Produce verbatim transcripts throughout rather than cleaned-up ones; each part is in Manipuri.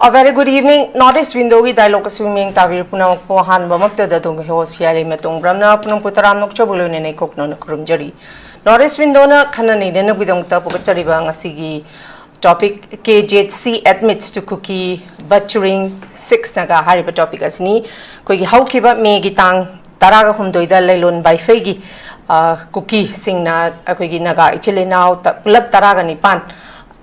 A very good evening. North East Window ꯒꯤ dialogue ꯑꯁꯤ ꯃꯤꯠꯌꯦꯡ ꯇꯥꯕꯤꯔꯤꯕ ꯄꯨꯝꯅꯃꯛꯄꯨ ꯑꯍꯥꯟꯕꯃꯛꯇꯗ ꯑꯗꯣꯝꯒꯤ host ꯍꯤꯌꯥꯂꯩꯃ ꯇꯣꯡꯕ꯭ꯔꯝꯅ ꯄꯨꯝꯅꯃꯛꯄꯨ ꯇꯔꯥꯝꯅ ꯑꯣꯛꯆꯕ ꯂꯣꯏꯅꯅ ꯏꯀꯣꯛꯅꯅ ꯈꯨꯔꯨꯝꯖꯔꯤ꯫ North East Window ꯅ ꯈꯟꯅ ꯅꯩꯅꯅꯕꯒꯤꯗꯃꯛꯇ ꯄꯨꯒꯠꯆꯔꯤꯕ ꯉꯁꯤꯒꯤ topic, K J C admits to Kuki butchering six Naga ꯍꯥꯏꯔꯤꯕ topic ꯑꯁꯤꯅꯤ꯫ ꯑꯩꯈꯣꯏꯒꯤ ꯍꯧꯈꯤꯕ ꯃꯦꯒꯤ ꯇꯥꯡ ꯇꯔꯥꯒ ꯍꯨꯝꯗꯣꯏꯗ ꯂꯩꯂꯣꯟ ꯕꯥꯏꯐꯩꯒꯤ, ꯑ, ꯀꯨꯀꯤꯁꯤꯡꯅ ꯑꯩꯈꯣꯏꯒꯤ ꯅꯥꯒꯥ ꯏꯆꯤꯜ ꯏꯅꯥꯎ ꯇ-, ꯄꯨꯂꯞ ꯇꯔꯥꯒ ꯅꯤꯄꯥꯟ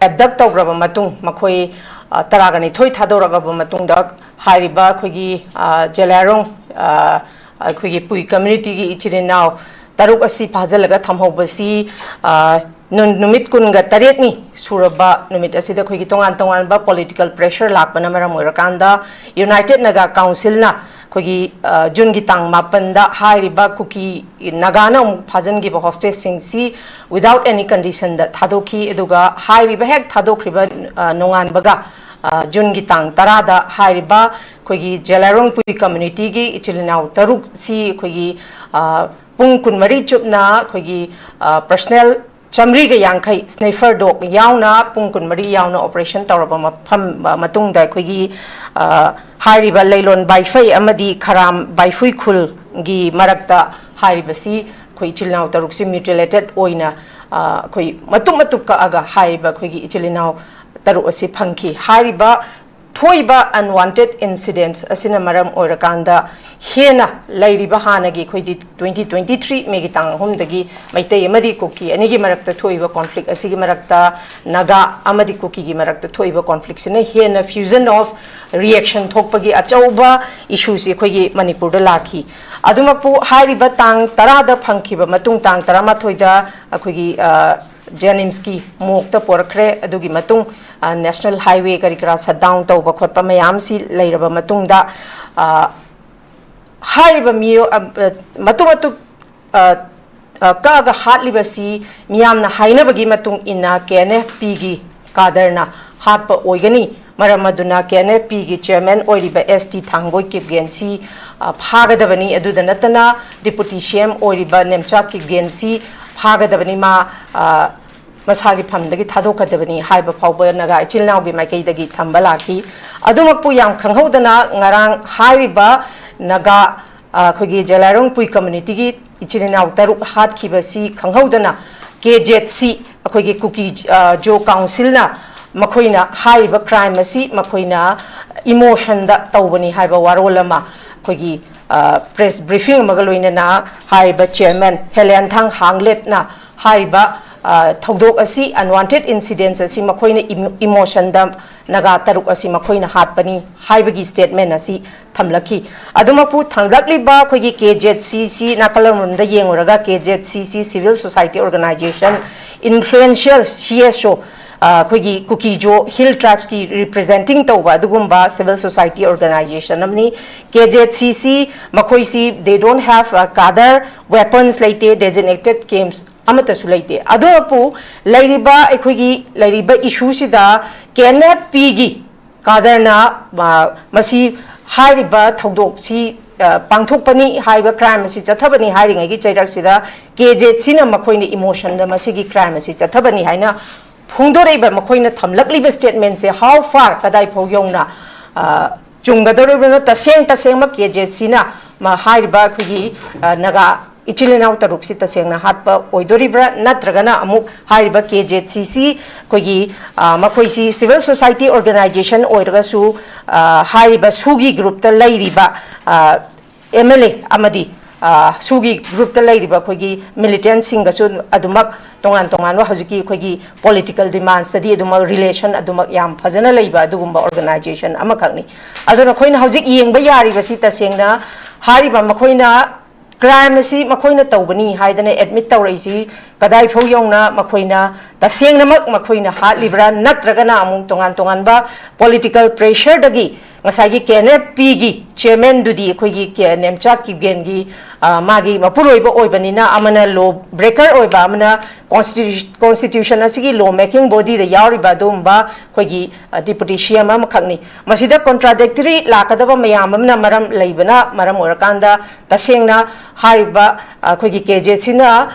abduct ꯇꯧꯈ꯭ꯔꯕ ꯃꯇꯨꯡ, ꯃꯈꯣꯏ, ꯑ, ꯇꯔꯥꯒ ꯅꯤꯊꯣꯏ ꯊꯥꯗꯣꯔꯛꯂꯕ ꯃꯇꯨꯡꯗ, ꯍꯥꯏꯔꯤꯕ ꯑꯩꯈꯣꯏꯒꯤ, ꯑ, ꯖꯦꯂꯥꯏꯔꯣꯡ, ꯑ, ꯑꯩꯈꯣꯏꯒꯤ ꯄꯨꯏ community ꯒꯤ ꯏꯆꯤꯜ ꯏꯅꯥꯎ ꯇꯔꯨꯛ ꯑꯁꯤ ꯐꯥꯖꯤꯜꯂꯒ ꯊꯝꯍꯧꯕꯁꯤ, ꯑ, ꯅꯨ-, ꯅꯨꯃꯤꯠ ꯀꯨꯟꯒ ꯇꯔꯦꯠꯅꯤ ꯁꯨꯔꯕ ꯅꯨꯃꯤꯠ ꯑꯁꯤꯗ ꯑꯩꯈꯣꯏꯒꯤ ꯇꯣꯉꯥꯟ ꯇꯣꯉꯥꯟꯕ political pressure ꯂꯥꯛꯄꯅ ꯃꯔꯝ ꯑꯣꯏꯔꯀꯥꯟꯗ, United Naga Council ꯅ ꯑꯩꯈꯣꯏꯒꯤ, ꯑ, ꯖꯨꯟꯒꯤ ꯇꯥꯡ ꯃꯥꯄꯟꯗ ꯍꯥꯏꯔꯤꯕ ꯀꯨꯀꯤ ꯅꯥꯒꯥꯅ ꯑꯃꯨꯛ ꯐꯥꯖꯤꯟꯈꯤꯕ hostage ꯁꯤꯡꯁꯤ without any condition ꯗ ꯊꯥꯗꯣꯛꯈꯤ꯫ ꯑꯗꯨꯒ ꯍꯥꯏꯔꯤꯕ ꯍꯦꯛ ꯊꯥꯗꯣꯛꯈ꯭ꯔꯤꯕ, ꯑ, ꯅꯣꯡꯉꯥꯟꯕꯒ, ꯑ, ꯖꯨꯟꯒꯤ ꯇꯥꯡ ꯇꯔꯥꯗ ꯍꯥꯏꯔꯤꯕ ꯑꯩꯈꯣꯏꯒꯤ ꯖꯦꯂꯥꯏꯔꯣꯡ ꯄꯨꯏ community ꯒꯤ ꯏꯆꯤꯜ ꯏꯅꯥꯎ ꯇꯔꯨꯛꯁꯤ ꯑꯩꯈꯣꯏꯒꯤ, ꯑ, ꯄꯨꯡ ꯀꯨꯟꯃꯔꯤ ꯆꯨꯞꯅ ꯑꯩꯈꯣꯏꯒꯤ, ꯑ, personnel ꯆꯥꯃꯔꯤꯒ ꯌꯥꯡꯈꯩ, sniffer dog ꯌꯥꯎꯅ ꯄꯨꯡ ꯀꯨꯟꯃꯔꯤ ꯌꯥꯎꯅ operation ꯇꯧꯔꯕ ꯃꯐꯝ, ꯑ, ꯃꯇꯨꯡꯗ ꯑꯩꯈꯣꯏꯒꯤ, ꯑ, ꯍꯥꯏꯔꯤꯕ ꯂꯩꯂꯣꯟ ꯕꯥꯏꯐꯩ ꯑꯃꯗꯤ ꯈꯔꯥꯝ ꯕꯥꯏꯐꯨꯏ ꯈꯨꯜꯒꯤ ꯃꯔꯛꯇ ꯍꯥꯏꯔꯤꯕꯁꯤ ꯑꯩꯈꯣꯏ ꯏꯆꯤꯜ ꯏꯅꯥꯎ ꯇꯔꯨꯛꯁꯤ mutilated ꯑꯣꯏꯅ, ꯑ, ꯑꯩꯈꯣꯏ ꯃꯇꯨꯞ ꯃꯇꯨꯞ ꯀꯛꯑꯒ ꯍꯥꯏꯔꯤꯕ ꯑꯩꯈꯣꯏꯒꯤ ꯏꯆꯤꯜ ꯏꯅꯥꯎ ꯇꯔꯨꯛ ꯑꯁꯤ ꯐꯪꯈꯤ꯫ ꯍꯥꯏꯔꯤꯕ ꯊꯣꯛꯏꯕ unwanted incident ꯑꯁꯤꯅ ꯃꯔꯝ ꯑꯣꯏꯔꯀꯥꯟꯗ ꯍꯦꯟꯅ ꯂꯩꯔꯤꯕ ꯍꯥꯟꯅꯒꯤ ꯑꯩꯈꯣꯏꯗꯤ twenty twenty-three ꯃꯦꯒꯤ ꯇꯥꯡ ꯑꯍꯨꯝꯗꯒꯤ ꯃꯩꯇꯩ ꯑꯃꯗꯤ ꯀꯨꯀꯤ ꯑꯅꯤꯒꯤ ꯃꯔꯛꯇ ꯊꯣꯛꯏꯕ conflict ꯑꯁꯤꯒꯤ ꯃꯔꯛꯇ ꯅꯥꯒꯥ ꯑꯃꯗꯤ ꯀꯨꯀꯤꯒꯤ ꯃꯔꯛꯇ ꯊꯣꯛꯏꯕ conflict ꯁꯤꯅ ꯍꯦꯟꯅ fusion of reaction ꯊꯣꯛꯄꯒꯤ ꯑꯆꯧꯕ issue ꯁꯤ ꯑꯩꯈꯣꯏꯒꯤ ꯃꯅꯤꯄꯨꯔꯗ ꯂꯥꯛꯈꯤ꯫ ꯑꯗꯨꯃꯛꯄꯨ ꯍꯥꯏꯔꯤꯕ ꯇꯥꯡ ꯇꯔꯥꯗ ꯐꯪꯈꯤꯕ ꯃꯇꯨꯡ, ꯇꯥꯡ ꯇꯔꯥꯃꯥꯊꯣꯏꯗ ꯑꯩꯈꯣꯏꯒꯤ, ꯑ, JNIMS ꯀꯤ morgue ꯇ ꯄꯣꯔꯛꯈ꯭ꯔꯦ꯫ ꯑꯗꯨꯒꯤ ꯃꯇꯨꯡ, ꯑ, national highway ꯀꯔꯤ ꯀꯔꯥ shut down ꯇꯧꯕ ꯈꯣꯠꯄ ꯃꯌꯥꯝꯁꯤ ꯂꯩꯔꯕ ꯃꯇꯨꯡꯗ, ꯑ, ꯍꯥꯏꯔꯤꯕ ꯃꯤꯑꯣꯏ, ꯑ, ꯑ, ꯃꯇꯨꯞ ꯃꯇꯨꯞ, ꯑ, ꯑ, ꯀꯛꯑꯒ ꯍꯥꯠꯂꯤꯕꯁꯤ ꯃꯤꯌꯥꯝꯅ ꯍꯥꯏꯅꯕꯒꯤ ꯃꯇꯨꯡ ꯏꯟꯅ KNFP ꯒꯤ cadre ꯅ ꯍꯥꯠꯄ ꯑꯣꯏꯒꯅꯤ꯫ ꯃꯔꯝ ꯑꯗꯨꯅ KNFP ꯒꯤ chairman ꯑꯣꯏꯔꯤꯕ S T ꯊꯥꯡꯒꯣꯏ ꯀꯤꯞꯒꯦꯟꯁꯤ, ꯑ, ꯐꯥꯒꯗꯕꯅꯤ꯫ ꯑꯗꯨꯗ ꯅꯠꯇꯅ Deputy C M ꯑꯣꯏꯔꯤꯕ ꯅꯦꯝꯆꯥ ꯀꯤꯞꯒꯦꯟꯁꯤ ꯐꯥꯒꯗꯕꯅꯤ꯫ ꯃꯥ, ꯑ, ꯃꯁꯥꯒꯤ ꯐꯝꯗꯒꯤ ꯊꯥꯗꯣꯛꯀꯗꯕꯅꯤ ꯍꯥꯏꯕ ꯐꯥꯎꯕ ꯅꯥꯒꯥ ꯏꯆꯤꯜ ꯏꯅꯥꯎꯒꯤ ꯃꯥꯏꯀꯩꯗꯒꯤ ꯊꯝꯕ ꯂꯥꯛꯈꯤ꯫ ꯑꯗꯨꯃꯛꯄꯨ ꯌꯥꯝ ꯈꯪꯍꯧꯗꯅ ꯉꯔꯥꯡ ꯍꯥꯏꯔꯤꯕ ꯅꯥꯒꯥ, ꯑ, ꯑꯩꯈꯣꯏꯒꯤ ꯖꯦꯂꯥꯏꯔꯣꯡ ꯄꯨꯏ ꯀꯝꯃ꯭ꯌꯨꯅꯤꯇꯤꯒꯤ ꯏꯆꯤꯜ ꯏꯅꯥꯎ ꯇꯔꯨꯛ ꯍꯥꯠꯈꯤꯕꯁꯤ ꯈꯪꯍꯧꯗꯅ ꯀꯦ ꯖꯦꯠ ꯁꯤ, ꯑꯩꯈꯣꯏꯒꯤ ꯀꯨꯀꯤ, ꯑ, ꯖꯣ ꯀꯥꯎꯟꯁꯤꯜꯅ ꯃꯈꯣꯏꯅ ꯍꯥꯏꯔꯤꯕ ꯀ꯭ꯔꯥꯏꯝ ꯑꯁꯤ ꯃꯈꯣꯏꯅ ꯏꯃꯣꯁꯟꯗ ꯇꯧꯕꯅꯤ ꯍꯥꯏꯕ ꯋꯥꯔꯣꯜ ꯑꯃ ꯑꯩꯈꯣꯏꯒꯤ, ꯑ, ꯄ꯭ꯔꯦꯁ ꯕ꯭ꯔꯤꯐꯤꯡ ꯑꯃꯒ ꯂꯣꯏꯅꯅ ꯍꯥꯏꯔꯤꯕ ꯆꯤꯌꯔꯃꯦꯟ ꯍꯦꯂꯦꯟꯊꯥꯡ ꯍꯥꯡꯂꯦꯠꯅ ꯍꯥꯏꯔꯤꯕ, ꯑ, ꯊꯧꯗꯣꯛ ꯑꯁꯤ, ꯑꯟꯋꯥꯟꯇꯦꯗ ꯏꯟꯁꯤꯗꯦꯟꯁ ꯑꯁꯤ ꯃꯈꯣꯏꯅ ꯏꯃꯣ-, ꯏꯃꯣꯁꯟꯗ ꯅꯥꯒꯥ ꯇꯔꯨꯛ ꯑꯁꯤ ꯃꯈꯣꯏꯅ ꯍꯥꯠꯄꯅꯤ ꯍꯥꯏꯕꯒꯤ ꯁ꯭ꯇꯦꯠꯃꯦꯟ ꯑꯁꯤ ꯊꯝꯂꯛꯈꯤ꯫ ꯑꯗꯨꯃꯛꯄꯨ ꯊꯝꯂꯛꯂꯤꯕ ꯑꯩꯈꯣꯏꯒꯤ ꯀꯦ ꯖꯦꯠ ꯁꯤꯁꯤ ꯅꯥꯀꯜ ꯑꯃꯔꯣꯝꯗ ꯌꯦꯡꯉꯨꯔꯒ, ꯀꯦ ꯖꯦꯠ ꯁꯤꯁꯤ civil society organisation, influential C S ꯑꯣ, ꯑ, ꯑꯩꯈꯣꯏꯒꯤ ꯀꯨꯀꯤ ꯖꯣ ꯍꯤꯜ ꯇ꯭ꯔꯥꯏꯕꯁꯀꯤ ꯔꯤꯄ꯭ꯔꯖꯦꯟꯇꯤꯡ ꯇꯧꯕ ꯑꯗꯨꯒꯨꯝꯕ ꯁꯤꯚꯤꯜ ꯁꯣꯁꯥꯏꯇꯤ ꯑꯣꯔꯒꯅꯥꯏꯖꯦꯁꯟ ꯑꯃꯅꯤ꯫ ꯀꯦ ꯖꯦꯠ ꯁꯤꯁꯤ ꯃꯈꯣꯏꯁꯤ they don't have, ꯑ, ꯀꯥꯗꯔ, ꯋꯦꯄꯟꯁ ꯂꯩꯇꯦ, ꯗꯦꯖꯤꯅꯦꯇꯦꯗ ꯀꯦꯝꯞꯁ ꯑꯃꯠꯇꯁꯨ ꯂꯩꯇꯦ꯫ ꯑꯗꯨꯕꯨ ꯂꯩꯔꯤꯕ ꯑꯩꯈꯣꯏꯒꯤ ꯂꯩꯔꯤꯕ ꯏꯁꯨꯁꯤꯗ ꯀꯦ ꯑꯦꯟ ꯑꯦꯐ ꯄꯤꯒꯤ ꯀꯥꯗꯔꯅ, ꯑ, ꯃꯁꯤ ꯍꯥꯏꯔꯤꯕ ꯊꯧꯗꯣꯛꯁꯤ, ꯑ, ꯄꯥꯡꯊꯣꯛꯄꯅꯤ ꯍꯥꯏꯕ ꯀ꯭ꯔꯥꯏꯝ ꯑꯁꯤ ꯆꯠꯊꯕꯅꯤ ꯍꯥꯏꯔꯤꯉꯩꯒꯤ ꯆꯩꯔꯛꯁꯤꯗ ꯀꯦ ꯖꯦꯠ ꯁꯤꯅ ꯃꯈꯣꯏꯅ ꯏꯃꯣꯁꯟꯗ ꯃꯁꯤꯒꯤ ꯀ꯭ꯔꯥꯏꯝ ꯑꯁꯤ ꯆꯠꯊꯕꯅꯤ ꯍꯥꯏꯅ ꯐꯣꯡꯗꯣꯔꯛꯏꯕ ꯃꯈꯣꯏꯅ ꯊꯝꯂꯛꯂꯤꯕ ꯁ꯭ꯇꯦꯠꯃꯦꯟꯁꯦ how far, ꯀꯗꯥꯏ ꯐꯥꯎ ꯌꯧꯅ, ꯑ, ꯆꯨꯝꯒꯗꯧꯔꯤꯕꯅꯣ? ꯇꯁꯦꯡ ꯇꯁꯦꯡꯕ ꯀꯦ ꯖꯦꯠ ꯁꯤꯅ ꯃ-, ꯍꯥꯏꯔꯤꯕ ꯑꯩꯈꯣꯏꯒꯤ, ꯑ, ꯅꯥꯒꯥ ꯏꯆꯤꯜ ꯏꯅꯥꯎ ꯇꯔꯨꯛꯁꯤ ꯇꯁꯦꯡꯅ ꯍꯥꯠꯄ ꯑꯣꯏꯗꯣꯔꯤꯕ꯭ꯔꯥ, ꯅꯠꯇ꯭ꯔꯒꯅ ꯑꯃꯨꯛ ꯍꯥꯏꯔꯤꯕ ꯀꯦ ꯖꯦꯠ ꯁꯤꯁꯤ ꯑꯩꯈꯣꯏꯒꯤ, ꯑ, ꯃꯈꯣꯏꯁꯤ ꯁꯤꯚꯤꯜ ꯁꯣꯁꯥꯏꯇꯤ ꯑꯣꯔꯒꯅꯥꯏꯖꯦꯁꯟ ꯑꯣꯏꯔꯒꯁꯨ, ꯑ, ꯍꯥꯏꯔꯤꯕ ꯁꯨꯒꯤ ꯒ꯭ꯔꯨꯞꯇ ꯂꯩꯔꯤꯕ, ꯑ, ꯑꯦꯝ ꯑꯦꯜ ꯑꯦ ꯑꯃꯗꯤ, ꯑ, ꯁꯨꯒꯤ ꯒ꯭ꯔꯨꯞꯇ ꯂꯩꯔꯤꯕ ꯑꯩꯈꯣꯏꯒꯤ ꯃꯤꯂꯤꯇꯦꯟꯠꯁꯤꯡꯒꯁꯨ ꯑꯗꯨꯃꯛ ꯇꯣꯉꯥꯟ ꯇꯣꯉꯥꯟꯕ ꯍꯧꯖꯤꯛꯀꯤ ꯑꯩꯈꯣꯏꯒꯤ ꯄꯣꯂꯤꯇꯤꯀꯦꯜ ꯗꯤꯃꯥꯟꯁꯇꯗꯤ ꯑꯗꯨꯃꯛ ꯔꯤꯂꯦꯁꯟ ꯑꯗꯨꯃꯛ ꯌꯥꯝ ꯐꯖꯅ ꯂꯩꯕ ꯑꯗꯨꯒꯨꯝꯕ ꯑꯣꯔꯒꯅꯥꯏꯖꯦꯁꯟ ꯑꯃꯈꯛꯅꯤ꯫ ꯑꯗꯨꯅ ꯑꯩꯈꯣꯏꯅ ꯍꯧꯖꯤꯛ ꯌꯦꯡꯕ ꯌꯥꯔꯤꯕꯁꯤ ꯇꯁꯦꯡꯅ ꯍꯥꯏꯔꯤꯕ ꯃꯈꯣꯏꯅ ꯀ꯭ꯔꯥꯏꯝ ꯑꯁꯤ ꯃꯈꯣꯏꯅ ꯇꯧꯕꯅꯤ ꯍꯥꯏꯗꯅ ꯑꯦꯗꯃꯤꯠ ꯇꯧꯔꯛꯏꯁꯤ ꯀꯗꯥꯏ ꯐꯥꯎ ꯌꯧꯅ ꯃꯈꯣꯏꯅ ꯇꯁꯦꯡꯅꯃꯛ ꯃꯈꯣꯏꯅ ꯍꯥꯠꯂꯤꯕ꯭ꯔꯥ, ꯅꯠꯇ꯭ꯔꯒꯅ ꯑꯃꯨꯛ ꯇꯣꯉꯥꯟ ꯇꯣꯉꯥꯟꯕ ꯄꯣꯂꯤꯇꯤꯀꯦꯜ ꯄ꯭ꯔꯦꯁꯔꯗꯒꯤ ꯉꯁꯥꯏꯒꯤ ꯀꯦ ꯑꯦꯟ ꯑꯦꯐ ꯄꯤꯒꯤ ꯆꯤꯌꯔꯃꯦꯟꯗꯨꯗꯤ ꯑꯩꯈꯣꯏꯒꯤ ꯀꯦ ꯅꯦꯝꯆꯥ ꯀꯤꯞꯒꯦꯟꯒꯤ, ꯑ, ꯃꯥꯒꯤ ꯃꯄꯨꯔꯣꯏꯕ ꯑꯣꯏꯕꯅꯤꯅ, ꯑꯃꯅ ꯂꯣ ꯕ꯭ꯔꯦꯀꯔ ꯑꯣꯏꯕ, ꯑꯃꯅ ꯀꯣꯟꯁꯇꯤꯇ꯭ꯌꯨ-, ꯀꯣꯟꯁꯇꯤꯇ꯭ꯌꯨꯁꯟ ꯑꯁꯤꯒꯤ ꯂꯣ ꯃꯦꯀꯤꯡ ꯕꯣꯗꯤꯗ ꯌꯥꯎꯔꯤꯕ ꯑꯗꯨꯒꯨꯝꯕ ꯑꯩꯈꯣꯏꯒꯤ, ꯑ, ꯗꯤꯄꯨꯇꯤ ꯁꯤ ꯑꯦꯝ ꯑꯃꯈꯛꯅꯤ꯫ ꯃꯁꯤꯗ ꯀꯣꯟꯇ꯭ꯔꯥꯗꯤꯛꯇꯔꯤ ꯂꯥꯛꯀꯗꯕ ꯃꯌꯥꯝ ꯑꯃꯅ ꯃꯔꯝ ꯂꯩꯕꯅ ꯃꯔꯝ ꯑꯣꯏꯔꯀꯥꯟꯗ ꯇꯁꯦꯡꯅ ꯍꯥꯏꯔꯤꯕ ꯑꯩꯈꯣꯏꯒꯤ ꯀꯦ ꯖꯦꯠꯁꯤꯅ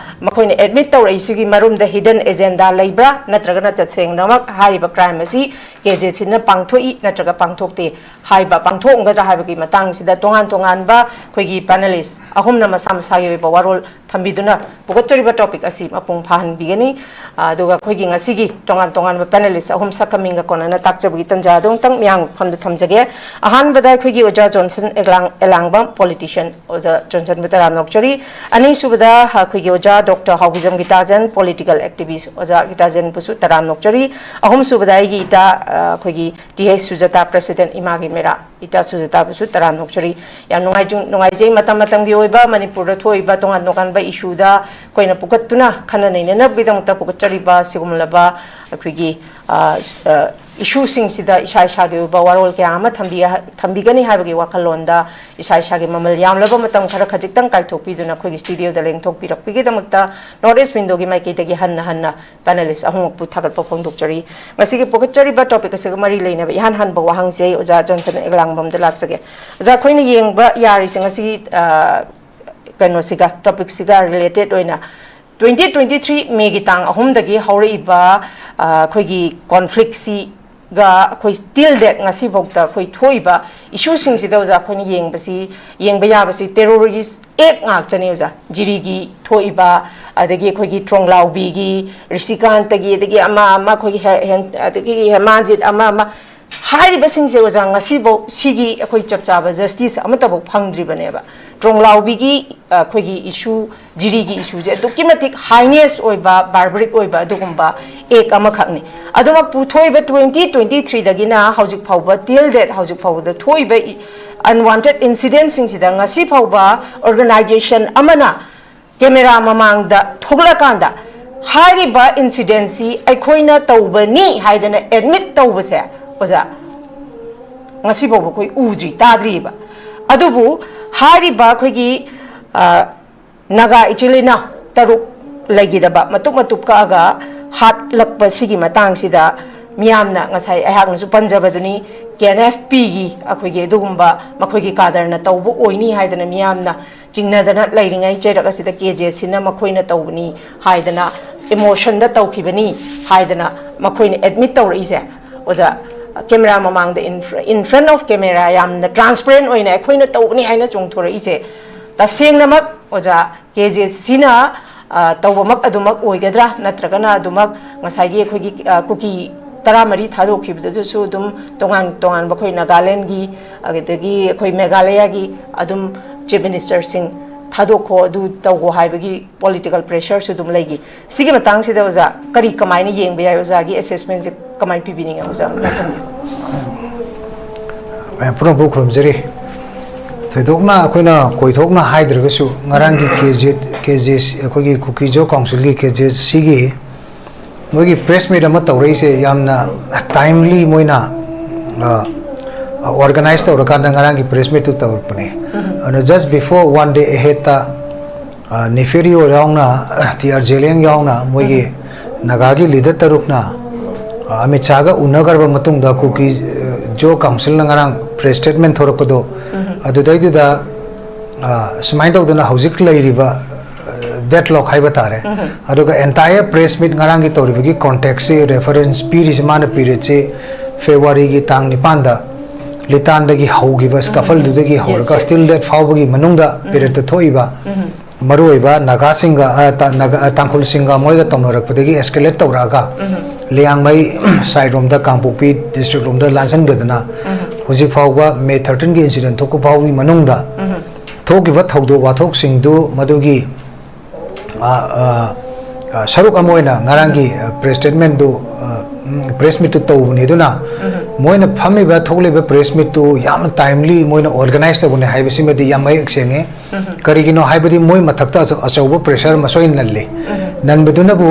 ꯃꯈꯣꯏꯅ ꯑꯦꯗꯃꯤꯠ ꯇꯧꯔꯛꯏꯁꯤꯒꯤ ꯃꯔꯨꯝꯗ ꯍꯤꯗꯟ ꯑꯦꯖꯦꯟꯗꯥ ꯂꯩꯕ꯭ꯔꯥ, ꯅꯠꯇ꯭ꯔꯒꯅ ꯇꯁꯦꯡꯅꯃꯛ ꯍꯥꯏꯔꯤꯕ ꯀ꯭ꯔꯥꯏꯝ ꯑꯁꯤ ꯀꯦ ꯖꯦꯠꯁꯤꯅ ꯄꯥꯡꯊꯣꯛꯏ ꯅꯠꯇ꯭ꯔꯒ ꯄꯥꯡꯊꯣꯛꯇꯦ ꯍꯥꯏꯕ, ꯄꯥꯡꯊꯣꯛꯑꯝꯒꯗ꯭ꯔꯥ ꯍꯥꯏꯕꯒꯤ ꯃꯇꯥꯡꯁꯤꯗ ꯇꯣꯉꯥꯟ ꯇꯣꯉꯥꯟꯕ ꯑꯩꯈꯣꯏꯒꯤ ꯄꯦꯅꯦꯂꯤꯁ ꯑꯍꯨꯝꯅ ꯃꯁꯥ ꯃꯁꯥꯒꯤ ꯑꯣꯏꯕ ꯋꯥꯔꯣꯜ ꯊꯝꯕꯤꯗꯨꯅ ꯄꯨꯒꯠꯆꯔꯤꯕ ꯇꯣꯄꯤꯛ ꯑꯁꯤ ꯃꯄꯨꯡ ꯐꯥꯍꯟꯕꯤꯒꯅꯤ꯫ ꯑꯗꯨꯒ ꯑꯩꯈꯣꯏꯒꯤ ꯉꯁꯤꯒꯤ ꯇꯣꯉꯥꯟ ꯇꯣꯉꯥꯟꯕ ꯄꯦꯅꯦꯂꯤꯁ ꯑꯍꯨꯝ ꯁꯛꯈꯪ ꯃꯤꯡꯒ ꯀꯣꯟꯅꯅ ꯇꯥꯛꯆꯕꯒꯤ ꯇꯟꯖꯥ ꯑꯗꯨ ꯑꯃꯨꯛꯇꯪ ꯃꯤꯌꯥꯝꯒꯤ ꯃꯐꯝꯗ ꯊꯝꯖꯒꯦ꯫ ꯑꯍꯥꯟꯕꯗ ꯑꯩꯈꯣꯏꯒꯤ ꯑꯣꯖꯥ ꯖꯣꯟꯁꯟ ꯑꯦꯂꯥꯡ-, ꯑꯦꯂꯥꯡꯕꯝ, ꯄꯣꯂꯤꯇꯤꯁꯤꯌꯟ ꯑꯣꯖꯥ ꯖꯣꯟꯁꯟꯕꯨ ꯇꯔꯥꯝꯅ ꯑꯣꯛꯆꯔꯤ꯫ ꯑꯅꯤꯁꯨꯕꯗ ꯑꯩꯈꯣꯏꯒꯤ ꯑꯣꯖꯥ ꯗꯣꯛꯇꯔ ꯍꯥꯎꯕꯤꯖꯝ ꯒꯤꯇꯥꯖꯟ, ꯄꯣꯂꯤꯇꯤꯀꯦꯜ ꯑꯦꯛꯇꯤꯚꯤꯁ ꯑꯣꯖꯥ ꯒꯤꯇꯥꯖꯟꯕꯨꯁꯨ ꯇꯔꯥꯝꯅ ꯑꯣꯛꯆꯔꯤ꯫ ꯑꯍꯨꯝꯁꯨꯕꯗ ꯑꯩꯒꯤ ꯏꯇꯥ, ꯑ, ꯑꯩꯈꯣꯏꯒꯤ ꯇꯤ ꯑꯩꯆ ꯁꯨꯖꯥꯇꯥ, ꯄ꯭ꯔꯦꯁꯤꯗꯦꯟꯠ ꯏꯃꯥꯒꯤ ꯃꯦꯔꯥ, ꯏꯇꯥ ꯁꯨꯖꯥꯇꯥꯕꯨꯁꯨ ꯇꯔꯥꯝꯅ ꯑꯣꯛꯆꯔꯤ꯫ ꯌꯥꯝ ꯅꯨꯡꯉꯥꯏꯖ-, ꯅꯨꯡꯉꯥꯏꯖꯩ, ꯃꯇꯝ ꯃꯇꯝꯒꯤ ꯑꯣꯏꯕ ꯃꯅꯤꯄꯨꯔꯗ ꯊꯣꯛꯏꯕ ꯇꯣꯉꯥꯟ ꯇꯣꯉꯥꯟꯕ ꯏꯁꯨꯗ ꯑꯩꯈꯣꯏꯅ ꯄꯨꯈꯠꯇꯨꯅ ꯈꯟꯅ ꯅꯩꯅꯅꯕꯒꯤꯗꯃꯛꯇ ꯄꯨꯈꯠꯆꯔꯤꯕ ꯁꯤꯒꯨꯝꯂꯕ ꯑꯩꯈꯣꯏꯒꯤ, ꯑ, ꯑ, ꯏꯁꯨꯁꯤꯡꯁꯤꯗ ꯏꯁꯥ ꯏꯁꯥꯒꯤ ꯑꯣꯏꯕ ꯋꯥꯔꯣꯜ ꯀꯌꯥ ꯑꯃ ꯊꯝꯕꯤ-, ꯊꯝꯕꯤꯒꯅꯤ ꯍꯥꯏꯕꯒꯤ ꯋꯥꯈꯜꯂꯣꯟꯗ ꯏꯁꯥ ꯏꯁꯥꯒꯤ ꯃꯃꯜ ꯌꯥꯝꯂꯕ ꯃꯇꯝ ꯈꯔ ꯈꯖꯤꯛꯇꯪ ꯀꯥꯏꯊꯣꯛꯄꯤꯗꯨꯅ ꯑꯩꯈꯣꯏꯒꯤ ꯁ꯭ꯇꯨꯗꯤꯑꯣꯗ ꯂꯦꯡꯊꯣꯛꯄꯤꯔꯛꯄꯒꯤꯗꯃꯛꯇ ꯅꯣꯔꯠ ꯏꯁ ꯋꯤꯟꯗꯣꯒꯤ ꯃꯥꯏꯀꯩꯗꯒꯤ ꯍꯟꯅ ꯍꯟꯅ ꯄꯦꯅꯦꯂꯤꯁ ꯑꯍꯨꯝꯃꯛꯄꯨ ꯊꯥꯒꯠꯄ ꯐꯣꯡꯗꯣꯛꯆꯔꯤ꯫ ꯉꯁꯤꯒꯤ ꯄꯨꯈꯠꯆꯔꯤꯕ ꯇꯣꯄꯤꯛ ꯑꯁꯤꯒ ꯃꯔꯤ ꯂꯩꯅꯕ ꯏꯍꯥꯟ ꯍꯥꯟꯕ ꯋꯥꯍꯪꯁꯦ ꯑꯩ ꯑꯣꯖꯥ ꯖꯣꯟꯁꯟ ꯑꯦꯂꯥꯡꯕꯝꯗ ꯂꯥꯛꯆꯒꯦ꯫ ꯑꯣꯖꯥ, ꯑꯩꯈꯣꯏꯅ ꯌꯦꯡꯕ ꯌꯥꯔꯤꯁꯦ ꯉꯁꯤꯒꯤ, ꯑ, ꯀꯩꯅꯣꯁꯤꯒ, ꯇꯣꯄꯤꯛꯁꯤꯒ ꯔꯤꯂꯦꯇꯦꯗ ꯑꯣꯏꯅ twenty twenty three ꯃꯦꯒꯤ ꯇꯥꯡ ꯑꯍꯨꯝꯗꯒꯤ ꯍꯧꯔꯛꯏꯕ, ꯑ, ꯑꯩꯈꯣꯏꯒꯤ ꯀꯣꯟꯐ꯭ꯂꯤꯛꯁꯤꯒ ꯑꯩꯈꯣꯏ ꯇꯤꯜ ꯗꯦꯠ ꯉꯁꯤꯐꯥꯎꯗ ꯑꯩꯈꯣꯏ ꯊꯣꯛꯏꯕ ꯏꯁꯨꯁꯤꯡꯁꯤꯗ ꯑꯣꯖꯥ ꯑꯩꯈꯣꯏꯅ ꯌꯦꯡꯕꯁꯤ, ꯌꯦꯡꯕ ꯌꯥꯕꯁꯤ ꯇꯦꯔꯣꯔꯤꯁ ꯑꯦꯛ ꯉꯥꯛꯇꯅꯤ ꯑꯣꯖꯥ꯫ ꯖꯤꯔꯤꯒꯤ ꯊꯣꯛꯏꯕ, ꯑꯗꯒꯤ ꯑꯩꯈꯣꯏꯒꯤ ꯇ꯭ꯔꯣꯡꯂꯥꯎꯕꯤꯒꯤ, ꯔꯤꯁꯤꯀꯥꯟꯇꯒꯤ, ꯑꯗꯒꯤ ꯑꯃ ꯑꯃ ꯑꯩꯈꯣꯏꯒꯤ ꯍꯦ-, ꯍꯦꯟ-, ꯑꯗꯒꯤ ꯍꯦꯃꯥꯟꯖꯤꯠ ꯑꯃ ꯑꯃ, ꯍꯥꯏꯔꯤꯕꯁꯤꯡꯁꯦ ꯑꯣꯖꯥ ꯉꯁꯤꯐꯥꯎ ꯁꯤꯒꯤ ꯑꯩꯈꯣꯏ ꯆꯞ ꯆꯥꯕ ꯖꯁꯇꯤꯁ ꯑꯃꯠꯇꯐꯥꯎ ꯐꯪꯗ꯭ꯔꯤꯕꯅꯦꯕ꯫ ꯇ꯭ꯔꯣꯡꯂꯥꯎꯕꯤꯒꯤ, ꯑ, ꯑꯩꯈꯣꯏꯒꯤ ꯏꯁꯨ, ꯖꯤꯔꯤꯒꯤ ꯏꯁꯨꯁꯦ ꯑꯗꯨꯛꯀꯤ ꯃꯇꯤꯛ ꯍꯥꯏꯅꯦꯁ ꯑꯣꯏꯕ, ꯕꯥꯔꯕꯔꯤꯛ ꯑꯣꯏꯕ ꯑꯗꯨꯒꯨꯝꯕ ꯑꯦꯛ ꯑꯃꯈꯛꯅꯤ꯫ ꯑꯗꯨꯃꯛ ꯄꯨꯊꯣꯛꯏꯕ twenty twenty three ꯗꯒꯤꯅ ꯍꯧꯖꯤꯛ ꯐꯥꯎꯕ, ꯇꯤꯜ ꯗꯦꯠ ꯍꯧꯖꯤꯛ ꯐꯥꯎꯕꯗ ꯊꯣꯛꯏꯕ ꯏ-, ꯑꯟꯋꯥꯟꯇꯦꯗ ꯏꯟꯁꯤꯗꯦꯟꯁꯤꯡꯁꯤꯗ ꯉꯁꯤ ꯐꯥꯎꯕ ꯑꯣꯔꯒꯅꯥꯏꯖꯦꯁꯟ ꯑꯃꯅ ꯀꯦꯃꯦꯔꯥ ꯃꯃꯥꯡꯗ ꯊꯣꯛꯂꯛꯀꯥꯟꯗ ꯍꯥꯏꯔꯤꯕ ꯏꯟꯁꯤꯗꯦꯟꯁꯤ ꯑꯩꯈꯣꯏꯅ ꯇꯧꯕꯅꯤ ꯍꯥꯏꯗꯅ ꯑꯦꯗꯃꯤꯠ ꯇꯧꯕꯁꯦ ꯑꯣꯖꯥ ꯉꯁꯤ ꯐꯥꯎꯕ ꯑꯩꯈꯣꯏ ꯎꯗ꯭ꯔꯤ, ꯇꯥꯗ꯭ꯔꯤꯕ꯫ ꯑꯗꯨꯕꯨ ꯍꯥꯏꯔꯤꯕ ꯑꯩꯈꯣꯏꯒꯤ, ꯑ, ꯅꯥꯒꯥ ꯏꯆꯤꯜ ꯏꯅꯥꯎ ꯇꯔꯨꯛ ꯂꯩꯈꯤꯗꯕ, ꯃꯇꯨꯞ ꯃꯇꯨꯞ ꯀꯛꯑꯒ ꯍꯥꯠꯂꯛꯄ ꯁꯤꯒꯤ ꯃꯇꯥꯡꯁꯤꯗ ꯃꯤꯌꯥꯝꯅ ꯉꯁꯥꯏ ꯑꯩꯍꯥꯛꯅꯁꯨ ꯄꯟꯖꯕꯗꯨꯅꯤ, ꯀꯦ ꯑꯦꯟ ꯑꯦꯐ ꯄꯤꯒꯤ ꯑꯩꯈꯣꯏꯒꯤ ꯑꯗꯨꯒꯨꯝꯕ ꯃꯈꯣꯏꯒꯤ ꯀꯥꯗꯔꯅ ꯇꯧꯕ ꯑꯣꯏꯅꯤ ꯍꯥꯏꯗꯅ ꯃꯤꯌꯥꯝꯅ ꯆꯤꯡꯅꯗꯅ ꯂꯩꯔꯤꯉꯩ ꯆꯩꯔꯛ ꯑꯁꯤꯗ ꯀꯦ ꯖꯦ ꯁꯤꯅ ꯃꯈꯣꯏꯅ ꯇꯧꯕꯅꯤ ꯍꯥꯏꯗꯅ, ꯏꯃꯣꯁꯟꯗ ꯇꯧꯈꯤꯕꯅꯤ ꯍꯥꯏꯗꯅ ꯃꯈꯣꯏꯅ ꯑꯦꯗꯃꯤꯠ ꯇꯧꯔꯛꯏꯁꯦ, ꯑꯣꯖꯥ, ꯀꯦꯃꯦꯔꯥ ꯃꯃꯥꯡꯗ, in front of camera, ꯌꯥꯝꯅ ꯇ꯭ꯔꯥꯟꯁꯄꯦꯔꯦꯟ ꯑꯣꯏꯅ ꯑꯩꯈꯣꯏꯅ ꯇꯧꯕꯅꯤ ꯍꯥꯏꯅ ꯆꯣꯡꯊꯣꯔꯛꯏꯁꯦ, ꯇꯁꯦꯡꯅꯃꯛ ꯑꯣꯖꯥ, ꯀꯦ ꯖꯦ ꯁꯤꯅ, ꯑ, ꯇꯧꯕꯃꯛ ꯑꯗꯨꯃꯛ ꯑꯣꯏꯒꯗ꯭ꯔꯥ, ꯅꯠꯇ꯭ꯔꯒꯅ ꯑꯗꯨꯃꯛ ꯉꯁꯥꯏꯒꯤ ꯑꯩꯈꯣꯏꯒꯤ, ꯑ, ꯀꯨꯀꯤ ꯇꯔꯥꯃꯔꯤ ꯊꯥꯗꯣꯛꯈꯤꯕꯗꯨꯗꯁꯨ ꯑꯗꯨꯝ ꯇꯣꯉꯥꯟ ꯇꯣꯉꯥꯟꯕ ꯑꯩꯈꯣꯏ ꯅꯥꯒꯥꯂꯦꯟꯒꯤ, ꯑꯗꯒꯤ ꯑꯩꯈꯣꯏ ꯃꯦꯘꯥꯂꯌꯥꯒꯤ ꯑꯗꯨꯝ ꯆꯤꯐ ꯃꯤꯅꯤꯁꯇꯔꯁꯤꯡ ꯊꯥꯗꯣꯛꯈꯣ, ꯑꯗꯨ ꯇꯧꯈꯣ ꯍꯥꯏꯕꯒꯤ ꯄꯣꯂꯤꯇꯤꯀꯦꯜ ꯄ꯭ꯔꯦꯁꯔꯁꯨ ꯑꯗꯨꯝ ꯂꯩꯈꯤ꯫ ꯁꯤꯒꯤ ꯃꯇꯥꯡꯁꯤꯗ ꯑꯣꯖꯥ ꯀꯔꯤ, ꯀꯃꯥꯏꯅ ꯌꯦꯡꯕ ꯌꯥꯏ? ꯑꯣꯖꯥꯒꯤ ꯑꯦꯁꯦꯁꯃꯦꯟꯁꯦ ꯀꯃꯥꯏꯅ ꯄꯤꯕꯤꯅꯤꯡꯉꯦ? ꯑꯣꯖꯥ, ꯃꯊꯪꯒꯤ꯫ ꯃꯌꯥꯝ ꯄꯨꯝꯅꯃꯛꯄꯨ ꯈꯨꯔꯨꯝꯖꯔꯤ꯫ ꯊꯣꯏꯗꯣꯛꯅ ꯑꯩꯈꯣꯏꯅ ꯀꯣꯏꯊꯣꯛꯅ ꯍꯥꯏꯗ꯭ꯔꯒꯁꯨ, ꯉꯔꯥꯡꯒꯤ ꯀꯦ ꯖꯦ, ꯀꯦ ꯖꯦ ꯁꯤ, ꯑꯩꯈꯣꯏꯒꯤ ꯀꯨꯀꯤꯖꯣ ꯀꯥꯎꯟꯁꯤꯜꯒꯤ ꯀꯦ ꯖꯦ ꯁꯤꯒꯤ ꯃꯣꯏꯒꯤ ꯄ꯭ꯔꯦꯁ ꯃꯤꯠ ꯑꯃ ꯇꯧꯔꯛꯏꯁꯦ ꯌꯥꯝꯅ ꯇꯥꯏꯝꯂꯤ, ꯃꯣꯏꯅ, ꯑ, ꯑꯣꯔꯒꯅꯥꯏꯖ ꯇꯧꯔꯀꯥꯟꯗ ꯉꯔꯥꯡꯒꯤ ꯄ꯭ꯔꯦꯁ ꯃꯤꯠꯇꯨ ꯇꯧꯔꯛꯄꯅꯦ꯫ ꯑꯗꯨꯅ just before, one day ahead ꯇ, ꯑ, ꯅꯦꯐꯦꯔꯤꯑꯣ ꯌꯥꯎꯅ, ꯇꯤ ꯑꯥꯔ ꯖꯦꯂꯦꯡ ꯌꯥꯎꯅ, ꯃꯣꯏꯒꯤ ꯅꯥꯒꯥꯒꯤ ꯂꯤꯗꯔ ꯇꯔꯨꯛꯅ, ꯑ, ꯑꯃꯤꯠ ꯁꯥꯍꯒ ꯎꯅꯈ꯭ꯔꯕ ꯃꯇꯨꯡꯗ ꯀꯨꯀꯤ, ꯑ, ꯖꯣ ꯀꯥꯎꯟꯁꯤꯜꯅ ꯉꯔꯥꯡ ꯄ꯭ꯔꯦꯁ ꯁ꯭ꯇꯦꯠꯃꯦꯟ ꯊꯣꯔꯛꯄꯗꯣ, ꯑꯗꯨꯗꯩꯗꯨꯗ, ꯑ, ꯁꯨꯃꯥꯏꯅ ꯇꯧꯗꯅ ꯍꯧꯖꯤꯛ ꯂꯩꯔꯤꯕ, ꯑ, ꯗꯦꯠꯂꯣꯛ ꯍꯥꯏꯕ ꯇꯥꯔꯦ꯫ ꯑꯗꯨꯒ entire press meet ꯉꯔꯥꯡꯒꯤ ꯇꯧꯔꯤꯕꯒꯤ ꯀꯣꯟꯇꯦꯛꯁꯁꯤ, ꯔꯦꯐꯔꯦꯟꯁ ꯄꯤꯔꯤꯁꯤ, ꯃꯥꯅ ꯄꯤꯔꯤꯠꯁꯤ ꯐꯦꯕ꯭ꯔꯨꯋꯥꯔꯤꯒꯤ ꯇꯥꯡ ꯅꯤꯄꯥꯟꯗ ꯂꯤꯇꯥꯟꯗꯒꯤ ꯍꯧꯈꯤꯕ ꯁ꯭ꯀꯐꯜꯗꯨꯗꯒꯤ ꯍꯧꯔꯒ ꯁ꯭ꯇꯤꯜ ꯗꯦꯠ ꯐꯥꯎꯕꯒꯤ ꯃꯅꯨꯡꯗ ꯄꯤꯔꯤꯠꯇ ꯊꯣꯛꯏꯕ ꯃꯔꯨꯑꯣꯏꯕ ꯅꯥꯒꯥꯁꯤꯡꯒ, ꯑ, ꯇꯥ-, ꯅꯥꯒꯥ-, ꯑ, ꯇꯥꯡꯈꯨꯜꯁꯤꯡꯒ ꯃꯣꯏꯒ ꯇꯧꯅꯔꯛꯄꯗꯒꯤ ꯑꯦꯁꯀꯦꯂꯦꯠ ꯇꯧꯔꯛꯑꯒ ꯂꯤꯌꯥꯡꯃꯩ ꯁꯥꯏꯠ ꯔꯣꯝꯗ, ꯀꯥꯡꯄꯣꯛꯄꯤ ꯗꯤꯁꯇ꯭ꯔꯤꯛ ꯔꯣꯝꯗ ꯂꯥꯟꯁꯤꯟꯒꯗꯅ ꯍꯧꯖꯤꯛ ꯐꯥꯎꯕ ꯃꯦ ꯊꯥꯔꯇꯤꯟꯒꯤ ꯏꯟꯁꯤꯗꯦꯟ ꯊꯣꯛꯄ ꯐꯥꯎꯕꯒꯤ ꯃꯅꯨꯡꯗ ꯊꯣꯛꯈꯤꯕ ꯊꯧꯗꯣꯛ ꯋꯥꯊꯣꯛꯁꯤꯡꯗꯨ ꯃꯗꯨꯒꯤ, ꯑ, ꯑ, ꯑ, ꯁꯔꯨꯛ ꯑꯃ ꯑꯣꯏꯅ ꯉꯔꯥꯡꯒꯤ, ꯑ, ꯄ꯭ꯔꯦꯁ ꯁ꯭ꯇꯦꯠꯃꯦꯟꯗꯨ, ꯑ, ꯎꯝ, ꯄ꯭ꯔꯦꯁ ꯃꯤꯠꯇꯨ ꯇꯧꯕꯅꯤ꯫ ꯑꯗꯨꯅ ꯃꯣꯏꯅ ꯐꯝꯃꯤꯕ, ꯊꯣꯛꯂꯤꯕ ꯄ꯭ꯔꯦꯁ ꯃꯤꯠꯇꯨ ꯌꯥꯝꯅ ꯇꯥꯏꯝꯂꯤ ꯃꯣꯏꯅ ꯑꯣꯔꯒꯅꯥꯏꯖ ꯇꯧꯕꯅꯤ ꯍꯥꯏꯕꯁꯤꯃꯗꯤ ꯌꯥꯝ ꯃꯌꯦꯛ ꯁꯦꯡꯉꯦ꯫ ꯀꯔꯤꯒꯤꯅꯣ ꯍꯥꯏꯕꯗꯤ ꯃꯣꯏ ꯃꯊꯛꯇ ꯑꯆꯧ-, ꯑꯆꯧꯕ ꯄ꯭ꯔꯦꯁꯔ ꯑꯃ ꯁꯣꯏꯅ ꯅꯜꯂꯤ꯫ ꯅꯟꯕꯗꯨꯅꯕꯨ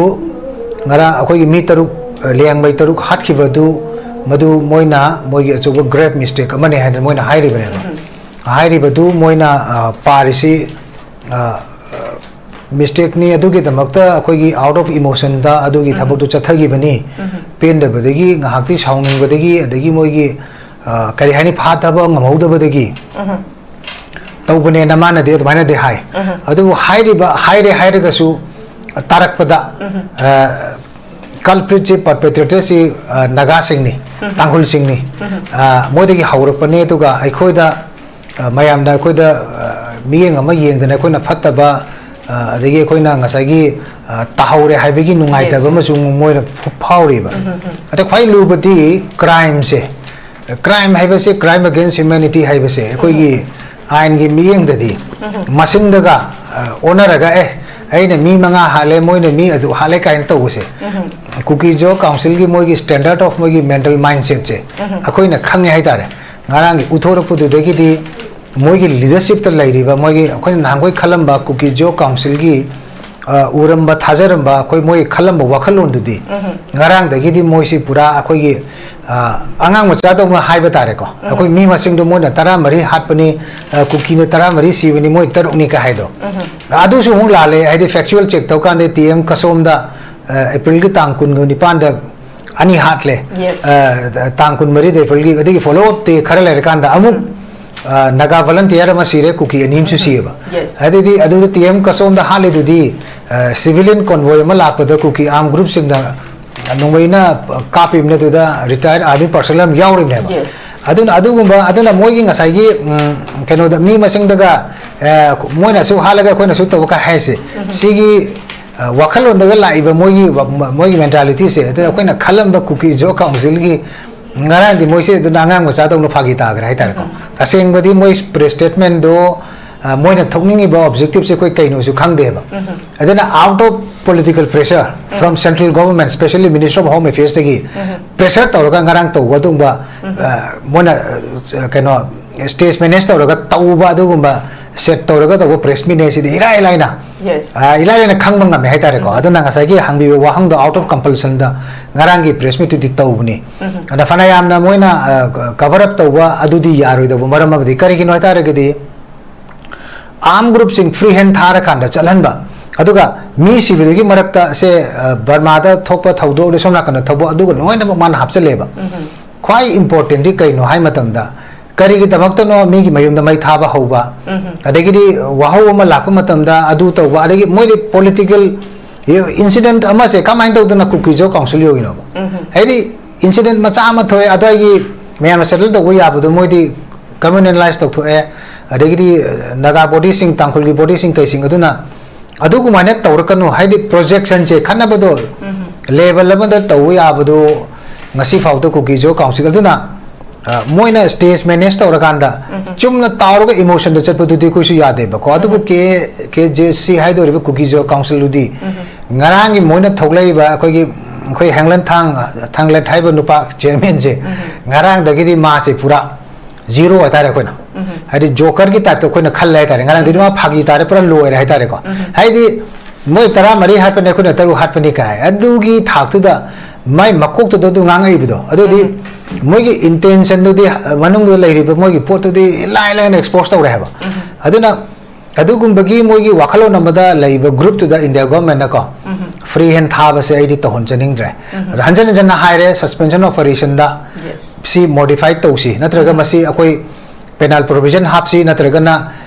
ꯉꯔꯥꯡ ꯑꯩꯈꯣꯏꯒꯤ ꯃꯤ ꯇꯔꯨꯛ, ꯑ, ꯂꯤꯌꯥꯡꯃꯩ ꯇꯔꯨꯛ ꯍꯥꯠꯈꯤꯕꯗꯨ, ꯃꯗꯨ ꯃꯣꯏꯅ ꯃꯣꯏꯒꯤ ꯑꯆꯧꯕ ꯒ꯭ꯔꯦꯞ ꯃꯤꯁꯇꯦꯛ ꯑꯃꯅꯤ ꯍꯥꯏꯅ ꯃꯣꯏꯅ ꯍꯥꯏꯔꯤꯕꯅꯦꯕ꯫ ꯍꯥꯏꯔꯤꯕꯗꯨ ꯃꯣꯏꯅ, ꯑ, ꯄꯥꯔꯤꯁꯤ, ꯑ, ꯃꯤꯁꯇꯦꯛꯅꯤ, ꯑꯗꯨꯒꯤꯗꯃꯛꯇ ꯑꯩꯈꯣꯏꯒꯤ ꯑꯥꯎꯠ ꯑꯣꯐ ꯏꯃꯣꯁꯟꯗ ꯑꯗꯨꯒꯤ ꯊꯕꯛꯇꯨ ꯆꯠꯊꯈꯤꯕꯅꯤ꯫ ꯄꯦꯟꯗꯕꯗꯒꯤ, ꯉꯥꯏꯍꯥꯛꯇꯤ ꯁꯥꯎꯅꯤꯡꯕꯗꯒꯤ, ꯑꯗꯒꯤ ꯃꯣꯏꯒꯤ, ꯑ, ꯀꯔꯤ ꯍꯥꯏꯅꯤ, ꯐꯥꯊꯕ ꯉꯝꯍꯧꯗꯕꯗꯒꯤ ꯇꯧꯕꯅꯦꯅ ꯃꯥꯅꯗꯤ ꯑꯗꯨꯃꯥꯏꯅꯗꯤ ꯍꯥꯏ꯫ ꯑꯗꯨꯕꯨ ꯍꯥꯏꯔꯤꯕ, ꯍꯥꯏꯔꯦ ꯍꯥꯏꯔꯒꯁꯨ ꯇꯥꯔꯛꯄꯗ, ꯑ, culpritꯁꯤ, perpetratorꯁꯤ, ꯑ, ꯅꯥꯒꯥꯁꯤꯡꯅꯤ, ꯇꯥꯡꯈꯨꯜꯁꯤꯡꯅꯤ꯫ ꯑ, ꯃꯣꯏꯗꯒꯤ ꯍꯧꯔꯛꯄꯅꯦ, ꯑꯗꯨꯒ ꯑꯩꯈꯣꯏꯗ, ꯑ, ꯃꯌꯥꯝꯅ ꯑꯩꯈꯣꯏꯗ, ꯑ, ꯃꯤꯠꯌꯦꯡ ꯑꯃ ꯌꯦꯡꯗꯅ ꯑꯩꯈꯣꯏꯅ ꯐꯠꯇꯕ, ꯑ, ꯑꯗꯒꯤ ꯑꯩꯈꯣꯏꯅ ꯉꯁꯥꯏꯒꯤ, ꯑ, ꯇꯥꯍꯧꯔꯦ ꯍꯥꯏꯕꯒꯤ ꯅꯨꯡꯉꯥꯏꯇꯕ Yes. ꯑꯃꯁꯨ ꯃꯣꯏꯅ ꯐ-, ꯐꯥꯎꯔꯤꯕ꯫ ꯑꯗ ꯈ꯭ꯋꯥꯏ ꯂꯨꯕꯗꯤ crimeꯁꯦ, crime ꯍꯥꯏꯕꯁꯦ, crime against humanity ꯍꯥꯏꯕꯁꯦ, ꯑꯩꯈꯣꯏꯒꯤ ꯑꯥꯏꯟꯒꯤ ꯃꯤꯠꯌꯦꯡꯗꯗꯤ ꯃꯁꯤꯡꯗꯒ, ꯑ, ꯑꯣꯟꯅꯔꯒ, "ꯑꯦ, ꯑꯩꯅ ꯃꯤ ꯃꯉꯥ ꯍꯥꯠꯂꯦ, ꯃꯣꯏꯅ ꯃꯤ ꯑꯗꯨ ꯍꯥꯠꯂꯦ" ꯀꯥꯏꯅ ꯇꯧꯕꯁꯦ, Kuki-Zo Councilꯒꯤ ꯃꯣꯏꯒꯤ standard of ꯃꯣꯏꯒꯤ mental mindsetꯁꯦ ꯑꯩꯈꯣꯏꯅ ꯈꯪꯉꯦ ꯍꯥꯏꯇꯥꯔꯦ꯫ ꯉꯔꯥꯡꯒꯤ ꯎꯠꯊꯣꯔꯛꯄꯗꯨꯗꯒꯤꯗꯤ ꯃꯣꯏꯒꯤ leadershipꯇ ꯂꯩꯔꯤꯕ, ꯃꯣꯏꯒꯤ ꯑꯩꯈꯣꯏꯅ ꯅꯍꯥꯟꯈꯣꯏ ꯈꯜꯂꯝꯕ Kuki-Zo Councilꯒꯤ, ꯑ, ꯎꯔꯝꯕ, ꯊꯥꯖꯔꯝꯕ, ꯑꯩꯈꯣꯏ ꯃꯣꯏ ꯈꯜꯂꯝꯕ ꯋꯥꯈꯜꯂꯣꯟꯗꯨꯗꯤ ꯉꯔꯥꯡꯗꯒꯤꯗꯤ ꯃꯣꯏꯁꯤ ꯄꯨꯔꯥ ꯑꯩꯈꯣꯏꯒꯤ, ꯑ, ꯑꯉꯥꯡ ꯃꯆꯥꯗꯧꯅ ꯍꯥꯏꯕ ꯇꯥꯔꯦꯀꯣ꯫ ꯑꯩꯈꯣꯏ ꯃꯤ ꯃꯁꯤꯡꯗꯣ ꯃꯣꯏꯅ ꯇꯔꯥꯃꯔꯤ ꯍꯥꯠꯄꯅꯤ, ꯑ, ꯀꯨꯀꯤꯅ ꯇꯔꯥꯃꯔꯤ ꯁꯤꯕꯅꯤ, ꯃꯣꯏ ꯇꯔꯨꯛꯅꯤ ꯀ ꯍꯥꯏꯗꯣ꯫ ꯑꯗꯨꯁꯨ ꯑꯃꯨꯛ ꯂꯥꯜꯂꯦ, ꯍꯥꯏꯗꯤ factual check ꯇꯧꯀꯥꯟꯗ ꯇꯤ ꯑꯦꯝ ꯀꯁꯣꯝꯗ, ꯑ, ꯑꯦꯄ꯭ꯔꯤꯜꯒꯤ ꯇꯥꯡ ꯀꯨꯟꯒ ꯅꯤꯄꯥꯟꯗ ꯑꯅꯤ ꯍꯥꯠꯂꯦ꯫ Yes. ꯑ, ꯇꯥꯡ ꯀꯨꯟꯃꯔꯤꯗ ꯑꯦꯄ꯭ꯔꯤꯜꯒꯤ, ꯑꯗꯒꯤ follow upꯇꯤ ꯈꯔ ꯂꯩꯔꯀꯥꯟꯗ ꯑꯃꯨꯛ, ꯑ, ꯅꯥꯒꯥ volunteer ꯑꯃ ꯁꯤꯔꯦ, ꯀꯨꯀꯤ ꯑꯅꯤ ꯑꯃꯁꯨ ꯁꯤꯌꯦꯕ꯫ Yes. ꯑꯗꯨꯗꯤ, ꯑꯗꯨꯗ ꯇꯤ ꯑꯦꯝ ꯀꯁꯣꯝꯗ ꯍꯥꯠꯂꯤꯗꯨꯗꯤ, ꯑ, civilian convoy ꯑꯃ ꯂꯥꯛꯄꯗ ꯀꯨꯀꯤ armed groupꯁꯤꯡꯅ ꯅꯣꯡꯃꯩꯅ ꯀꯥꯞꯄꯤꯕꯅꯦ, ꯑꯗꯨꯗ retired army personnel ꯑꯃ ꯌꯥꯎꯔꯤꯕꯅꯦꯕ꯫ Yes. ꯑꯗꯨꯅ, ꯑꯗꯨꯒꯨꯝꯕ, ꯑꯗꯨꯅ ꯃꯣꯏꯒꯤ ꯉꯁꯥꯏꯒꯤ, ꯎꯝ, ꯀꯩꯅꯣꯗ ꯃꯤ ꯃꯁꯤꯡꯗꯒ, ꯑ, ꯃꯣꯏꯅꯁꯨ ꯍꯥꯠꯂꯒ ꯑꯩꯈꯣꯏꯅꯁꯨ ꯇꯧꯕ ꯀꯥꯏ ꯍꯥꯏꯁꯦ, ꯁꯤꯒꯤ, ꯑ, ꯋꯥꯈꯜꯂꯣꯟꯗꯒ ꯂꯥꯛꯏꯕ ꯃꯣꯏꯒꯤ ꯋꯥ-, ꯃ-, ꯃꯣꯏꯒꯤ mentalityꯁꯦ, ꯑꯗꯨꯅ ꯑꯩꯈꯣꯏꯅ ꯈꯜꯂꯝꯕ Kuki-Zo Councilꯒꯤ ꯉꯔꯥꯡꯗꯤ ꯃꯣꯏꯁꯦ ꯑꯗꯨꯅ ꯑꯉꯥꯡ ꯃꯆꯥꯗꯧꯅ ꯐꯥꯒꯤ ꯇꯥꯈ꯭ꯔꯦ ꯍꯥꯏꯇꯥꯔꯦꯀꯣ꯫ ꯇꯁꯦꯡꯕꯗꯤ ꯃꯣꯏ press statementꯗꯣ, ꯑ, ꯃꯣꯏꯅ ꯊꯣꯛꯅꯤꯡꯉꯤꯕ objectiveꯁꯦ ꯑꯩꯈꯣꯏ ꯀꯩꯅꯣꯁꯨ ꯈꯪꯗꯦꯕ꯫ ꯑꯗꯨꯅ out of political pressure from central government, specially Minister of Home Affairsꯇꯒꯤ pressure ꯇꯧꯔꯒ ꯉꯔꯥꯡ ꯇꯧꯕ ꯑꯗꯨꯒꯨꯝꯕ, ꯑ, ꯃꯣꯏꯅ, ꯑ, ꯀꯩꯅꯣ, stage manage ꯇꯧꯔꯒ ꯇꯧꯕ ꯑꯗꯨꯒꯨꯝꯕ set ꯇꯧꯔꯒ ꯇꯧꯕ press meetꯅꯦ ꯁꯤꯗꯤ ꯏꯔꯥꯏ ꯂꯥꯏꯅ꯫ Yes. ꯑ, ꯏꯂꯥꯏ ꯂꯥꯏꯅ ꯈꯪꯕ ꯉꯝꯃꯦ ꯍꯥꯏꯇꯥꯔꯦꯀꯣ꯫ ꯑꯗꯨꯅ ꯉꯁꯥꯏꯒꯤ ꯍꯪꯕꯤꯕ ꯋꯥꯍꯪꯗꯣ out of compulsionꯗ ꯉꯔꯥꯡꯒꯤ press meetꯇꯨꯗꯤ ꯇꯧꯕꯅꯤ꯫ ꯑꯗ ꯐꯅ ꯌꯥꯝꯅ ꯃꯣꯏꯅ, ꯑ, cover up ꯇꯧꯕ ꯑꯗꯨꯗꯤ ꯌꯥꯔꯣꯏꯗꯧꯕ ꯃꯔꯝ ꯑꯃꯗꯤ ꯀꯔꯤꯒꯤꯅꯣ ꯍꯥꯏꯇꯥꯔꯒꯗꯤ, armed groupꯁꯤꯡ free hand ꯊꯥꯔꯀꯥꯟꯗ ꯆꯠꯍꯟꯕ, ꯑꯗꯨꯒ ꯃꯤ ꯁꯤꯕꯗꯨꯒꯤ ꯃꯔꯛꯇ ꯁꯦ, ꯑ, ꯕꯔꯃꯥꯗ ꯊꯣꯛꯄ ꯊꯧꯗꯣꯛ, ꯑꯗꯩ ꯁꯣꯝ ꯅꯥꯀꯟꯗ ꯊꯧꯗꯣꯛ, ꯑꯗꯨꯒ ꯂꯣꯏꯅꯃꯛ ꯃꯥꯅ ꯍꯥꯞꯆꯜꯂꯦꯕ꯫ ꯎꯝ꯫ ꯈ꯭ꯋꯥꯏ importantꯗꯤ ꯀꯩꯅꯣ ꯍꯥꯏ ꯃꯇꯝꯗ, ꯀꯔꯤꯒꯤꯗꯃꯛꯇꯅꯣ ꯃꯤꯒꯤ ꯃꯌꯨꯝꯗ ꯃꯩ ꯊꯥꯕ ꯍꯧꯕ, ꯎꯝ꯫ ꯑꯗꯒꯤꯗꯤ ꯋꯥꯍꯧ ꯑꯃ ꯂꯥꯛꯄ ꯃꯇꯝꯗ ꯑꯗꯨ ꯇꯧꯕ, ꯑꯗꯒꯤ ꯃꯣꯏꯗꯤ political incident ꯑꯃꯁꯦ ꯀꯃꯥꯏꯅ ꯇꯧꯗꯅ ꯀꯨꯀꯤ ꯖꯣ ꯀꯥꯎꯟꯁꯤꯜ ꯌꯧꯔꯤꯅꯣꯕ? ꯎꯝ꯫ ꯍꯥꯏꯗꯤ incident ꯃꯆꯥ ꯑꯃ ꯊꯣꯛꯑꯦ, ꯑꯗ꯭ꯋꯥꯏꯒꯤ ꯃꯌꯥꯝꯅ settle ꯇꯧꯕ ꯌꯥꯕꯗꯣ ꯃꯣꯏꯗꯤ communalize ꯇꯧꯊꯣꯛꯑꯦ, ꯑꯗꯒꯤꯗꯤ, ꯑ, ꯅꯥꯒꯥ bodyꯁꯤꯡ, ꯇꯥꯡꯈꯨꯜꯒꯤ bodyꯁꯤꯡ ꯀꯩꯁꯤꯡ ꯑꯗꯨꯅ ꯑꯗꯨꯒꯨꯃꯥꯏꯅ ꯇꯧꯔꯛꯀꯅꯨ, ꯍꯥꯏꯗꯤ projectionꯁꯦ, ꯈꯟꯅꯕꯗꯣ ꯎꯝ꯫ Level ꯑꯃꯗ ꯇꯧꯕ ꯌꯥꯕꯗꯣ ꯉꯁꯤ ꯐꯥꯎꯗ ꯀꯨꯀꯤ ꯖꯣ ꯀꯥꯎꯟꯁꯤꯜ ꯑꯗꯨꯅ, ꯑ, ꯃꯣꯏꯅ stage manage ꯇꯧꯔꯀꯥꯟꯗ ꯎꯝ꯫ ꯆꯨꯝꯅ ꯇꯥꯎꯔꯒ emotionꯗ ꯆꯠꯄꯗꯨꯗꯤ ꯑꯩꯈꯣꯏꯁꯨ ꯌꯥꯗꯦꯕꯀꯣ꯫ ꯑꯗꯨꯕꯨ ꯎꯝ꯫ ꯀꯦ, ꯀꯦ ꯖꯦ ꯁꯤ ꯍꯥꯏꯗꯣꯔꯤꯕ ꯀꯨꯀꯤ ꯖꯣ ꯀꯥꯎꯟꯁꯤꯜꯗꯨꯗꯤ ꯎꯝ꯫ ꯉꯔꯥꯡꯒꯤ ꯃꯣꯏꯅ ꯊꯣꯛꯂꯛꯏꯕ ꯑꯩꯈꯣꯏꯒꯤ, ꯑꯩꯈꯣꯏ ꯍꯦꯡꯂꯟ ꯊꯥꯡ, ꯊꯥꯡꯂꯦꯠ ꯍꯥꯏꯕ ꯅꯨꯄꯥ chairmanꯁꯦ ꯎꯝ꯫ ꯉꯔꯥꯡꯗꯒꯤꯗꯤ ꯃꯥꯁꯦ ꯄꯨꯔꯥ zero ꯍꯥꯏꯇꯥꯔꯦ ꯑꯩꯈꯣꯏꯅ꯫ ꯎꯝ꯫ ꯍꯥꯏꯗꯤ jokerꯒꯤ typeꯇ ꯑꯩꯈꯣꯏꯅ ꯈꯜꯂꯦ ꯍꯥꯏꯇꯥꯔꯦ꯫ ꯉꯔꯥꯡꯗꯩꯗꯤ ꯎꯝ꯫ ꯃꯥ ꯐꯥꯒꯤ ꯇꯥꯔꯦ, ꯄꯨꯔꯥ ꯂꯣꯏꯔꯦ ꯍꯥꯏꯇꯥꯔꯦꯀꯣ꯫ ꯎꯝ꯫ ꯍꯥꯏꯗꯤ ꯃꯣꯏ ꯇꯔꯥꯃꯔꯤ ꯍꯥꯠꯄꯅꯦ, ꯑꯩꯈꯣꯏꯅ ꯇꯔꯨꯛ ꯍꯥꯠꯄꯅꯤ ꯀꯥꯏ꯫ ꯑꯗꯨꯒꯤ ꯊꯥꯛꯇꯨꯗ ꯃꯥꯏ ꯃꯀꯣꯛꯇꯨꯗ ꯑꯗꯨ ꯉꯥꯡꯉꯛꯏꯕꯗꯣ꯫ ꯑꯗꯨꯗꯤ ꯎꯝ꯫ ꯃꯣꯏꯒꯤ intentionꯗꯨꯗꯤ, ꯃꯅꯨꯡꯗ ꯂꯩꯔꯤꯕ ꯃꯣꯏꯒꯤ ꯄꯣꯠꯇꯨꯗꯤ ꯂꯥꯏ ꯂꯥꯏꯅ expose ꯇꯧꯔꯦ ꯍꯥꯏꯕ꯫ ꯎꯝ꯫ ꯑꯗꯨꯅ ꯑꯗꯨꯒꯨꯝꯕꯒꯤ ꯃꯣꯏꯒꯤ ꯋꯥꯈꯜꯂꯣꯟ ꯑꯃꯗ ꯂꯩꯕ groupꯇꯨꯗ India governmentꯅꯀꯣ ꯎꯝ꯫ Free hand ꯊꯥꯕꯁꯦ ꯑꯩꯗꯤ ꯇꯧꯍꯟꯖꯅꯤꯡꯗ꯭ꯔꯦ꯫ ꯎꯝ꯫ ꯑꯗꯣ ꯍꯟꯖꯟ ꯍꯟꯖꯟꯅ ꯍꯥꯏꯔꯦ, suspension of operationꯗ ꯌꯦꯁ꯫ ꯁꯤ modify ꯇꯧꯁꯤ, ꯅꯠꯇ꯭ꯔꯒ ꯎꯝ꯫ ꯃꯁꯤ ꯑꯩꯈꯣꯏ penal provision ꯍꯥꯞꯁꯤ, ꯅꯠꯇ꯭ꯔꯒꯅ,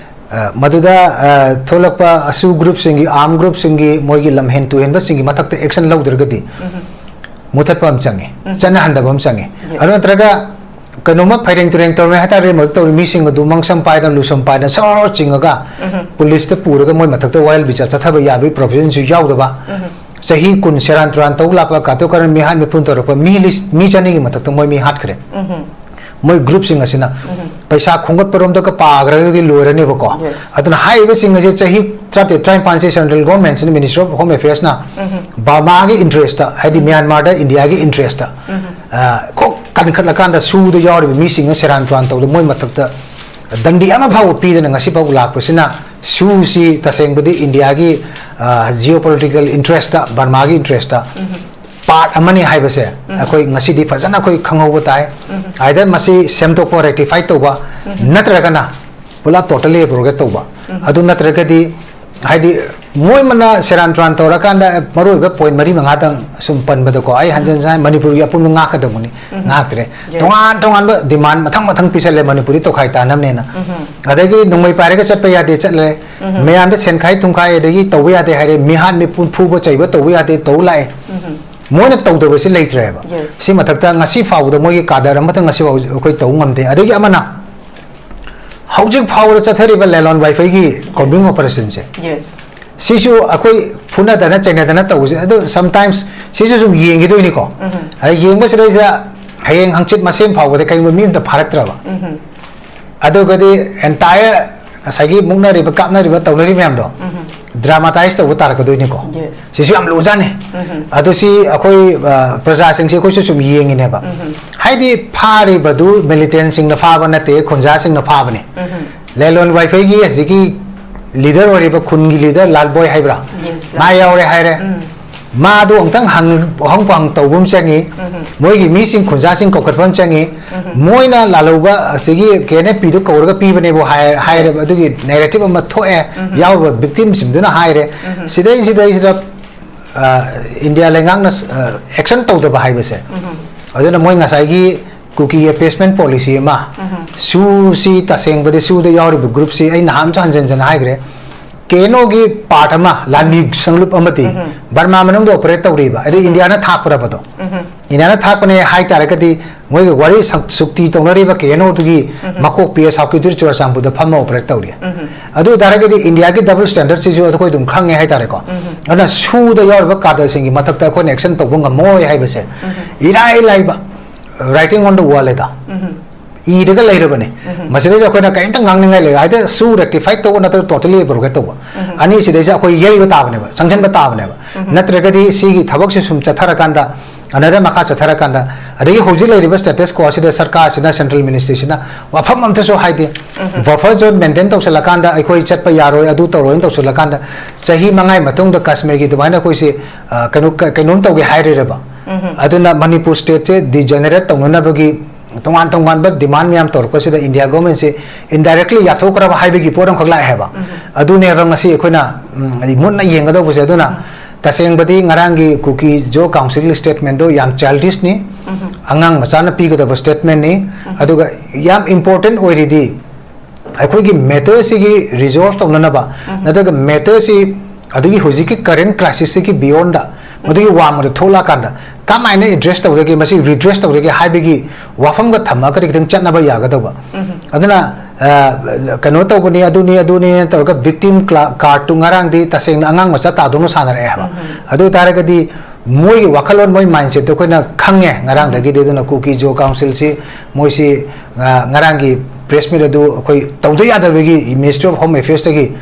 ꯑ, ꯃꯗꯨꯗ, ꯑ, ꯊꯣꯛꯂꯛꯄ ꯑꯁꯨ groupꯁꯤꯡꯒꯤ, arm groupꯁꯤꯡꯒꯤ, ꯃꯣꯏꯒꯤ ꯂꯝꯍꯦꯟ ꯇꯨꯍꯦꯟꯕꯁꯤꯡꯒꯤ ꯃꯊꯛꯇ action ꯂꯧꯗ꯭ꯔꯒꯗꯤ ꯎꯝ꯫ ꯃꯨꯊꯠꯄ ꯑꯃ ꯆꯪꯉꯤ, ꯎꯝ꯫ ꯆꯠꯅꯍꯟꯗꯕ ꯑꯃ ꯆꯪꯉꯤ꯫ ꯌꯦꯁ꯫ ꯑꯗꯨ ꯅꯠꯇ꯭ꯔꯒ ꯀꯩꯅꯣꯝꯃ ꯐꯩꯔꯦꯡ ꯇꯨꯔꯦꯡ ꯇꯧꯔꯝꯃꯦ ꯍꯥꯏꯇꯥꯔꯦ, ꯃꯗꯨ ꯇꯧꯔꯤ ꯃꯤꯁꯤꯡ ꯑꯗꯨ ꯃꯪꯁꯝ ꯄꯥꯏꯗꯅ, ꯂꯨꯁꯝ ꯄꯥꯏꯗꯅ ꯁꯣꯔ ꯆꯤꯡꯉꯒ ꯎꯝ꯫ Policeꯇ ꯄꯨꯔꯒ ꯃꯣꯏ ꯃꯊꯛꯇ ꯋꯥꯌꯦꯜ ꯕꯤꯆꯥꯔ ꯆꯠꯊꯕ ꯌꯥꯕꯒꯤ provisionꯁꯨ ꯌꯥꯎꯗꯕ, ꯎꯝ꯫ ꯆꯍꯤ ꯀꯨꯟ ꯁꯦꯔꯥꯟ ꯇꯨꯔꯥꯟ ꯇꯧ ꯂꯥꯛꯄ, ꯀꯥꯇꯨ ꯀꯥꯔꯟ ꯃꯤꯍꯥꯠ ꯃꯤꯄꯨꯟ ꯇꯧꯔꯛꯄ ꯃꯤ list, ꯃꯤ ꯆꯅꯤꯒꯤ ꯃꯊꯛꯇ ꯃꯣꯏ ꯃꯤ ꯍꯥꯠꯈ꯭ꯔꯦ꯫ ꯎꯝ꯫ ꯃꯣꯏ groupꯁꯤꯡ ꯑꯁꯤꯅ ꯎꯝ꯫ ꯄꯩꯁꯥ ꯈꯣꯝꯒꯠꯄꯔꯣꯝꯗꯒ ꯄꯥꯈ꯭ꯔꯒꯗꯤ ꯂꯣꯏꯔꯅꯦꯕꯀꯣ꯫ ꯌꯦꯁ꯫ ꯑꯗꯨꯅ ꯍꯥꯏꯔꯤꯕꯁꯤꯡ ꯑꯁꯤ ꯆꯍꯤ ꯇꯔꯥꯇꯔꯦꯠ, ꯇꯔꯥꯅꯤꯄꯥꯟꯁꯤ central governmentꯁꯤꯅ, Ministry of Home Affairsꯅ ꯎꯝ꯫ ꯕꯔꯃꯥꯒꯤ interestꯇ, ꯍꯥꯏꯗꯤ ꯎꯝ꯫ ꯃ꯭ꯌꯥꯟꯃꯥꯔꯗ Indiaꯒꯤ interestꯇ, ꯎꯝ꯫ ꯑ, ꯈꯣꯛ ꯀꯟꯈꯠꯂꯀꯥꯟꯗ ꯁꯨꯗ ꯌꯥꯎꯔꯤꯕ ꯃꯤꯁꯤꯡꯅ ꯁꯦꯔꯥꯟ ꯇꯨꯔꯥꯟ ꯇꯧꯗ ꯃꯣꯏ ꯃꯊꯛꯇ ꯗꯟꯗꯤ ꯑꯃ ꯐꯥꯎꯕ ꯄꯤꯗꯅ ꯉꯁꯤ ꯐꯥꯎ ꯂꯥꯛꯄꯁꯤꯅ ꯁꯨꯁꯤ ꯇꯁꯦꯡꯕꯗꯤ Indiaꯒꯤ, ꯑ, geopolitical interestꯇ, ꯕꯔꯃꯥꯒꯤ interestꯇ ꯎꯝ꯫ Part ꯑꯃꯅꯤ ꯍꯥꯏꯕꯁꯦ ꯎꯝ꯫ ꯑꯩꯈꯣꯏ ꯉꯁꯤꯗꯤ ꯐꯖꯅ ꯑꯩꯈꯣꯏ ꯈꯪꯍꯧꯕ ꯇꯥꯏ꯫ ꯎꯝ꯫ Either ꯃꯁꯤ ꯁꯦꯝꯗꯣꯛꯄ, rectify ꯇꯧꯕ, ꯎꯝ꯫ ꯅꯠꯇ꯭ꯔꯒꯅ ꯄꯨꯂꯞ totally abrogate ꯇꯧꯕ꯫ ꯎꯝ꯫ ꯑꯗꯨ ꯅꯠꯇ꯭ꯔꯒꯗꯤ ꯍꯥꯏꯗꯤ ꯃꯣꯏ ꯃꯅ ꯁꯦꯔꯥꯟ ꯇꯨꯔꯥꯟ ꯇꯧꯔꯀꯥꯟꯗ ꯃꯔꯨ ꯑꯣꯏꯕ ꯄꯣꯏꯟ ꯃꯔꯤ ꯃꯉꯥꯗꯪ ꯁꯨꯝ ꯄꯟꯕꯗꯀꯣ, ꯑꯩ ꯍꯟꯖꯟ ꯍꯟꯖꯟ ꯃꯅꯤꯄꯨꯔꯒꯤ ꯑꯄꯨꯟꯕ ꯉꯥꯛꯀꯗꯕꯅꯤ, ꯉꯥꯛꯇ꯭ꯔꯦ꯫ ꯇꯣꯉꯥꯟ ꯇꯣꯉꯥꯟꯕ ꯗꯤꯃꯥꯟ ꯃꯊꯪ ꯃꯊꯪ ꯄꯤꯁꯜꯂꯦ ꯃꯅꯤꯄꯨꯔꯗꯤ ꯇꯣꯈꯥꯏ ꯇꯥꯅꯕꯅꯦꯅ꯫ ꯑꯗꯒꯤ ꯅꯣꯡꯃꯩ ꯄꯥꯏꯔꯒ ꯆꯠꯄ ꯌꯥꯗꯦ, ꯆꯠꯂꯦ꯫ ꯃꯌꯥꯝꯗ ꯁꯦꯟꯈꯥꯏ ꯊꯨꯝꯈꯥꯏ, ꯑꯗꯒꯤ ꯇꯧꯕ ꯌꯥꯗꯦ ꯍꯥꯏꯔꯦ, ꯃꯤꯍꯥꯠ ꯃꯤꯄꯨꯟ ꯐꯨꯕ ꯆꯩꯕ ꯇꯧꯕ ꯌꯥꯗꯦ ꯇꯧ ꯂꯥꯛꯑꯦ꯫ ꯃꯣꯏꯅ ꯇꯧꯗꯕꯁꯤ ꯂꯩꯇ꯭ꯔꯦꯕ꯫ Yes. ꯁꯤ ꯃꯊꯛꯇ ꯉꯁꯤ ꯐꯥꯎꯕꯗ ꯃꯣꯏꯒꯤ ꯀꯥꯗꯔ ꯑꯃꯇ ꯉꯁꯤ ꯐꯥꯎ ꯑꯩꯈꯣꯏ ꯇꯧꯕ ꯉꯝꯗꯦ꯫ ꯑꯗꯒꯤ ꯑꯃꯅ ꯍꯧꯖꯤꯛ ꯐꯥꯎꯕꯗ ꯆꯠꯊꯔꯤꯕ ꯂꯦꯂꯣꯟ ꯋꯥꯏꯐꯩꯒꯤ ꯀꯣꯝꯕꯤꯡ ꯑꯣꯄꯔꯦꯁꯟꯁꯦ, Yes. ꯁꯤꯁꯨ ꯑꯩꯈꯣꯏ ꯐꯨꯅꯗꯅ ꯆꯩꯅꯗꯅ ꯇꯧꯕꯁꯦ, ꯑꯗꯨ sometimes ꯁꯤꯁꯨ ꯁꯨꯝ ꯌꯦꯡꯈꯤꯗꯣꯏꯅꯤꯀꯣ꯫ ꯑꯗ ꯌꯦꯡꯕꯁꯤꯗꯩꯁꯤꯗ ꯍꯌꯦꯡ ꯍꯪꯆꯤꯠ ꯃꯁꯦꯝ ꯐꯥꯎꯕꯗ ꯀꯩꯒꯨꯝꯕ ꯃꯤ ꯑꯝꯇ ꯐꯥꯔꯛꯇ꯭ꯔꯕ, ꯑꯗꯨꯒꯗꯤ entire ꯉꯁꯥꯏꯒꯤ ꯃꯨꯛꯅꯔꯤꯕ, ꯀꯥꯞꯅꯔꯤꯕ, ꯇꯧꯅꯔꯤꯕ ꯃꯌꯥꯝꯗꯣ dramatise ꯇꯧꯕ ꯇꯥꯔꯛꯀꯗꯣꯏꯅꯤꯀꯣ꯫ Yes. ꯁꯤꯁꯨ ꯌꯥꯝ ꯂꯨꯖꯥꯠꯅꯤ꯫ ꯑꯗꯨ ꯁꯤ ꯑꯩꯈꯣꯏ, ꯑ, ꯄ꯭ꯔꯖꯥꯁꯤꯡꯁꯦ ꯑꯩꯈꯣꯏꯁꯨ ꯁꯨꯝ ꯌꯦꯡꯉꯤꯅꯦꯕ꯫ ꯍꯥꯏꯗꯤ ꯐꯥꯔꯤꯕꯗꯨ militantꯁꯤꯡꯅ ꯐꯥꯕ ꯅꯠꯇꯦ, ꯈꯨꯟꯖꯥꯁꯤꯡꯅ ꯐꯥꯕꯅꯦ꯫ ꯂꯦꯂꯣꯟ ꯋꯥꯏꯐꯩꯒꯤ ꯍꯧꯖꯤꯛꯀꯤ leader ꯑꯣꯏꯔꯤꯕ ꯈꯨꯟꯒꯤ leader ꯂꯥꯜꯕꯣꯏ ꯍꯥꯏꯕ꯭ꯔꯥ? Yes, ꯃꯥ ꯌꯥꯎꯔꯦ ꯍꯥꯏꯔꯦ꯫ ꯃꯥꯗꯣ ꯑꯃꯨꯛꯇꯪ ꯍꯪ-, ꯋꯥꯍꯪ ꯄꯥꯎꯍꯪ ꯇꯧꯕ ꯑꯃ ꯆꯪꯉꯤ꯫ ꯃꯣꯏꯒꯤ ꯃꯤꯁꯤꯡ, ꯈꯨꯟꯖꯥꯁꯤꯡ ꯀꯧꯈꯠꯄ ꯑꯃ ꯆꯪꯉꯤ꯫ ꯃꯣꯏꯅ ꯂꯥꯜꯍꯧꯕ ꯑꯁꯤꯒꯤ ꯀꯦ ꯑꯦꯟ ꯑꯦꯐ ꯄꯤꯗꯨ ꯀꯧꯔꯒ ꯄꯤꯕꯅꯦꯕꯨ ꯍꯥꯏ-, ꯍꯥꯏꯔꯦꯕ꯫ ꯑꯗꯨꯒꯤ narrative ꯑꯃ ꯊꯣꯛꯑꯦ, ꯌꯥꯎꯔꯤꯕ victimꯁꯤꯡꯗꯨꯅ ꯍꯥꯏꯔꯦ꯫ ꯁꯤꯗꯩꯁꯤꯗꯩꯁꯤꯗ, ꯑ, ꯏꯟꯗꯤꯌꯥ ꯂꯩꯉꯥꯛꯅ, ꯑ, action ꯇꯧꯗꯕ ꯍꯥꯏꯕꯁꯦ꯫ ꯑꯗꯨꯅ ꯃꯣꯏ ꯉꯁꯥꯏꯒꯤ ꯀꯨꯀꯤ appeasement policy ꯑꯃ, ꯁꯨꯁꯤ ꯇꯁꯦꯡꯕꯗꯤ ꯁꯨꯗ ꯌꯥꯎꯔꯤꯕ groupꯁꯤ ꯑꯩ ꯅꯍꯥꯟꯁꯨ ꯍꯟꯖꯟ ꯍꯟꯖꯟ ꯍꯥꯏꯈ꯭ꯔꯦ, ꯀꯦ ꯑꯦꯟ ꯑꯣꯒꯤ part ꯑꯃ, ꯂꯥꯟꯃꯤ ꯁꯪꯂꯨꯞ ꯑꯃꯗꯤ ꯕꯔꯃꯥ ꯃꯅꯨꯡꯗ operate ꯇꯧꯔꯤꯕ, ꯑꯗꯩ ꯏꯟꯗꯤꯌꯥꯅ ꯊꯥꯛꯄ꯭ꯔꯕꯗꯣ? ꯏꯟꯗꯤꯌꯥꯅ ꯊꯥꯛꯄꯅꯦ ꯍꯥꯏ ꯇꯥꯔꯒꯗꯤ ꯃꯣꯏꯒꯤ ꯋꯥꯔꯤ ꯁꯛ-, ꯁꯨꯛꯇꯤ ꯇꯧꯅꯔꯤꯕ ꯀꯦ ꯑꯦꯟ ꯑꯣꯗꯨꯒꯤ ꯃꯀꯣꯛ ꯄꯤ ꯑꯦꯁ ꯁꯥꯎꯀꯤꯗꯨꯔ ꯆꯨꯔꯆꯥꯟꯄꯨꯔꯗ ꯐꯝꯃ operate ꯇꯧꯔꯤ꯫ ꯑꯗꯨ ꯑꯣꯏ ꯇꯥꯔꯒꯗꯤ ꯏꯟꯗꯤꯌꯥꯒꯤ double standardꯁꯤꯁꯨ ꯑꯩꯈꯣꯏ ꯑꯗꯨꯝ ꯈꯪꯉꯦ ꯍꯥꯏ ꯇꯥꯔꯦꯀꯣ꯫ ꯑꯗꯨꯅ ꯁꯨꯗ ꯌꯥꯎꯔꯤꯕ ꯀꯥꯗꯔꯁꯤꯡꯒꯤ ꯃꯊꯛꯇ ꯑꯩꯈꯣꯏꯅ action ꯇꯧꯕ ꯉꯝꯃꯣꯏ ꯍꯥꯏꯕꯁꯦ ꯏꯔꯥꯏ ꯂꯥꯏꯕ writing on the wall ꯍꯥꯏꯗꯣ꯫ ꯏꯔꯒ ꯂꯩꯔꯕꯅꯦ꯫ ꯃꯁꯤꯗꯩꯁꯤꯗ ꯑꯩꯈꯣꯏꯅ ꯀꯔꯤꯝꯇ ꯉꯥꯡꯅꯤꯡꯉꯥꯏ ꯂꯩꯔꯣꯏ꯫ Either ꯁꯨ rectify ꯇꯧꯕ ꯅꯠꯇ꯭ꯔꯒ totally abrogate ꯇꯧꯕ꯫ ꯑꯅꯤꯁꯤꯗꯩꯁꯤꯗ ꯑꯩꯈꯣꯏ ꯌꯩꯕ ꯇꯥꯕꯅꯦꯕ, ꯆꯪꯁꯤꯟꯕ ꯇꯥꯕꯅꯦꯕ꯫ ꯅꯠꯇ꯭ꯔꯒꯗꯤ ꯁꯤꯒꯤ ꯊꯕꯛꯁꯦ ꯁꯨꯝ ꯆꯠꯊꯔꯀꯥꯟꯗ, another ꯃꯈꯥ ꯆꯠꯊꯔꯀꯥꯟꯗ, ꯑꯗꯒꯤ ꯍꯧꯖꯤꯛ ꯂꯩꯔꯤꯕ status quo ꯑꯁꯤꯗ ꯁꯔꯀꯥꯔꯁꯤꯅ, central ministryꯁꯤꯅ ꯋꯥꯐꯝ ꯑꯝꯇꯁꯨ ꯍꯥꯏꯗꯦ꯫ Buffer zone maintain ꯇꯧꯁꯜꯂꯀꯥꯟꯗ ꯑꯩꯈꯣꯏ ꯆꯠꯄ ꯌꯥꯔꯣꯏ, ꯑꯗꯨ ꯇꯧꯔꯣꯏꯅ ꯇꯧꯁꯜꯂꯀꯥꯟꯗ ꯆꯍꯤ ꯃꯉꯥꯒꯤ ꯃꯇꯨꯡꯗ ꯀꯥꯁꯃꯤꯔꯒꯤ ꯑꯗꯨꯃꯥꯏꯅ ꯑꯩꯈꯣꯏꯁꯦ, ꯑ, ꯀꯩꯅꯣ, ꯀ-, ꯀꯩꯅꯣꯝ ꯇꯧꯒꯦ ꯍꯥꯏꯔꯤꯔꯕ? ꯑꯗꯨꯅ ꯃꯅꯤꯄꯨꯔ stateꯁꯦ degenerate ꯇꯧꯅꯅꯕꯒꯤ ꯇꯣꯉꯥꯟ ꯇꯣꯉꯥꯟꯕ demand ꯃꯌꯥꯝ ꯇꯧꯔꯛꯄꯁꯤꯗ India government ꯁꯤ indirectly ꯌꯥꯊꯣꯛꯈ꯭ꯔꯕ ꯍꯥꯏꯕꯒꯤ ꯄꯣꯠ ꯑꯃꯈꯛ ꯂꯥꯛꯑꯦ ꯍꯥꯏꯕ꯫ ꯑꯗꯨꯅꯦꯕ ꯉꯁꯤ ꯑꯩꯈꯣꯏꯅ, ꯎꯝ, ꯍꯥꯏꯗꯤ ꯃꯨꯟꯅ ꯌꯦꯡꯒꯗꯧꯕꯁꯦ꯫ ꯑꯗꯨꯅ ꯇꯁꯦꯡꯕꯗꯤ ꯉꯔꯥꯡꯒꯤ ꯀꯨꯀꯤ ꯖꯣ ꯀꯥꯎꯟꯁꯤꯜꯒꯤ statement ꯗꯣ ꯌꯥꯝ childish ꯅꯤ, ꯑꯉꯥꯡ ꯃꯆꯥꯅ ꯄꯤꯒꯗꯕ statement ꯅꯤ꯫ ꯑꯗꯨꯒ ꯌꯥꯝ important ꯑꯣꯏꯔꯤꯗꯤ ꯑꯩꯈꯣꯏꯒꯤ matter ꯁꯤꯒꯤ resolve ꯇꯧꯅꯅꯕ, ꯅꯠꯇ꯭ꯔꯒ matter ꯁꯤ ꯑꯗꯨꯒꯤ ꯍꯧꯖꯤꯛꯀꯤ current crisis ꯁꯤꯒꯤ beyond ꯗ, ꯃꯗꯨꯒꯤ ꯋꯥꯡꯃꯗ ꯊꯣꯛꯂꯛꯑꯀꯥꯟꯗ ꯀꯃꯥꯏꯅ address ꯇꯧꯗꯒꯦ, ꯃꯁꯤ redress ꯇꯧꯗꯒꯦ ꯍꯥꯏꯕꯒꯤ ꯋꯥꯐꯝꯒ ꯊꯝꯃꯒꯗꯤ ꯈꯤꯇꯪ ꯆꯠꯅꯕ ꯌꯥꯒꯗꯧꯕ꯫ ꯑꯗꯨꯅ, ꯑ, ꯀꯩꯅꯣ ꯇꯧꯕꯅꯤ, ꯑꯗꯨꯅꯤ, ꯑꯗꯨꯅꯤ ꯇꯧꯔꯒ victim cla-, card ꯇꯨ ꯉꯔꯥꯡꯗꯤ ꯇꯁꯦꯡꯅ ꯑꯉꯥꯡ ꯃꯆꯥ ꯇꯥꯗꯧꯅ ꯁꯥꯟꯅꯔꯛꯑꯦ ꯍꯥꯏꯕ꯫ ꯑꯗꯨ ꯑꯣꯏ ꯇꯥꯔꯒꯗꯤ ꯃꯣꯏꯒꯤ ꯋꯥꯈꯜꯂꯣꯟ, ꯃꯣꯏ mindset ꯇꯨ ꯑꯩꯈꯣꯏꯅ ꯈꯪꯉꯦ ꯉꯔꯥꯡꯗꯒꯤꯗꯤ꯫ ꯑꯗꯨꯅ ꯀꯨꯀꯤ ꯖꯣ ꯀꯥꯎꯟꯁꯤꯜꯁꯤ ꯃꯣꯏꯁꯤ, ꯑ, ꯉꯔꯥꯡꯒꯤ press meet ꯑꯗꯨ ꯑꯩꯈꯣꯏ ꯇꯧꯗ ꯌꯥꯗꯕꯒꯤ Ministry of Home Affairs ꯇꯒꯤ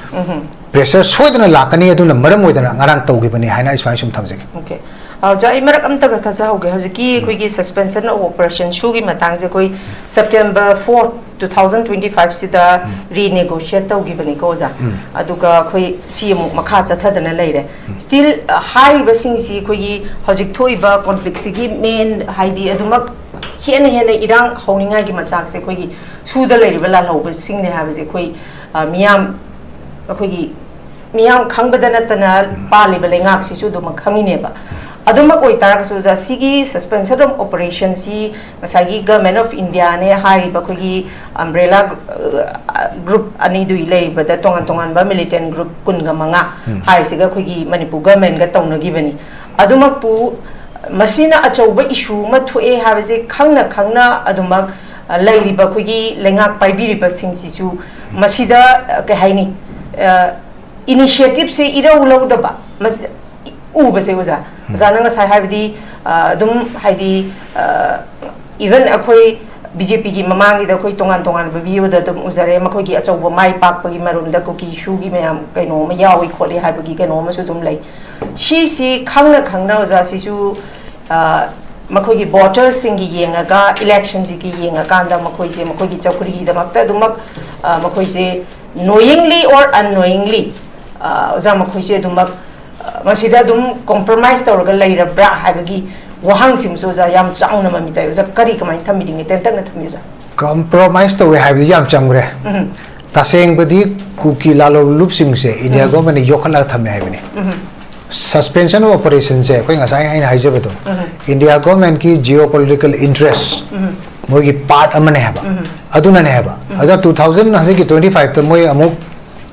pressure ꯁꯣꯏꯗꯅ ꯂꯥꯛꯀꯅꯤ, ꯑꯗꯨꯅ ꯃꯔꯝ ꯑꯣꯏꯗꯅ ꯉꯔꯥꯡ ꯇꯧꯈꯤꯕꯅꯤ ꯍꯥꯏꯅ ꯑꯩ ꯁꯨꯃꯥꯏꯅ ꯁꯨꯝ ꯊꯝꯖꯒꯦ꯫ Okay. ꯑ, ꯑꯣꯖꯥ, ꯑꯩ ꯃꯔꯛ ꯑꯝꯇꯒ ꯊꯠꯆꯍꯧꯒꯦ꯫ ꯍꯧꯖꯤꯛꯀꯤ ꯑꯩꯈꯣꯏꯒꯤ suspension of operation ꯁꯨꯒꯤ ꯃꯇꯥꯡꯁꯦ ꯑꯩꯈꯣꯏ September four, two thousand twenty five ꯁꯤꯗ renegotiate ꯇꯧꯈꯤꯕꯅꯤꯀꯣ, ꯑꯣꯖꯥ꯫ ꯑꯗꯨꯒ ꯑꯩꯈꯣꯏ ꯁꯤ ꯑꯃꯨꯛ ꯃꯈꯥ ꯆꯠꯊꯗꯅ ꯂꯩꯔꯦ꯫ Still, ꯑ, ꯍꯥꯏꯔꯤꯕꯁꯤꯡꯁꯤ ꯑꯩꯈꯣꯏꯒꯤ ꯍꯧꯖꯤꯛ ꯊꯣꯛꯏꯕ conflict ꯁꯤꯒꯤ main, ꯍꯥꯏꯗꯤ ꯑꯗꯨꯃꯛ ꯍꯦꯟꯅ ꯍꯦꯟꯅ ꯏꯔꯥꯡ ꯍꯧꯅꯤꯡꯉꯥꯏꯒꯤ ꯃꯆꯥꯛꯁꯦ ꯑꯩꯈꯣꯏꯒꯤ ꯁꯨꯗ ꯂꯩꯔꯤꯕ ꯂꯥꯜꯍꯧꯕꯁꯤꯡꯅꯦ ꯍꯥꯏꯕꯁꯦ ꯑꯩꯈꯣꯏ, ꯑ, ꯃꯤꯌꯥꯝ, ꯑꯩꯈꯣꯏꯒꯤ ꯃꯤꯌꯥꯝ ꯈꯪꯕꯗ ꯅꯠꯇꯅ ꯄꯥꯜꯂꯤꯕ ꯂꯩꯉꯥꯛꯁꯤꯁꯨ ꯑꯗꯨꯃꯛ ꯈꯪꯉꯤꯅꯦꯕ꯫ ꯑꯗꯨꯃꯛ ꯑꯣꯏꯇꯥꯔꯒꯁꯨ, ꯑꯣꯖꯥ, ꯁꯤꯒꯤ suspension of operation ꯁꯤ ꯉꯁꯥꯏꯒꯤ Government of India ꯅꯦ ꯍꯥꯏꯔꯤꯕ ꯑꯩꯈꯣꯏꯒꯤ umbrella group ꯑꯅꯤꯗꯨꯒꯤ ꯂꯩꯔꯤꯕꯗ ꯇꯣꯉꯥꯟ ꯇꯣꯉꯥꯟꯕ militant group ꯀꯨꯟꯒ ꯃꯉꯥ ꯍꯥꯏꯔꯤꯁꯤꯒ ꯑꯩꯈꯣꯏꯒꯤ ꯃꯅꯤꯄꯨꯔ government ꯀ ꯇꯧꯅꯈꯤꯕꯅꯤ꯫ ꯑꯗꯨꯃꯛꯄꯨ ꯃꯁꯤꯅ ꯑꯆꯧꯕ issue ꯑꯃ ꯊꯣꯛꯑꯦ ꯍꯥꯏꯕꯁꯦ ꯈꯪꯅ ꯈꯪꯅ ꯑꯗꯨꯃꯛ, ꯑ, ꯂꯩꯔꯤꯕ ꯑꯩꯈꯣꯏꯒꯤ ꯂꯩꯉꯥꯛ ꯄꯥꯏꯕꯤꯔꯤꯕꯁꯤꯡꯁꯤꯁꯨ ꯃꯁꯤꯗ, ꯑ, ꯀꯩ ꯍꯥꯏꯅꯤ, ꯑ, initiative ꯁꯦ ꯏꯔꯧ ꯂꯧꯗꯕ ꯃꯁ-, ꯎꯕꯁꯦ, ꯑꯣꯖꯥ꯫ ꯑꯣꯖꯥꯅ ꯉꯁꯥꯏ ꯍꯥꯏꯕꯗꯤ, ꯑ, ꯑꯗꯨꯝ ꯍꯥꯏꯗꯤ, ꯑ, even ꯑꯩꯈꯣꯏ BJP ꯒꯤ ꯃꯃꯥꯡꯒꯤꯗ ꯑꯩꯈꯣꯏ ꯇꯣꯉꯥꯟ ꯇꯣꯉꯥꯟꯕ video ꯗ ꯑꯗꯨꯝ ꯎꯖꯔꯦ, ꯃꯈꯣꯏꯒꯤ ꯑꯆꯧꯕ ꯃꯥꯏ ꯄꯥꯛꯄꯒꯤ ꯃꯔꯨꯝꯗ ꯀꯨꯀꯤ ꯏꯁꯨꯒꯤ ꯃꯌꯥꯝ ꯀꯩꯅꯣ ꯑꯃ ꯌꯥꯎꯏ ꯈꯣꯠꯂꯤ ꯍꯥꯏꯕꯒꯤ ꯀꯩꯅꯣ ꯑꯃꯁꯨ ꯑꯗꯨꯝ ꯂꯩ꯫ ꯁꯤꯁꯤ ꯈꯪꯅ ꯈꯪꯅ, ꯑꯣꯖꯥ, ꯁꯤꯁꯨ, ꯑ, ꯃꯈꯣꯏꯒꯤ voters ꯁꯤꯡꯒꯤ ꯌꯦꯡꯉꯒ, election ꯁꯤꯒꯤ ꯌꯦꯡꯉꯀꯥꯟꯗ ꯃꯈꯣꯏꯁꯦ ꯃꯈꯣꯏꯒꯤ ꯆꯧꯀ꯭ꯔꯤꯒꯤꯗꯃꯛꯇ ꯑꯗꯨꯃꯛ, ꯑ, ꯃꯈꯣꯏꯁꯦ knowingly or unknowingly, ꯑ, ꯑꯣꯖꯥ, ꯃꯈꯣꯏꯁꯦ ꯑꯗꯨꯃꯛ, ꯑ, ꯃꯁꯤꯗ ꯑꯗꯨꯝ compromise ꯇꯧꯔꯒ ꯂꯩꯔꯕ꯭ꯔꯥ ꯍꯥꯏꯕꯒꯤ ꯋꯥꯍꯪꯁꯤꯡꯁꯨ ꯑꯣꯖꯥ ꯌꯥꯝ ꯆꯥꯎꯅ ꯃꯃꯤ ꯇꯥꯏ꯫ ꯑꯣꯖꯥ, ꯀꯔꯤ ꯀꯃꯥꯏꯅ ꯊꯝꯕꯤꯅꯤꯡꯉꯤ? ꯇꯦꯟꯇꯛꯅ ꯊꯝꯕꯤꯌꯨ, ꯑꯣꯖꯥ꯫ ꯀꯝꯄ꯭ꯔꯣꯃꯥꯏꯁ ꯇꯧꯋꯦ ꯍꯥꯏꯕꯗꯤ ꯌꯥꯝ ꯆꯝꯈ꯭ꯔꯦ꯫ ꯎꯝ, ꯇꯁꯦꯡꯕꯗꯤ ꯀꯨꯀꯤ ꯂꯥꯂꯣꯡꯂꯨꯞꯁꯤꯡꯁꯦ ꯏꯟꯗꯤꯌꯥ ꯎꯝ꯫ ꯒꯣꯔꯃꯦꯟꯅ ꯌꯣꯛꯈꯠꯂꯒ ꯊꯝꯃꯦ ꯍꯥꯏꯕꯅꯤ꯫ ꯎꯝ, ꯁꯁꯄꯦꯟꯁꯟ ꯑꯣꯐ ꯑꯣꯄꯔꯦꯁꯟꯁꯦ ꯑꯩꯈꯣꯏ ꯉꯁꯥꯏ ꯑꯩꯅ ꯍꯥꯏꯖꯕꯗꯣ, ꯎꯝ꯫ ꯏꯟꯗꯤꯌꯥ ꯒꯣꯔꯃꯦꯟꯒꯤ ꯖꯤꯑꯣ ꯄꯣꯂꯤꯇꯤꯀꯦꯜ ꯏꯟꯇꯔꯦꯁ ꯎꯝ, ꯃꯣꯏꯒꯤ ꯄꯥꯔꯠ ꯑꯃꯅꯦ ꯍꯥꯏꯕ꯫ ꯎꯝ꯫ ꯑꯗꯨꯅꯅꯦ ꯍꯥꯏꯕ꯫ ꯑꯗ ꯇꯨ ꯊꯥꯎꯖꯟ ꯍꯧꯖꯤꯛꯀꯤ ꯇ꯭ꯋꯦꯟꯇꯤ ꯐꯥꯏꯚꯇ ꯃꯣꯏ ꯑꯃꯨꯛ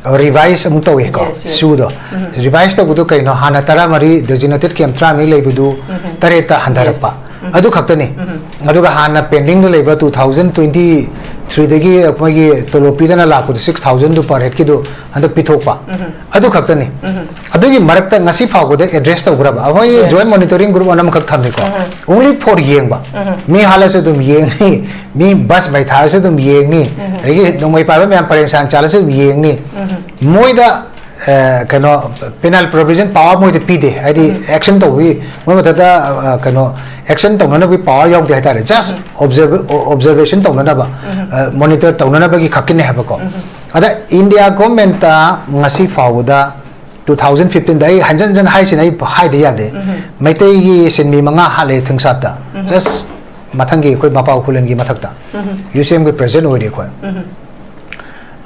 ꯔꯤꯚꯥꯏꯁ ꯑꯃꯨꯛ ꯇꯧꯋꯦꯀꯣ, Yes, yes. ꯁꯨꯗꯣ꯫ ꯎꯝ꯫ ꯔꯤꯚꯥꯏꯁ ꯇꯧꯕꯗꯣ ꯀꯩꯅꯣ? ꯍꯥꯟꯅ ꯇꯔꯥꯃꯔꯤ, ꯗꯦꯖꯤꯅꯦꯇꯦꯠ ꯀꯦꯝꯞ ꯇꯔꯥꯃꯔꯤ ꯂꯩꯕꯗꯨ ꯎꯝ꯫ ꯇꯔꯦꯠꯇ ꯍꯟꯊꯔꯛꯄ꯫ Yes. ꯎꯝ꯫ ꯑꯗꯨ ꯈꯛꯇꯅꯤ꯫ ꯎꯝ꯫ ꯑꯗꯨꯒ ꯍꯥꯟꯅ ꯄꯦꯟꯗꯤꯡꯗ ꯂꯩꯕ ꯇꯨ ꯊꯥꯎꯖꯟ ꯇ꯭ꯋꯦꯟꯇꯤ ꯊ꯭ꯔꯤꯗꯒꯤ ꯑꯩꯈꯣꯏꯒꯤ ꯇꯣꯂꯣꯞ ꯄꯤꯗꯅ ꯂꯥꯛꯄꯗꯣ, ꯁꯤꯛꯁ ꯊꯥꯎꯖꯟꯗꯨ ꯄꯔ ꯍꯦꯗꯀꯤꯗꯨ ꯍꯟꯗꯛ ꯄꯤꯊꯣꯛꯄ꯫ ꯎꯝ꯫ ꯑꯗꯨ ꯈꯛꯇꯅꯤ꯫ ꯎꯝ꯫ ꯑꯗꯨꯒꯤ ꯃꯔꯛꯇ ꯉꯁꯤ ꯐꯥꯎꯕꯗ ꯑꯦꯗ꯭ꯔꯦꯁ ꯇꯧꯈ꯭ꯔꯕ? ꯑꯩꯈꯣꯏ Yes. ꯖꯣꯏꯟ ꯃꯣꯅꯤꯇꯣꯔꯤꯡ ꯒ꯭ꯔꯨꯞ ꯑꯅ ꯑꯃꯈꯛ ꯊꯝꯃꯤꯀꯣ꯫ ꯎꯝ꯫ Only for ꯌꯦꯡꯕ꯫ ꯎꯝ꯫ ꯃꯤ ꯍꯥꯠꯂꯁꯨ ꯑꯗꯨꯝ ꯌꯦꯡꯅꯤ, ꯃꯤ ꯕꯁ ꯃꯩꯊꯥꯔꯁꯨ ꯑꯗꯨꯝ ꯌꯦꯡꯅꯤ, ꯎꯝ꯫ ꯑꯗꯒꯤ ꯅꯣꯡꯃꯩ ꯄꯥꯏꯕ ꯃꯌꯥꯝ ꯄꯔꯦꯡ ꯁꯥꯡ ꯆꯥꯜꯂꯁꯨ ꯑꯗꯨꯝ ꯌꯦꯡꯅꯤ꯫ ꯎꯝ꯫ ꯃꯣꯏꯗ ꯑ, ꯀꯩꯅꯣ, ꯄꯦꯅꯥꯜ ꯄ꯭ꯔꯣꯚꯤꯖꯟ ꯄꯥꯋꯔ ꯃꯣꯏꯗ ꯄꯤꯗꯦ, ꯍꯥꯏꯗꯤ ꯎꯝ꯫ ꯑꯦꯛꯁꯟ ꯇꯧꯕꯒꯤ ꯃꯣꯏ ꯃꯊꯛꯇ, ꯑ, ꯀꯩꯅꯣ, ꯑꯦꯛꯁꯟ ꯇꯧꯅꯅꯕꯒꯤ ꯄꯥꯋꯔ ꯌꯥꯎꯗꯦ ꯍꯥꯏꯇꯥꯔꯦ꯫ ꯖꯁ ꯎꯝ꯫ ꯑꯣꯕꯖꯔꯕꯦꯁꯟ ꯇꯧꯅꯅꯕ, ꯎꯝ꯫ ꯑ, ꯃꯣꯅꯤꯇꯔ ꯇꯧꯅꯅꯕꯒꯤ ꯈꯛꯀꯤꯅꯦ ꯍꯥꯏꯕꯀꯣ꯫ ꯎꯝ꯫ ꯑꯗ ꯏꯟꯗꯤꯌꯥ ꯒꯣꯔꯃꯦꯟꯇ ꯉꯁꯤ ꯐꯥꯎꯕꯗ, ꯇꯨ ꯊꯥꯎꯖꯟ ꯐꯤꯐꯇꯤꯟꯗ, ꯑꯩ ꯍꯟꯖꯟ ꯍꯟꯖꯟ ꯍꯥꯏꯁꯤꯅꯦ, ꯑꯩ ꯍꯥꯏꯗ ꯌꯥꯗꯦ, ꯎꯝ꯫ ꯃꯩꯇꯩꯒꯤ ꯁꯤꯟꯃꯤ ꯃꯉꯥ ꯍꯥꯠꯂꯦ ꯊꯤꯡꯁꯥꯠꯇ꯫ ꯎꯝ꯫ ꯖꯁ ꯃꯊꯪꯒꯤ ꯑꯩꯈꯣꯏ ꯃꯄꯥꯎ ꯈꯨꯂꯦꯟꯒꯤ ꯃꯊꯛꯇ, ꯎꯝ꯫ ꯌꯨ ꯁꯤ ꯑꯦꯝꯒꯤ ꯄ꯭ꯔꯦꯁꯤꯗꯦꯟ ꯑꯣꯏꯔꯤ ꯑꯩꯈꯣꯏ꯫ ꯎꯝ꯫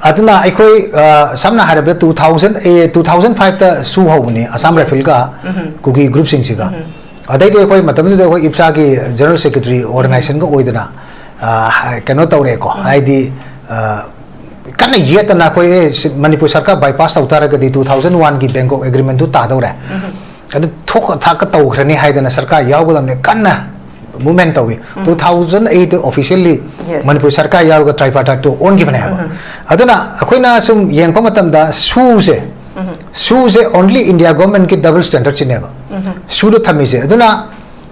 ꯑꯗꯨꯅ ꯑꯩꯈꯣꯏ, ꯑ, ꯁꯝꯅ ꯍꯥꯏꯔꯕꯗ, ꯇꯨ ꯊꯥꯎꯖꯟ, ꯑꯦ, ꯇꯨ ꯊꯥꯎꯖꯟ ꯐꯥꯏꯚꯇ ꯁꯨ ꯍꯧꯕꯅꯤ, ꯑꯁꯥꯝ Yes. ꯔꯥꯏꯐꯜꯒ ꯎꯝ꯫ ꯀꯨꯀꯤ ꯒ꯭ꯔꯨꯞꯁꯤꯡꯁꯤꯒ꯫ ꯎꯝ꯫ ꯑꯗꯩꯗꯤ ꯑꯩꯈꯣꯏ ꯃꯇꯝꯗꯨꯗ ꯑꯩꯈꯣꯏ ꯏꯞꯁꯥꯒꯤ ꯖꯦꯅꯔꯦꯜ ꯁꯦꯀ꯭ꯔꯦꯇꯔꯤ ꯑꯣꯔꯒꯅꯥꯏꯖꯦꯁꯟꯒ ꯑꯣꯏꯗꯅ, ꯑ, ꯍ-, ꯀꯩꯅꯣ ꯇꯧꯔꯦꯀꯣ, ꯎꯝ꯫ ꯍꯥꯏꯗꯤ, ꯑ, ꯀꯟꯅ ꯌꯦꯠꯇꯅ ꯑꯩꯈꯣꯏ, "ꯑꯦ, ꯁꯤ ꯃꯅꯤꯄꯨꯔ ꯁꯔꯀꯥꯔ ꯕꯥꯏꯄꯥꯁ ꯇꯧ ꯇꯥꯔꯒꯗꯤ ꯇꯨ ꯊꯥꯎꯖꯟ ꯋꯥꯟꯒꯤ ꯕꯦꯡꯀꯣꯛ ꯑꯦꯒ꯭ꯔꯤꯃꯦꯟꯗꯨ ꯇꯥꯗꯧꯔꯦ꯫ ꯎꯝ꯫ ꯑꯗꯨ ꯊꯣꯛ ꯊꯥꯛꯀ ꯇꯧꯈ꯭ꯔꯅꯤ" ꯍꯥꯏꯗꯅ ꯁꯔꯀꯥꯔ ꯌꯥꯎꯒꯗꯕꯅꯤ, ꯀꯟꯅ ꯃꯨꯚꯃꯦꯟ ꯇꯧꯏ꯫ ꯎꯝ꯫ ꯇꯨ ꯊꯥꯎꯖꯟ ꯑꯩꯠꯇ ꯑꯣꯐꯤꯁꯤꯌꯦꯜꯂꯤ Yes. ꯃꯅꯤꯄꯨꯔ ꯁꯔꯀꯥꯔ ꯌꯥꯎꯔꯒ ꯇ꯭ꯔꯥꯏꯄꯥꯔꯇꯥꯏꯠꯇꯨ ꯑꯣꯟꯈꯤꯕꯅꯦ ꯍꯥꯏꯕ꯫ ꯎꯝ꯫ ꯑꯗꯨꯅ ꯑꯩꯈꯣꯏꯅ ꯁꯨꯝ ꯌꯦꯡꯉꯛꯄ ꯃꯇꯝꯗ ꯁꯨꯁꯦ, ꯎꯝ꯫ ꯁꯨꯁꯦ only ꯏꯟꯗꯤꯌꯥ ꯒꯣꯔꯃꯦꯟꯀꯤ ꯗꯕꯜ ꯁ꯭ꯇꯦꯟꯗꯔꯗꯁꯤꯅꯦꯕ ꯎꯝ꯫ ꯁꯨꯗ ꯊꯝꯃꯤꯁꯦ꯫ ꯑꯗꯨꯅ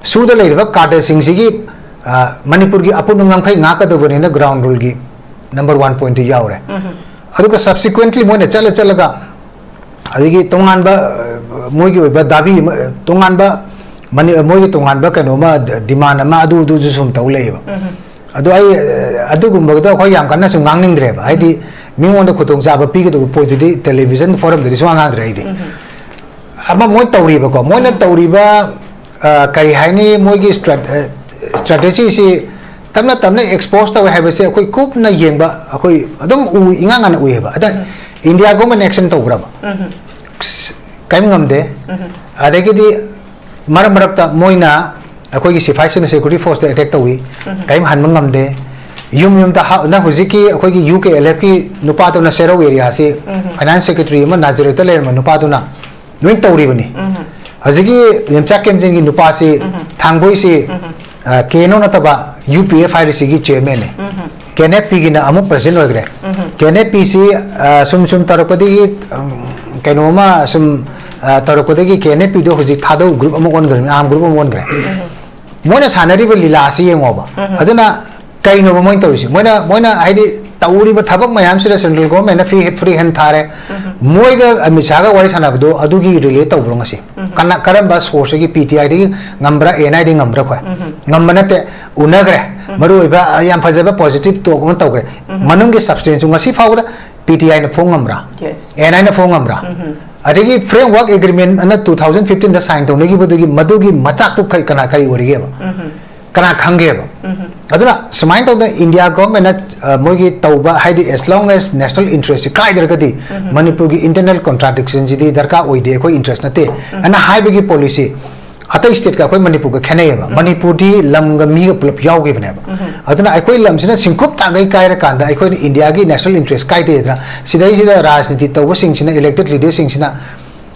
ꯁꯨꯗ ꯂꯩꯔꯤꯕ ꯀꯥꯗꯔꯁꯤꯡꯁꯤꯒꯤ, ꯑ, ꯃꯅꯤꯄꯨꯔꯒꯤ ꯑꯄꯨꯟꯕ ꯉꯝꯈꯩ ꯉꯥꯛꯀꯗꯧꯕꯅꯤꯅ ꯒ꯭ꯔꯥꯎꯟ ꯔꯨꯜꯒꯤ ꯅꯝꯕꯔ ꯋꯥꯟ ꯄꯣꯏꯟꯠꯇꯨ ꯌꯥꯎꯔꯦ꯫ ꯎꯝ꯫ ꯑꯗꯨꯒ ꯁꯕꯁꯤꯀ꯭ꯋꯦꯟꯠꯂꯤ ꯃꯣꯏꯅ ꯆꯠꯂ ꯆꯠꯂꯒ ꯑꯗꯒꯤ ꯇꯣꯉꯥꯟꯕ, ꯑ, ꯃꯣꯏꯒꯤ ꯑꯣꯏꯕ ꯗꯥꯕꯤ ꯑꯃ, ꯑ, ꯇꯣꯉꯥꯟꯕ ꯃꯅꯤ-, ꯃꯣꯏꯒꯤ ꯇꯣꯉꯥꯟꯕ ꯀꯩꯅꯣꯃ, ꯗ-, ꯗꯤꯃꯥꯟ ꯑꯃ, ꯑꯗꯨ, ꯑꯗꯨꯁꯨ ꯁꯨꯝ ꯇꯧ ꯂꯩꯌꯦꯕ꯫ ꯎꯝ꯫ ꯑꯗꯣ ꯑꯩ, ꯑ, ꯑꯗꯨꯒꯨꯝꯕꯗꯣ ꯑꯩꯈꯣꯏ ꯌꯥꯝ ꯀꯟꯅ ꯁꯨꯝ ꯉꯥꯡꯅꯤꯡꯗ꯭ꯔꯦꯕ꯫ ꯍꯥꯏꯗꯤ ꯃꯤꯉꯣꯟꯗ ꯈꯨꯗꯣꯡꯆꯥꯕ ꯄꯤꯒꯗꯧꯕ ꯄꯣꯠꯇꯨꯗꯤ ꯇꯦꯂꯤꯚꯤꯖꯟ ꯐꯣꯔꯝꯗꯗꯤ ꯁꯨꯡꯉꯥꯡ ꯉꯥꯡꯗ꯭ꯔꯦ ꯑꯩꯗꯤ꯫ ꯎꯝ꯫ ꯑꯃ ꯃꯣꯏ ꯇꯧꯔꯤꯕꯀꯣ, ꯃꯣꯏꯅ ꯇꯧꯔꯤꯕ ꯑ, ꯀꯔꯤ ꯍꯥꯏꯅꯤ, ꯃꯣꯏꯒꯤ ꯁ꯭ꯇ꯭ꯔꯦꯠ-, ꯑ, ꯁ꯭ꯇ꯭ꯔꯦꯇꯦꯖꯤꯁꯤ ꯇꯞꯅ ꯇꯞꯅ ꯑꯦꯛꯁꯄꯣꯖ ꯇꯧꯋꯦ ꯍꯥꯏꯕꯁꯦ ꯑꯩꯈꯣꯏ ꯀꯨꯞꯅ ꯌꯦꯡꯕ, ꯑꯩꯈꯣꯏ ꯑꯗꯨꯝ ꯎ, ꯏꯉꯥꯡ ꯉꯥꯟꯅ ꯎꯏꯌꯦꯕ꯫ ꯑꯗ ꯏꯟꯗꯤꯌꯥ ꯒꯣꯔꯃꯦꯟ ꯑꯦꯛꯁꯟ ꯇꯧꯕ꯭ꯔꯕ? ꯀꯔꯤꯝ ꯉꯝꯗꯦ꯫ ꯑꯗꯒꯤꯗꯤ ꯃꯔꯛ ꯃꯔꯛꯇ ꯃꯣꯏꯅ ꯑꯩꯈꯣꯏꯒꯤ ꯁꯤꯐꯥꯏꯁꯤꯡꯅ ꯁꯦꯀ꯭ꯌꯨꯔꯤꯇꯤ ꯐꯣꯔꯁꯇ ꯑꯦꯇꯦꯛ ꯇꯧꯏ, ꯀꯔꯤꯝ ꯍꯟꯕ ꯉꯝꯗꯦ꯫ ꯌꯨꯝ ꯌꯨꯝꯗ ꯍꯥ-, ꯅ ꯍꯧꯖꯤꯛꯀꯤ ꯑꯩꯈꯣꯏꯒꯤ ꯌꯨ ꯀꯦ ꯑꯦꯜ ꯑꯦꯐꯀꯤ ꯅꯨꯄꯥꯗꯨꯅ ꯁꯦꯔꯧ ꯑꯦꯔꯤꯌꯥꯁꯤ ꯐꯥꯏꯅꯥꯟꯁ ꯁꯦꯀ꯭ꯔꯦꯇꯔꯤ ꯑꯃ ꯅꯥꯖꯔꯦꯠꯇ ꯂꯩꯔꯝꯕ ꯅꯨꯄꯥꯗꯨꯅ ꯂꯣꯏ ꯇꯧꯔꯤꯕꯅꯤ꯫ ꯍꯧꯖꯤꯛꯀꯤ ꯌꯣꯡꯆꯥꯛ ꯀꯦꯝꯖꯤꯡꯒꯤ ꯅꯨꯄꯥꯁꯤ, ꯊꯥꯡꯕꯣꯏꯁꯤ, ꯑ, ꯀꯦ ꯑꯦꯟ ꯑꯣ ꯅꯠꯇꯕ ꯌꯨ ꯄꯤ ꯑꯦꯐ ꯍꯥꯏꯔꯤꯁꯤꯒꯤ ꯆꯤꯌꯔꯃꯦꯟꯅꯦ꯫ ꯀꯦ ꯑꯦꯟ ꯑꯦꯐ ꯄꯤꯒꯤꯅ ꯑꯃꯨꯛ ꯄ꯭ꯔꯁꯤꯗꯦꯟ ꯑꯣꯏꯈ꯭ꯔꯦ꯫ ꯀꯦ ꯑꯦꯟ ꯑꯦꯐ ꯄꯤꯁꯤ, ꯑ, ꯁꯨꯝ ꯁꯨꯝ ꯇꯧꯔꯛꯄꯗꯒꯤ, ꯎꯝ, ꯀꯩꯅꯣꯝꯃ ꯁꯨꯝ, ꯑ, ꯇꯧꯔꯛꯄꯗꯒꯤ ꯀꯦ ꯑꯦꯟ ꯑꯦꯐ ꯄꯤꯗꯣ ꯍꯧꯖꯤꯛ ꯊꯥꯗꯧ ꯒ꯭ꯔꯨꯞ ꯑꯃ ꯑꯣꯟꯈ꯭ꯔꯦ, ꯑꯥꯔꯝ ꯒ꯭ꯔꯨꯞ ꯑꯃ ꯑꯣꯟꯈ꯭ꯔꯦ꯫ ꯃꯣꯏꯅ ꯁꯥꯟꯅꯔꯤꯕ ꯂꯤꯂꯥꯁꯤ ꯌꯦꯡꯉꯣꯕ꯫ ꯑꯗꯨꯅ ꯀꯩꯅꯣꯕ ꯃꯣꯏꯅ ꯇꯧꯔꯤꯁꯦ? ꯃꯣꯏꯅ, ꯃꯣꯏꯅ ꯍꯥꯏꯗꯤ ꯇꯧꯔꯤꯕ ꯊꯕꯛ ꯃꯌꯥꯝꯁꯤꯗ ꯁꯦꯟꯇ꯭ꯔꯦꯜ ꯒꯣꯔꯃꯦꯟꯅ ꯐ꯭ꯔꯤ, ꯐ꯭ꯔꯤ ꯍꯦꯟ ꯊꯥꯔꯦ꯫ ꯃꯣꯏꯒ ꯑꯃꯤꯠ ꯁꯥꯍꯒ ꯋꯥꯔꯤ ꯁꯥꯟꯅꯕꯗꯣ ꯑꯗꯨꯒꯤ ꯔꯤꯂꯦꯠ ꯇꯧꯕ꯭ꯔꯣ ꯉꯁꯤ? ꯀꯅꯥ, ꯀꯔꯝꯕ ꯁꯣꯔꯁꯇꯒꯤ ꯄꯤ ꯇꯤ ꯑꯥꯏꯗꯒꯤ ꯉꯝꯕ꯭ꯔꯥ, ꯑꯦꯟ ꯑꯥꯏꯗꯒꯤ ꯉꯝꯕ꯭ꯔꯥ? ꯑꯩꯈꯣꯏ ꯉꯝꯕ ꯅꯠꯇꯦ, ꯎꯅꯈ꯭ꯔꯦ꯫ ꯃꯔꯨ ꯑꯣꯏꯕ, ꯑ, ꯌꯥꯝ ꯐꯖꯕ ꯄꯣꯖꯤꯇꯤꯚ ꯇꯣꯛ ꯑꯃ ꯇꯧꯈ꯭ꯔꯦ꯫ ꯃꯅꯨꯡꯒꯤ ꯁꯕꯁꯇꯦꯟꯁꯁꯨ ꯉꯁꯤ ꯐꯥꯎꯕꯗ ꯄꯤ ꯇꯤ ꯑꯥꯏꯅ ꯐꯣꯡ ꯉꯝꯕ꯭ꯔꯥ? ꯌꯦꯁ꯫ ꯑꯦꯟ ꯑꯥꯏꯅ ꯐꯣꯡ ꯉꯝꯕ꯭ꯔꯥ? ꯑꯗꯒꯤ ꯐ꯭ꯔꯦꯝꯋꯥꯔꯛ ꯑꯦꯒ꯭ꯔꯤꯃꯦꯟ ꯑꯅ ꯇꯨ ꯊꯥꯎꯖꯟ ꯐꯤꯐꯇꯤꯟꯗ ꯁꯥꯏꯟ ꯇꯧꯅꯈꯤꯕꯗꯨꯒꯤ ꯃꯗꯨꯒꯤ ꯃꯆꯥꯛꯇꯨ ꯀꯩ, ꯀꯅꯥ, ꯀꯔꯤ ꯑꯣꯏꯔꯤꯒꯦꯕ? ꯀꯅꯥ ꯈꯪꯒꯦꯕ? ꯑꯗꯨꯅ ꯁꯨꯃꯥꯏꯅ ꯇꯧꯗꯅ ꯏꯟꯗꯤꯌꯥ ꯒꯣꯔꯃꯦꯟꯅ, ꯑ, ꯃꯣꯏꯒꯤ ꯇꯧꯕ, ꯍꯥꯏꯗꯤ, as long as national interest ꯁꯤ ꯀꯥꯏꯗ꯭ꯔꯒꯗꯤ ꯃꯅꯤꯄꯨꯔꯒꯤ ꯏꯟꯇꯔꯅꯦꯜ ꯀꯣꯟꯇ꯭ꯔꯥꯗꯤꯛꯁꯟꯁꯤꯗꯤ ꯗꯔꯀꯥꯔ ꯑꯣꯏꯗꯦ, ꯑꯩꯈꯣꯏ ꯏꯟꯇꯔꯦꯁ ꯅꯠꯇꯦ ꯑꯅ ꯍꯥꯏꯕꯒꯤ ꯄꯣꯂꯤꯁꯤ ꯑꯇꯩ ꯁ꯭ꯇꯦꯠꯀ ꯑꯩꯈꯣꯏ ꯃꯅꯤꯄꯨꯔꯒ ꯈꯦꯠꯅꯩꯌꯦꯕ꯫ ꯃꯅꯤꯄꯨꯔꯗꯤ ꯂꯝꯒ ꯃꯤꯒ ꯄꯨꯂꯞ ꯌꯥꯎꯈꯤꯕꯅꯦꯕ꯫ ꯑꯗꯨꯅ ꯑꯩꯈꯣꯏ ꯂꯝꯁꯤꯅ ꯁꯤꯡꯀꯨꯞ ꯊꯥꯡꯒꯩ ꯀꯥꯏꯔꯀꯥꯟꯗ ꯑꯩꯈꯣꯏꯅ ꯏꯟꯗꯤꯌꯥꯒꯤ ꯅꯦꯁꯅꯦꯜ ꯏꯟꯇꯔꯦꯁ ꯀꯥꯏꯗꯦꯗꯅ ꯁꯤꯗꯩꯁꯤꯗ ꯔꯥꯖꯅꯤꯇꯤ ꯇꯧꯕꯁꯤꯡꯁꯤꯅ, ꯏꯂꯦꯛꯇꯦꯗ ꯂꯤꯗꯔꯁꯤꯡꯁꯤꯅ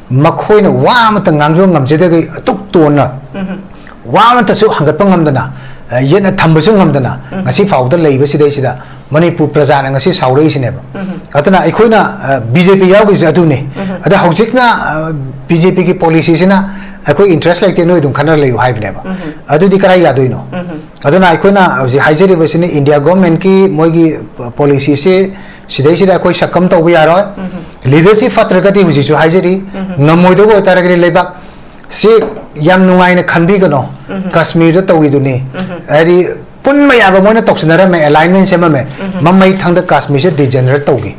ꯃꯈꯣꯏꯅ ꯋꯥ ꯑꯃꯇ ꯉꯥꯡꯖꯕ ꯉꯝꯖꯗꯒꯩ ꯑꯇꯨꯛ ꯇꯣꯟꯅ ꯋꯥ ꯑꯃꯠꯇꯁꯨ ꯍꯪꯒꯠꯄ ꯉꯝꯗꯅ, ꯑ, ꯌꯦꯠꯅ ꯊꯝꯕꯁꯨ ꯉꯝꯗꯅ, ꯉꯁꯤ ꯐꯥꯎꯕꯗ ꯂꯩꯕ ꯁꯤꯗꯩꯁꯤꯗ ꯃꯅꯤꯄꯨꯔ ꯄ꯭ꯔꯖꯥꯅ ꯉꯁꯤ ꯁꯥꯎꯔꯛꯏꯁꯤꯅꯦꯕ꯫ ꯑꯗꯨꯅ ꯑꯩꯈꯣꯏꯅ, ꯑ, ꯕꯤ ꯖꯦ ꯄꯤ ꯌꯥꯎꯈꯤꯕꯁꯦ ꯑꯗꯨꯅꯤ꯫ ꯑꯗ ꯍꯧꯖꯤꯛꯅ, ꯑ, ꯕꯤ ꯖꯦ ꯄꯤꯒꯤ ꯄꯣꯂꯤꯁꯤꯁꯤꯅ ꯑꯩꯈꯣꯏ ꯏꯟꯇꯔꯦꯁ ꯂꯩꯇꯦ, ꯅꯣꯏ ꯑꯗꯨꯝ ꯈꯟꯅꯔ ꯂꯩꯌꯨ ꯍꯥꯏꯕꯅꯦꯕ꯫ ꯑꯗꯨꯗꯤ ꯀꯗꯥꯏ ꯌꯥꯗꯣꯏꯅꯣ? ꯑꯗꯨꯅ ꯑꯩꯈꯣꯏꯅ ꯍꯧꯖꯤꯛ ꯍꯥꯏꯖꯔꯤꯕꯁꯤꯅ ꯏꯟꯗꯤꯌꯥ ꯒꯣꯔꯃꯦꯟꯀꯤ ꯃꯣꯏꯒꯤ ꯄꯣꯂꯤꯁꯤꯁꯤ ꯁꯤꯗꯩꯁꯤꯗ ꯑꯩꯈꯣꯏ ꯁꯛꯀꯝ ꯇꯧꯕ ꯌꯥꯔꯣꯏ꯫ ꯂꯤꯗꯔꯁꯤꯞ ꯐꯠꯇ꯭ꯔꯒꯗꯤ ꯍꯧꯖꯤꯛꯁꯨ ꯍꯥꯏꯖꯔꯤ, ꯉꯝꯃꯣꯏꯗꯕ ꯑꯣꯏꯇꯥꯔꯒꯗꯤ ꯂꯩꯕꯥꯛ ꯁꯤ ꯌꯥꯝ ꯅꯨꯡꯉꯥꯏꯅ ꯈꯟꯕꯤꯒꯅꯣ꯫ ꯀꯥꯁꯃꯤꯔꯗ ꯇꯧꯈꯤꯗꯨꯅꯤ꯫ ꯍꯥꯏꯗꯤ ꯄꯨꯟꯕ ꯌꯥꯕ ꯃꯣꯏꯅ ꯇꯧꯁꯤꯟꯅꯔꯝꯃꯦ, ꯑꯦꯂꯥꯏꯟꯃꯦꯟ ꯁꯦꯝꯃꯝꯃꯦ꯫ ꯃꯃꯩ ꯊꯪꯗ ꯀꯥꯁꯃꯤꯔꯁꯦ ꯗꯤꯖꯦꯅꯔꯦꯠ ꯇꯧꯈꯤ꯫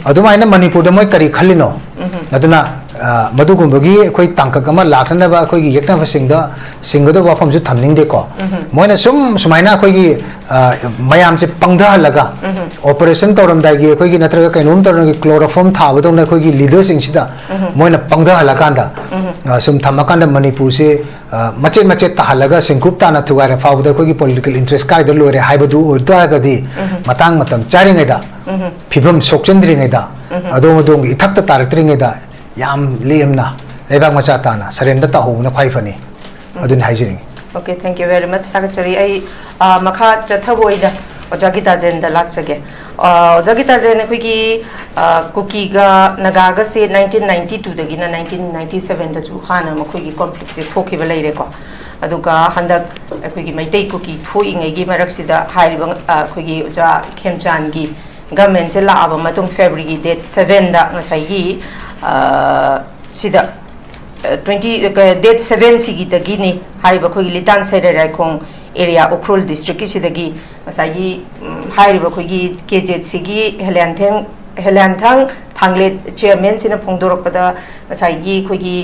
ꯑꯗꯨꯃꯥꯏꯅ ꯃꯅꯤꯄꯨꯔꯗ ꯃꯣꯏ ꯀꯔꯤ ꯈꯜꯂꯤꯅꯣ? ꯑꯗꯨꯅ ꯃꯗꯨꯒꯨꯝꯕꯒꯤ ꯑꯩꯈꯣꯏ ꯇꯥꯡꯀꯛ ꯑꯃ ꯂꯥꯛꯅꯅꯕ ꯑꯩꯈꯣꯏꯒꯤ ꯌꯦꯛꯅꯕꯁꯤꯡꯗ ꯁꯤꯡꯒꯗꯧꯕ ꯋꯥꯐꯝꯁꯨ ꯊꯝꯅꯤꯡꯗꯦꯀꯣ꯫ ꯃꯣꯏꯅ ꯁꯨꯝ ꯁꯨꯃꯥꯏꯅ ꯑꯩꯈꯣꯏꯒꯤ ꯃꯌꯥꯝꯁꯦ ꯄꯪꯊꯍꯜꯂꯒ, ꯑꯣꯄꯔꯦꯁꯟ ꯇꯧꯔꯝꯗꯥꯏꯒꯤ ꯑꯩꯈꯣꯏꯒꯤ ꯅꯠꯇ꯭ꯔꯒ ꯀꯩꯅꯣꯝ ꯇꯧꯔꯝꯗꯥꯏꯒꯤ ꯀ꯭ꯂꯣꯔꯣꯐꯣꯝ ꯊꯥꯕꯗꯧꯅ ꯑꯩꯈꯣꯏꯒꯤ ꯂꯤꯗꯔꯁꯤꯡꯁꯤꯗ ꯃꯣꯏꯅ ꯄꯪꯊꯍꯜꯂꯀꯥꯟꯗ, ꯁꯨꯝ ꯊꯝꯃꯀꯥꯟꯗ ꯃꯅꯤꯄꯨꯔꯁꯦ ꯃꯆꯦꯠ ꯃꯆꯦꯠ ꯇꯥꯍꯜꯂꯒ ꯁꯤꯡꯀꯨꯞ ꯇꯥꯅ ꯊꯨꯒꯥꯏꯔ ꯐꯥꯎꯕꯗ ꯑꯩꯈꯣꯏꯒꯤ ꯄꯣꯂꯤꯇꯤꯀꯦꯜ ꯏꯟꯇꯔꯦꯁ ꯀꯥꯏꯗ ꯂꯣꯏꯔꯦ ꯍꯥꯏꯕꯗꯨ ꯑꯣꯏꯇꯥꯔꯒꯗꯤ, ꯃꯇꯥꯡ ꯃꯇꯝ ꯆꯥꯔꯤꯉꯩꯗ, ꯐꯤꯕꯝ ꯁꯣꯛꯆꯟꯗ꯭ꯔꯤꯉꯩꯗ, ꯑꯗꯣꯝ ꯑꯗꯣꯝꯒꯤ ꯏꯊꯛꯇ ꯇꯥꯔꯛꯇ꯭ꯔꯤꯉꯩꯗ ꯌꯥꯝ ꯂꯦꯝꯅ ꯂꯩꯕꯥꯛ ꯃꯆꯥ ꯇꯥꯅ ꯁꯔꯦꯟꯗꯔ ꯇꯧꯍꯧꯕꯅ ꯈ꯭ꯋꯥꯏ ꯐꯅꯤ꯫ ꯑꯗꯨꯅꯤ ꯍꯥꯏꯖꯅꯤꯡꯉꯤ꯫ Okay, thank you very much. ꯊꯥꯒꯠꯆꯔꯤ꯫ ꯑꯩ ꯃꯈꯥ ꯆꯠꯊꯕ ꯑꯣꯏꯅ ꯑꯣꯖꯥ ꯒꯤꯇꯥꯖꯦꯟꯗ ꯂꯥꯛꯆꯒꯦ꯫ ꯑꯣꯖꯥ ꯒꯤꯇꯥꯖꯦꯟ, ꯑꯩꯈꯣꯏꯒꯤ ꯀꯨꯀꯤꯒ ꯅꯥꯒꯥꯒꯁꯦ ꯅꯥꯏꯟꯇꯤꯟ ꯅꯥꯏꯟꯇꯤ ꯇꯨꯗꯒꯤꯅ ꯅꯥꯏꯟꯇꯤꯟ ꯅꯥꯏꯟꯇꯤ ꯁꯕꯦꯟꯗꯁꯨ ꯍꯥꯟꯅ ꯃꯈꯣꯏꯒꯤ ꯀꯣꯟꯐ꯭ꯂꯤꯛꯁꯦ ꯊꯣꯛꯈꯤꯕ ꯂꯩꯔꯦꯀꯣ꯫ ꯑꯗꯨꯒ ꯍꯟꯗꯛ ꯑꯩꯈꯣꯏꯒꯤ ꯃꯩꯇꯩ ꯀꯨꯀꯤ ꯊꯣꯛꯏꯉꯩꯒꯤ ꯃꯔꯛꯁꯤꯗ ꯍꯥꯏꯔꯤꯕ ꯑꯩꯈꯣꯏꯒꯤ ꯑꯣꯖꯥ ꯈꯦꯝꯆꯥꯟꯒꯤ ꯒꯃꯦꯟꯁꯦ ꯂꯥꯛꯑꯕ ꯃꯇꯨꯡ ꯐꯦꯕ꯭ꯔꯤꯒꯤ ꯗꯦꯠ ꯁꯕꯦꯟꯗ ꯉꯁꯥꯏꯒꯤ ꯁꯤꯗ ꯇ꯭ꯋꯦꯟꯇꯤ ꯗꯦꯠ ꯁꯕꯦꯟꯁꯤꯒꯤꯗꯒꯤꯅꯤ ꯍꯥꯏꯔꯤꯕ ꯑꯩꯈꯣꯏꯒꯤ ꯂꯤꯇꯥꯟ ꯁꯩꯔꯩꯔꯥꯏꯈꯣꯡ ꯑꯦꯔꯤꯌꯥ ꯎꯈ꯭ꯔꯨꯜ ꯗꯤꯁꯇ꯭ꯔꯤꯛꯀꯤꯁꯤꯗꯒꯤ ꯉꯁꯥꯏꯒꯤ ꯍꯥꯏꯔꯤꯕ ꯑꯩꯈꯣꯏꯒꯤ ꯀꯦ ꯖꯦꯠ ꯁꯤꯒꯤ ꯍꯦꯂꯦꯟꯊꯦꯡ ꯍꯦꯂꯦꯟꯊꯥꯡ ꯊꯥꯡꯂꯦꯠ ꯆꯤꯌꯔꯃꯦꯟꯁꯤꯅ ꯐꯣꯡꯗꯣꯔꯛꯄꯗ ꯉꯁꯥꯏꯒꯤ ꯑꯩꯈꯣꯏꯒꯤ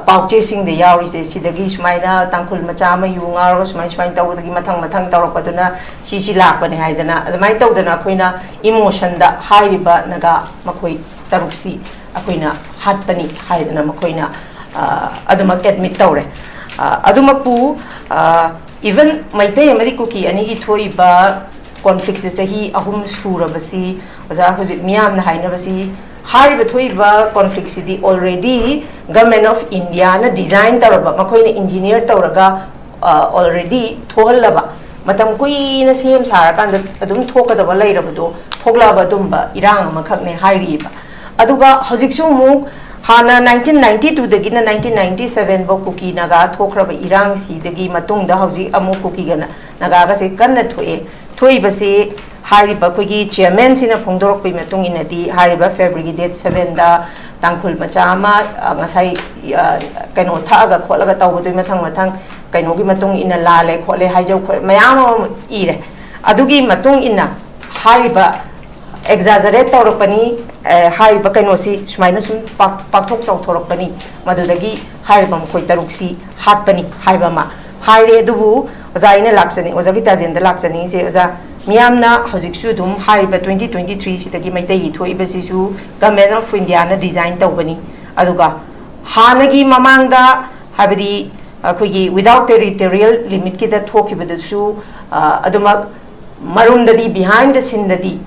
ꯄꯥꯎꯆꯦꯁꯤꯡꯗ ꯌꯥꯎꯔꯤꯁꯦ ꯁꯤꯗꯒꯤ ꯁꯨꯃꯥꯏꯅ ꯇꯥꯡꯈꯨꯜ ꯃꯆꯥ ꯑꯃ ꯌꯨ ꯉꯥꯎꯔꯒ ꯁꯨꯃꯥꯏ ꯁꯨꯃꯥꯏꯅ ꯇꯧꯕꯗꯒꯤ ꯃꯊꯪ ꯃꯊꯪ ꯇꯧꯔꯛꯄꯗꯨꯅ ꯁꯤꯁꯤ ꯂꯥꯛꯄꯅꯦ ꯍꯥꯏꯗꯅ ꯑꯗꯨꯃꯥꯏꯅ ꯇꯧꯗꯅ ꯑꯩꯈꯣꯏꯅ ꯏꯃꯣꯁꯟꯗ ꯍꯥꯏꯔꯤꯕ ꯅꯥꯒꯥ ꯃꯈꯣꯏ ꯇꯔꯨꯛꯁꯤ ꯑꯩꯈꯣꯏꯅ ꯍꯥꯠꯄꯅꯤ ꯍꯥꯏꯗꯅ ꯃꯈꯣꯏꯅ ꯑꯗꯨꯃꯛ ꯑꯦꯗꯃꯤꯠ ꯇꯧꯔꯦ꯫ ꯑꯗꯨꯃꯛꯄꯨ ꯏꯚꯟ ꯃꯩꯇꯩ ꯑꯃꯗꯤ ꯀꯨꯀꯤ ꯑꯅꯤꯒꯤ ꯊꯣꯛꯏꯕ ꯀꯣꯟꯐ꯭ꯂꯤꯛꯁꯦ ꯆꯍꯤ ꯑꯍꯨꯝ ꯁꯨꯔꯕꯁꯤ ꯑꯣꯖꯥ ꯍꯧꯖꯤꯛ ꯃꯤꯌꯥꯝꯅ ꯍꯥꯏꯅꯕꯁꯤ ꯍꯥꯏꯔꯤꯕ ꯊꯣꯛꯏꯕ ꯀꯣꯟꯐ꯭ꯂꯤꯛꯁꯤꯗꯤ already Government of Indiaꯅ design ꯇꯧꯔꯕ, ꯃꯈꯣꯏꯅ engineer ꯇꯧꯔꯒ already ꯊꯣꯛꯍꯜꯂꯕ, ꯃꯇꯝ ꯀꯨꯏꯅ ꯁꯦꯝ ꯁꯥꯔꯀꯥꯟꯗ ꯑꯗꯨꯝ ꯊꯣꯛꯀꯗꯕ ꯂꯩꯔꯕꯗꯣ ꯊꯣꯛꯂꯛꯑꯕ ꯑꯗꯨꯝꯕ ꯏꯔꯥꯡ ꯑꯃꯈꯛꯅꯦ ꯍꯥꯏꯔꯤꯕ꯫ ꯑꯗꯨꯒ ꯍꯧꯖꯤꯛꯁꯨ ꯑꯃꯨꯛ ꯍꯥꯟꯅ ꯅꯥꯏꯟꯇꯤꯟ ꯅꯥꯏꯟꯇꯤ ꯇꯨꯗꯒꯤꯅ ꯅꯥꯏꯟꯇꯤꯟ ꯅꯥꯏꯟꯇꯤ ꯁꯕꯦꯟ ꯐꯥꯎ ꯀꯨꯀꯤ ꯅꯥꯒꯥ ꯊꯣꯛꯈ꯭ꯔꯕ ꯏꯔꯥꯡꯁꯤꯗꯒꯤ ꯃꯇꯨꯡꯗ ꯍꯧꯖꯤꯛ ꯑꯃꯨꯛ ꯀꯨꯀꯤꯒ ꯅꯥꯒꯥꯒꯁꯦ ꯀꯟꯅ ꯊꯣꯛꯑꯦ꯫ ꯊꯣꯛꯏꯕꯁꯤ ꯍꯥꯏꯔꯤꯕ ꯑꯩꯈꯣꯏꯒꯤ ꯆꯤꯌꯔꯃꯦꯟꯁꯤꯅ ꯐꯣꯡꯗꯣꯔꯛꯄꯒꯤ ꯃꯇꯨꯡ ꯏꯟꯅꯗꯤ ꯍꯥꯏꯔꯤꯕ ꯐꯦꯕ꯭ꯔꯤꯒꯤ ꯗꯦꯠ ꯁꯕꯦꯟꯗ ꯇꯥꯡꯈꯨꯜ ꯃꯆꯥ ꯑꯃ ꯉꯁꯥꯏ ꯀꯩꯅꯣ ꯊꯛꯑꯒ ꯈꯣꯠꯂꯒ ꯇꯧꯕꯗꯨꯒꯤ ꯃꯊꯪ ꯃꯊꯪ ꯀꯩꯅꯣꯒꯤ ꯃꯇꯨꯡ ꯏꯟꯅ ꯂꯥꯜꯂꯦ ꯈꯣꯠꯂꯦ ꯍꯥꯏꯖꯧ ꯈꯣꯠꯂꯦ ꯃꯌꯥꯝ ꯑꯃ ꯏꯔꯦ꯫ ꯑꯗꯨꯒꯤ ꯃꯇꯨꯡ ꯏꯟꯅ ꯍꯥꯏꯔꯤꯕ ꯑꯦꯛꯖꯥꯖꯔꯦꯠ ꯇꯧꯔꯛꯄꯅꯤ꯫ ꯑꯦ, ꯍꯥꯏꯔꯤꯕ ꯀꯩꯅꯣꯁꯤ ꯁꯨꯃꯥꯏꯅ ꯁꯨꯝ ꯄꯥꯛ- ꯄꯥꯛꯊꯣꯛ ꯆꯥꯎꯊꯣꯔꯛꯄꯅꯤ, ꯃꯗꯨꯗꯒꯤ ꯍꯥꯏꯔꯤꯕ ꯃꯈꯣꯏ ꯇꯔꯨꯛꯁꯤ ꯍꯥꯠꯄꯅꯤ ꯍꯥꯏꯕ ꯑꯃ ꯍꯥꯏꯔꯦ꯫ ꯑꯗꯨꯕꯨ ꯑꯣꯖꯥ, ꯑꯩꯅ ꯂꯥꯛꯆꯅꯤꯡ ꯑꯣꯖꯥ ꯒꯤꯇꯥꯖꯦꯟꯗ ꯂꯥꯛꯆꯅꯤꯡꯉꯤꯁꯦ, ꯑꯣꯖꯥ, ꯃꯤꯌꯥꯝꯅ ꯍꯧꯖꯤꯛꯁꯨ ꯑꯗꯨꯝ ꯍꯥꯏꯔꯤꯕ twenty twenty three ꯁꯤꯗꯒꯤ ꯃꯩꯇꯩꯒꯤ ꯊꯣꯛꯏꯕꯁꯤꯁꯨ Government of India ꯅ design ꯇꯧꯕꯅꯤ꯫ ꯑꯗꯨꯒ ꯍꯥꯟꯅꯒꯤ ꯃꯃꯥꯡꯗ, ꯍꯥꯏꯕꯗꯤ ꯑꯩꯈꯣꯏꯒꯤ without territorial limit ꯀꯤꯗ ꯊꯣꯛꯈꯤꯕꯗꯨꯁꯨ, ꯑ, ꯑꯗꯨꯃꯛ ꯃꯔꯨꯝꯗꯗꯤ, behind the scene ꯗꯗꯤ,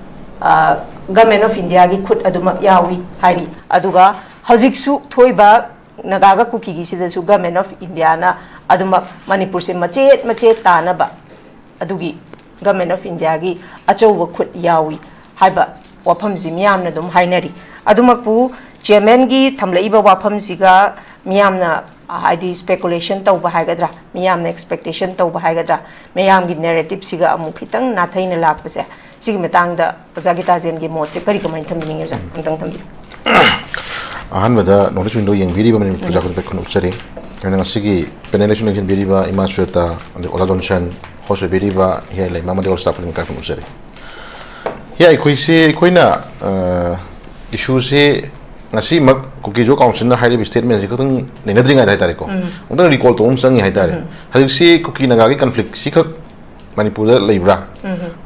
ꯑ, Government of India ꯒꯤ ꯈꯨꯠ ꯑꯗꯨꯃꯛ ꯌꯥꯎꯏ ꯍꯥꯏꯔꯤ꯫ ꯑꯗꯨꯒ ꯍꯧꯖꯤꯛꯁꯨ ꯊꯣꯛꯏꯕ ꯅꯥꯒꯥꯒ ꯀꯨꯀꯤꯒꯤꯁꯤꯗꯁꯨ Government of India ꯅ ꯑꯗꯨꯃꯛ ꯃꯅꯤꯄꯨꯔꯁꯦ ꯃꯆꯦꯠ ꯃꯆꯦꯠ ꯇꯥꯅꯕ ꯑꯗꯨꯒꯤ Government of India ꯒꯤ ꯑꯆꯧꯕ ꯈꯨꯠ ꯌꯥꯎꯏ ꯍꯥꯏꯕ ꯋꯥꯐꯝꯁꯤ ꯃꯤꯌꯥꯝꯅ ꯑꯗꯨꯝ ꯍꯥꯏꯅꯔꯤ꯫ ꯑꯗꯨꯃꯛꯄꯨ chairman ꯒꯤ ꯊꯝꯂꯛꯏꯕ ꯋꯥꯐꯝꯁꯤꯒ ꯃꯤꯌꯥꯝꯅ, ꯍꯥꯏꯗꯤ, speculation ꯇꯧꯕ ꯍꯥꯏꯒꯗ꯭ꯔꯥ, ꯃꯤꯌꯥꯝꯅ expectation ꯇꯧꯕ ꯍꯥꯏꯒꯗ꯭ꯔꯥ, ꯃꯤꯌꯥꯝꯒꯤ narrative ꯁꯤꯒ ꯑꯃꯨꯛ ꯈꯤꯇꯪ ꯅꯥꯊꯩꯅ ꯂꯥꯛꯄꯁꯦ, ꯁꯤꯒꯤ ꯃꯇꯥꯡꯗ ꯑꯣꯖꯥ ꯒꯤꯇꯥꯖꯦꯟꯒꯤ ꯃꯣꯠꯁꯦ ꯀꯔꯤ, ꯀꯃꯥꯏꯅ ꯊꯝꯕꯤꯅꯤꯡꯉꯤ, ꯑꯣꯖꯥ? ꯑꯝꯇꯪ ꯊꯝꯕꯤꯌꯨ꯫ ꯑꯍꯥꯟꯕꯗ North East Window ꯌꯦꯡꯕꯤꯔꯤꯕ ꯃꯅꯤꯄꯨꯔ ꯄ꯭ꯔꯖꯥ ꯈꯨꯗꯤꯡꯃꯛ ꯑꯩꯈꯣꯏꯅ ꯎꯠꯆꯔꯤ꯫ ꯑꯩꯈꯣꯏꯅ ꯉꯁꯤꯒꯤ panel ꯑꯁꯤꯗ ꯌꯦꯡꯁꯤꯟꯕꯤꯔꯤꯕ ꯏꯃꯥ ꯁ꯭ꯋꯦꯇꯥ, ꯑꯗꯩ ꯑꯣꯖꯥ ꯖꯣꯟꯁꯟ, host ꯑꯣꯏꯕꯤꯔꯤꯕ ꯍꯤꯌꯥꯏ ꯂꯩꯃ ꯑꯃꯗꯤ all staff ꯈꯨꯗꯤꯡꯃꯛ ꯏꯀꯥꯏ ꯈꯨꯝꯅꯖꯔꯤ꯫ ꯍꯤꯌꯥꯏ, ꯑꯩꯈꯣꯏꯁꯤ, ꯑꯩꯈꯣꯏꯅ, ꯑ, issue ꯁꯤ ꯉꯁꯤꯃꯛ ꯀꯨꯀꯤꯖꯣ council ꯅ ꯍꯥꯏꯔꯤꯕ statement ꯁꯤ ꯈꯛꯇꯪ ꯅꯩꯅꯗ꯭ꯔꯤꯉꯩꯗ ꯍꯥꯏꯇꯥꯔꯦꯀꯣ, ꯑꯃꯨꯛꯇꯪ recall ꯇꯧꯕ ꯑꯃ ꯆꯪꯉꯤ ꯍꯥꯏꯇꯥꯔꯦ꯫ ꯍꯧꯖꯤꯛꯁꯤ ꯀꯨꯀꯤ ꯅꯥꯒꯥꯒꯤ conflict ꯁꯤꯈꯛ ꯃꯅꯤꯄꯨꯔꯗ ꯂꯩꯕ꯭ꯔꯥ?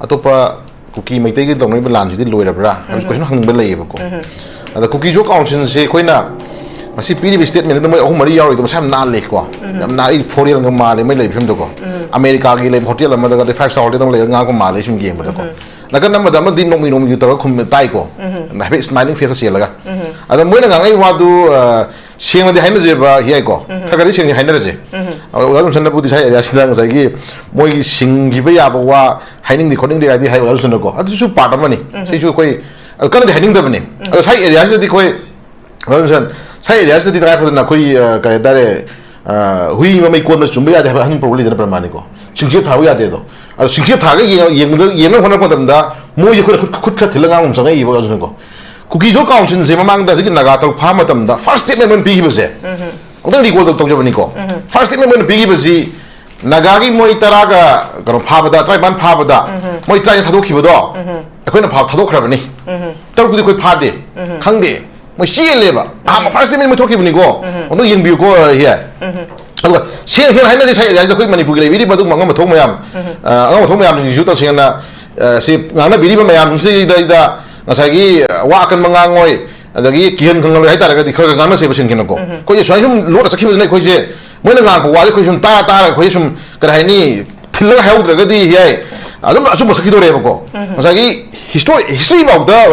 ꯑꯇꯣꯞꯄ ꯀꯨꯀꯤ ꯃꯩꯇꯩꯒꯤ ꯇꯧꯅꯔꯤꯕ ꯂꯥꯟꯁꯤꯗꯤ ꯂꯣꯏꯔꯕ꯭ꯔꯥ ꯍꯥꯏꯕꯁꯤ question ꯍꯪꯅꯤꯡꯕ ꯂꯩꯌꯦꯕꯀꯣ꯫ ꯑꯗ ꯀꯨꯀꯤꯖꯣ council ꯁꯦ ꯑꯩꯈꯣꯏꯅ ꯉꯁꯤ ꯄꯤꯔꯤꯕ statement ꯗ ꯃꯣꯏ ꯑꯍꯨꯝ ꯃꯔꯤ ꯌꯥꯎꯔꯤꯗꯣ ꯃꯁꯥ ꯌꯥꯝ ꯅꯥꯜꯂꯦꯀꯣ꯫ ꯌꯥꯝ ꯅꯥꯜꯂꯤ, foreign ꯒ ꯃꯥꯜꯂꯦ ꯃꯣꯏ ꯂꯩꯕ ꯐꯤꯕꯝꯗꯣꯀꯣ꯫ ꯑꯃꯦꯔꯤꯀꯥꯒꯤ ꯂꯩꯕ hotel ꯑꯃꯗꯒ, ꯑꯗꯩ five star hotel ꯗꯒ ꯂꯩꯔꯒ ꯉꯥꯡꯉꯛꯄ ꯃꯥꯜꯂꯦ ꯁꯨꯝ ꯌꯦꯡꯕꯗꯀꯣ꯫ ꯅꯥꯀꯟ ꯑꯃꯗ ꯑꯃꯗꯤ ꯅꯣꯡꯃꯩ ꯅꯣꯡꯃꯩ ꯇꯧꯔꯒ ꯈꯨꯝ ꯇꯥꯏꯀꯣ꯫ ꯍꯥꯏꯐꯦꯠ smiling face ꯀ ꯆꯦꯜꯂꯒ꯫ ꯑꯗ ꯃꯣꯏꯅ ꯉꯥꯡꯉꯛꯏ ꯋꯥꯗꯨ, ꯑ, ꯁꯦꯡꯅꯗꯤ ꯍꯥꯏꯅꯁꯦꯕ, ꯍꯤꯌꯥꯏꯀꯣ꯫ ꯈꯔ ꯈꯔꯗꯤ ꯁꯦꯡꯅ ꯍꯥꯏꯅꯔꯁꯦ꯫ ꯑ, ꯑꯣꯖꯥ ꯖꯣꯟꯁꯟꯅꯕꯨꯗꯤ ꯁꯥꯏ area ꯁꯤꯗ ꯉꯁꯥꯏꯒꯤ ꯃꯣꯏꯒꯤ ꯁꯤꯡꯈꯤꯕ ꯌꯥꯕ ꯋꯥ ꯍꯥꯏꯅꯤꯡꯗꯦ ꯈꯣꯠꯅꯤꯡꯗꯦ ꯍꯥꯏꯗꯤ ꯍꯥꯏ ꯑꯣꯖꯥ ꯖꯣꯟꯁꯟꯅꯀꯣ꯫ ꯑꯗꯨꯁꯨ part ꯑꯃꯅꯤ꯫ ꯁꯤꯁꯨ ꯑꯩꯈꯣꯏ, ꯑ, ꯀꯟꯅꯗꯤ ꯍꯥꯏꯅꯤꯡꯗꯕꯅꯤ꯫ ꯑꯗꯣ ꯁꯥꯏ area ꯁꯤꯗꯗꯤ ꯑꯩꯈꯣꯏ, ꯑꯣꯖꯥ ꯖꯣꯟꯁꯟ, ꯁꯥꯏ area ꯁꯤꯗꯗꯤ ꯇꯉꯥꯏ ꯐꯗꯅ ꯑꯩꯈꯣꯏ, ꯑ, ꯀꯔꯤ ꯍꯥꯏꯇꯥꯔꯦ, ꯑ, ꯍꯨꯏ ꯃꯃꯩ ꯀꯣꯟꯕ ꯆꯨꯝꯕ ꯌꯥꯗꯦ ꯍꯥꯏꯕ ꯑꯍꯟ proverb ꯂꯩꯗꯅ, ꯄ꯭ꯔꯃꯥꯟꯅꯤꯀꯣ꯫ ꯁꯤꯡꯆꯦꯞ ꯊꯥꯕ ꯌꯥꯗꯦ ꯑꯗꯣ꯫ ꯑꯗꯣ ꯁꯤꯡꯆꯦꯞ ꯊꯥꯔꯒ ꯌꯦꯡ-, ꯌꯦꯡꯕꯗ, ꯌꯦꯡꯅꯕ ꯍꯣꯠꯅꯔꯛꯄ ꯃꯇꯝꯗ ꯃꯣꯏꯁꯦ ꯑꯩꯈꯣꯏꯅ ꯈꯨꯠ, ꯈꯨꯠ ꯈꯔ ꯊꯤꯜꯂꯒ ꯉꯥꯡꯕ ꯑꯃ ꯆꯪꯉꯛꯏꯕ ꯑꯣꯖꯥ ꯖꯣꯟꯁꯟꯀꯣ꯫ ꯀꯨꯀꯤꯖꯣ council ꯁꯦ ꯃꯃꯥꯡꯗ ꯍꯧꯖꯤꯛꯀꯤ ꯅꯥꯒꯥ ꯇꯔꯨꯛ ꯐꯥꯕ ꯃꯇꯝꯗ first statement ꯑꯣꯏꯅ ꯄꯤꯈꯤꯕꯁꯦ, ꯑꯃꯨꯛꯇꯪ recall ꯇꯧ-, ꯇꯧꯖꯕꯅꯤꯀꯣ꯫ First statement ꯑꯣꯏꯅ ꯄꯤꯈꯤꯕꯁꯤ ꯅꯥꯒꯥꯒꯤ ꯃꯣꯏ ꯇꯔꯥꯒ ꯀꯩꯅꯣ ꯐꯥꯕꯗ, ꯇꯔꯥꯅꯤꯄꯥꯟ ꯐꯥꯕꯗ, ꯎꯝ꯫ ꯃꯣꯏ ꯇꯔꯥꯅꯤꯊꯣꯏ ꯊꯥꯗꯣꯛꯈꯤꯕꯗꯣ, ꯎꯝ꯫ ꯑꯩꯈꯣꯏꯅ ꯐꯥꯕ ꯊꯥꯗꯣꯛꯈ꯭ꯔꯕꯅꯤ꯫ ꯎꯝ꯫ ꯇꯔꯨꯛꯇꯨꯗꯤ ꯑꯩꯈꯣꯏ ꯐꯥꯗꯦ꯫ ꯎꯝ꯫ ꯈꯪꯗꯦ꯫ ꯃꯣꯏ ꯆꯦꯜꯂꯦꯕ꯫ ꯑꯍꯥꯟꯕ ꯎꯝ꯫ First statement ꯃꯣꯏ ꯊꯣꯛꯈꯤꯕꯅꯤꯀꯣ꯫ ꯎꯝ꯫ ꯑꯗꯨ ꯌꯦꯡꯕꯤꯌꯨꯀꯣ, ꯏꯍꯦ꯫ ꯎꯝ꯫ ꯑꯗꯨꯒ ꯁꯦꯡ ꯁꯦꯡꯅ ꯍꯥꯏꯅꯁꯦ, ꯁ꯭ꯋꯥꯏ ꯑꯦꯔꯤꯌꯥꯁꯤꯗ ꯑꯩꯈꯣꯏ ꯃꯅꯤꯄꯨꯔꯒꯤ ꯂꯩꯕꯤꯔꯤꯕ ꯑꯗꯨꯒꯨꯝꯕ ꯑꯉꯝ ꯑꯊꯧ ꯃꯌꯥꯝ, ꯎꯝ꯫ ꯑ, ꯑꯉꯝ ꯑꯊꯧ ꯃꯌꯥꯝꯁꯤꯡꯁꯤꯁꯨ ꯇꯁꯦꯡꯅ, ꯑ, ꯁꯤ ꯉꯥꯡꯅꯕꯤꯔꯤꯕ ꯃꯌꯥꯝꯁꯤꯗꯩꯗ ꯉꯁꯥꯏꯒꯤ, ꯑ, ꯋꯥ ꯑꯀꯟꯕ ꯉꯥꯡꯉꯣꯏ, ꯑꯗꯒꯤ ꯀꯤꯍꯟ ꯈꯪꯍꯜꯂꯣꯏ ꯍꯥꯏꯇꯥꯔꯒꯗꯤ ꯈꯔ ꯈꯔ ꯉꯥꯡꯅꯁꯦꯕ ꯁꯤꯟ ꯈꯤꯅꯀꯣ꯫ ꯎꯝ꯫ ꯑꯩꯈꯣꯏꯁꯦ ꯁꯨꯃꯥꯏꯅ ꯁꯨꯝ ꯂꯣꯠꯅ ꯆꯠꯈꯤꯕꯗꯨꯅ ꯑꯩꯈꯣꯏꯁꯦ ꯃꯣꯏꯅ ꯉꯥꯡꯕ ꯋꯥꯁꯦ ꯑꯩꯈꯣꯏ ꯁꯨꯝ ꯇꯥꯔ ꯇꯥꯔꯒ ꯑꯩꯈꯣꯏ ꯁꯨꯝ, ꯀꯔꯤ ꯍꯥꯏꯅꯤ, ꯊꯤꯜꯂꯒ ꯍꯥꯏꯍꯧꯗ꯭ꯔꯒꯗꯤ ꯌꯥꯏ, ꯑꯗꯨꯝ ꯑꯆꯨꯝꯕ ꯁꯛꯈꯤꯗꯣꯔꯦꯕꯀꯣ꯫ ꯎꯝ꯫ ꯉꯁꯥꯏꯒꯤ history, history ꯐꯥꯎꯗ,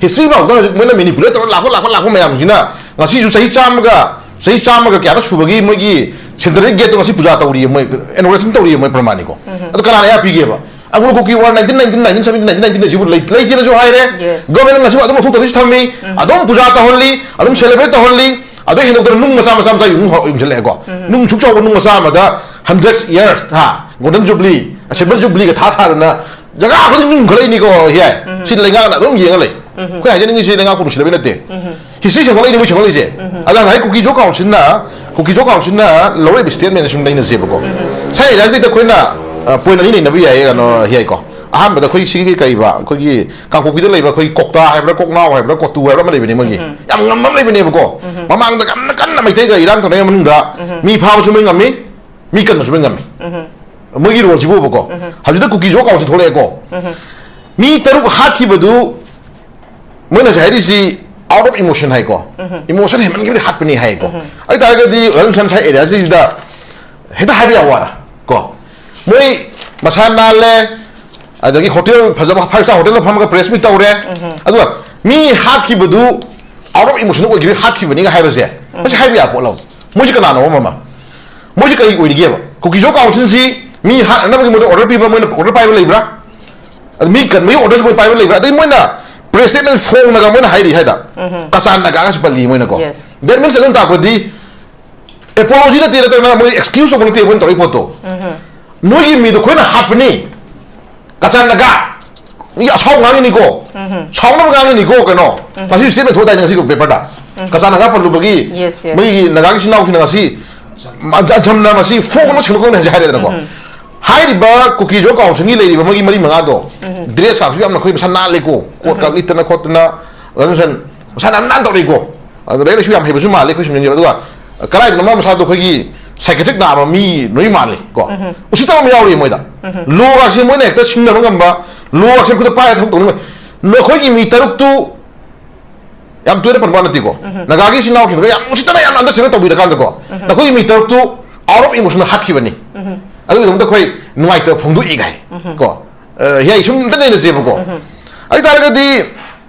ꯍꯤꯁꯇ꯭ꯔꯤ ꯐꯥꯎꯗ ꯍꯧꯖꯤꯛ ꯃꯣꯏꯅ manipulate ꯇꯧꯔ ꯂꯥꯛꯄ, ꯂꯥꯛꯄ, ꯂꯥꯛꯄ ꯃꯌꯥꯝꯁꯤꯅ ꯉꯁꯤꯁꯨ ꯆꯍꯤ ꯆꯥꯝꯃꯒ, ꯆꯍꯤ ꯆꯥꯝꯃꯒ ꯀꯌꯥꯅꯣ ꯁꯨꯕꯒꯤ ꯃꯣꯏꯒꯤ centenary gate ꯇꯣ ꯉꯁꯤ ꯄꯨꯖꯥ ꯇꯧꯔꯤꯌꯦ, ꯃꯣꯏ inauguration ꯇꯧꯔꯤꯌꯦ, ꯃꯣꯏ ꯄ꯭ꯔꯃꯥꯟꯅꯤꯀꯣ꯫ ꯎꯝ꯫ ꯑꯗꯨ ꯀꯅꯥꯅ ꯑꯌꯥ ꯄꯤꯒꯦꯕ? Anglo Kuki War nineteen nineteen, nineteen seventeen, nineteen nineteen ꯁꯤꯕꯨ ꯂꯩ-, ꯂꯩꯇꯦꯅꯁꯨ ꯍꯥꯏꯔꯦ꯫ Yes꯫ Government ꯉꯁꯤꯕꯨ ꯑꯗꯨꯝ ꯂꯧꯊꯣꯛꯇꯕꯤꯁꯨ ꯊꯝꯃꯤ꯫ ꯎꯝ꯫ ꯑꯗꯨꯝ ꯄꯨꯖꯥ ꯇꯧꯍꯜꯂꯤ, ꯑꯗꯨꯝ celebrate ꯇꯧꯍꯜꯂꯤ꯫ ꯑꯗꯨ ꯍꯦꯟꯗꯣꯛꯇꯅ ꯅꯨꯡ ꯃꯆꯥ ꯃꯆꯥ ꯃꯆꯥ ꯌꯨꯝ ꯍꯧ-, ꯌꯨꯝꯁꯤꯜꯂꯛꯑꯦꯀꯣ꯫ ꯎꯝ꯫ ꯅꯨꯡ ꯁꯨꯛ ꯆꯥꯎꯕ ꯅꯨꯡ ꯃꯆꯥ ꯑꯃꯗ hundred years, ꯍꯥ, Golden Jubilee, Silver Jubilee ꯒ ꯊꯥ ꯊꯥꯗꯅ ꯖꯒꯥ ꯈꯨꯗꯤꯡ ꯅꯨꯡ ꯈꯜꯂꯛꯏꯅꯤꯀꯣ, ꯌꯥꯏ꯫ ꯎꯝ꯫ ꯁꯤ ꯂꯩꯉꯥꯛꯅ ꯑꯗꯨꯝ ꯌꯦꯡꯉ ꯂꯩ꯫ ꯎꯝ꯫ ꯑꯩꯈꯣꯏ ꯍꯥꯏꯖꯅꯤꯡꯉꯤꯁꯤ ꯂꯩꯉꯥꯛꯄꯨ ꯅꯨꯡꯁꯤꯗꯕꯩ ꯅꯠꯇꯦ꯫ ꯎꯝ꯫ History ꯁꯦꯝꯒꯠꯂꯛꯏꯅꯤ ꯃꯣꯏ ꯁꯦꯝꯒꯠꯂꯛꯏꯁꯦ꯫ ꯎꯝ꯫ ꯑꯗ ꯉꯁꯥꯏ ꯀꯨꯀꯤ ꯖꯣ ꯀꯥꯎꯟꯁꯤꯜꯅ, ꯀꯨꯀꯤ ꯖꯣ ꯀꯥꯎꯟꯁꯤꯜꯅ ꯂꯧꯔꯛꯏꯕ statement ꯁꯨꯝ ꯅꯩꯅꯁꯦꯕꯀꯣ꯫ ꯎꯝ꯫ ꯁꯥꯏ ꯑꯦꯔꯤꯌꯥꯁꯤꯗ ꯑꯩꯈꯣꯏꯅ, ꯑ, point ꯑꯅꯤ ꯅꯩꯅꯕ ꯌꯥꯏꯌꯦ, ꯀꯩꯅꯣ, ꯌꯥꯏꯀꯣ꯫ ꯑꯍꯥꯟꯕꯗ ꯑꯩꯈꯣꯏ ꯁꯤꯒꯤ ꯀꯩꯕ, ꯑꯩꯈꯣꯏꯒꯤ ꯀꯥꯡꯄꯣꯛꯄꯤꯗ ꯂꯩꯕ ꯑꯩꯈꯣꯏꯒꯤ ꯀꯣꯛꯇꯥ ꯍꯥꯏꯕ꯭ꯔꯥ, ꯀꯣꯛꯅꯥꯎ ꯍꯥꯏꯕ꯭ꯔꯥ, ꯀꯣꯇꯨ ꯍꯥꯏꯕ꯭ꯔꯥ ꯑꯃ ꯂꯩꯕꯅꯦ ꯃꯣꯏꯒꯤ꯫ ꯎꯝ꯫ ꯌꯥꯝ ꯉꯝꯕ ꯑꯃ ꯂꯩꯕꯅꯦꯕꯀꯣ꯫ ꯎꯝ꯫ ꯃꯃꯥꯡꯗ ꯌꯥꯝꯅ ꯀꯟꯅ ꯃꯩꯇꯩꯒ ꯏꯔꯥꯡ ꯇꯧꯅꯔꯤꯉꯩ ꯃꯅꯨꯡꯗ ꯎꯝ꯫ ꯃꯤ ꯐꯥꯕꯁꯨ ꯃꯣꯏ ꯉꯝꯃꯤ, ꯃꯤ ꯀꯟꯕꯁꯨ ꯃꯣꯏ ꯉꯝꯃꯤ꯫ ꯎꯝ꯫ ꯃꯣꯏꯒꯤ role ꯁꯤꯕꯨꯕꯀꯣ꯫ ꯎꯝ꯫ ꯍꯧꯖꯤꯛꯇ ꯀꯨꯀꯤ ꯖꯣ ꯀꯥꯎꯟꯁꯤꯜ ꯊꯣꯛꯂꯛꯑꯦꯀꯣ꯫ ꯎꯝ꯫ ꯃꯤ ꯇꯔꯨꯛ ꯍꯥꯠꯈꯤꯕꯗꯨ ꯃꯣꯏꯅ ꯍꯧꯖꯤꯛ ꯍꯥꯏꯔꯤꯁꯤ out of emotion ꯍꯥꯏꯀꯣ꯫ ꯎꯝ꯫ Emotion ꯍꯦꯟꯃꯟꯈꯤꯕꯗꯤ ꯍꯥꯠꯄꯅꯤ ꯍꯥꯏꯀꯣ꯫ ꯎꯝ꯫ ꯑꯗꯨ ꯇꯥꯔꯒꯗꯤ ꯔꯟ ꯁꯟ ꯁꯥꯏ ꯑꯦꯔꯤꯌꯥꯁꯤꯗ ꯍꯦꯛꯇ ꯍꯥꯏꯕ ꯌꯥꯕ ꯋꯥꯔ ꯀꯣ꯫ ꯃꯣꯏ ꯃꯁꯥ ꯅꯥꯜꯂꯦ, ꯑꯗꯒꯤ ꯍꯣꯇꯦꯜ ꯐꯖꯕ five star ꯍꯣꯇꯦꯜꯗ ꯐꯝꯃꯒ press meet ꯇꯧꯔꯦ꯫ ꯎꯝ꯫ ꯑꯗꯨꯒ ꯃꯤ ꯍꯥꯠꯈꯤꯕꯗꯨ out of emotion ꯑꯣꯏꯈꯤꯕꯒꯤ ꯍꯥꯠꯈꯤꯕꯅꯤꯒ ꯍꯥꯏꯕꯁꯦ, ꯎꯝ꯫ ꯃꯁꯤ ꯍꯥꯏꯕ ꯌꯥꯕ ꯄꯣꯠꯂꯣ? ꯃꯣꯏꯁꯤ ꯀꯅꯥꯅꯣ ꯑꯃ? ꯃꯣꯏꯁꯤ ꯀꯔꯤ ꯑꯣꯏꯔꯤꯒꯦꯕ? ꯀꯨꯀꯤ ꯖꯣ ꯀꯥꯎꯟꯁꯤꯜꯁꯤ ꯃꯤ ꯍꯥꯠꯅꯅꯕꯒꯤ ꯃꯣꯏꯗ order ꯄꯤꯕ, ꯃꯣꯏꯅ order ꯄꯥꯏꯕ ꯂꯩꯕ꯭ꯔꯥ? ꯑꯗ ꯃꯤ ꯀꯟꯕꯒꯤ order ꯁꯨ ꯃꯣꯏ ꯄꯥꯏꯕ ꯂꯩꯕ꯭ꯔꯥ? ꯑꯗꯩ ꯃꯣꯏꯅ press statement ꯐꯣꯡꯂꯒ ꯃꯣꯏꯅ ꯍꯥꯏꯔꯤ ꯍꯥꯏꯗ, ꯎꯝ꯫ ꯀꯆꯥꯟ ꯅꯥꯒꯥꯒꯁꯨ ꯄꯜꯂꯤ ꯃꯣꯏꯅꯀꯣ꯫ Yes꯫ That means ꯑꯗꯨꯝ ꯇꯥꯛꯄꯗꯤ apology ꯅꯠꯇꯦ, ꯅꯠꯇ꯭ꯔꯒꯅ ꯃꯣꯏ excuse ꯇꯧꯕ ꯅꯠꯇꯦ ꯃꯣꯏꯅ ꯇꯧꯔꯤ ꯄꯣꯠꯇꯣ꯫ ꯎꯝ꯫ ꯅꯣꯏꯒꯤ ꯃꯤꯗꯣ ꯑꯩꯈꯣꯏꯅ ꯍꯥꯠꯄꯅꯤ, ꯀꯆꯥꯟ ꯅꯥꯒꯥ, ꯃꯤ ꯑꯁꯥꯎ ꯉꯥꯡꯉꯤꯅꯤꯀꯣ, ꯎꯝ꯫ ꯁꯥꯎꯅꯕ ꯉꯥꯡꯉꯤꯅꯤꯀꯣ ꯀꯩꯅꯣ꯫ ꯎꯝ꯫ ꯉꯁꯤ statement ꯊꯣꯛꯇꯥꯏꯅꯦ ꯉꯁꯤ paper ꯗ꯫ ꯎꯝ꯫ ꯀꯆꯥꯟ ꯅꯥꯒꯥ ꯄꯜꯂꯨꯕꯒꯤ Yes, yes꯫ ꯃꯣꯏꯒꯤ ꯅꯥꯒꯥꯒꯤ ꯏꯆꯤꯟ ꯏꯅꯥꯎꯁꯤꯡꯅ ꯉꯁꯤ ꯑꯖꯝꯅ ꯃꯁꯤ ꯐꯣꯡꯅ ꯁꯦꯡꯗꯣꯛꯅ ꯍꯧꯖꯤꯛ ꯍꯥꯏꯔꯦꯗꯅꯀꯣ꯫ ꯍꯥꯏꯔꯤꯕ ꯀꯨꯀꯤ ꯖꯣ ꯀꯥꯎꯟꯁꯤꯜꯒꯤ ꯂꯩꯔꯤꯕ ꯃꯣꯏꯒꯤ ꯃꯔꯤ ꯃꯉꯥꯗꯣ, ꯗ꯭ꯔꯦꯁ ꯀꯥꯡꯁꯨ ꯌꯥꯝꯅ ꯑꯩꯈꯣꯏ ꯃꯁꯥ ꯅꯥꯜꯂꯦꯀꯣ, ꯀꯣꯠ ꯀꯥꯡ ꯂꯤꯠꯇꯅ ꯈꯣꯠꯇꯅ, ꯔꯟꯁꯟ ꯃꯁꯥ ꯌꯥꯝ ꯅꯥꯟ ꯇꯧꯔꯛꯏꯀꯣ꯫ ꯑꯗꯨ ꯂꯥꯏꯔꯤꯛ ꯂꯥꯏꯁꯨ ꯌꯥꯝ ꯍꯩꯕꯁꯨ ꯃꯥꯜꯂꯤ ꯑꯩꯈꯣꯏ ꯁꯨꯝ ꯌꯦꯡꯖꯕ꯫ ꯑꯗꯨꯒ ꯀꯗꯥꯏꯗꯅꯣ ꯃꯥ ꯃꯁꯥꯗꯣ ꯑꯩꯈꯣꯏꯒꯤ ꯁꯥꯏꯀꯦꯇ꯭ꯔꯤꯛ ꯅꯥꯕ ꯃꯤ ꯂꯣꯏ ꯃꯥꯜꯂꯤ ꯀꯣ꯫ ꯎꯁꯤꯠꯇꯕ ꯑꯃ ꯌꯥꯎꯔꯤ ꯃꯣꯏꯗ꯫ ꯂꯣꯒꯁꯦ ꯃꯣꯏꯅ ꯍꯦꯛꯇ ꯁꯤꯡꯅꯕ ꯉꯝꯕ, ꯂꯣꯒꯁꯦ ꯈꯨꯗ ꯄꯥꯏꯔꯒ ꯊꯕꯛ ꯇꯧꯅꯤꯡꯕ꯫ ꯅꯈꯣꯏꯒꯤ ꯃꯤ ꯇꯔꯨꯛꯇꯨ ꯌꯥꯝ ꯇꯣꯏꯅ ꯄꯟꯕ ꯅꯠꯇꯦꯀꯣ꯫ ꯅꯒꯥꯒꯤ ꯏꯆꯤꯟ ꯏꯅꯥꯎꯁꯤꯡꯗꯨꯒ ꯌꯥꯝ ꯎꯁꯤꯠꯇꯅ ꯌꯥꯝꯅ ꯑꯟꯗꯔꯁꯇꯦꯟ ꯇꯧꯕꯤꯔꯀꯥꯟꯗꯀꯣ, ꯅꯈꯣꯏꯒꯤ ꯃꯤ ꯇꯔꯨꯛꯇꯨ ꯑꯥꯎꯠ ꯑꯣꯐ ꯏꯃꯣꯁꯟꯗ ꯍꯥꯠꯈꯤꯕꯅꯤ꯫ ꯑꯗꯨꯒꯤꯗꯃꯛꯇ ꯑꯩꯈꯣꯏ ꯅꯨꯡꯉꯥꯏꯇꯕ ꯐꯣꯡꯗꯣꯛꯏ ꯀꯥꯏ ꯀꯣ꯫ ꯑ, ꯌꯥꯏ, ꯁꯨꯝ ꯑꯝꯇ ꯅꯩꯅꯁꯦꯕꯀꯣ꯫ ꯑꯗꯨ ꯇꯥꯔꯒꯗꯤ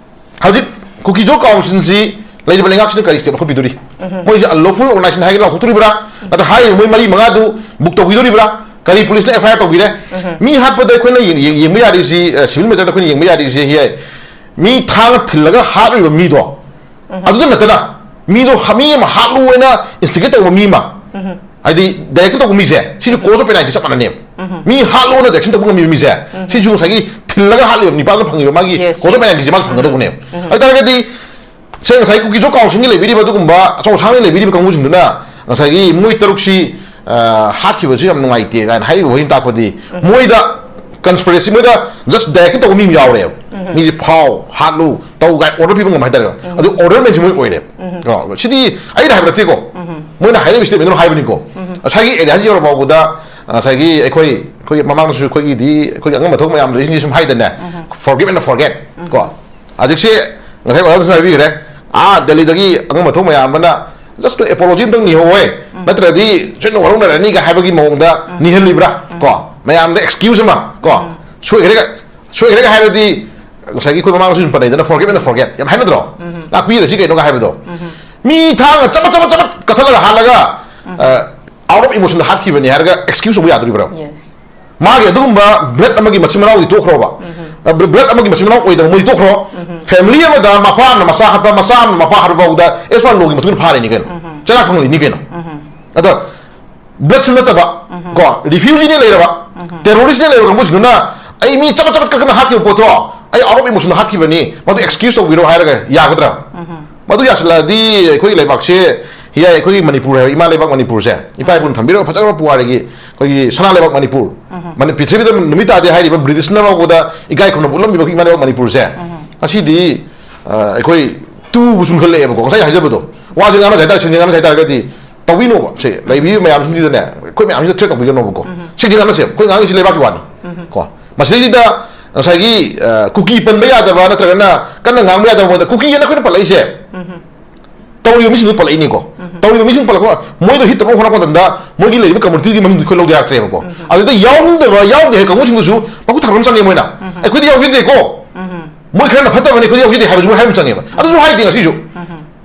ꯍꯧꯖꯤꯛ ꯀꯨꯀꯤ ꯖꯣ ꯀꯥꯎꯟꯁꯤꯜꯁꯤ ꯂꯩꯔꯤꯕ ꯂꯩꯉꯥꯛꯁꯤꯅ ꯀꯔꯤ ꯁ꯭ꯇꯦꯞ ꯂꯧꯈꯠꯄꯤꯗꯣꯔꯤ? ꯃꯣꯏꯁꯦ ꯑꯟꯂꯣꯐꯨꯜ ꯑꯣꯔꯒꯅꯥꯏꯖꯦꯁꯟ ꯍꯥꯏꯒꯦꯔꯥ ꯂꯥꯎꯊꯣꯛꯇꯣꯔꯤꯕ꯭ꯔꯥ? ꯅꯠꯇ꯭ꯔ ꯍꯥꯏꯔꯤꯕ ꯃꯣꯏ ꯃꯔꯤ ꯃꯉꯥꯗꯨ ꯕꯨꯛ ꯇꯧꯕꯤꯗꯣꯔꯤꯕ꯭ꯔꯥ? ꯀꯔꯤ ꯄꯨꯂꯤꯁꯅ ꯑꯦꯐ ꯑꯥꯏ ꯑꯥꯔ ꯇꯧꯕꯤꯔꯦ? ꯃꯤ ꯍꯥꯠꯄꯗ ꯑꯩꯈꯣꯏꯅ ꯌꯦꯡ-, ꯌꯦꯡ-, ꯌꯦꯡꯕ ꯌꯥꯔꯤꯁꯤ, ꯑ, ꯁꯤꯚꯤꯜ ꯃꯦꯇꯔꯗ ꯑꯩꯈꯣꯏꯅ ꯌꯦꯡꯕ ꯌꯥꯔꯤꯁꯤ ꯍꯤ ꯍꯥꯏ꯫ ꯃꯤ ꯊꯥꯡꯅ ꯊꯤꯜꯂꯒ ꯍꯥꯠꯂꯤꯕ ꯃꯤꯗꯣ, ꯑꯗꯨꯗ ꯅꯠꯇꯅ ꯃꯤꯗꯣ ꯍ-, ꯃꯤ ꯑꯃ ꯍꯥꯠꯂꯨ ꯍꯥꯏꯅ ꯏꯟꯁꯇꯤꯒꯦꯠ ꯇꯧꯕ ꯃꯤ ꯑꯃ, ꯍꯥꯏꯗꯤ ꯗꯥꯏꯔꯦꯛꯇ ꯇꯧꯕ ꯃꯤꯁꯦ, ꯁꯤꯁꯨ ꯀꯣꯁ ꯑꯣꯐ ꯄꯦꯅꯥꯜꯇꯤ ꯆꯞ ꯃꯥꯟꯅꯅꯦꯕ꯫ ꯃꯤ ꯍꯥꯠꯂꯣꯅ ꯗꯥꯏꯔꯦꯛꯁꯟ ꯇꯧꯕ ꯉꯝꯃꯤꯕ ꯃꯤꯁꯦ, ꯁꯤꯁꯨ ꯉꯁꯥꯏꯒꯤ ꯊꯤꯜꯂꯒ ꯍꯥꯠꯂꯤꯕ ꯅꯤꯄꯥꯗꯨꯅ ꯐꯪꯉꯤꯕ ꯃꯥꯒꯤ ꯀꯣꯁ ꯑꯣꯐ ꯄꯦꯅꯥꯜꯇꯤꯁꯦ ꯃꯥꯁꯨ ꯐꯪꯒꯗꯧꯕꯅꯦꯕ꯫ ꯑꯗꯨ ꯇꯥꯔꯒꯗꯤ ꯁꯦ, ꯉꯁꯥꯏ ꯀꯨꯀꯤ ꯖꯣ ꯀꯥꯎꯟꯁꯤꯜꯒꯤ ꯂꯩꯕꯤꯔꯤꯕ ꯑꯗꯨꯒꯨꯝꯕ ꯑꯆꯧ ꯑꯁꯥꯡꯅ ꯂꯩꯕꯤꯔꯤꯕ ꯀꯥꯡꯕꯨꯁꯤꯡꯗꯨꯅ ꯉꯁꯥꯏꯒꯤ ꯃꯣꯏ ꯇꯔꯨꯛꯁꯤ, ꯑ, ꯍꯥꯠꯈꯤꯕꯁꯤ ꯌꯥꯝ ꯅꯨꯡꯉꯥꯏꯇꯦ ꯀꯥꯏꯅ ꯍꯥꯏꯔꯤꯕ ꯋꯥꯍꯩ ꯇꯥꯛꯄꯗꯤ, ꯃꯣꯏꯗ ꯀꯟꯁꯄꯤꯔꯦꯁꯤ, ꯃꯣꯏꯗ ꯖꯁ ꯗꯥꯏꯔꯦꯛꯇ ꯇꯧꯕ ꯃꯤ ꯑꯃ ꯌꯥꯎꯔꯦꯕ꯫ ꯃꯤꯁꯦ ꯐꯥꯎ, ꯍꯥꯠꯂꯨ, ꯇꯧ ꯀꯥꯏ ꯑꯣꯔꯗꯔ ꯄꯤꯕ ꯉꯝꯕ ꯍꯥꯏꯇꯥꯔꯦ꯫ ꯑꯗꯨ ꯑꯣꯔꯗꯔ ꯃꯦꯟꯁꯤ ꯃꯣꯏ ꯑꯣꯏꯔꯦꯕ꯫ ꯀꯣ, ꯁꯤꯗꯤ ꯑꯩꯅ ꯍꯥꯏꯕ ꯅꯠꯇꯦꯀꯣ꯫ ꯃꯣꯏꯅ ꯍꯥꯏꯔꯤꯕ ꯁ꯭ꯇꯦꯠꯃꯦꯟꯗꯨꯅ ꯍꯥꯏꯕꯅꯤꯀꯣ꯫ ꯉꯁꯥꯏꯒꯤ ꯑꯦꯔꯤꯌꯥꯁꯤ ꯌꯧꯔ ꯐꯥꯎꯕꯗ, ꯉꯁꯥꯏꯒꯤ ꯑꯩꯈꯣꯏ, ꯑꯩꯈꯣꯏꯒꯤ ꯃꯃꯥꯡꯗꯁꯨ ꯑꯩꯈꯣꯏꯒꯤꯗꯤ, ꯑꯩꯈꯣꯏꯒꯤ ꯑꯉꯝꯕ ꯊꯣꯛꯄ ꯃꯌꯥꯝ ꯂꯩꯔꯤꯁꯤꯡꯁꯤ ꯁꯨꯝ ꯍꯥꯏꯗꯅꯦ, forgive and forget ꯀꯣ꯫ ꯍꯧꯖꯤꯛꯁꯦ ꯉꯁꯥꯏ ꯑꯣꯖꯥꯅꯁꯨ ꯍꯥꯏꯕꯤꯈ꯭ꯔꯦ, ꯑꯥ ꯗꯦꯜꯂꯤꯗꯒꯤ ꯑꯉꯝꯕ ꯊꯣꯛ ꯃꯌꯥꯝ ꯑꯃꯅ just ꯑꯦꯄꯣꯂꯣꯖꯤ ꯑꯝꯇꯪ ꯅꯤꯍꯧꯋꯦ, ꯅꯠꯇ꯭ꯔꯗꯤ ꯁꯣꯏꯗꯅ ꯋꯥꯔꯧꯅꯔꯅꯤꯒ ꯍꯥꯏꯕꯒꯤ ꯃꯑꯣꯡꯗ ꯅꯤꯍꯜꯂꯤꯕ꯭ꯔꯥ? ꯀꯣ, ꯃꯌꯥꯝꯗ ꯑꯦꯛꯁꯀ꯭ꯌꯨꯁ ꯑꯃ, ꯀꯣ, ꯁꯣꯏꯈ꯭ꯔꯦꯒ, ꯁꯣꯏꯈ꯭ꯔꯦꯒ ꯍꯥꯏꯔꯗꯤ, ꯉꯁꯥꯏꯒꯤ ꯑꯩꯈꯣꯏ ꯃꯃꯥꯡꯗꯁꯨ ꯁꯨꯝ ꯄꯟꯅꯩꯗꯅ, forgive and forget ꯌꯥꯝ ꯍꯥꯏꯅꯗ꯭ꯔꯣ? ꯉꯥꯛꯄꯤꯔꯁꯤ ꯀꯩꯅꯣꯒ ꯍꯥꯏꯕꯗꯣ꯫ ꯃꯤ ꯊꯥꯡꯅ ꯆꯄꯠ ꯆꯄꯠ ꯆꯄꯠ ꯀꯠꯊꯠꯂꯒ ꯍꯥꯠꯂꯒ, ꯑ, ꯑꯥꯎꯠ ꯑꯣꯐ ꯏꯃꯣꯁꯟꯗ ꯍꯥꯠꯈꯤꯕꯅꯤ ꯍꯥꯏꯔꯒ ꯑꯦꯛꯁꯀ꯭ꯌꯨꯁ ꯇꯧꯕ ꯌꯥꯗꯣꯔꯤꯕ꯭ꯔꯣ? ꯃꯥꯒꯤ ꯑꯗꯨꯒꯨꯝꯕ ꯕ꯭ꯂꯗ ꯑꯃꯒꯤ ꯃꯆꯤꯟ ꯃꯅꯥꯎꯗꯤ ꯇꯣꯛꯈ꯭ꯔꯣꯕ꯫ ꯑ, ꯕ꯭ꯂꯗ ꯑꯃꯒꯤ ꯃꯆꯤꯟ ꯃꯅꯥꯎ ꯑꯣꯏꯗꯕ ꯃꯣꯏꯗꯤ ꯇꯣꯛꯈ꯭ꯔꯣ꯫ ꯐꯦꯃꯤꯂꯤ ꯑꯃꯗ ꯃꯄꯥ ꯑꯃꯅ ꯃꯆꯥ ꯍꯥꯠꯄ, ꯃꯆꯥ ꯑꯃꯅ ꯃꯄꯥ ꯍꯥꯠꯄ ꯐꯥꯎꯗ ꯑꯦꯁ ꯄꯥꯔ ꯂꯣꯒꯤ ꯃꯇꯨꯡ ꯏꯟꯅ ꯐꯥꯔꯤꯅꯤ ꯀꯩꯅꯣ꯫ ꯆꯩꯔꯥꯛ ꯐꯪꯂꯤꯅꯤ ꯀꯩꯅꯣ꯫ ꯑꯗꯣ ꯕ꯭ꯂꯗꯁꯨ ꯅꯠꯇꯕ, ꯀꯣ, ꯔꯤꯐ꯭ꯌꯨꯖꯤꯅꯦ ꯂꯩꯔꯕ, ꯇꯦꯔꯣꯔꯤꯁꯅꯦ ꯂꯩꯔꯕ ꯀꯥꯡꯕꯨꯁꯤꯡꯗꯨꯅ ꯑꯩ ꯃꯤ ꯆꯄꯠ ꯆꯄꯠ ꯀꯛꯀꯅ ꯍꯥꯠꯈꯤꯕ ꯄꯣꯠꯇꯣ ꯑꯩ ꯑꯥꯎꯠ ꯑꯣꯐ ꯏꯃꯣꯁꯟꯗ ꯍꯥꯠꯈꯤꯕꯅꯤ, ꯃꯗꯨ ꯑꯦꯛꯁꯀ꯭ꯌꯨꯁ ꯇꯧꯕꯤꯔꯣ ꯍꯥꯏꯔꯒ ꯌꯥꯒꯗ꯭ꯔꯥ? ꯃꯗꯨ ꯌꯥꯁꯤꯜꯂꯛꯑꯗꯤ ꯑꯩꯈꯣꯏꯒꯤ ꯂꯩꯕꯥꯛꯁꯦ ꯍꯤꯌꯥꯏ ꯑꯩꯈꯣꯏꯒꯤ ꯃꯅꯤꯄꯨꯔ ꯍꯥꯏꯕ ꯏꯃꯥ ꯂꯩꯕꯥꯛ ꯃꯅꯤꯄꯨꯔꯁꯦ, ꯏꯄꯥ ꯏꯄꯨꯅ ꯊꯝꯕꯤꯔꯕ ꯐꯖꯈ꯭ꯔꯕ ꯄꯨꯋꯥꯔꯤꯒꯤ ꯑꯩꯈꯣꯏꯒꯤ ꯁꯅꯥ ꯂꯩꯕꯥꯛ ꯃꯅꯤꯄꯨꯔ, ꯃꯅꯤ-, ꯄ꯭ꯔꯤꯊꯤꯕꯤꯗ ꯅꯨꯃꯤꯠ ꯇꯥꯗꯦ ꯍꯥꯏꯔꯤꯕ ꯕ꯭ꯔꯤꯇꯤꯁꯅ ꯐꯥꯎꯕꯗ ꯏꯀꯥꯏ ꯈꯨꯝꯅꯕ ꯎꯠꯂꯝꯃꯤꯕ ꯑꯩꯈꯣꯏ ꯏꯃꯥ ꯂꯩꯕꯥꯛ ꯃꯅꯤꯄꯨꯔꯁꯦ, ꯉꯁꯤꯗꯤ, ꯑ, ꯑꯩꯈꯣꯏ ꯇꯨꯕꯨ ꯆꯨꯡꯈꯠꯂꯛꯑꯦꯕꯀꯣ꯫ ꯉꯁꯥꯏ ꯍꯥꯏꯖꯕꯗꯣ, ꯋꯥꯁꯦ ꯉꯥꯡꯅꯁꯦ ꯍꯥꯏꯇꯥꯔꯦ, ꯁꯦꯡꯅ ꯉꯥꯡꯅꯁꯦ ꯍꯥꯏꯇꯥꯔꯒꯗꯤ, ꯇꯧꯕꯤꯅꯣꯕ꯫ ꯁꯦ, ꯂꯩꯕꯤꯔꯤꯕ ꯃꯌꯥꯝꯁꯤꯡꯁꯤꯗꯅꯦ, ꯑꯩꯈꯣꯏ ꯃꯌꯥꯝꯁꯤꯗ ꯊ꯭ꯔꯦꯠ ꯇꯧꯕꯤꯒꯅꯣꯕꯀꯣ꯫ ꯁꯤꯗꯤ ꯉꯥꯡꯅꯁꯦ, ꯑꯩꯈꯣꯏ ꯉꯥꯡꯉꯤꯁꯤ ꯂꯩꯕꯥꯛꯀꯤ ꯋꯥꯅꯤ꯫ ꯀꯣ, ꯃꯁꯤꯗꯩꯁꯤꯗ ꯉꯁꯥꯏꯒꯤ, ꯑ, ꯀꯨꯀꯤ ꯄꯟꯕ ꯌꯥꯗꯕ ꯅꯠꯇ꯭ꯔꯒꯅ ꯀꯟꯅ ꯉꯥꯡꯕ ꯌꯥꯗꯕ ꯃꯑꯣꯡꯗ, ꯀꯨꯀꯤ ꯍꯥꯏꯅ ꯑꯩꯈꯣꯏꯅ ꯄꯜꯂꯛꯏꯁꯦ, ꯇꯧꯔꯤꯕ ꯃꯤꯁꯤꯡꯗꯨ ꯄꯜꯂꯛꯏꯅꯤꯀꯣ꯫ ꯇꯧꯔꯤꯕ ꯃꯤꯁꯤꯡ ꯄꯜꯂꯛꯄ, ꯃꯣꯏꯗꯣ ꯍꯤꯠ ꯇꯧꯅꯕ ꯍꯣꯠꯅꯔꯛꯄ ꯃꯇꯝꯗ ꯃꯣꯏꯒꯤ ꯂꯩꯔꯤꯕ ꯀꯝꯃꯨꯅꯤꯇꯤꯒꯤ ꯃꯃꯤꯡꯗꯨ ꯑꯩꯈꯣꯏ ꯂꯧꯗ ꯌꯥꯔꯛꯇ꯭ꯔꯦꯕꯀꯣ꯫ ꯑꯗꯨꯗ ꯌꯥꯎꯅꯤꯡꯗꯕ, ꯌꯥꯎꯗꯦ ꯍꯥꯏ ꯀꯥꯡꯕꯨꯁꯤꯡꯗꯨꯁꯨ ꯃꯈꯨꯠ ꯊꯥꯡꯒꯠꯄ ꯆꯪꯉꯦ ꯃꯣꯏꯅ꯫ ꯑꯩꯈꯣꯏꯗꯤ ꯌꯥꯎꯈꯤꯗꯦꯀꯣ꯫ ꯃꯣꯏ ꯈꯔꯅ ꯐꯠꯇꯕꯅꯤ, ꯑꯩꯈꯣꯏꯗꯤ ꯌꯥꯎꯈꯤꯗꯦ ꯍꯥꯏꯕꯁꯨ ꯃꯣꯏ ꯍꯥꯏꯕ ꯆꯪꯉꯦꯕ꯫ ꯑꯗꯨꯁꯨ ꯍꯥꯏꯗꯦ ꯉꯁꯤꯁꯨ꯫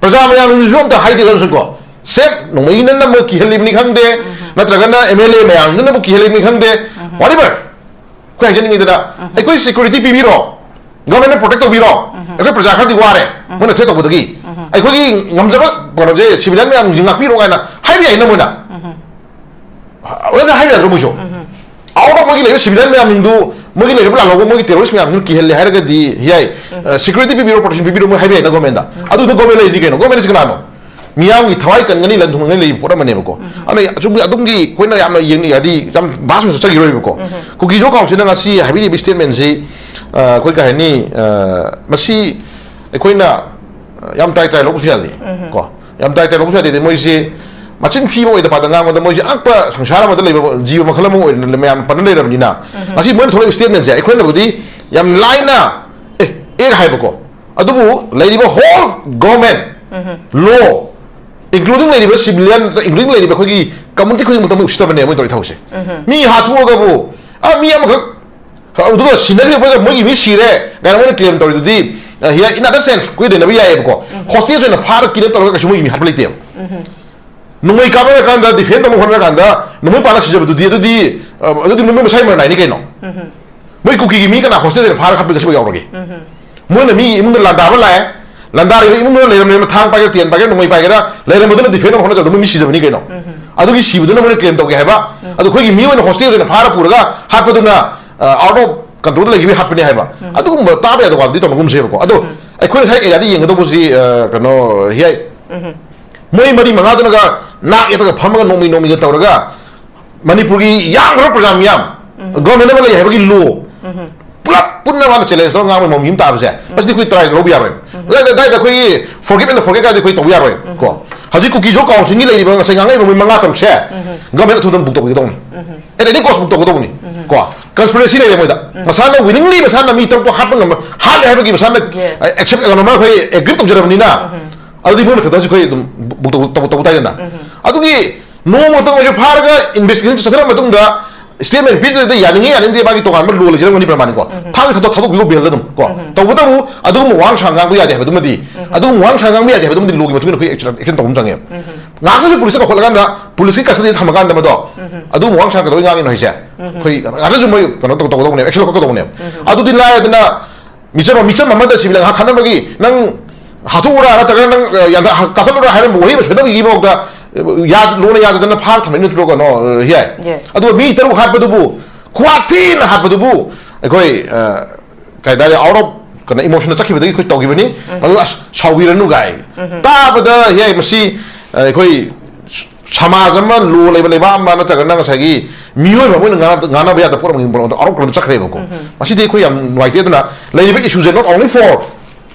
ꯄ꯭ꯔꯖꯥ ꯃꯌꯥꯝꯅꯁꯨ ꯑꯝꯇ ꯍꯥꯏꯗꯦ ꯉꯁꯤꯀꯣ꯫ ꯁꯦꯝ ꯅꯣꯡꯃꯩꯅ ꯅꯝꯕ ꯀꯤꯍꯜꯂꯤꯕꯅꯤ ꯈꯪꯗꯦ, ꯅꯠꯇ꯭ꯔꯒꯅ ꯑꯦꯝ ꯑꯦꯜ ꯑꯦ ꯃꯌꯥꯝꯗꯨꯅꯕꯨ ꯀꯤꯍꯜꯂꯤꯕꯅꯤ ꯈꯪꯗꯦ, whatever꯫ ꯑꯩꯈꯣꯏ ꯍꯥꯏꯖꯅꯤꯡꯉꯤꯗꯅ, ꯑꯩꯈꯣꯏ ꯁꯦꯀ꯭ꯌꯨꯔꯤꯇꯤ ꯄꯤꯕꯤꯔꯣ, ꯒꯚꯔꯟꯃꯦꯟꯠꯅ ꯄ꯭ꯔꯣꯇꯦꯛ ꯇꯧꯕꯤꯔꯣ꯫ ꯑꯩꯈꯣꯏ ꯄ꯭ꯔꯖꯥ ꯈꯔꯗꯤ ꯋꯥꯔꯦ, ꯃꯣꯏꯅ ꯊ꯭ꯔꯦꯠ ꯇꯧꯕꯗꯒꯤ꯫ ꯑꯩꯈꯣꯏꯒꯤ ꯉꯝꯖꯕ ꯀꯩꯅꯣꯁꯦ, ꯁꯤꯚꯤꯂꯤꯌꯟ ꯃꯌꯥꯝꯁꯤꯡꯁꯦ ꯉꯥꯛꯄꯤꯔꯣ ꯀꯥꯏꯅ ꯍꯥꯏꯕ ꯌꯥꯏꯅ ꯃꯣꯏꯅ꯫ ꯂꯣꯏꯅ ꯍꯥꯏꯕ ꯌꯥꯗ꯭ꯔꯣ ꯃꯣꯏꯁꯨ? ꯑꯥꯎꯠ ꯑꯣꯐ ꯃꯣꯏꯒꯤ ꯂꯩꯔꯤꯕ ꯁꯤꯚꯤꯂꯤꯌꯟ ꯃꯌꯥꯝꯁꯤꯡꯗꯨ, ꯃꯣꯏꯒꯤ ꯂꯩꯔꯤꯕ ꯂꯥꯜꯍꯧꯕ ꯃꯣꯏꯒꯤ ꯇꯦꯔꯣꯔꯤꯁ ꯃꯌꯥꯝꯁꯤꯡꯗꯨ ꯀꯤꯍꯜꯂꯦ ꯍꯥꯏꯔꯒꯗꯤ, ꯌꯥꯏ, ꯁꯦꯀ꯭ꯌꯨꯔꯤꯇꯤ ꯄꯤꯕꯤꯔꯣ, ꯄ꯭ꯔꯣꯇꯦꯛꯁꯟ ꯄꯤꯕꯤꯔꯣ ꯃꯣꯏ ꯍꯥꯏꯕ ꯌꯥꯏꯅ ꯒꯣꯔꯃꯦꯟꯗ꯫ ꯑꯗꯨꯗ ꯒꯣꯔꯃꯦꯟ ꯂꯩꯔꯤꯗꯤ ꯀꯩꯅꯣ? ꯒꯣꯔꯃꯦꯟꯁꯤ ꯀꯅꯥꯅꯣ? ꯃꯤꯌꯥꯝꯒꯤ ꯊꯋꯥꯏ ꯀꯟꯒꯅꯤ, ꯂꯟ ꯊꯨꯝꯒꯅꯤ ꯂꯩꯕ ꯄꯣꯠ ꯑꯃꯅꯦꯕꯀꯣ꯫ ꯑꯗꯨꯅ ꯑꯁꯨꯝ ꯑꯗꯨꯝꯒꯤ ꯑꯩꯈꯣꯏꯅ ꯌꯥꯝꯅ ꯌꯦꯡꯅꯤꯡ-, ꯍꯥꯏꯗꯤ ꯌꯥꯝ ꯚꯥꯁ ꯑꯣꯏꯅ ꯆꯠꯆꯈꯤꯔꯣꯏꯕꯀꯣ꯫ ꯀꯨꯀꯤꯖꯣ ꯀꯥꯎꯟꯁꯤꯜꯅ ꯉꯁꯤ ꯍꯥꯏꯕꯤꯔꯤꯕ ꯁ꯭ꯇꯦꯠꯃꯦꯟꯁꯤ, ꯑ, ꯑꯩꯈꯣꯏ ꯀꯩ ꯍꯥꯏꯅꯤ, ꯑ, ꯃꯁꯤ ꯑꯩꯈꯣꯏꯅ, ꯑ, ꯌꯥꯝ ꯇꯥꯏ ꯇꯥꯏ ꯂꯧꯕꯁꯨ ꯌꯥꯗꯦ꯫ ꯀꯣ, ꯌꯥꯝ ꯇꯥꯏ ꯇꯥꯏ ꯂꯧꯕꯁꯨ ꯌꯥꯗꯦ꯫ ꯃꯣꯏꯁꯤ ꯃꯆꯤꯟ ꯊꯤꯕ ꯑꯣꯏꯗ ꯄꯥꯗ ꯉꯥꯡꯕꯗ ꯃꯣꯏꯁꯤ ꯑꯉꯛꯄ ꯁꯪꯁꯥꯔ ꯑꯃꯗ ꯂꯩꯕ ꯖꯤꯕ ꯃꯈꯜ ꯑꯃ ꯑꯣꯏꯅ ꯃꯌꯥꯝ ꯄꯟꯅ ꯂꯩꯔꯕꯅꯤꯅ, ꯉꯁꯤ ꯃꯣꯏꯅ ꯊꯣꯛꯂꯛꯏꯕ ꯁ꯭ꯇꯦꯠꯃꯦꯟꯁꯦ ꯑꯩꯈꯣꯏꯅꯕꯨꯗꯤ ꯌꯥꯝ ꯂꯥꯏꯅ, ꯑꯦ, ꯑꯦ ꯍꯥꯏꯕꯀꯣ꯫ ꯑꯗꯨꯕꯨ ꯂꯩꯔꯤꯕ ꯍꯣꯜ ꯒꯣꯔꯃꯦꯟ, ꯂꯣ, ꯏꯟꯀ꯭ꯂꯨꯗꯤꯡ ꯂꯩꯔꯤꯕ ꯁꯤꯚꯤꯂꯤꯌꯟ, ꯏꯟꯀ꯭ꯂꯨꯗꯤꯡ ꯂꯩꯔꯤꯕ ꯑꯩꯈꯣꯏꯒꯤ ꯀꯝꯃꯨꯅꯤꯇꯤ ꯈꯨꯗꯤꯡꯃꯛꯇ ꯃꯣꯏ ꯎꯁꯤꯠꯇꯕꯅꯦ ꯃꯣꯏ ꯇꯧꯔꯤ ꯊꯕꯛꯁꯦ꯫ ꯃꯤ ꯍꯥꯠꯊꯣꯛꯑꯒꯕꯨ, ꯑ, ꯃꯤ ꯑꯃꯈꯛ, ꯑꯗꯨꯒ ꯁꯤꯅꯈ꯭ꯔꯤꯕ ꯃꯣꯏꯒꯤ ꯃꯤ ꯁꯤꯔꯦ ꯀꯥꯏꯅ ꯃꯣꯏꯅ ꯀ꯭ꯂꯦꯝ ꯇꯧꯔꯤꯗꯨꯗꯤ, ꯑ, ꯍꯤ-, in other sense ꯑꯩꯈꯣꯏ ꯅꯩꯅꯕ ꯌꯥꯏꯌꯦꯕꯀꯣ꯫ ꯍꯣꯁꯇꯦꯖ ꯑꯣꯏꯅ ꯐꯥꯔꯒ ꯀꯤꯗꯅꯦꯞ ꯇꯧꯔꯒ ꯀꯩꯁꯨ ꯃꯣꯏꯒꯤ ꯃꯤ ꯍꯥꯠꯄ ꯂꯩꯇꯦꯕ꯫ ꯅꯣꯡꯃꯩ ꯀꯥꯞꯅꯔꯀꯥꯟꯗ, ꯗꯤꯐꯦꯟ ꯇꯧꯅꯕ ꯍꯣꯠꯅꯔꯀꯥꯟꯗ ꯅꯣꯡꯃꯩ ꯄꯥꯜꯂ ꯁꯤꯖꯕꯗꯨꯗꯤ, ꯑꯗꯨꯗꯤ, ꯑ, ꯑꯗꯨꯗꯤ ꯃꯣꯏ ꯃꯁꯥꯏ ꯃꯔꯟ ꯅꯥꯏꯅꯤ ꯀꯩꯅꯣ꯫ ꯃꯣꯏ ꯀꯨꯀꯤꯒꯤ ꯃꯤ ꯀꯅꯥ ꯍꯣꯁꯇꯦꯖ ꯑꯣꯏꯅ ꯐꯥꯔꯒ ꯍꯥꯠꯄ ꯀꯩꯁꯨ ꯌꯥꯎꯔꯒꯦ? ꯃꯣꯏꯅ ꯃꯤ ꯏꯃꯨꯡꯗ ꯂꯥꯟꯗꯥꯕ ꯂꯥꯛꯑꯦ, ꯂꯥꯟꯗꯥꯔꯤꯕ ꯏꯃꯨꯡꯗꯨꯅ ꯂꯩꯔꯝꯂꯦ, ꯊꯥꯡ ꯄꯥꯏꯒꯦꯔꯥ, ꯇꯦꯟ ꯄꯥꯏꯒꯦꯔꯥ, ꯅꯣꯡꯃꯩ ꯄꯥꯏꯒꯦꯔꯥ, ꯂꯩꯔꯝꯕꯗꯨꯅ ꯗꯤꯐꯦꯟ ꯇꯧꯅꯕ ꯍꯣꯠꯅꯖꯕꯗ ꯃꯣꯏ ꯃꯤ ꯁꯤꯖꯕꯅꯤ ꯀꯩꯅꯣ꯫ ꯑꯗꯨꯒꯤ ꯁꯤꯕꯗꯨꯅ ꯃꯣꯏꯅ ꯀ꯭ꯂꯦꯝ ꯇꯧꯒꯦ ꯍꯥꯏꯕ? ꯑꯗꯣ ꯑꯩꯈꯣꯏꯒꯤ ꯃꯤ ꯑꯣꯏꯅ ꯍꯣꯁꯇꯦꯖ ꯑꯣꯏꯅ ꯐꯥꯔ ꯄꯨꯔꯒ ꯍꯥꯠꯄꯗꯨꯅ, ꯑ, ꯑꯥꯎꯠ ꯑꯣꯐ ꯀꯟꯇ꯭ꯔꯣꯜꯗ ꯂꯩꯈꯤꯕꯒꯤ ꯍꯥꯠꯄꯅꯤ ꯍꯥꯏꯕ? ꯑꯗꯨꯒꯨꯝꯕ ꯇꯥꯕ ꯌꯥꯗꯕ ꯋꯥꯗꯨꯗꯤ ꯇꯧꯅꯒꯨꯝꯁꯦꯕꯀꯣ꯫ ꯑꯗꯣ ꯑꯩꯈꯣꯏꯅ ꯉꯁꯥꯏ ꯑꯦꯔꯤꯌꯥꯗ ꯌꯦꯡꯒꯗꯧꯕꯁꯤ, ꯑ, ꯀꯩꯅꯣ, ꯍꯤꯌꯥꯏ, ꯃꯣꯏ ꯃꯔꯤ ꯃꯉꯥꯗꯨꯅꯒ ꯅꯥꯛ ꯌꯦꯠꯇꯒ ꯐꯝꯃꯒ ꯅꯣꯡꯃꯩ ꯅꯣꯡꯃꯩꯒ ꯇꯧꯔꯒ ꯃꯅꯤꯄꯨꯔꯒꯤ ꯌꯥꯝꯈ꯭ꯔꯕ ꯄ꯭ꯔꯖꯥ ꯃꯤꯌꯥꯝ, ꯒꯣꯔꯃꯦꯟ ꯑꯃ ꯂꯩ ꯍꯥꯏꯕꯒꯤ ꯂꯣ ꯄꯨꯂꯞ ꯄꯨꯟꯅ ꯃꯥꯅ ꯆꯦꯂꯦꯟꯖ ꯇꯧꯔꯒ ꯉꯥꯡꯕ ꯃꯑꯣꯡ ꯑꯃ ꯇꯥꯕꯁꯦ, ꯃꯁꯤꯗꯤ ꯑꯩꯈꯣꯏ ꯇ꯭ꯔꯥꯏ ꯂꯧꯕ ꯌꯥꯔꯣꯏ꯫ ꯑꯗꯨꯗꯥꯏꯗ ꯑꯗꯨꯗꯥꯏꯗ ꯑꯩꯈꯣꯏꯒꯤ ꯐꯣꯔꯒꯤꯞ ꯑꯦꯟ ꯐꯣꯔꯒꯦꯠ ꯀꯥꯏꯗꯤ ꯑꯩꯈꯣꯏ ꯇꯧꯕ ꯌꯥꯔꯣꯏ꯫ ꯀꯣ, ꯍꯧꯖꯤꯛ ꯀꯨꯀꯤꯖꯣ ꯀꯥꯎꯟꯁꯤꯜꯒꯤ ꯂꯩꯔꯤꯕ ꯉꯁꯥꯏ ꯉꯥꯡꯉꯛꯏꯕ ꯃꯣꯏ ꯃꯉꯥ ꯇꯔꯨꯛꯁꯦ ꯒꯣꯔꯃꯦꯟ ꯑꯊꯨꯕꯗ ꯕꯨꯛ ꯇꯧꯕꯤꯒꯗꯧꯅꯤ꯫ ꯑꯦꯠ ꯑꯦꯅꯤ ꯀꯣꯁ ꯕꯨꯛ ꯇꯧꯒꯗꯧꯕꯅꯤ꯫ ꯀꯣ, ꯀꯟꯁꯄꯤꯔꯦꯁꯤ ꯂꯩꯔꯦ ꯃꯣꯏꯗ꯫ ꯃꯁꯥꯅ ꯋꯤꯂꯤꯡꯂꯤ ꯃꯁꯥꯅ ꯃꯤ ꯇꯔꯨꯛꯇꯣ ꯍꯥꯠꯄ ꯉꯝꯕ, ꯍꯥꯠꯂꯦ ꯍꯥꯏꯕꯒꯤ ꯃꯁꯥꯅ Yes. ꯑꯦꯛꯁꯦꯞ ꯀꯩꯅꯣ ꯑꯩꯈꯣꯏ ꯑꯦꯒ꯭ꯔꯤ ꯇꯧꯖꯔꯕꯅꯤꯅ, ꯑꯗꯨꯗꯤ ꯃꯣꯏ ꯃꯊꯛꯇꯁꯨ ꯑꯩꯈꯣꯏ ꯑꯗꯨꯝ ꯕꯨꯛ ꯇꯧ- ꯇꯧ- ꯇꯧꯕ ꯇꯥꯏꯗꯅ꯫ ꯑꯗꯨꯒꯤ ꯅꯣꯡꯃꯇꯪ ꯑꯣꯏꯔꯁꯨ ꯐꯥꯔꯒ ꯏꯟꯚꯦꯁꯇꯤꯒꯦꯁꯟ ꯆꯠꯊꯔ ꯃꯇꯨꯡꯗ ꯁ꯭ꯇꯦꯠꯃꯦꯟ ꯄꯤꯗ꯭ꯔꯗꯤ ꯌꯥꯅꯤꯡꯉꯤ ꯌꯥꯅꯤꯡꯗꯦ ꯃꯥꯒꯤ ꯇꯣꯉꯥꯟꯕ ꯂꯣ ꯂꯩꯖꯔꯝꯒꯅꯤ ꯄ꯭ꯔꯃꯥꯅꯤꯀꯣ꯫ ꯊꯥꯡ ꯊꯥꯗꯣꯛ ꯊꯥꯗꯣꯛꯄꯤꯌꯣ ꯕꯦꯜꯗ ꯑꯗꯨꯝ ꯀꯣ꯫ ꯇꯧꯕꯇꯕꯨ ꯑꯗꯨꯒꯨꯝꯕ ꯋꯥꯍꯪ ꯁꯥ ꯉꯥꯡꯕ ꯌꯥꯗꯦ ꯍꯥꯏꯕꯗꯨꯃꯗꯤ, ꯑꯗꯨꯒꯨꯝꯕ ꯋꯥꯍꯪ ꯁꯥ ꯉꯥꯡꯕ ꯌꯥꯗꯦ ꯍꯥꯏꯕꯗꯨꯃꯗꯤ ꯂꯣꯒꯤ ꯃꯇꯨꯡ ꯏꯟꯅ ꯑꯩꯈꯣꯏ ꯑꯦꯛꯁꯟ ꯇꯧꯕ ꯑꯃ ꯆꯪꯉꯦꯕ꯫ ꯉꯥꯏꯍꯥꯛꯇꯁꯨ ꯄꯨꯂꯤꯁꯇ ꯀꯧꯈꯠꯂꯀꯥꯟꯗ ꯄꯨꯂꯤꯁꯀꯤ ꯀꯁꯇꯗꯤꯗ ꯊꯝꯃꯀꯥꯟꯗ ꯃꯗꯣ ꯑꯗꯨꯒꯨꯝꯕ ꯋꯥꯍꯪ ꯁꯥ ꯀꯩꯗꯧꯕꯩ ꯉꯥꯡꯉꯤꯅꯣ ꯍꯥꯏꯁꯦ? ꯑꯩꯈꯣꯏ ꯉꯥꯏꯍꯥꯛꯇꯁꯨ ꯃꯣꯏ ꯀꯩꯅꯣ ꯇꯧ- ꯇꯧꯒꯗꯧꯕꯅꯦꯕ, ꯑꯦꯛꯁꯟ ꯂꯧꯈꯠꯀꯗꯧꯕꯅꯦꯕ꯫ ꯑꯗꯨꯗꯤ ꯂꯥꯏꯔꯗꯅ ꯃꯤꯆꯝ ꯃꯤꯆꯝ ꯑꯃꯗ ꯁꯤꯕꯤꯜ ꯉꯥꯏꯍꯥꯛ ꯈꯠꯅꯕꯒꯤ ꯅꯪ ꯍꯥꯠꯇꯣꯛꯎꯔꯥ ꯅꯠꯇ꯭ꯔꯒ ꯅꯪ, ꯑ, ꯌꯥꯟꯊ- ꯍꯥ- ꯀꯥꯞꯊꯠꯂꯨꯔꯥ ꯍꯥꯏꯔꯝꯕ ꯋꯥꯍꯩ ꯑꯃ ꯁꯣꯏꯗꯕꯒꯤꯐꯥꯎꯗ, ꯑ, ꯌꯥ- ꯂꯣꯅ ꯌꯥꯗꯗꯅ ꯐꯥꯔ ꯊꯝꯃꯛꯏ ꯅꯠꯇ꯭ꯔꯣ ꯀꯩꯅꯣ, ꯑ, ꯌꯥꯏ꯫ Yes. ꯑꯗꯨꯒ ꯃꯤ ꯇꯔꯨꯛ ꯍꯥꯠꯄꯗꯨꯕꯨ, ꯈ꯭ꯋꯥꯊꯤꯅ ꯍꯥꯠꯄꯗꯨꯕꯨ ꯑꯩꯈꯣꯏ, ꯑ, ꯀꯩ ꯍꯥꯏꯇꯥꯔꯦ, ꯑꯥꯎꯠ ꯑꯣꯐ ꯀꯩꯅꯣ ꯏꯃꯣꯁꯟꯗ ꯆꯠꯈꯤꯕꯗꯒꯤ ꯑꯩꯈꯣꯏ ꯇꯧꯈꯤꯕꯅꯤ꯫ ꯑꯗꯨꯒ ꯑꯁ ꯁꯥꯎꯕꯤꯔꯅꯨ ꯒꯥꯏ ꯇꯥꯕꯗ, ꯌꯥꯏ, ꯃꯁꯤ, ꯑ, ꯑꯩꯈꯣꯏ ꯁꯃꯥꯖ ꯑꯃ, ꯂꯣ ꯂꯩꯕ ꯂꯩꯕꯥꯛ ꯑꯃ ꯅꯠꯇ꯭ꯔꯒ ꯅꯪ ꯉꯁꯥꯏꯒꯤ ꯃꯤꯑꯣꯏꯕ ꯑꯃ ꯑꯣꯏꯅ ꯉꯥꯡꯅ- ꯉꯥꯡꯅꯕ ꯌꯥꯗꯕ ꯄꯣꯠ ꯑꯃꯒꯤ ꯃꯑꯣꯡꯗ ꯑꯥꯎꯠ ꯑꯣꯐ ꯀꯟꯇ꯭ꯔꯣꯜꯗ ꯆꯠꯈ꯭ꯔꯦꯕꯀꯣ꯫ ꯃꯁꯤꯗꯤ ꯑꯩꯈꯣꯏ ꯌꯥꯝ ꯅꯨꯡꯉꯥꯏꯇꯦ꯫ ꯑꯗꯨꯅ ꯂꯩꯔꯤꯕ ꯏꯁꯨꯁꯦ not only for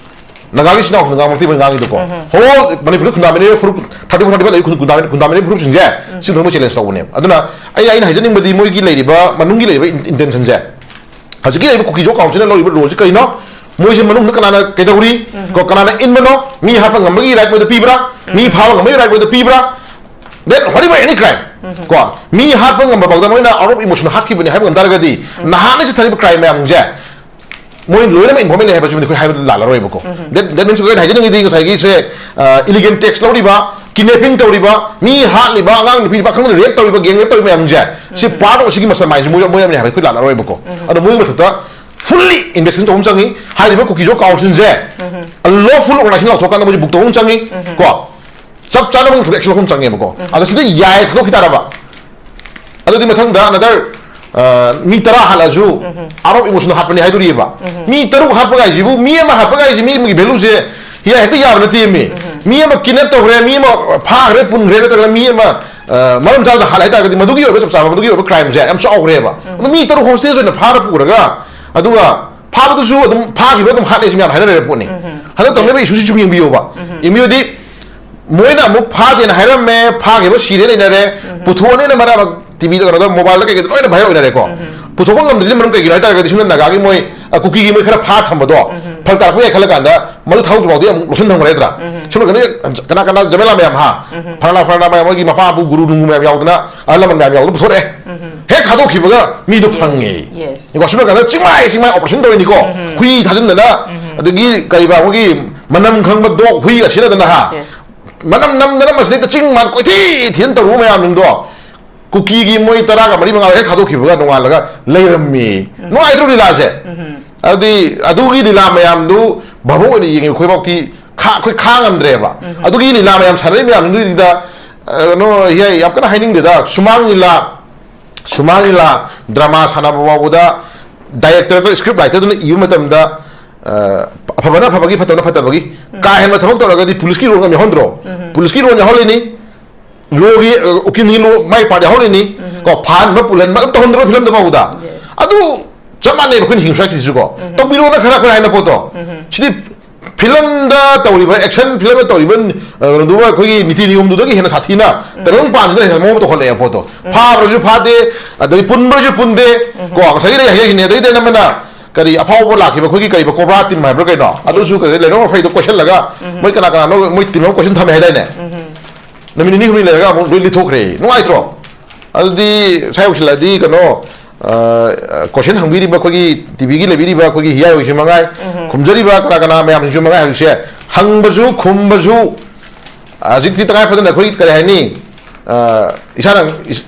ꯅꯥꯒꯥꯒꯤ ꯏꯆꯤꯟ ꯏꯅꯥꯎꯁꯤꯡꯅ ꯉꯥꯡꯕ ꯅꯠꯇꯦ ꯃꯣꯏ ꯉꯥꯡꯉꯤꯗꯣꯀꯣ꯫ ꯍꯣꯜ ꯃꯅꯤꯄꯨꯔꯗ ꯈꯨꯟꯗꯥꯃꯤꯟꯅꯔꯤꯕ ꯐꯨꯔꯨꯞ, thirty four thirty five ꯂꯩ ꯈꯨꯟ- ꯈꯨꯟꯗꯥꯃꯤꯟꯅ- ꯈꯨꯟꯗꯥꯃꯤꯟꯅꯔꯤꯕ ꯐꯨꯔꯨꯞꯁꯤꯡꯁꯦ ꯁꯤ ꯊꯣꯡꯕ ꯆꯦꯂꯦꯟꯖ ꯇꯧꯕꯅꯦꯕ꯫ ꯑꯗꯨꯅ ꯑꯩ- ꯑꯩꯅ ꯍꯥꯏꯖꯅꯤꯡꯕꯗꯤ ꯃꯣꯏꯒꯤ ꯂꯩꯔꯤꯕ, ꯃꯅꯨꯡꯒꯤ ꯂꯩꯔꯤꯕ ꯏꯟ- ꯏꯟꯇꯦꯟꯁꯟꯁꯦ, ꯍꯧꯖꯤꯛꯀꯤ ꯂꯩꯔꯤꯕ ꯀꯨꯀꯤꯖꯣ ꯀꯥꯎꯟꯁꯤꯜꯅ ꯂꯧꯔꯤꯕ ꯔꯣꯜꯁꯤ ꯀꯩꯅꯣ? ꯃꯣꯏꯁꯦ ꯃꯅꯨꯡꯗ ꯀꯅꯥꯅ ꯀꯩꯗꯧꯔꯤ? ꯀꯣ, ꯀꯅꯥꯅ ꯏꯟꯕꯅꯣ? ꯃꯤ ꯍꯥꯠꯄ ꯉꯝꯕꯒꯤ ꯔꯥꯏꯠ ꯃꯣꯏꯗ ꯄꯤꯕ꯭ꯔꯥ? ꯃꯤ ꯐꯥꯕ ꯉꯝꯕꯒꯤ ꯔꯥꯏꯠ ꯃꯣꯏꯗ ꯄꯤꯕ꯭ꯔꯥ? Then whatever any crime, ꯀꯣ, ꯃꯤ ꯍꯥꯠꯄ ꯉꯝꯕ ꯐꯥꯎꯗ ꯃꯣꯏꯅ out of emotion ꯍꯥꯠꯈꯤꯕꯅꯤ ꯍꯥꯏꯕ ꯉꯝ ꯇꯥꯔꯒꯗꯤ, ꯅꯍꯥꯟꯅ ꯆꯠꯊꯔꯤꯕ ꯀ꯭ꯔꯥꯏꯝ ꯃꯌꯥꯝꯁꯦ ꯃꯣꯏ ꯂꯣꯏꯅꯃꯛ ꯏꯟꯚꯣꯜꯚꯃꯦꯟ ꯂꯩ ꯍꯥꯏꯕꯁꯤꯃꯗꯤ ꯑꯩꯈꯣꯏ ꯍꯥꯏꯕꯗ ꯂꯥꯜꯂꯔꯣꯏꯕꯀꯣ꯫ That- that means ꯑꯩꯅ ꯍꯥꯏꯖꯅꯤꯡꯉꯤꯗꯤ ꯉꯁꯥꯏꯒꯤꯁꯦ, ꯏꯂꯤꯒꯦꯟ ꯇꯦꯛꯁ ꯂꯧꯔꯤꯕ, ꯀꯤꯗꯅꯦꯄꯤꯡ ꯇꯧꯔꯤꯕ, ꯃꯤ ꯍꯥꯠꯂꯤꯕ, ꯑꯉꯥꯡ ꯅꯨꯄꯤ ꯄꯥꯈꯪꯗ ꯔꯦꯞ ꯇꯧꯔꯤꯕ, ꯒꯦꯡ ꯔꯦꯞ ꯇꯧꯔꯤꯕ ꯃꯌꯥꯝꯁꯦ, ꯁꯤ ꯄꯥꯔꯠ ꯑꯣꯐ ꯁꯤꯒꯤ ꯃꯁꯇꯔ ꯃꯥꯏꯟꯁꯦ ꯃꯣꯏ ꯃꯣꯏ ꯑꯃꯅꯤ ꯍꯥꯏꯕ ꯑꯩꯈꯣꯏ ꯂꯥꯜꯂꯔꯣꯏꯕꯀꯣ꯫ ꯑꯗꯣ ꯃꯣꯏꯒꯤ ꯃꯊꯛꯇ ꯐꯨꯜꯂꯤ ꯏꯟꯚꯦꯁꯇꯤꯒꯦꯁꯟ ꯇꯧꯕ ꯑꯃ ꯆꯪꯉꯤ꯫ ꯍꯥꯏꯔꯤꯕ ꯀꯨꯀꯤꯖꯣ ꯀꯥꯎꯟꯁꯤꯜꯁꯦ ꯂꯣꯐꯨꯜ ꯑꯣꯔꯒꯅꯥꯏꯖꯦꯁꯟ ꯂꯥꯎꯊꯣꯛꯀꯥꯟꯗ ꯃꯣꯏꯁꯦ ꯕꯨꯛ ꯇꯧꯕ ꯑꯃ ꯆꯪꯉꯤ꯫ ꯀꯣ, ꯆꯞ ꯆꯥꯅ ꯃꯣꯏꯒꯤ ꯃꯊꯛꯇ ꯑꯦꯛꯁꯟ ꯂꯧꯐꯝ ꯆꯪꯉꯦꯕꯀꯣ꯫ ꯑꯗꯣ ꯁꯤꯗ ꯌꯥꯏ ꯊꯥꯗꯣꯛꯈꯤ ꯇꯥꯔꯕ, ꯑꯗꯨꯗꯤ ꯃꯊꯪꯗ another, ꯑ, ꯃꯤ ꯇꯔꯥ ꯍꯥꯠꯂꯁꯨ out of emotion ꯍꯥꯠꯄꯅꯤ ꯍꯥꯏꯗꯣꯔꯤꯑꯕ꯫ ꯃꯤ ꯇꯔꯨꯛ ꯍꯥꯠꯄ ꯀꯥꯏꯁꯤꯕꯨ, ꯃꯤ ꯑꯃ ꯍꯥꯠꯄ ꯀꯥꯏꯁꯤ ꯃꯤ ꯑꯃꯒꯤ ꯚꯦꯂꯨꯁꯦ ꯍꯦꯛꯇ ꯌꯥꯕ ꯅꯠꯇꯦ ꯃꯤ꯫ ꯃꯤ ꯑꯃ ꯀꯤꯗꯅꯦꯞ ꯇꯧꯈ꯭ꯔꯦ, ꯃꯤ ꯑꯃ ꯐꯥꯈ꯭ꯔꯦ, ꯄꯨꯟꯈ꯭ꯔꯦ, ꯅꯠꯇ꯭ꯔꯒꯅ ꯃꯤ ꯑꯃ, ꯑ, ꯃꯔꯝ ꯆꯥꯗꯅ ꯍꯥꯠꯂꯦ ꯍꯥꯏꯇꯥꯔꯒꯗꯤ, ꯃꯗꯨꯒꯤ ꯑꯣꯏꯕ ꯆꯞ ꯆꯥꯕ, ꯃꯗꯨꯒꯤ ꯑꯣꯏꯕ ꯀ꯭ꯔꯥꯏꯝꯁꯦ ꯌꯥꯝ ꯆꯥꯎꯈ꯭ꯔꯦꯕ꯫ ꯑꯗꯣ ꯃꯤ ꯇꯔꯨꯛ ꯍꯣꯁꯇꯦꯖ ꯑꯣꯏꯅ ꯐꯥꯔ ꯄꯨꯔꯒ, ꯑꯗꯨꯒ ꯐꯥꯕꯗꯨꯁꯨ ꯑꯗꯨꯝ ꯐꯥꯈꯤꯕ ꯑꯗꯨꯝ ꯍꯥꯠꯂꯦꯁꯤ ꯃꯌꯥꯝ ꯍꯥꯏꯅꯔꯦ ꯄꯣꯠꯅꯤ꯫ ꯍꯟꯗꯛ ꯇꯧꯅꯔꯤꯕ ꯏꯁꯨꯁꯤ ꯁꯨꯝ ꯌꯦꯡꯕꯤꯌꯣꯕ꯫ ꯌꯦꯡꯕꯤꯌꯨꯗꯤ, ꯃꯣꯏꯅ ꯑꯃꯨꯛ ꯐꯥꯗꯦꯅ ꯍꯥꯏꯔꯝꯃꯦ, ꯐꯥꯈꯤꯕ ꯁꯤꯔꯦꯅ ꯂꯩꯅꯔꯦ, ꯄꯨꯊꯣꯛꯑꯅꯤꯅ ꯃꯔꯛ ꯇꯤꯚꯤꯗ, ꯀꯩꯅꯣꯗ, ꯃꯣꯕꯥꯏꯜꯗ, ꯀꯩꯀꯩꯗ ꯂꯣꯏꯅ ꯚꯥꯏꯔꯦꯜ ꯑꯣꯏꯅꯔꯦꯀꯣ꯫ ꯄꯨꯊꯣꯛꯄ ꯉꯝꯗ꯭ꯔꯤꯁꯦ ꯃꯔꯝ ꯀꯩꯒꯤꯅꯣ ꯍꯥꯏ ꯇꯥꯔꯒꯗꯤ, ꯁꯣꯝꯗ ꯅꯥꯒꯥꯒꯤ ꯃꯣꯏ, ꯑ, ꯀꯨꯀꯤꯒꯤ ꯃꯣꯏ ꯈꯔ ꯐꯥ ꯊꯝꯕꯗꯣ ꯐꯔꯛ ꯇꯥꯔꯛꯄ ꯌꯥꯏ ꯈꯜꯂ ꯀꯥꯟꯗ, ꯃꯗꯨ ꯊꯥꯗꯣꯛꯇ꯭ꯔꯤ ꯐꯥꯎꯗꯤ ꯑꯃꯨꯛ ꯂꯧꯁꯤꯟ ꯊꯝꯈ꯭ꯔꯦ ꯅꯠꯇ꯭ꯔꯥ? ꯁꯣꯝ ꯅꯥꯀꯟꯗ ꯀꯅꯥ ꯀꯅꯥ ꯖꯃꯦꯂꯥ ꯃꯌꯥꯝ, ꯍꯥ? ꯐꯂꯥꯅꯥ ꯐꯂꯥꯅꯥ ꯃꯌꯥꯝ, ꯃꯣꯏꯒꯤ ꯃꯄꯥꯕꯨ ꯒꯨꯔꯨ ꯅꯨꯡꯒꯨ ꯃꯌꯥꯝ ꯌꯥꯎꯗꯅ, ꯑꯍꯜ ꯂꯃꯟ ꯃꯌꯥꯝ ꯌꯥꯎꯗꯅ ꯄꯨꯊꯣꯔꯛꯑꯦ꯫ ꯍꯦꯛ ꯊꯥꯗꯣꯛꯈꯤꯕꯒ ꯃꯤꯗꯣ ꯐꯪꯉꯦ꯫ Yes. ꯀꯣ, ꯁꯣꯝ ꯅꯥꯀꯟꯗ ꯆꯤꯡꯃꯥꯏ ꯆꯤꯡꯃꯥꯏ ꯑꯣꯄꯔꯦꯁꯟ ꯇꯧꯔꯤꯅꯤꯀꯣ꯫ ꯍꯨꯏ ꯊꯥꯖꯤꯟꯗꯅ, ꯑꯗꯒꯤ ꯀꯔꯤꯕ, ꯑꯩꯈꯣꯏꯒꯤ ꯃꯅꯝ ꯈꯪꯕ ꯗꯣꯛ ꯍꯨꯏꯒ ꯁꯤꯖꯤꯟꯅꯗꯅ, ꯍꯥ? Yes. ꯃꯅꯝ ꯅꯝꯗꯅ ꯃꯁꯤꯗꯩꯗ ꯆꯤꯡ ꯃꯥꯟ ꯀꯣꯏꯊꯤ ꯊꯤꯗꯅ ꯇꯧꯔꯨꯕ ꯃꯌꯥꯝꯁꯤꯡꯗꯣ, ꯀꯨꯀꯤꯒꯤ ꯃꯣꯏ ꯇꯔꯥꯒ ꯃꯔꯤ ꯃꯉꯥ ꯍꯦꯛ ꯊꯥꯗꯣꯛꯈꯤꯕꯒ ꯅꯣꯡꯉꯥꯜꯂꯒ ꯂꯩꯔꯝꯃꯤ꯫ ꯅꯨꯡꯉꯥꯏꯇ꯭ꯔꯣ ꯂꯤꯂꯥꯁꯦ? ꯑꯗꯨꯗꯤ ꯑꯗꯨꯒꯤ ꯂꯤꯂꯥ ꯃꯌꯥꯝꯗꯨ ꯚꯥꯕꯣꯛ ꯑꯣꯏꯅ ꯌꯦꯡꯉꯤꯕ ꯑꯩꯈꯣꯏꯐꯥꯎꯗꯤ ꯈꯥ-, ꯑꯩꯈꯣꯏ ꯈꯥꯡꯉꯝꯗ꯭ꯔꯦꯕ꯫ ꯑꯗꯨꯒꯤ ꯂꯤꯂꯥ ꯃꯌꯥꯝ ꯁꯥꯟꯅꯔꯤꯕ ꯃꯌꯥꯝꯗꯨꯗ, ꯑ, ꯀꯩꯅꯣ, ꯌꯥꯏ, ꯌꯥꯝ ꯀꯟꯅ ꯍꯥꯏꯅꯤꯡꯗꯦꯗ꯫ ꯁꯨꯃꯥꯡ ꯂꯤꯂꯥ, ꯁꯨꯃꯥꯡ ꯂꯤꯂꯥ ꯗ꯭ꯔꯃꯥ ꯁꯥꯟꯅꯕ ꯐꯥꯎꯕꯗ ꯗꯥꯏꯔꯦꯛꯇꯔꯗꯣ, ꯁ꯭ꯀ꯭ꯔꯤꯞ ꯔꯥꯏꯇꯔꯗꯨꯅ ꯏꯕ ꯃꯇꯝꯗ, ꯑ, ꯑꯐꯕꯅ ꯑꯐꯕꯒꯤ, ꯐꯠꯇꯕꯅ ꯐꯠꯇꯕꯒꯤ, ꯀꯥ ꯍꯦꯟꯕ ꯊꯕꯛ ꯇꯧꯔꯒꯗꯤ ꯄꯨꯂꯤꯁꯀꯤ ꯔꯣꯜ ꯑꯃ ꯌꯥꯎꯍꯟꯗ꯭ꯔꯣ? ꯄꯨꯂꯤꯁꯀꯤ ꯔꯣꯜ ꯌꯥꯎꯍꯜꯂꯤꯅꯤ, ꯂꯣꯒꯤ, ꯑ, ꯎꯀꯤꯜꯒꯤ ꯂꯣ ꯃꯥꯏ ꯄꯥꯔꯠ ꯌꯥꯎꯍꯜꯂꯤꯅꯤ꯫ ꯀꯣ, ꯐꯥꯍꯟꯕ, ꯄꯨꯜꯍꯟꯕ ꯑꯗꯨꯝ ꯇꯧꯍꯟꯗ꯭ꯔꯣ ꯐꯤꯂꯝꯗ ꯐꯥꯎꯕꯗ? Yes. ꯑꯗꯨ ꯆꯞ ꯃꯥꯟꯅꯩꯕ ꯑꯩꯈꯣꯏꯅ ꯍꯤꯡꯉꯤ ꯁ꯭ꯋꯥꯏꯁꯤꯁꯨ ꯀꯣ꯫ ꯇꯧꯕꯤꯔꯣꯅ ꯈꯔ ꯑꯩꯈꯣꯏꯅ ꯍꯥꯏꯅ ꯄꯣꯠꯇꯣ꯫ ꯁꯤꯗꯤ ꯐꯤꯂꯝꯗ ꯇꯧꯔꯤꯕ, ꯑꯦꯛꯁꯟ ꯐꯤꯂꯝꯗ ꯇꯧꯔꯤꯕ, ꯑ, ꯀꯩꯅꯣꯗꯨꯒ ꯑꯩꯈꯣꯏꯒꯤ ꯅꯤꯇꯤ ꯅꯤꯌꯣꯝꯗꯨꯗꯒꯤ ꯍꯦꯟꯅ ꯁꯥꯊꯤꯅ ꯇꯥꯏꯕꯪ ꯄꯥꯟꯁꯤꯗ ꯍꯦꯟꯅ ꯃꯑꯣꯡ ꯇꯧꯈꯠꯂꯛꯑꯦ ꯄꯣꯠꯇꯣ꯫ ꯐꯥꯕ꯭ꯔꯁꯨ ꯐꯥꯗꯦ, ꯑꯗꯒꯤ ꯄꯨꯟꯕ꯭ꯔꯁꯨ ꯄꯨꯟꯗꯦ, ꯀꯣ, ꯉꯁꯥꯏꯒꯤ ꯂꯩ ꯍꯥꯏꯖꯩꯁꯤꯅꯦ꯫ ꯑꯗꯩꯗꯤ ꯑꯅꯝꯕꯅ ꯀꯔꯤ ꯑꯐꯥꯎꯕ ꯂꯥꯛꯈꯤꯕ ꯑꯩꯈꯣꯏꯒꯤ ꯀꯔꯤꯕ ꯀꯣꯕ꯭ꯔꯥ ꯇꯤꯝ ꯍꯥꯏꯕ꯭ꯔꯥ ꯀꯩꯅꯣ, ꯑꯗꯨꯁꯨ ꯀꯔꯤ ꯂꯩꯔꯣꯡ ꯃꯐꯩꯗꯣ ꯀꯣꯏꯁꯤꯜꯂꯒ ꯃꯣꯏ ꯀꯅꯥ ꯀꯅꯥꯅꯣ ꯃꯣꯏ ꯇꯤꯝ ꯑꯃ ꯀꯣꯏꯁꯤꯟ ꯊꯝꯃꯦ ꯍꯥꯏꯗꯥꯏꯅꯦ? ꯅꯨꯃꯤꯠ ꯅꯤꯅꯤ ꯍꯨꯝꯅꯤ ꯂꯩꯔꯒ ꯑꯃꯨꯛ ꯂꯣꯏ ꯂꯤꯊꯣꯛꯈ꯭ꯔꯦ꯫ ꯅꯨꯡꯉꯥꯏꯇ꯭ꯔꯣ? ꯑꯗꯨꯗꯤ ꯁ꯭ꯋꯥꯏ ꯌꯧꯁꯤꯜꯂꯛꯑꯗꯤ ꯀꯩꯅꯣ, ꯑ, ꯀꯣꯏꯁꯟ ꯍꯪꯕꯤꯔꯤꯕ ꯑꯩꯈꯣꯏꯒꯤ ꯇꯤꯚꯤꯒꯤ ꯂꯩꯕꯤꯔꯤꯕ ꯑꯩꯈꯣꯏꯒꯤ ꯍꯤꯌꯥꯏ ꯑꯣꯏꯁꯨ ꯃꯉꯥꯏ, ꯈꯨꯝꯖꯔꯤꯕ ꯀꯅꯥ ꯀꯅꯥ ꯃꯌꯥꯝꯁꯤꯁꯨ ꯃꯉꯥꯏ ꯍꯧꯖꯤꯛꯁꯦ, ꯍꯪꯕꯁꯨ ꯈꯨꯝꯕꯁꯨ ꯍꯧꯖꯤꯛꯇꯤ ꯇꯉꯥꯏ ꯐꯗꯅ ꯑꯩꯈꯣꯏ ꯀꯔꯤ ꯍꯥꯏꯅꯤ, ꯑ, ꯏꯁꯥꯅ ꯏꯁ-,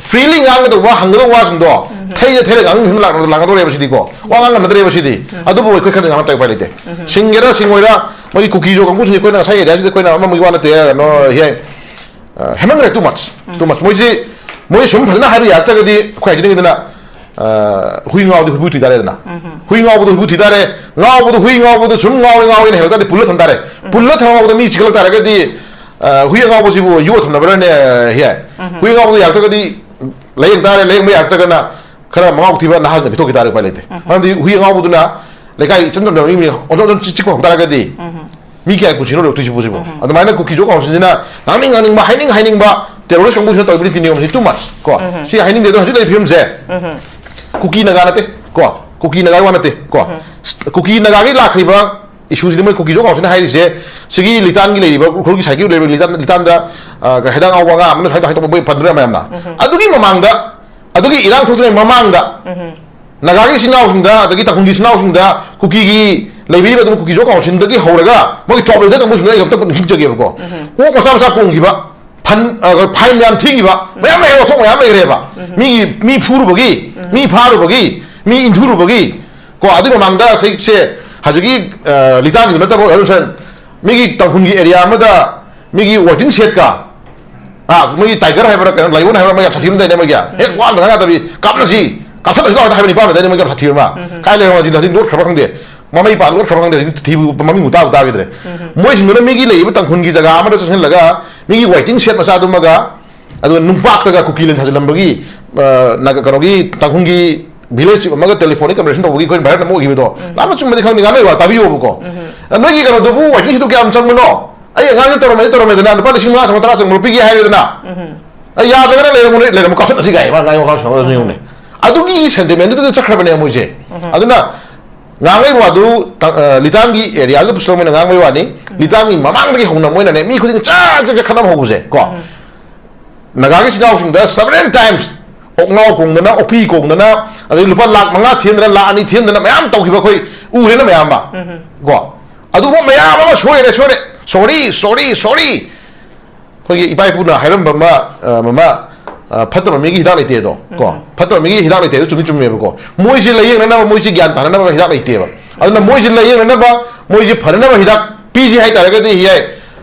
ꯐ꯭ꯔꯤꯂꯤ ꯉꯥꯡꯒꯗꯧꯕ, ꯍꯪꯒꯗꯧꯕ ꯋꯥꯁꯤꯡꯗꯣ ꯊꯩꯔ ꯊꯩꯔ ꯉꯥꯡꯕ ꯂꯥꯛ-, ꯂꯥꯛꯀꯗꯧꯔꯦꯕ ꯁꯤꯗꯤꯀꯣ꯫ ꯋꯥ ꯉꯥꯡ ꯉꯝꯅꯗ꯭ꯔꯦꯕ ꯁꯤꯗꯤ꯫ ꯑꯗꯨꯕꯨ ꯑꯩꯈꯣꯏ ꯈꯔꯗꯤ ꯉꯥꯡꯕ ꯇꯉꯥꯏ ꯎꯄꯥꯏ ꯂꯩꯇꯦ꯫ ꯁꯤꯡꯒꯦꯔꯥ ꯁꯤꯡꯉꯣꯏꯔꯥ, ꯃꯣꯏꯒꯤ ꯀꯨꯀꯤꯁꯨ ꯀꯥꯡꯕꯨꯁꯤꯡꯁꯦ ꯑꯩꯈꯣꯏꯅ ꯉꯁꯥꯏ ꯑꯦꯔꯤꯌꯥꯁꯤꯗ ꯑꯩꯈꯣꯏꯅ ꯑꯃꯒꯤ ꯋꯥ ꯅꯠꯇꯦ, ꯀꯩꯅꯣ, ꯍꯦ, ꯑ, ꯍꯦꯟꯃꯟꯈ꯭ꯔꯦ, too much, too much꯫ ꯃꯣꯏꯁꯤ, ꯃꯣꯏ ꯁꯨꯝ ꯐꯖꯅ ꯍꯥꯏꯕ ꯌꯥꯔꯛꯇ꯭ꯔꯒꯗꯤ ꯑꯩꯈꯣꯏ ꯍꯥꯏꯖꯅꯤꯡꯉꯤꯗꯅ, ꯑ, ꯍꯨꯏ ꯉꯥꯎꯗꯤ ꯍꯨꯏꯕꯨ ꯊꯨꯏ ꯇꯥꯔꯦꯗꯅ꯫ ꯎꯝ꯫ ꯍꯨꯏ ꯉꯥꯎꯕꯗꯣ ꯍꯨꯏꯕꯨ ꯊꯨꯏ ꯇꯥꯔꯦ꯫ ꯉꯥꯎꯕꯗꯣ ꯍꯨꯏ ꯉꯥꯎꯕꯗꯣ ꯁꯨꯝ ꯉꯥꯎꯋꯦ ꯉꯥꯎꯋꯦꯅ ꯍꯦꯜꯂꯛ ꯇꯥꯔꯗꯤ ꯄꯨꯜꯂ ꯊꯝ ꯇꯥꯔꯦ꯫ ꯎꯝ꯫ ꯄꯨꯜꯂ ꯊꯝꯍꯧꯕꯗ ꯃꯤ ꯆꯤꯈꯠꯂꯛ ꯇꯥꯔꯒꯗꯤ, ꯑ, ꯍꯨꯏ ꯑꯉꯥꯎꯕꯁꯤꯕꯨ ꯌꯣꯠ ꯊꯝꯅꯕ꯭ꯔꯅꯦ? ꯍꯦ꯫ ꯎꯝ꯫ ꯍꯨꯏ ꯑꯉꯥꯎꯕꯗꯣ ꯌꯥꯔꯛꯇ꯭ꯔꯒꯗꯤ ꯂꯥꯌꯦꯡ ꯇꯥꯔꯦ, ꯂꯥꯌꯦꯡꯕ ꯌꯥꯔꯛꯇ꯭ꯔꯒꯅ ꯈꯔ ꯃꯉꯥꯎ ꯊꯤꯕ ꯅꯍꯥꯁꯤꯡꯅ ꯄꯤꯊꯣꯛꯈꯤ ꯇꯥꯔꯦ, ꯎꯄꯥꯏ ꯂꯩꯇꯦ꯫ ꯎꯝ꯫ ꯃꯔꯝꯗꯤ ꯍꯨꯏ ꯑꯉꯥꯎꯕꯗꯨꯅ ꯂꯩꯀꯥꯏ ꯏꯆꯝ ꯆꯝꯅ ꯃꯤ, ꯃꯤ ꯑꯣꯟꯊꯣꯛ ꯑꯣꯟꯊꯣꯛ ꯆꯤꯛꯄ ꯍꯧ ꯇꯥꯔꯒꯗꯤ, ꯎꯝ꯫ ꯃꯤ ꯀꯌꯥꯒꯤ ꯄꯨꯟꯁꯤꯅꯣ ꯂꯣꯏꯔꯛꯇꯣꯏꯁꯤꯕꯨ ꯁꯤꯕꯨ? ꯎꯝ꯫ ꯑꯗꯨꯃꯥꯏꯅ ꯀꯨꯀꯤ ꯖꯣ ꯀꯥꯎꯟꯁꯤꯜꯁꯤꯅ ꯉꯥꯡꯅꯤꯡ ꯉꯥꯡꯅꯤꯡꯕ, ꯍꯥꯏꯅꯤꯡ ꯍꯥꯏꯅꯤꯡꯕ, ꯇꯦꯔꯣꯔꯤꯁ ꯀꯥꯡꯕꯨꯁꯤꯅ ꯇꯧꯔꯤꯕ ꯅꯤꯇꯤ ꯅꯤꯌꯣꯝꯁꯤ too much ꯀꯣ꯫ ꯎꯝ꯫ ꯁꯤ ꯍꯥꯏꯅꯤꯡꯗꯦ꯫ ꯑꯗꯣ ꯍꯧꯖꯤꯛ ꯂꯩꯔꯤꯕ ꯐꯤꯕꯝꯁꯦ, ꯎꯝ꯫ ꯀꯨꯀꯤ ꯅꯥꯒꯥ ꯅꯠꯇꯦ ꯀꯣ, ꯀꯨꯀꯤ ꯅꯥꯒꯥꯒꯤ ꯋꯥ ꯅꯠꯇꯦ ꯀꯣ꯫ ꯎꯝ꯫ ꯀꯨꯀꯤ ꯅꯥꯒꯥꯒꯤ ꯂꯥꯛꯈ꯭ꯔꯤꯕ ꯏꯁꯨꯁꯤꯗꯤ ꯃꯣꯏ ꯀꯨꯀꯤ ꯖꯣ ꯀꯥꯎꯟꯁꯤꯜꯅ ꯍꯥꯏꯔꯤꯁꯦ, ꯁꯤꯒꯤ ꯂꯤꯇꯥꯟꯒꯤ ꯂꯩꯔꯤꯕ, ꯎꯈ꯭ꯔꯨꯜꯒꯤ ꯁꯥꯏꯠꯀꯤ ꯂꯩꯔꯤꯕ ꯂꯤꯇꯥꯟ, ꯂꯤꯇꯥꯟꯗ, ꯑ, ꯍꯤꯗꯥꯛ ꯉꯥꯎꯕ ꯑꯉꯥꯡ ꯑꯃꯅ ꯁꯨꯃꯥꯏꯅ ꯇꯧ-, ꯍꯥꯏꯗꯣꯛꯄ ꯃꯣꯏ ꯄꯟꯗ꯭ꯔꯣ ꯃꯌꯥꯝꯅ? ꯎꯝ꯫ ꯑꯗꯨꯒꯤ ꯃꯃꯥꯡꯗ, ꯑꯗꯨꯒꯤ ꯏꯔꯥꯡ ꯊꯣꯛꯇ꯭ꯔꯤꯉꯩ ꯃꯃꯥꯡꯗ, ꯎꯝ꯫ ꯅꯥꯒꯥꯒꯤ ꯏꯆꯤꯟ ꯏꯅꯥꯎꯁꯤꯡꯗ, ꯑꯗꯒꯤ ꯇꯥꯡꯈꯨꯜꯒꯤ ꯏꯆꯤꯟ ꯏꯅꯥꯎꯁꯤꯡꯗ, ꯀꯨꯀꯤꯒꯤ ꯂꯩꯕꯤꯔꯤꯕ ꯑꯗꯨꯝ ꯀꯨꯀꯤ ꯖꯣ ꯀꯥꯎꯟꯁꯤꯜꯗꯒꯤ ꯍꯧꯔꯒ ꯃꯣꯏꯒꯤ ꯇ꯭ꯔꯥꯏꯕꯦꯜ ꯂꯤꯗꯔ ꯀꯥꯡꯕꯨꯁꯤꯡꯗ ꯑꯩ ꯑꯝꯇ ꯅꯤꯡꯁꯤꯡꯖꯒꯦꯕꯀꯣ꯫ ꯎꯝ꯫ ꯑꯣꯛ ꯃꯆꯥ ꯃꯆꯥ ꯀꯣꯡꯈꯤꯕ, ꯐꯟ, ꯑ, ꯐꯥꯏꯟ ꯃꯌꯥꯝ ꯊꯤꯈꯤꯕ, ꯎꯝ꯫ ꯃꯌꯥꯝ ꯂꯩꯔꯦ, ꯋꯥꯊꯣꯛ ꯃꯌꯥꯝ ꯂꯩꯈ꯭ꯔꯦꯕ꯫ ꯎꯝ꯫ ꯃꯤꯒꯤ, ꯃꯤ ꯐꯨꯔꯨꯕꯒꯤ, ꯎꯝ꯫ ꯃꯤ ꯐꯥꯔꯨꯕꯒꯤ, ꯃꯤ ꯏꯟꯊꯨꯔꯨꯕꯒꯤ, ꯀꯣ, ꯑꯗꯨꯒꯤ ꯃꯃꯥꯡꯗ ꯁꯤ-, ꯁꯦ, ꯍꯧꯖꯤꯛꯀꯤ, ꯑ, ꯂꯤꯇꯥꯟꯒꯤꯗꯨ ꯅꯠꯇꯕ, ꯑꯗꯨꯝ ꯁꯟ-, ꯃꯤꯒꯤ ꯇꯥꯡꯈꯨꯜꯒꯤ ꯑꯦꯔꯤꯌꯥ ꯑꯃꯗ ꯃꯤꯒꯤ ꯋꯦꯇꯤꯡ ꯁꯦꯠꯀ, ꯑ, ꯃꯣꯏꯒꯤ ꯇꯥꯏꯒꯔ ꯍꯥꯏꯕ꯭ꯔꯥ, ꯀꯩꯅꯣ, ꯂꯥꯏꯑꯣꯟ ꯍꯥꯏꯕ꯭ꯔꯥ, ꯃꯣꯏ ꯌꯥꯝ ꯁꯥꯊꯤꯕ ꯂꯩꯗꯥꯏꯅꯦ ꯃꯣꯏꯒꯤ? ꯍꯦꯛ ꯎꯝ꯫ ꯋꯥ ꯑꯝꯇ ꯉꯥꯡ ꯌꯥꯗꯕꯤ, "ꯀꯥꯞꯅꯁꯤ, ꯀꯥꯞꯊꯠꯅꯁꯤ ꯂꯥꯎ" ꯍꯦꯛꯇ ꯍꯥꯏꯕ ꯅꯤꯄꯥ ꯑꯃ ꯂꯩꯗꯥꯏꯅꯦ ꯃꯣꯏꯒꯤ ꯌꯥꯝ ꯁꯥꯊꯤꯕ ꯑꯃ? ꯎꯝ꯫ ꯀꯥꯏ ꯂꯩꯔꯝꯃꯣ ꯍꯧꯖꯤꯛ? ꯍꯧꯖꯤꯛ ꯂꯣꯠꯈ꯭ꯔꯕ ꯈꯪꯗꯦ꯫ ꯃꯃꯩ ꯄꯥꯟ ꯂꯣꯠꯈ꯭ꯔꯕ ꯈꯪꯗꯦ, ꯍꯧꯖꯤꯛ ꯊꯤꯕ ꯃꯃꯤꯡꯕꯨ ꯇꯥꯕꯨ ꯇꯥꯈꯤꯗ꯭ꯔꯦ꯫ ꯎꯝ꯫ ꯃꯣꯏꯁꯤꯡꯗꯨꯅ ꯃꯤꯒꯤ ꯂꯩꯔꯤꯕ ꯇꯥꯡꯈꯨꯜꯒꯤ ꯖꯒꯥ ꯑꯃꯗ ꯆꯪꯁꯤꯜꯂꯒ ꯃꯤꯒꯤ ꯋꯦꯇꯤꯡ ꯁꯦꯠ ꯃꯆꯥꯗꯨꯃꯒ ꯑꯗꯨꯒ ꯅꯨꯡꯄꯥꯛꯇꯒ ꯀꯨꯀꯤ ꯂꯤꯟ ꯊꯥꯖꯤꯜꯂꯝꯕꯒꯤ, ꯑ, ꯅꯥꯒ-, ꯀꯩꯅꯣꯒꯤ ꯇꯥꯡꯈꯨꯜꯒꯤ village chief ꯑꯃꯒ telephonic conversation ꯇꯧꯕꯒꯤ ꯑꯩꯈꯣꯏꯅ viral ꯑꯃ ꯑꯣꯏꯈꯤꯕꯗꯣ, ꯎꯝ꯫ ꯂꯥꯟꯅ ꯆꯨꯝꯕꯗꯤ ꯈꯪꯗꯦ, ꯉꯥꯡꯅ ꯋꯥ ꯇꯥꯕꯤꯌꯣꯕꯀꯣ꯫ ꯎꯝ꯫ ꯑ, ꯅꯣꯏꯒꯤ ꯀꯩꯅꯣꯗꯨꯕꯨ ꯋꯥꯏꯐꯤꯁꯤꯗꯨ ꯀꯌꯥꯝ ꯆꯪꯕꯅꯣ? ꯑꯩ ꯑꯉꯥꯡꯁꯦ ꯇꯧꯔꯝꯃꯦ, ꯇꯧꯔꯝꯃꯦꯗꯅ, ꯂꯨꯄꯥ ꯂꯤꯁꯤꯡ ꯃꯉꯥ ꯆꯪꯕ, ꯇꯔꯥ ꯆꯪꯕ ꯄꯤꯒꯦ ꯍꯥꯏꯔꯦꯗꯅ꯫ ꯎꯝ꯫ ꯑꯩ ꯌꯥꯗ꯭ꯔꯒꯅ ꯂꯩꯔꯝꯃꯨꯅꯦ, ꯂꯩꯔꯝꯃꯨ, ꯀꯥꯞꯁꯤꯜꯂꯁꯤ ꯀꯥꯏ, ꯃꯥ ꯉꯥꯡꯉꯣ, ꯉꯥꯡꯉꯣ, ꯉꯥꯡꯉꯣ, ꯌꯦꯡꯉꯨꯅꯦ꯫ ꯑꯗꯨꯒꯤ sentimentꯗꯨꯗ ꯆꯠꯈ꯭ꯔꯕꯅꯦ ꯃꯣꯏꯁꯦ꯫ ꯎꯝ꯫ ꯑꯗꯨꯅ ꯉꯥꯡꯉꯩ ꯋꯥꯗꯨ ꯇ-, ꯑ, ꯂꯤꯇꯥꯟꯒꯤ areaꯗꯨ ꯄꯨꯁꯜꯂꯒ ꯃꯣꯏꯅ ꯉꯥꯡꯕꯩ ꯋꯥꯅꯤ꯫ ꯎꯝ꯫ ꯂꯤꯇꯥꯟꯒꯤ ꯃꯃꯥꯡꯗꯒꯤ ꯍꯧꯅ ꯃꯣꯏꯅꯅꯦ ꯃꯤ ꯈꯨꯗꯤꯡ ꯆꯥꯛ ꯆꯥꯛ ꯆꯥꯛ ꯈꯠꯅꯕ ꯍꯧꯕꯁꯦ ꯀꯣ꯫ ꯎꯝ꯫ ꯅꯥꯒꯥꯒꯤ ꯏꯆꯤꯟ ꯏꯅꯥꯎꯁꯤꯡꯗ several times ꯑꯣꯛꯅꯥꯎ ꯀꯣꯡꯗꯅ, ꯑꯣꯛꯄꯤ ꯀꯣꯡꯗꯅ, ꯑꯗꯩ ꯂꯨꯄꯥ ꯂꯥꯈ ꯃꯉꯥ ꯊꯤꯍꯟꯗꯅ, ꯂꯥꯈ ꯑꯅꯤ ꯊꯤꯍꯟꯗꯅ ꯃꯌꯥꯝ ꯇꯧꯈꯤꯕ ꯑꯩꯈꯣꯏ ꯎꯔꯦꯅ ꯃꯌꯥꯝ ꯑꯃ꯫ ꯎꯝ꯫ ꯀꯣ? ꯑꯗꯨꯒꯨꯝꯕ ꯃꯌꯥꯝ ꯑꯃ ꯁꯣꯏꯔꯦ, ꯁꯣꯏꯔꯦ꯫ Sorry, sorry, sorry꯫ ꯑꯩꯈꯣꯏꯒꯤ ꯏꯄꯥ ꯏꯄꯨꯅ ꯍꯥꯏꯔꯝꯕ ꯑꯃ, ꯑ, ꯃꯃꯥ, ꯑ, "ꯐꯠꯇꯕ ꯃꯤꯒꯤ ꯍꯤꯗꯥꯛ ꯂꯩꯇꯦ" ꯑꯗꯣ, ꯀꯣ? ꯎꯝ꯫ ꯐꯠꯇꯕ ꯃꯤꯒꯤ ꯍꯤꯗꯥꯛ ꯂꯩꯇꯦ, ꯑꯗꯨ ꯆꯨꯝꯃꯤ ꯆꯨꯝꯃꯦꯕꯀꯣ꯫ ꯃꯣꯏꯁꯤ ꯂꯥꯌꯦꯡꯅꯅꯕ, ꯃꯣꯏꯁꯤ ꯒ꯭ꯌꯥꯟ ꯇꯥꯅꯅꯕ ꯍꯤꯗꯥꯛ ꯂꯩꯇꯦꯕ꯫ ꯑꯗꯨꯅ ꯃꯣꯏꯁꯤ ꯂꯥꯌꯦꯡꯅꯅꯕ, ꯃꯣꯏꯁꯤ ꯐꯅꯅꯕ ꯍꯤꯗꯥꯛ ꯄꯤꯁꯤ ꯍꯥꯏ ꯇꯥꯔꯒꯗꯤ ꯌꯥꯏ꯫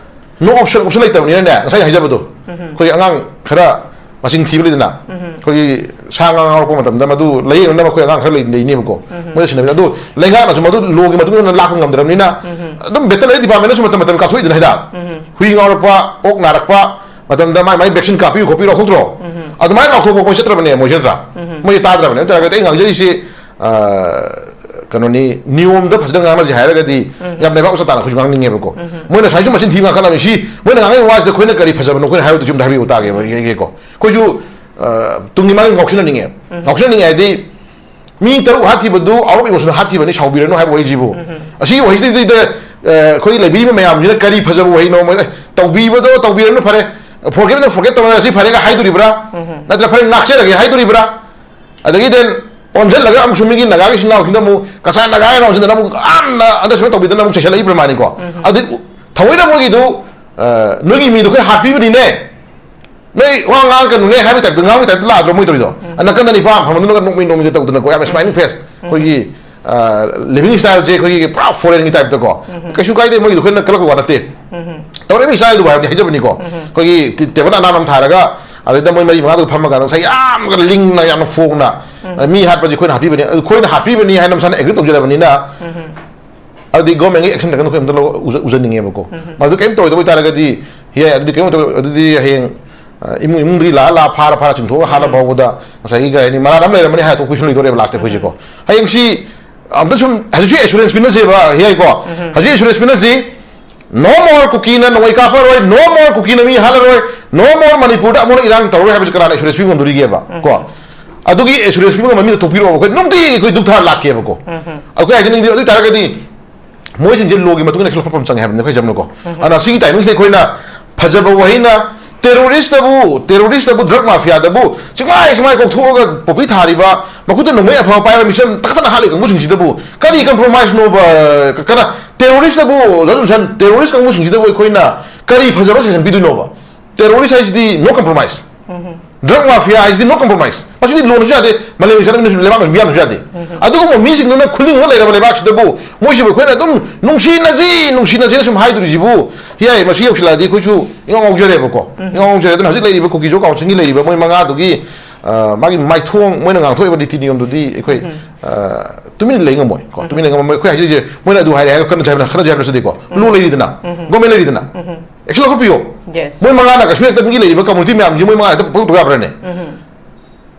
No option, option ꯂꯩꯇꯕꯅꯤꯅꯅꯦ, ꯉꯁꯥꯏ ꯍꯥꯏꯖꯕꯗꯣ, ꯎꯝ꯫ ꯑꯩꯈꯣꯏꯒꯤ ꯑꯉꯥꯡ ꯈꯔ ꯃꯁꯤꯡ ꯊꯤꯕ ꯂꯩꯗꯅ, ꯎꯝ꯫ ꯑꯩꯈꯣꯏꯒꯤ ꯁꯥ ꯉꯥ ꯉꯥꯎꯔꯛꯄ ꯃꯇꯝꯗ ꯃꯗꯨ ꯂꯥꯏꯌꯦꯡꯅꯅꯕ ꯑꯩꯈꯣꯏ ꯑꯉꯥꯡ ꯈꯔ ꯂꯩ-, ꯂꯩꯅꯦꯕꯀꯣ꯫ ꯃꯣꯏꯅ ꯁꯤꯟꯅꯕꯤꯗ꯫ ꯑꯗꯨ ꯂꯩꯉꯥꯛꯅꯁꯨ ꯃꯗꯨ ꯂꯣꯒꯤ ꯃꯇꯨꯡ ꯏꯟꯅ ꯂꯥꯛꯄ ꯉꯝꯗ꯭ꯔꯕꯅꯤꯅ, ꯑꯗꯨꯝ ꯚꯦꯇꯔꯅꯔꯤ ꯗꯤꯄꯥꯔꯠꯃꯦꯟꯅꯁꯨ ꯃꯇꯝ ꯃꯇꯝ ꯀꯥꯞꯊꯣꯛꯏꯗꯅ ꯍꯤꯗꯥꯛ꯫ ꯍꯨꯏ ꯉꯥꯎꯔꯛꯄ, ꯑꯣꯛ ꯅꯥꯔꯛꯄ ꯃꯇꯝꯗ ꯃꯥꯏ ꯃꯥꯏ ꯚꯦꯛꯁꯤꯟ ꯀꯥꯞꯄꯤꯌꯨ ꯈꯣꯠꯄꯤꯌꯨ ꯂꯥꯎꯊꯣꯛꯇ꯭ꯔꯣ? ꯑꯗꯨꯃꯥꯏꯅ ꯂꯥꯎꯊꯣꯛꯄ ꯃꯣꯏ ꯆꯠꯇ꯭ꯔꯕꯅꯦ, ꯃꯣꯏ ꯆꯠꯇ꯭ꯔꯥ? ꯃꯣꯏ ꯇꯥꯗ꯭ꯔꯕꯅꯦ꯫ ꯑꯗꯨ ꯇꯥꯔꯒꯗꯤ ꯑꯩ ꯉꯥꯡꯖꯔꯤꯁꯦ, ꯑ, ꯀꯩꯅꯣꯅꯤ, ꯅꯤꯌꯣꯝꯗ ꯐꯖꯅ ꯉꯥꯡꯅꯁꯤ ꯍꯥꯏꯔꯒꯗꯤ ꯌꯥꯝ ꯂꯩꯕꯥꯛ ꯃꯆꯥ ꯇꯥꯅ ꯑꯩꯈꯣꯏꯁꯨ ꯉꯥꯡꯅꯤꯡꯉꯦꯕꯀꯣ꯫ ꯃꯣꯏꯅ ꯁꯨꯃꯥꯏꯅ ꯁꯨꯝ ꯃꯆꯤꯟ ꯊꯤꯕ ꯉꯥꯡꯈꯠꯂꯝꯃꯤ꯫ ꯁꯤ ꯃꯣꯏꯅ ꯉꯥꯡꯉꯛꯏ ꯋꯥꯁꯤꯗ ꯑꯩꯈꯣꯏꯅ ꯀꯔꯤ ꯐꯖꯕꯅꯣ ꯑꯩꯈꯣꯏꯅ ꯍꯥꯏꯕꯗꯨꯁꯨ ꯑꯝꯇ ꯍꯥꯏꯕꯤꯌꯨ ꯇꯥꯒꯦꯕ, ꯌꯦꯡꯒꯦꯀꯣ꯫ ꯑꯩꯈꯣꯏꯁꯨ, ꯑ, ꯇꯨꯡꯒꯤ ꯃꯥꯡꯒꯤ ꯉꯥꯎꯁꯤꯟꯅꯅꯤꯡꯉꯦ꯫ ꯉꯥꯎꯁꯤꯟꯅꯅꯤꯡꯉꯦ ꯍꯥꯏꯗꯤ ꯃꯤ ꯇꯔꯨꯛ ꯍꯥꯠꯈꯤꯕꯗꯨ out of emotion ꯍꯥꯠꯈꯤꯕꯅꯤ, ꯁꯥꯎꯕꯤꯔꯅꯨ ꯍꯥꯏꯕ ꯋꯥꯍꯩꯁꯤꯕꯨ꯫ ꯑꯁꯤꯒꯤ ꯋꯥꯍꯩꯁꯤꯗꯩꯗ, ꯑ, ꯑꯩꯈꯣꯏ ꯂꯩꯕꯤꯔꯤꯕ ꯃꯌꯥꯝꯁꯤꯅ ꯀꯔꯤ ꯐꯖꯕ ꯋꯥꯍꯩꯅꯣ? ꯃꯣꯏ, ꯑꯦ, ꯇꯧꯕꯤꯕꯗꯣ ꯇꯧꯕꯤꯔꯅꯨ ꯐꯔꯦ, forget ꯅ forget ꯇꯧꯅꯔꯁꯤ ꯐꯔꯦꯒ ꯍꯥꯏꯗꯣꯔꯤꯕ꯭ꯔꯥ? ꯅꯠꯇ꯭ꯔ ꯐꯔꯦ ꯉꯥꯛꯆꯔꯒꯦ ꯍꯥꯏꯗꯣꯔꯤꯕ꯭ꯔꯥ? ꯑꯗꯒꯤ then ꯑꯣꯟꯁꯤꯜꯂꯒ ꯑꯃꯨꯛꯁꯨ ꯃꯤꯒꯤ ꯅꯥꯒꯥꯒꯤ ꯏꯆꯤꯟ ꯏꯅꯥꯎꯁꯤꯡꯗ ꯑꯃꯨꯛ ꯀꯁꯥꯔ ꯅꯥꯒꯥ ꯍꯥꯏꯅ ꯑꯣꯟꯁꯤꯟꯗꯅ ꯑꯃꯨꯛ ꯌꯥꯝꯅ underestimate ꯇꯧꯕꯤꯗꯅ ꯑꯃꯨꯛ ꯆꯩꯁꯜꯂꯛꯏ ꯄ꯭ꯔꯃꯥꯅꯤꯀꯣ꯫ ꯑꯗꯨ ꯊꯑꯣꯏꯅ ꯃꯣꯏꯒꯤꯗꯨ, ꯑ, ꯅꯣꯏꯒꯤ ꯃꯤꯗꯣ ꯑꯩꯈꯣꯏ ꯍꯥꯠꯄꯤꯕꯅꯤꯅꯦ, ꯅꯣꯏ ꯋꯥ ꯉꯥꯡꯒꯅꯨꯅꯦ ꯍꯥꯏꯕꯒꯤ type ꯇ, ꯉꯥꯡꯕꯒꯤ type ꯇ ꯂꯥꯛꯑꯗ꯭ꯔꯣ ꯃꯣꯏ ꯇꯧꯔꯤꯗꯣ? ꯅꯥꯀꯟꯗ ꯅꯤꯄꯥ ꯐꯝꯃꯗꯨꯅꯒ ꯅꯣꯛꯃꯤ ꯅꯣꯛꯃꯤꯒ ꯇꯧꯗꯅꯀꯣ, ꯌꯥꯝ smiling face꯫ ꯑꯩꯈꯣꯏꯒꯤ, ꯑ, living style ꯁꯦ ꯑꯩꯈꯣꯏꯒꯤ ꯄꯨꯔꯥ foreign ꯒꯤ type ꯇꯀꯣ꯫ ꯀꯩꯁꯨ ꯀꯥꯏꯗꯦ, ꯃꯣꯏꯒꯤꯗꯣ ꯑꯩꯈꯣꯏꯅ ꯀꯜꯂꯛꯄ ꯋꯥ ꯅꯠꯇꯦ꯫ ꯇꯧꯔꯛꯏꯕ style ꯗꯨꯕꯨ ꯍꯥꯏꯕꯅꯤ, ꯍꯥꯏꯖꯕꯅꯤꯀꯣ꯫ ꯑꯩꯈꯣꯏꯒꯤ ꯇꯤ-, table ꯑꯅꯥꯟꯕ ꯑꯃ ꯊꯥꯔꯒ ꯑꯗꯩꯗ ꯃꯣꯏ ꯃꯔꯤ ꯃꯉꯥꯗꯨ ꯐꯝꯃꯒ ꯉꯁꯥꯏ ꯌꯥꯝꯅ ꯂꯤꯡꯅ, ꯌꯥꯝꯅ ꯐꯣꯡꯅ, "ꯑ, ꯃꯤ ꯍꯥꯠꯄꯁꯦ ꯑꯩꯈꯣꯏꯅ ꯍꯥꯠꯄꯤꯕꯅꯤ, ꯑꯩꯈꯣꯏꯅ ꯍꯥꯠꯄꯤꯕꯅꯤ" ꯍꯥꯏꯅ ꯃꯁꯥꯅ agree ꯇꯧꯖꯔꯕꯅꯤꯅ, ꯑꯗꯨꯗꯤ government ꯒꯤ action ꯗꯔꯀꯥꯔ ꯑꯩꯈꯣꯏ ꯑꯝꯇ ꯂꯧ-, ꯎꯖ-, ꯎꯖꯅꯤꯡꯉꯦꯕꯀꯣ꯫ ꯃꯗꯨ ꯀꯔꯤꯝ ꯇꯧꯔꯣꯏꯗꯕ ꯑꯣꯏꯇꯥꯔꯒꯗꯤ, ꯌꯥꯏ, ꯑꯗꯨꯗꯤ ꯀꯔꯤꯝ ꯇꯧꯔꯣꯏ, ꯑꯗꯨꯗꯤ ꯍꯌꯦꯡ, ꯑ, ꯏꯃꯨꯡ ꯏꯃꯨꯡꯗꯒꯤ ꯂꯥꯛꯑ ꯂꯥꯛꯑ ꯐꯥꯔ ꯐꯥꯔ ꯆꯤꯡꯊꯣꯛꯑꯒ ꯍꯥꯠꯂ ꯐꯥꯎꯕꯗ ꯉꯁꯥꯏꯒꯤ ꯀꯩ ꯍꯥꯏꯅꯤ, ꯃꯔꯥꯟ ꯑꯃ ꯂꯩꯔꯝꯃꯅꯤ ꯍꯥꯏꯔ ꯇꯣꯛꯄꯤꯁꯨ ꯂꯩꯗꯣꯔꯦꯕ last ꯇ ꯑꯩꯈꯣꯏꯁꯦꯀꯣ꯫ ꯍꯌꯦꯡ ꯁꯤ ꯑꯝꯇ ꯁꯨꯝ ꯍꯧꯖꯤꯛꯁꯨ assurance ꯄꯤꯅꯁꯦꯕ, ꯌꯥꯏꯀꯣ? ꯍꯧꯖꯤꯛ assurance ꯄꯤꯅꯁꯤ, no more ꯀꯨꯀꯤꯅ ꯅꯣꯡꯃꯩ ꯀꯥꯞꯄꯔꯣꯏ, no more ꯀꯨꯀꯤꯅ ꯃꯤ ꯍꯥꯠꯂꯔꯣꯏ, no more ꯃꯅꯤꯄꯨꯔꯗ ꯑꯃꯨꯛ ꯏꯔꯥꯡ ꯇꯧꯔꯔꯣꯏ ꯍꯥꯏꯕꯁꯤ ꯀꯅꯥꯅ assurance ꯄꯤꯕ ꯉꯝꯗꯣꯔꯤꯒꯦꯕ? ꯀꯣ? ꯑꯗꯨꯒꯤ assurance ꯄꯤꯕ ꯉꯝꯕ ꯃꯤꯗ ꯊꯣꯛꯄꯤꯔꯛꯑꯣꯕ, ꯑꯩꯈꯣꯏ ꯅꯨꯡꯇꯤꯒꯤ ꯑꯩꯈꯣꯏ ꯗꯨꯛ ꯊꯥꯔ ꯂꯥꯛꯀꯦꯕꯀꯣ꯫ ꯑꯩꯈꯣꯏ ꯍꯥꯏꯖꯅꯤꯡꯉꯤꯗꯤ ꯑꯗꯨ ꯑꯣꯏ ꯇꯥꯔꯒꯗꯤ ꯃꯣꯏꯁꯤꯡꯁꯦ ꯂꯣꯒꯤ ꯃꯇꯨꯡ ꯏꯟꯅ ꯈꯦꯂꯣꯠ ꯐꯝ ꯆꯪꯉꯦ ꯍꯥꯏꯕꯅꯤ ꯑꯩꯈꯣꯏ ꯖꯝꯅꯀꯣ꯫ ꯑꯗꯨꯅ ꯁꯤꯒꯤ ꯇꯥꯏꯃꯤꯡꯁꯤꯗ ꯑꯩꯈꯣꯏꯅ ꯐꯖꯕ ꯋꯥꯍꯩꯅ terrorist ꯇꯕꯨ, terrorist ꯇꯕꯨ, drug mafia ꯗꯕꯨ ꯆꯤꯡꯃꯥꯏ ꯆꯤꯡꯃꯥꯏ ꯀꯣꯛꯊꯣꯛꯑꯒ ꯄꯣꯄꯤ ꯊꯥꯔꯤꯕ, ꯃꯈꯨꯠꯇ ꯅꯣꯡꯃꯩ ꯑꯐꯕ ꯄꯥꯏꯕ ꯃꯤꯆꯝ ꯇꯛꯇꯅ ꯍꯥꯠꯂꯤ ꯀꯥꯡꯕꯨꯁꯤꯡꯁꯤꯗꯕꯨ ꯀꯔꯤ compromise ꯅꯣꯕ? ꯀ-, ꯀꯅꯥ terrorist ꯇꯕꯨ, ꯖꯣꯟꯁꯟ, terrorist ꯀꯥꯡꯕꯨꯁꯤꯡꯁꯤꯗꯕꯨ ꯑꯩꯈꯣꯏꯅ ꯀꯔꯤ ꯐꯖꯕ suggestion ꯄꯤꯗꯣꯏꯅꯣꯕ? Terrorist ꯍꯥꯏꯁꯤꯗꯤ no compromise꯫ Drug mafia ꯍꯥꯏꯁꯤꯗꯤ no compromise꯫ ꯃꯁꯤꯗꯤ ꯂꯣꯟꯅꯁꯨ ꯌꯥꯗꯦ, ꯃꯥꯂꯦꯝꯒꯤ ꯆꯠꯅꯕꯤꯅꯁꯨ ꯂꯩꯕꯥꯛꯅ ꯃꯤꯌꯥꯝꯅꯁꯨ ꯌꯥꯗꯦ꯫ ꯑꯗꯨꯒꯨꯝꯕ ꯃꯤꯁꯤꯡꯗꯨꯅ ꯈꯨꯂꯤꯡꯉꯒ ꯂꯩꯔꯕ ꯂꯩꯕꯥꯛꯁꯤꯗꯕꯨ ꯃꯣꯏꯁꯤꯕꯨ ꯑꯩꯈꯣꯏꯅ ꯑꯗꯨꯝ ꯅꯨꯡꯁꯤꯅꯁꯤ, ꯅꯨꯡꯁꯤꯅꯁꯤꯅ ꯁꯨꯝ ꯍꯥꯏꯗꯣꯔꯤꯁꯤꯕꯨ, ꯌꯥꯏ, ꯃꯁꯤ ꯌꯧꯁꯤꯜꯂꯛꯑꯗꯤ ꯑꯩꯈꯣꯏꯁꯨ ꯏꯉꯥꯎ ꯉꯥꯎꯖꯔꯦꯕꯀꯣ꯫ ꯏꯉꯥꯎ ꯉꯥꯎꯖꯔꯦ꯫ ꯑꯗꯨꯅ ꯍꯧꯖꯤꯛ ꯂꯩꯔꯤꯕ ꯀꯨꯀꯤ ꯖꯣ ꯀꯥꯎꯟꯁꯤꯜꯒꯤ ꯂꯩꯔꯤꯕ ꯃꯣꯏ ꯃꯉꯥꯗꯨꯒꯤ, ꯑ, ꯃꯥꯒꯤ ꯃꯥꯏꯊꯣꯡ, ꯃꯣꯏꯅ ꯉꯥꯡꯊꯣꯛꯏꯕ ꯅꯤꯇꯤ ꯅꯤꯌꯣꯝꯗꯨꯗꯤ ꯑꯩꯈꯣꯏ, ꯑ, ꯇꯨꯃꯤꯟꯅ ꯂꯩ ꯉꯝꯃꯣꯏ ꯀꯣ꯫ ꯇꯨꯃꯤꯟꯅ ꯂꯩ ꯉꯝꯃꯣꯏ꯫ ꯑꯩꯈꯣꯏ ꯍꯥꯏꯖꯔꯤꯁꯦ, ꯃꯣꯏꯅ ꯑꯗꯨ ꯍꯥꯏꯔꯦ ꯍꯥꯏꯔꯒ ꯈꯠꯅꯖꯦ ꯍꯥꯏꯕ, ꯈꯠꯅꯖꯦ ꯍꯥꯏꯕ ꯅꯠꯆꯗꯦꯀꯣ꯫ ꯂꯣ ꯂꯩꯔꯤꯗꯅ, ꯒꯣꯔꯃꯦꯟ ꯂꯩꯔꯤꯗꯅ꯫ ꯑꯦꯛꯁꯟ ꯂꯧꯈꯠꯄꯤꯌꯣ꯫ ꯃꯣꯏ ꯃꯉꯥꯅ ꯀꯩꯁꯨ ꯍꯦꯛꯇ ꯃꯤꯒꯤ ꯂꯩꯔꯤꯕ ꯀꯝꯃꯨꯅꯤꯇꯤ ꯃꯌꯥꯝꯁꯤ ꯃꯣꯏ ꯃꯉꯥꯅ ꯍꯦꯛꯇ ꯄꯨꯊꯣꯛꯄ ꯌꯥꯕ꯭ꯔꯥꯅꯦ?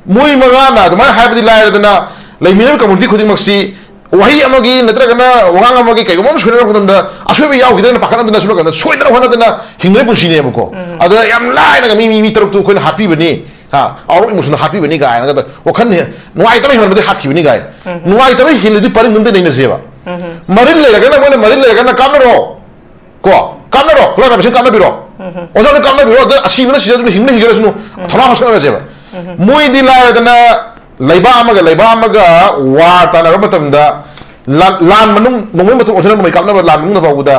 ꯃꯣꯏ ꯃꯉꯥꯅ ꯑꯗꯨꯃꯥꯏꯅ ꯍꯥꯏꯕꯗꯤ ꯂꯥꯏꯔꯗꯅ, ꯂꯩꯃꯤꯟꯅꯔꯤꯕ ꯀꯝꯃꯨꯅꯤꯇꯤ ꯈꯨꯗꯤꯡꯃꯛꯁꯤ ꯋꯥꯍꯩ ꯑꯃꯒꯤ ꯅꯠꯇ꯭ꯔꯒꯅ ꯋꯥꯉꯥꯡ ꯑꯃꯒꯤ ꯀꯩꯒꯨꯝꯕ ꯑꯃ ꯁꯣꯏꯅꯔꯛꯄ ꯃꯇꯝꯗ ꯑꯁꯣꯏꯕ ꯌꯥꯎꯈꯤꯗ꯭ꯔꯅ ꯄꯥꯈꯠꯅꯗꯅ, ꯁꯣꯝ ꯅꯥꯀꯟꯗ ꯁꯣꯏꯗꯅ ꯍꯣꯠꯅꯗꯅ ꯍꯤꯡꯅꯕ ꯄꯨꯟꯁꯤꯅꯦꯕꯀꯣ꯫ ꯑꯗ ꯌꯥꯝ ꯂꯥꯏꯅꯒ ꯃꯤ, ꯃꯤ, ꯃꯤ ꯇꯔꯨꯛꯇꯨ ꯑꯩꯈꯣꯏꯅ ꯍꯥꯠꯄꯤꯕꯅꯤ, ꯍꯥ, out of emotion ꯍꯥꯠꯄꯤꯕꯅꯤ ꯀꯥꯏꯅꯒ ꯋꯥꯈꯜ ꯍꯦ-, ꯅꯨꯡꯉꯥꯏꯇꯕ ꯍꯦꯟꯃꯟꯕꯗꯤ ꯍꯥꯠꯈꯤꯕꯅꯤ ꯀꯥꯏ꯫ ꯅꯨꯡꯉꯥꯏꯇꯕ ꯍꯦꯜꯂꯗꯤ ꯄꯔꯤꯡ ꯑꯝꯇ ꯅꯩꯅꯁꯦꯕ꯫ ꯃꯔꯤꯜ ꯂꯩꯔꯒꯅ ꯃꯣꯏꯅ ꯃꯔꯤꯜ ꯂꯩꯔꯒꯅ ꯀꯥꯞꯅꯔꯣ꯫ ꯀꯣ, ꯀꯥꯞꯅꯔꯣ, ꯈꯨꯠꯂꯥꯏ ꯃꯁꯤꯡ ꯀꯥꯞꯅꯕꯤꯔꯣ꯫ ꯑꯣꯖꯥꯅ ꯀꯥꯞꯅꯕꯤꯔꯣ, ꯑꯗ ꯑꯁꯤꯕꯅ ꯁꯤꯖꯗꯨꯅ ꯍꯤꯡꯅ ꯍꯤꯡꯖꯔꯁꯅꯨ꯫ ꯊꯧꯅꯥ ꯍꯣꯠꯅꯔꯁꯦꯕ꯫ ꯃꯣꯏꯗꯤ ꯂꯥꯏꯔꯗꯅ ꯂꯩꯕꯥꯛ ꯑꯃꯒ ꯂꯩꯕꯥꯛ ꯑꯃꯒ ꯋꯥꯔ ꯇꯥꯟꯅꯔꯕ ꯃꯇꯝꯗ ꯂꯥꯟ, ꯂꯥꯟ ꯃꯅꯨꯡ, ꯅꯣꯡꯃꯩ ꯃꯇꯨꯡ ꯑꯣꯟꯁꯤꯟꯅ ꯅꯣꯡꯃꯩ ꯀꯥꯞꯅꯕ ꯂꯥꯟ ꯃꯅꯨꯡꯗꯐꯥꯎꯕꯗ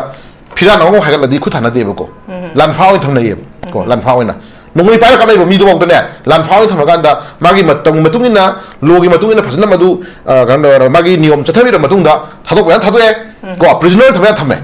ꯐꯤꯔꯥꯟ ꯑꯉꯧ ꯍꯥꯏꯒꯠꯂꯗꯤ ꯈꯨꯠ ꯊꯥꯅꯗꯦꯕꯀꯣ꯫ ꯂꯥꯟꯐꯥ ꯑꯣꯏꯅ ꯊꯝꯅꯩꯌꯦꯕ꯫ ꯀꯣ, ꯂꯥꯟꯐꯥ ꯑꯣꯏꯅ꯫ ꯅꯣꯡꯃꯩ ꯄꯥꯏꯔ ꯀꯥꯞꯅꯩꯕ ꯃꯤꯗꯨꯐꯥꯎꯗꯅꯦ, ꯂꯥꯟꯐꯥ ꯑꯣꯏꯅ ꯊꯝꯃꯀꯥꯟꯗ ꯃꯥꯒꯤ ꯃꯇꯝꯒꯤ ꯃꯇꯨꯡ ꯏꯟꯅ, ꯂꯣꯒꯤ ꯃꯇꯨꯡ ꯏꯟꯅ ꯐꯖꯅ ꯃꯗꯨ, ꯑ, ꯀꯩꯅꯣ ꯇꯧꯔ ꯃꯥꯒꯤ ꯅꯤꯌꯣꯝ ꯆꯠꯊꯕꯤꯔ ꯃꯇꯨꯡꯗ ꯊꯥꯗꯣꯛꯄ ꯌꯥꯝ ꯊꯥꯗꯣꯛꯑꯦ꯫ ꯀꯣ, ꯄ꯭ꯔꯤꯖꯅꯔ ꯊꯝꯕ ꯌꯥꯝ ꯊꯝꯃꯦ꯫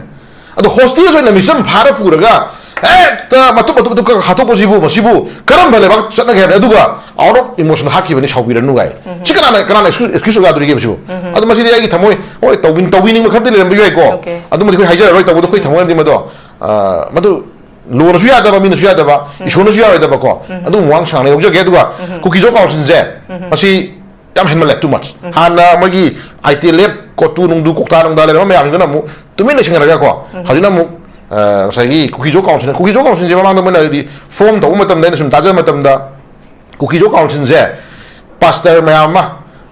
ꯑꯗꯣ ꯍꯣꯁꯇꯦꯖ ꯑꯣꯏꯅ ꯃꯤꯆꯝ ꯐꯥꯔ ꯄꯨꯔꯒ ꯍꯦꯛꯇ ꯃꯇꯨꯞ ꯃꯇꯨꯞ ꯃꯇꯨꯞ ꯈꯛ ꯍꯥꯠꯇꯣꯛꯄꯁꯤꯕꯨ, ꯃꯁꯤꯕꯨ ꯀꯔꯝꯕ ꯂꯩꯕꯥꯛ ꯆꯠꯅꯒꯦ ꯍꯥꯏꯕꯅꯤ? ꯑꯗꯨꯒ out of emotion ꯍꯥꯠꯈꯤꯕꯅꯤ, ꯁꯥꯎꯕꯤꯔꯅꯨ ꯒꯥꯏ꯫ ꯁꯤ ꯀꯅꯥꯅ, ꯀꯅꯥꯅ excuse, excuse ꯑꯣꯏ ꯌꯥꯗꯣꯔꯤꯒꯦ ꯁꯤꯕꯨ? ꯑꯗꯣ ꯃꯁꯤꯗꯤ ꯑꯩꯒꯤ ꯊꯃꯣꯏ, ꯍꯣꯏ, ꯇꯧꯕꯤ-, ꯇꯧꯕꯤꯅꯤꯡꯕ ꯈꯔꯗꯤ ꯂꯩꯔꯝꯕ ꯌꯥꯏꯀꯣ꯫ ꯑꯣꯀꯦ꯫ ꯑꯗꯨꯃꯗꯤ ꯑꯩꯈꯣꯏ ꯍꯥꯏꯖꯔꯔꯣꯏ, ꯇꯧꯕꯗꯣ ꯑꯩꯈꯣꯏ ꯊꯃꯣꯏꯅꯗꯤ ꯃꯗꯣ, ꯑ, ꯃꯗꯨ ꯂꯣꯅꯁꯨ ꯌꯥꯗꯕ, ꯃꯤꯅꯁꯨ ꯌꯥꯗꯕ, ꯏꯁꯣꯔꯅꯁꯨ ꯌꯥꯔꯣꯏꯗꯕꯀꯣ꯫ ꯑꯗꯨꯒꯨꯝꯕ ꯋꯥꯍꯪ ꯁꯥꯡꯅ ꯂꯧꯖꯒꯦ꯫ ꯑꯗꯨꯒ ꯀꯨꯀꯤꯖꯣ ꯀꯥꯎꯟꯁꯤꯜꯁꯦ, ꯃꯁꯤ ꯌꯥꯝ ꯍꯦꯟꯃꯜꯂꯦ, too much꯫ ꯍꯥꯟꯅ ꯃꯣꯏꯒꯤ ITLF, ꯀꯣꯇꯨ ꯅꯨꯡꯗꯨ, ꯀꯣꯛꯇꯥ ꯅꯨꯡꯗꯥ ꯂꯩꯔꯝꯕ ꯃꯌꯥꯝꯁꯤꯡꯗꯨꯅ ꯑꯃꯨꯛ ꯇꯨꯃꯤꯟ ꯂꯩꯁꯤꯟꯅꯔꯒꯀꯣ, ꯍꯧꯖꯤꯛꯅ ꯑꯃꯨꯛ, ꯑ, ꯉꯁꯥꯏꯒꯤ ꯀꯨꯀꯤꯖꯣ ꯀꯥꯎꯟꯁꯤꯜ, ꯀꯨꯀꯤꯖꯣ ꯀꯥꯎꯟꯁꯤꯜꯁꯦ ꯃꯃꯥꯡꯗ ꯃꯣꯏꯅ ꯍꯥꯏꯗꯤ ꯐꯣꯔꯝ ꯇꯧꯕ ꯃꯇꯝꯗ ꯑꯩꯅ ꯁꯨꯝ ꯇꯥꯖꯕ ꯃꯇꯝꯗ, ꯀꯨꯀꯤꯖꯣ ꯀꯥꯎꯟꯁꯤꯜꯁꯦ ꯄꯥꯁꯇꯔ ꯃꯌꯥꯝ ꯑꯃ,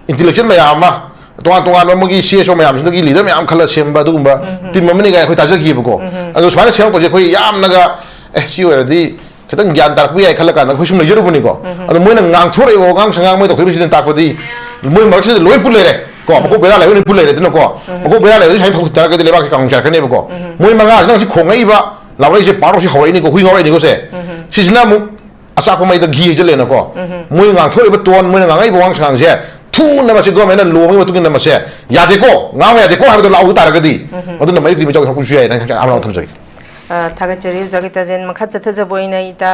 ꯏꯟꯇꯦꯂꯦꯛꯆꯨꯋꯦꯜ ꯃꯌꯥꯝ ꯑꯃ, ꯇꯣꯉꯥꯟ ꯇꯣꯉꯥꯟꯕ ꯃꯣꯏꯒꯤ CSO ꯃꯌꯥꯝꯁꯤꯗꯒꯤ ꯂꯤꯗꯔ ꯃꯌꯥꯝ ꯈꯜꯂ ꯁꯦꯝꯕ ꯑꯗꯨꯒꯨꯝꯕ ꯇꯤꯝ ꯑꯃꯅꯤ ꯀꯥꯏꯅ ꯑꯩꯈꯣꯏ ꯇꯥꯖꯈꯤꯕꯀꯣ꯫ ꯑꯗꯣ ꯁꯨꯃꯥꯏꯅ ꯁꯦꯝꯃꯛꯄꯁꯦ ꯑꯩꯈꯣꯏ ꯌꯥꯝꯅꯒ, "ꯑꯦ, ꯁꯤ ꯑꯣꯏꯔꯗꯤ ꯈꯤꯇꯪ ꯒ꯭ꯌꯥꯟ ꯇꯥꯔꯛꯄ ꯌꯥꯏ" ꯈꯜꯂ ꯀꯥꯟꯗ ꯑꯩꯈꯣꯏ ꯁꯨꯝ ꯂꯩꯖꯔꯨꯕꯅꯤꯀꯣ꯫ ꯑꯗꯣ ꯃꯣꯏꯅ ꯉꯥꯡꯊꯣꯔꯛꯏꯕ ꯋꯥꯉꯥꯡ ꯁꯉꯥꯡ ꯃꯣꯏ ꯇꯧꯊꯣꯔꯛꯏꯁꯤꯅ ꯇꯥꯛꯄꯗꯤ ꯃꯣꯏ ꯃꯔꯛꯁꯤꯗ ꯂꯣꯏ ꯄꯨꯜ ꯂꯩꯔꯦ ꯀꯣ꯫ ꯃꯀꯣꯛ ꯕꯦꯔꯥ ꯂꯩꯕ ꯂꯣꯏ ꯄꯨꯜ ꯂꯩꯔꯦ ꯑꯗꯨꯅꯀꯣ꯫ ꯃꯀꯣꯛ ꯕꯦꯔꯥ ꯂꯩꯕꯁꯤ ꯁꯨꯃꯥꯏꯅ ꯊꯧꯗꯣꯛ ꯇꯥꯔꯒꯗꯤ ꯂꯩꯕꯥꯛꯁꯤ ꯀꯥꯡꯂꯣꯟ ꯆꯥꯔꯛꯀꯅꯦꯕꯀꯣ꯫ ꯃꯣꯏ ꯃꯉꯥꯁꯤꯅ ꯉꯁꯤ ꯈꯣꯡꯉꯛꯏꯕ ꯂꯥꯎꯔꯛꯏꯁꯦ, ꯄꯥꯎꯔꯧꯁꯤ ꯍꯧꯔꯛꯏꯅꯤꯀꯣ, ꯍꯨꯏ ꯉꯥꯎꯔꯛꯏꯅꯤꯀꯣ ꯁꯦ꯫ ꯁꯤꯁꯤꯅ ꯑꯃꯨꯛ ꯑꯆꯥꯛꯄ ꯃꯩꯗ ꯘꯤ ꯍꯩꯖꯤꯜꯂꯦꯅꯀꯣ꯫ ꯃꯣꯏ ꯉꯥꯡꯊꯣꯔꯛꯏꯕ ꯇꯣꯟ, ꯃꯣꯏꯅ ꯉꯥꯡꯉꯛꯏꯕ ꯋꯥꯉꯥꯡ ꯁꯉꯥꯡꯁꯦ ꯊꯨꯅ ꯃꯁꯤ ꯒꯣꯔꯃꯦꯟꯅ ꯂꯣ ꯑꯃꯒꯤ ꯃꯇꯨꯡ ꯏꯟꯅ ꯃꯁꯦ ꯌꯥꯗꯦꯀꯣ, ꯉꯥꯡꯕ ꯌꯥꯗꯦꯀꯣ ꯍꯥꯏꯕꯗꯣ ꯂꯥꯎꯕ ꯇꯥꯔꯒꯗꯤ, ꯑꯗꯨꯅ ꯃꯩꯔꯤꯛꯇꯤ ꯃꯤꯆꯥꯎ ꯊꯣꯛꯄꯁꯨ ꯌꯥꯏꯅ ꯑꯃ ꯊꯝꯖꯒꯦ꯫ ꯑ, ꯊꯥꯒꯠꯆꯔꯤ ꯑꯣꯖꯥ ꯒꯤꯇꯥꯖꯦꯟ꯫ ꯃꯈꯥ ꯆꯠꯊꯖꯕ ꯑꯣꯏꯅ ꯏꯇꯥ,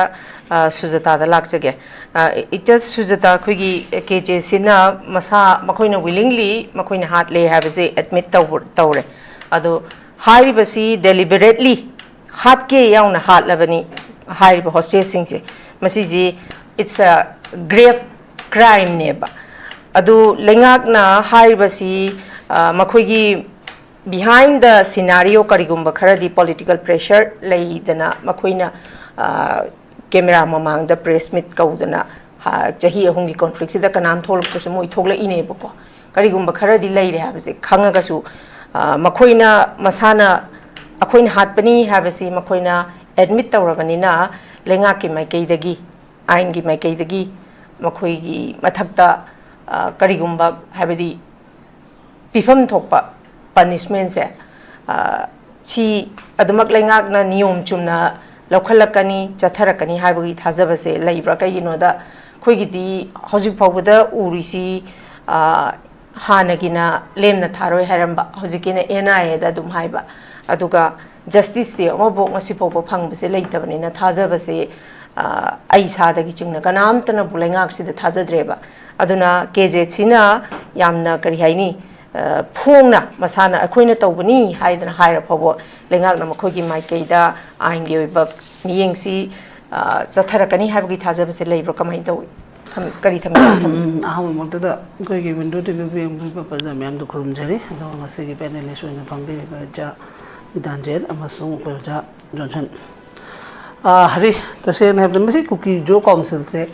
ꯑ, ꯁꯨꯖꯇꯥꯗ ꯂꯥꯛꯆꯒꯦ꯫ ꯑ, ꯏꯇꯥ ꯁꯨꯖꯇꯥ, ꯑꯩꯈꯣꯏꯒꯤ ꯀꯦ ꯖꯦ ꯁꯤꯅ ꯃꯁꯥ, ꯃꯈꯣꯏꯅ willingly ꯃꯈꯣꯏꯅ ꯍꯥꯠꯂꯦ ꯍꯥꯏꯕꯁꯦ admit ꯇꯧꯕ, ꯇꯧꯔꯦ꯫ ꯑꯗꯣ ꯍꯥꯏꯔꯤꯕꯁꯤ deliberately ꯍꯥꯠꯀꯦ ꯌꯥꯎꯅ ꯍꯥꯠꯂꯕꯅꯤ ꯍꯥꯏꯔꯤꯕ ꯍꯣꯁꯇꯦꯖꯁꯤꯡꯁꯦ꯫ ꯃꯁꯤꯁꯤ it's a grave crimeꯅꯦꯕ꯫ ꯑꯗꯨ ꯂꯩꯉꯥꯛꯅ ꯍꯥꯏꯔꯤꯕꯁꯤ, ꯑ, ꯃꯈꯣꯏꯒꯤ behind the scenario ꯀꯔꯤꯒꯨꯝꯕ ꯈꯔꯗꯤ political pressure ꯂꯩꯗꯅ ꯃꯈꯣꯏꯅ, ꯑ, camera ꯃꯃꯥꯡꯗ press meet ꯀꯧꯗꯅ, ꯍ-, ꯆꯍꯤ ꯑꯍꯨꯝꯒꯤ conflictꯁꯤꯗ ꯀꯅꯥꯝ ꯊꯣꯛꯂꯛꯇ꯭ꯔꯁꯨ ꯃꯣꯏ ꯊꯣꯛꯂꯛꯏꯅꯦꯕꯀꯣ꯫ ꯀꯔꯤꯒꯨꯝꯕ ꯈꯔꯗꯤ ꯂꯩꯔꯦ ꯍꯥꯏꯕꯁꯦ ꯈꯪꯉꯒꯁꯨ, ꯑ, ꯃꯈꯣꯏꯅ ꯃꯁꯥꯅ ꯑꯩꯈꯣꯏꯅ ꯍꯥꯠꯄꯅꯤ ꯍꯥꯏꯕꯁꯤ ꯃꯈꯣꯏꯅ admit ꯇꯧꯔꯕꯅꯤꯅ ꯂꯩꯉꯥꯛꯀꯤ ꯃꯥꯏꯀꯩꯗꯒꯤ, ꯑꯥꯏꯟꯒꯤ ꯃꯥꯏꯀꯩꯗꯒꯤ ꯃꯈꯣꯏꯒꯤ ꯃꯊꯛꯇ, ꯑ, ꯀꯔꯤꯒꯨꯝꯕ ꯍꯥꯏꯕꯗꯤ ꯄꯤꯐꯝ ꯊꯣꯛꯄ punishmentꯁꯦ, ꯑ, ꯁꯤ ꯑꯗꯨꯃꯛ ꯂꯩꯉꯥꯛꯅ ꯅꯤꯌꯣꯝ ꯆꯨꯝꯅ ꯂꯧꯈꯠꯂꯛꯀꯅꯤ, ꯆꯠꯊꯔꯛꯀꯅꯤ ꯍꯥꯏꯕꯒꯤ ꯊꯥꯖꯕꯁꯦ ꯂꯩꯕ꯭ꯔꯥ? ꯀꯩꯒꯤꯅꯣꯗ ꯑꯩꯈꯣꯏꯒꯤꯗꯤ ꯍꯧꯖꯤꯛ ꯐꯥꯎꯕꯗ ꯎꯔꯤꯁꯤ, ꯑ, ꯍꯥꯟꯅꯒꯤꯅ ꯂꯦꯝꯅ ꯊꯥꯔꯣꯏ ꯍꯥꯏꯔꯝꯕ, ꯍꯧꯖꯤꯛꯀꯤꯅ ꯑꯦꯟ ꯑꯥꯏ ꯑꯦꯗ ꯑꯗꯨꯝ ꯍꯥꯏꯕ, ꯑꯗꯨꯒ justiceꯇꯤ ꯑꯃꯐꯥꯎ ꯉꯁꯤ ꯐꯥꯎꯕ ꯐꯪꯕꯁꯦ ꯂꯩꯇꯕꯅꯤꯅ ꯊꯥꯖꯕꯁꯦ, ꯑ, ꯑꯩ ꯏꯁꯥꯗꯒꯤ ꯆꯤꯡꯅ ꯀꯅꯥꯝꯇꯅꯕꯨ ꯂꯩꯉꯥꯛꯁꯤꯗ ꯊꯥꯖꯗ꯭ꯔꯦꯕ꯫ ꯑꯗꯨꯅ ꯀꯦ ꯖꯦ ꯁꯤꯅ ꯌꯥꯝꯅ, ꯀꯔꯤ ꯍꯥꯏꯅꯤ, ꯑ, ꯐꯣꯡꯅ ꯃꯁꯥꯅ ꯑꯩꯈꯣꯏꯅ ꯇꯧꯕꯅꯤ ꯍꯥꯏꯗꯅ ꯍꯥꯏꯔ ꯐꯥꯎꯕ ꯂꯩꯉꯥꯛꯅ ꯃꯈꯣꯏꯒꯤ ꯃꯥꯏꯀꯩꯗ ꯑꯥꯏꯟꯒꯤ ꯑꯣꯏꯕ ꯃꯤꯠꯌꯦꯡꯁꯤ, ꯑ, ꯆꯠꯊꯔꯛꯀꯅꯤ ꯍꯥꯏꯕꯒꯤ ꯊꯥꯖꯕꯁꯦ ꯂꯩꯕ꯭ꯔꯥ? ꯀꯃꯥꯏꯅ ꯇꯧꯏ? ꯊꯝ-, ꯀꯔꯤ ꯊꯝꯕꯤꯒꯦ? ꯎꯝ, ꯑꯍꯥꯟꯕꯃꯛꯇꯗ ꯑꯩꯈꯣꯏꯒꯤ Window T V ꯌꯦꯡꯕꯤꯕ ꯄ꯭ꯔꯖꯥ ꯃꯌꯥꯝꯗ ꯈꯨꯔꯨꯝꯖꯔꯤ꯫ ꯑꯗꯨꯒ ꯉꯁꯤꯒꯤ panelist ꯑꯣꯏꯅ ꯐꯝꯕꯤꯔꯤꯕ ꯏꯆꯥ ꯒꯤꯇꯥꯟꯖꯦꯟ ꯑꯃꯁꯨꯡ ꯑꯩꯈꯣꯏ ꯑꯣꯖꯥ ꯖꯣꯟꯁꯟ꯫ ꯑꯥ, ꯍꯔꯤ, ꯇꯁꯦꯡꯅ ꯍꯥꯏꯕꯗ ꯃꯁꯤ ꯀꯨꯀꯤ ꯖꯣ ꯀꯥꯎꯟꯁꯤꯜꯁꯦ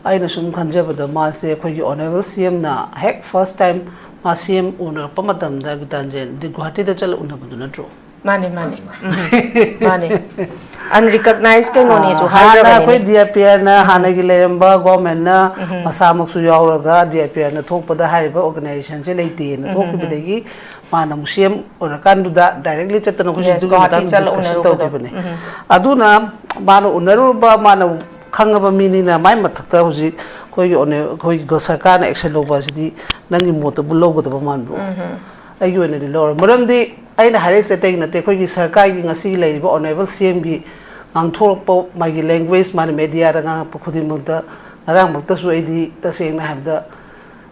ꯑꯩꯅ ꯁꯨꯝ ꯈꯟꯖꯕꯗ ꯃꯥꯁꯦ ꯑꯩꯈꯣꯏꯒꯤ Honourable C Mꯅ ꯍꯦꯛ first time ꯃꯥ C M ꯎꯅꯔꯛꯄ ꯃꯇꯝꯗ ꯒꯤꯇꯥꯟꯖꯦꯟꯗꯤ ꯒꯨꯋꯥꯍꯥꯇꯤꯗ ꯆꯠꯂ ꯎꯅꯕꯗꯨ ꯅꯠꯇ꯭ꯔꯣ? ꯃꯥꯅꯦ, ꯃꯥꯅꯦ꯫ ꯎꯝ꯫ ꯃꯥꯅꯦ꯫ Unrecognized ꯀꯩꯅꯣꯅꯦꯁꯨ ꯑꯥ, ꯍꯥꯟꯅ ꯍꯥꯏꯈ꯭ꯔꯕꯅꯤꯅꯦ꯫ ꯑꯩꯈꯣꯏ D I P Rꯅ ꯎꯝ꯫ ꯍꯥꯟꯅꯒꯤ ꯂꯩꯔꯝꯕ governmentꯅ ꯎꯝ꯫ ꯃꯁꯥꯃꯛꯁꯨ ꯌꯥꯎꯔꯒ D I P Rꯅ ꯊꯣꯛꯄꯗ ꯍꯥꯏꯔꯤꯕ organizationꯁꯦ ꯂꯩꯇꯦꯅ ꯎꯝ꯫ ꯊꯣꯛꯈꯤꯕꯗꯒꯤ ꯃꯥꯅ ꯑꯃꯨꯛ C M ꯑꯣꯏꯔꯀꯥꯟꯗꯨꯗ directly ꯆꯠꯇꯅ ꯑꯩꯈꯣꯏ Yes, ꯑꯗꯨꯒꯤ ꯒꯨꯋꯥꯍꯥꯇꯤ ꯃꯇꯥꯡꯗ ꯆꯠꯂ discussion ꯎꯅꯔꯨꯕꯗꯣ꯫ ꯇꯧꯈꯤꯕꯅꯦ꯫ ꯎꯝ꯫ ꯑꯗꯨꯅ ꯃꯥꯅ ꯎꯅꯔꯨꯕ, ꯃꯥꯅ ꯈꯪꯉꯕ ꯃꯤꯅꯤꯅ ꯃꯥꯏ ꯃꯊꯛꯇ ꯍꯧꯖꯤꯛ ꯑꯩꯈꯣꯏꯒꯤ ꯑꯣꯅꯦ-, ꯑꯩꯈꯣꯏꯒꯤ ꯒ-, ꯁꯔꯀꯥꯔꯅ action ꯂꯧꯕ ꯑꯁꯤꯗꯤ ꯅꯪꯒꯤ ꯃꯣꯠꯇꯕꯨ ꯂꯧꯒꯗꯕ ꯃꯥꯟꯕ꯭ꯔꯣ? ꯎꯝ꯫ ꯑꯩꯒꯤ ꯑꯣꯏꯅꯗꯤ ꯂꯧꯔꯦ꯫ ꯃꯔꯝꯗꯤ ꯑꯩꯅ ꯍꯥꯏꯔꯛꯏꯁꯦ ꯑꯇꯩ ꯅꯠꯇꯦ, ꯑꯩꯈꯣꯏꯒꯤ ꯁꯔꯀꯥꯔꯒꯤ ꯉꯁꯤꯒꯤ ꯂꯩꯔꯤꯕ ꯑꯣꯅꯔꯦꯕꯜ ꯁꯤ ꯑꯦꯝꯒꯤ ꯉꯥꯡꯊꯣꯔꯛꯄ, ꯃꯥꯒꯤ ꯂꯦꯡꯒ꯭ꯋꯦꯖ, ꯃꯥꯅ ꯃꯦꯗꯤꯌꯥꯗ ꯉꯥꯡꯉꯛꯄ ꯈꯨꯗꯤꯡꯃꯛꯇ, ꯉꯔꯥꯡꯃꯛꯇꯁꯨ ꯑꯩꯗꯤ ꯇꯁꯦꯡꯅ ꯍꯥꯏꯕꯗ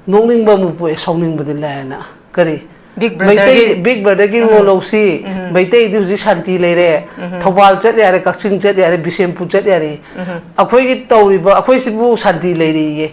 ꯅꯣꯛꯅꯤꯡꯕ ꯑꯃ ꯄꯣꯛꯑꯦ, ꯁꯥꯎꯅꯤꯡꯕꯗꯤ ꯂꯥꯏꯔꯅ꯫ ꯀꯔꯤ? Big Brotherꯒꯤ ꯃꯩꯇꯩ, Big Brotherꯒꯤ ꯎꯝ꯫ Role ꯂꯧꯁꯤ, ꯎꯝ꯫ ꯃꯩꯇꯩꯗꯤ ꯍꯧꯖꯤꯛ ꯁꯥꯟꯇꯤ ꯂꯩꯔꯦ, ꯎꯝ꯫ ꯊꯧꯕꯥꯜ ꯆꯠ ꯌꯥꯔꯦ, ꯀꯛꯆꯤꯡ ꯆꯠ ꯌꯥꯔꯦ, ꯕꯤꯁꯦꯝꯄꯨꯔ ꯆꯠ ꯌꯥꯔꯦ꯫ ꯎꯝ꯫ ꯑꯩꯈꯣꯏꯒꯤ ꯇꯧꯔꯤꯕ, ꯑꯩꯈꯣꯏꯁꯤꯕꯨ ꯁꯥꯟꯇꯤ ꯂꯩꯔꯤꯌꯦ꯫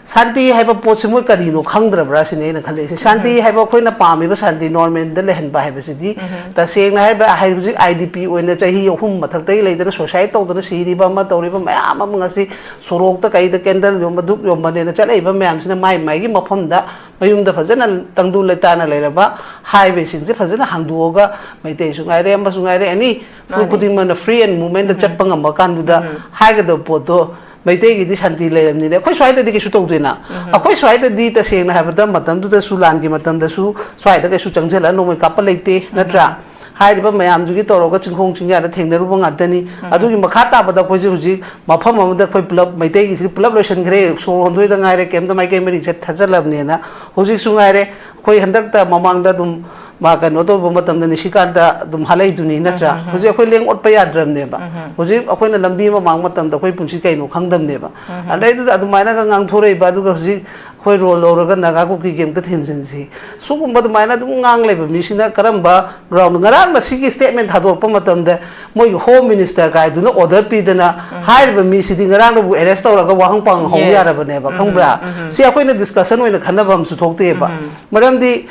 ꯁꯥꯟꯇꯤ ꯍꯥꯏꯕ ꯄꯣꯠꯁꯤ ꯃꯣꯏ ꯀꯔꯤꯅꯣ ꯈꯪꯗ꯭ꯔꯕ꯭ꯔꯥ ꯁꯤꯅꯤ ꯑꯩꯅ ꯈꯜꯂꯛꯏꯁꯦ꯫ ꯁꯥꯟꯇꯤ ꯎꯝ꯫ ꯍꯥꯏꯕ ꯑꯩꯈꯣꯏꯅ ꯄꯥꯝꯃꯤꯕ ꯁꯥꯟꯇꯤ ꯅꯣꯔꯃꯦꯜꯗ ꯂꯩꯍꯟꯕ ꯍꯥꯏꯕꯁꯤꯗꯤ ꯎꯝ꯫ ꯇꯁꯦꯡꯅ ꯍꯥꯏꯔꯕ ꯍꯥꯏ-, ꯍꯧꯖꯤꯛ ꯑꯥꯏ ꯗꯤ ꯄꯤ ꯑꯣꯏꯅ ꯆꯍꯤ ꯑꯍꯨꯝ ꯃꯊꯛꯇꯒꯤ ꯂꯩꯗꯅ ꯁꯨꯏꯁꯥꯏꯠ ꯇꯧꯗꯅ ꯁꯤꯔꯤꯕ ꯑꯃ ꯇꯧꯔꯤꯕ ꯃꯌꯥꯝ ꯑꯃ ꯉꯁꯤ ꯁꯣꯔꯣꯛꯇ ꯀꯩꯗ ꯀꯦꯟꯗꯜ ꯌꯣꯟꯕ, ꯙꯨꯞ ꯌꯣꯟꯕꯅꯦꯅ ꯆꯠꯂꯛꯏꯕ ꯃꯌꯥꯝꯁꯤꯅ ꯃꯥꯏ ꯃꯥꯏꯒꯤ ꯃꯐꯝꯗ ꯃꯌꯨꯝꯗ ꯐꯖꯅ ꯇꯪꯗꯨ ꯂꯩꯇꯥꯅ ꯂꯩꯔꯕ ꯍꯥꯏꯋꯦꯁꯤꯡꯁꯦ ꯐꯖꯅ ꯍꯥꯡꯗꯣꯛꯑꯒ ꯃꯩꯇꯩꯁꯨ ꯉꯥꯏꯔꯦ ꯑꯃꯁꯨ ꯉꯥꯏꯔꯦ ꯑꯦꯅꯤ ꯐꯨꯔꯨꯞ ꯃꯥꯅꯦ꯫ ꯈꯨꯗꯤꯡꯃꯛꯅ free and movementꯗ ꯎꯝ꯫ ꯆꯠꯄ ꯉꯝꯕ ꯀꯥꯟꯗꯨꯗ ꯎꯝ꯫ ꯍꯥꯏꯒꯗꯕ ꯄꯣꯠꯇꯣ ꯃꯩꯇꯩꯒꯤꯗꯤ ꯁꯥꯟꯇꯤ ꯂꯩꯔꯕꯅꯤꯅ ꯑꯩꯈꯣꯏ ꯁ꯭ꯋꯥꯏꯗꯗꯤ ꯀꯩꯁꯨ ꯇꯧꯗꯦꯅ꯫ ꯎꯝ꯫ ꯑꯩꯈꯣꯏ ꯁ꯭ꯋꯥꯏꯗꯗꯤ ꯇꯁꯦꯡꯅ ꯍꯥꯏꯕꯗ ꯃꯇꯝꯗꯨꯗꯁꯨ ꯂꯥꯟꯒꯤ ꯃꯇꯝꯗꯁꯨ ꯁ꯭ꯋꯥꯏꯗ ꯀꯩꯁꯨ ꯆꯪꯁꯤꯜꯂꯒ ꯅꯣꯡꯃꯩ ꯀꯥꯞꯄ ꯂꯩꯇꯦ ꯎꯝ꯫ ꯅꯠꯇ꯭ꯔꯥ? ꯍꯥꯏꯔꯤꯕ ꯃꯌꯥꯝꯗꯨꯒꯤ ꯇꯧꯔꯒ ꯆꯤꯡꯈꯣꯡ ꯆꯤꯡꯌꯥꯗ ꯊꯦꯡꯅꯔꯨꯕ ꯉꯥꯛꯇꯅꯤ꯫ ꯎꯝ꯫ ꯑꯗꯨꯒꯤ ꯃꯈꯥ ꯇꯥꯕꯗ ꯑꯩꯈꯣꯏꯁꯦ ꯍꯧꯖꯤꯛ ꯃꯐꯝ ꯑꯃꯗ ꯑꯩꯈꯣꯏ ꯄꯨꯂꯞ ꯃꯩꯇꯩꯒꯤꯁꯤ ꯄꯨꯂꯞ ꯂꯣꯏꯁꯤꯟꯈ꯭ꯔꯦ, ꯁꯣꯔ ꯍꯣꯟꯗꯣꯏꯗ ꯉꯥꯏꯔꯦ, ꯀꯩꯝꯇ ꯃꯥꯏꯀꯩ ꯃꯔꯤ ꯆꯠ-, ꯊꯠꯆꯜꯂꯕꯅꯦꯅ꯫ ꯍꯧꯖꯤꯛꯁꯨ ꯉꯥꯏꯔꯦ, ꯑꯩꯈꯣꯏ ꯍꯟꯗꯛꯇ ꯃꯃꯥꯡꯗ ꯑꯗꯨꯝ ꯃꯥ ꯀꯩꯅꯣ ꯇꯧꯕ ꯃꯇꯝꯗ ꯅꯤꯁꯤꯀꯥꯟꯇ ꯑꯗꯨꯝ ꯍꯥꯠꯂꯛꯏꯗꯨꯅꯤ ꯅꯠꯇ꯭ꯔꯥ? ꯎꯝ, ꯎꯝ, ꯎꯝ꯫ ꯍꯧꯖꯤꯛ ꯑꯩꯈꯣꯏ ꯂꯦꯡ ꯑꯣꯠꯄ ꯌꯥꯗ꯭ꯔꯕꯅꯦꯕ꯫ ꯎꯝ, ꯎꯝ꯫ ꯍꯧꯖꯤꯛ ꯑꯩꯈꯣꯏꯅ ꯂꯝꯕꯤ ꯑꯃ ꯃꯥꯡꯕ ꯃꯇꯝꯗ ꯑꯩꯈꯣꯏ ꯄꯨꯟꯁꯤ ꯀꯩꯅꯣ ꯈꯪꯗꯕꯅꯦꯕ꯫ ꯎꯝ, ꯎꯝ꯫ ꯑꯗꯩꯗꯨꯗ ꯑꯗꯨꯃꯥꯏꯅꯒ ꯉꯥꯡꯊꯣꯔꯛꯏꯕ, ꯑꯗꯨꯒ ꯍꯧꯖꯤꯛ ꯑꯩꯈꯣꯏ ꯔꯣꯜ ꯂꯧꯔꯒ ꯅꯥꯒꯥ ꯀꯨꯀꯤꯒꯤ ꯑꯝꯇ ꯊꯦꯝꯖꯤꯟꯁꯤ꯫ ꯁꯤꯒꯨꯝꯕ ꯑꯗꯨꯃꯥꯏꯅ ꯑꯗꯨꯝ ꯉꯥꯡ ꯂꯩꯕ ꯃꯤꯁꯤꯅ ꯀꯔꯝꯕ ꯒ꯭ꯔꯥꯎꯟꯗ? ꯉꯔꯥꯡꯅ ꯁꯤꯒꯤ ꯁ꯭ꯇꯦꯠꯃꯦꯟ ꯊꯥꯗꯣꯔꯛꯄ ꯃꯇꯝꯗ ꯃꯣꯏꯒꯤ ꯍꯣꯝ ꯃꯤꯅꯤꯁꯇꯔ ꯀꯥꯏꯗꯨꯅ ꯑꯣꯔꯗꯔ ꯄꯤꯗꯅ ꯎꯝ꯫ ꯍꯥꯏꯔꯤꯕ ꯃꯤꯁꯤꯗꯤ ꯉꯔꯥꯡꯗꯕꯨ ꯑꯦꯔꯦꯁ ꯇꯧꯔꯒ ꯋꯥꯍꯪ ꯄꯥꯎꯍꯪ ꯍꯧ ꯌꯦꯁ꯫ ꯌꯥꯔꯕꯅꯦꯕ, ꯎꯝ, ꯈꯪꯕ꯭ꯔꯥ? ꯎꯝ, ꯎꯝ꯫ ꯁꯤ ꯑꯩꯈꯣꯏꯅ ꯗꯤꯁꯀꯁꯟ ꯑꯣꯏꯅ ꯈꯟꯅꯕ ꯑꯃꯁꯨ ꯊꯣꯛꯇꯦꯕ꯫ ꯎꯝ꯫ ꯃꯔꯝꯗꯤ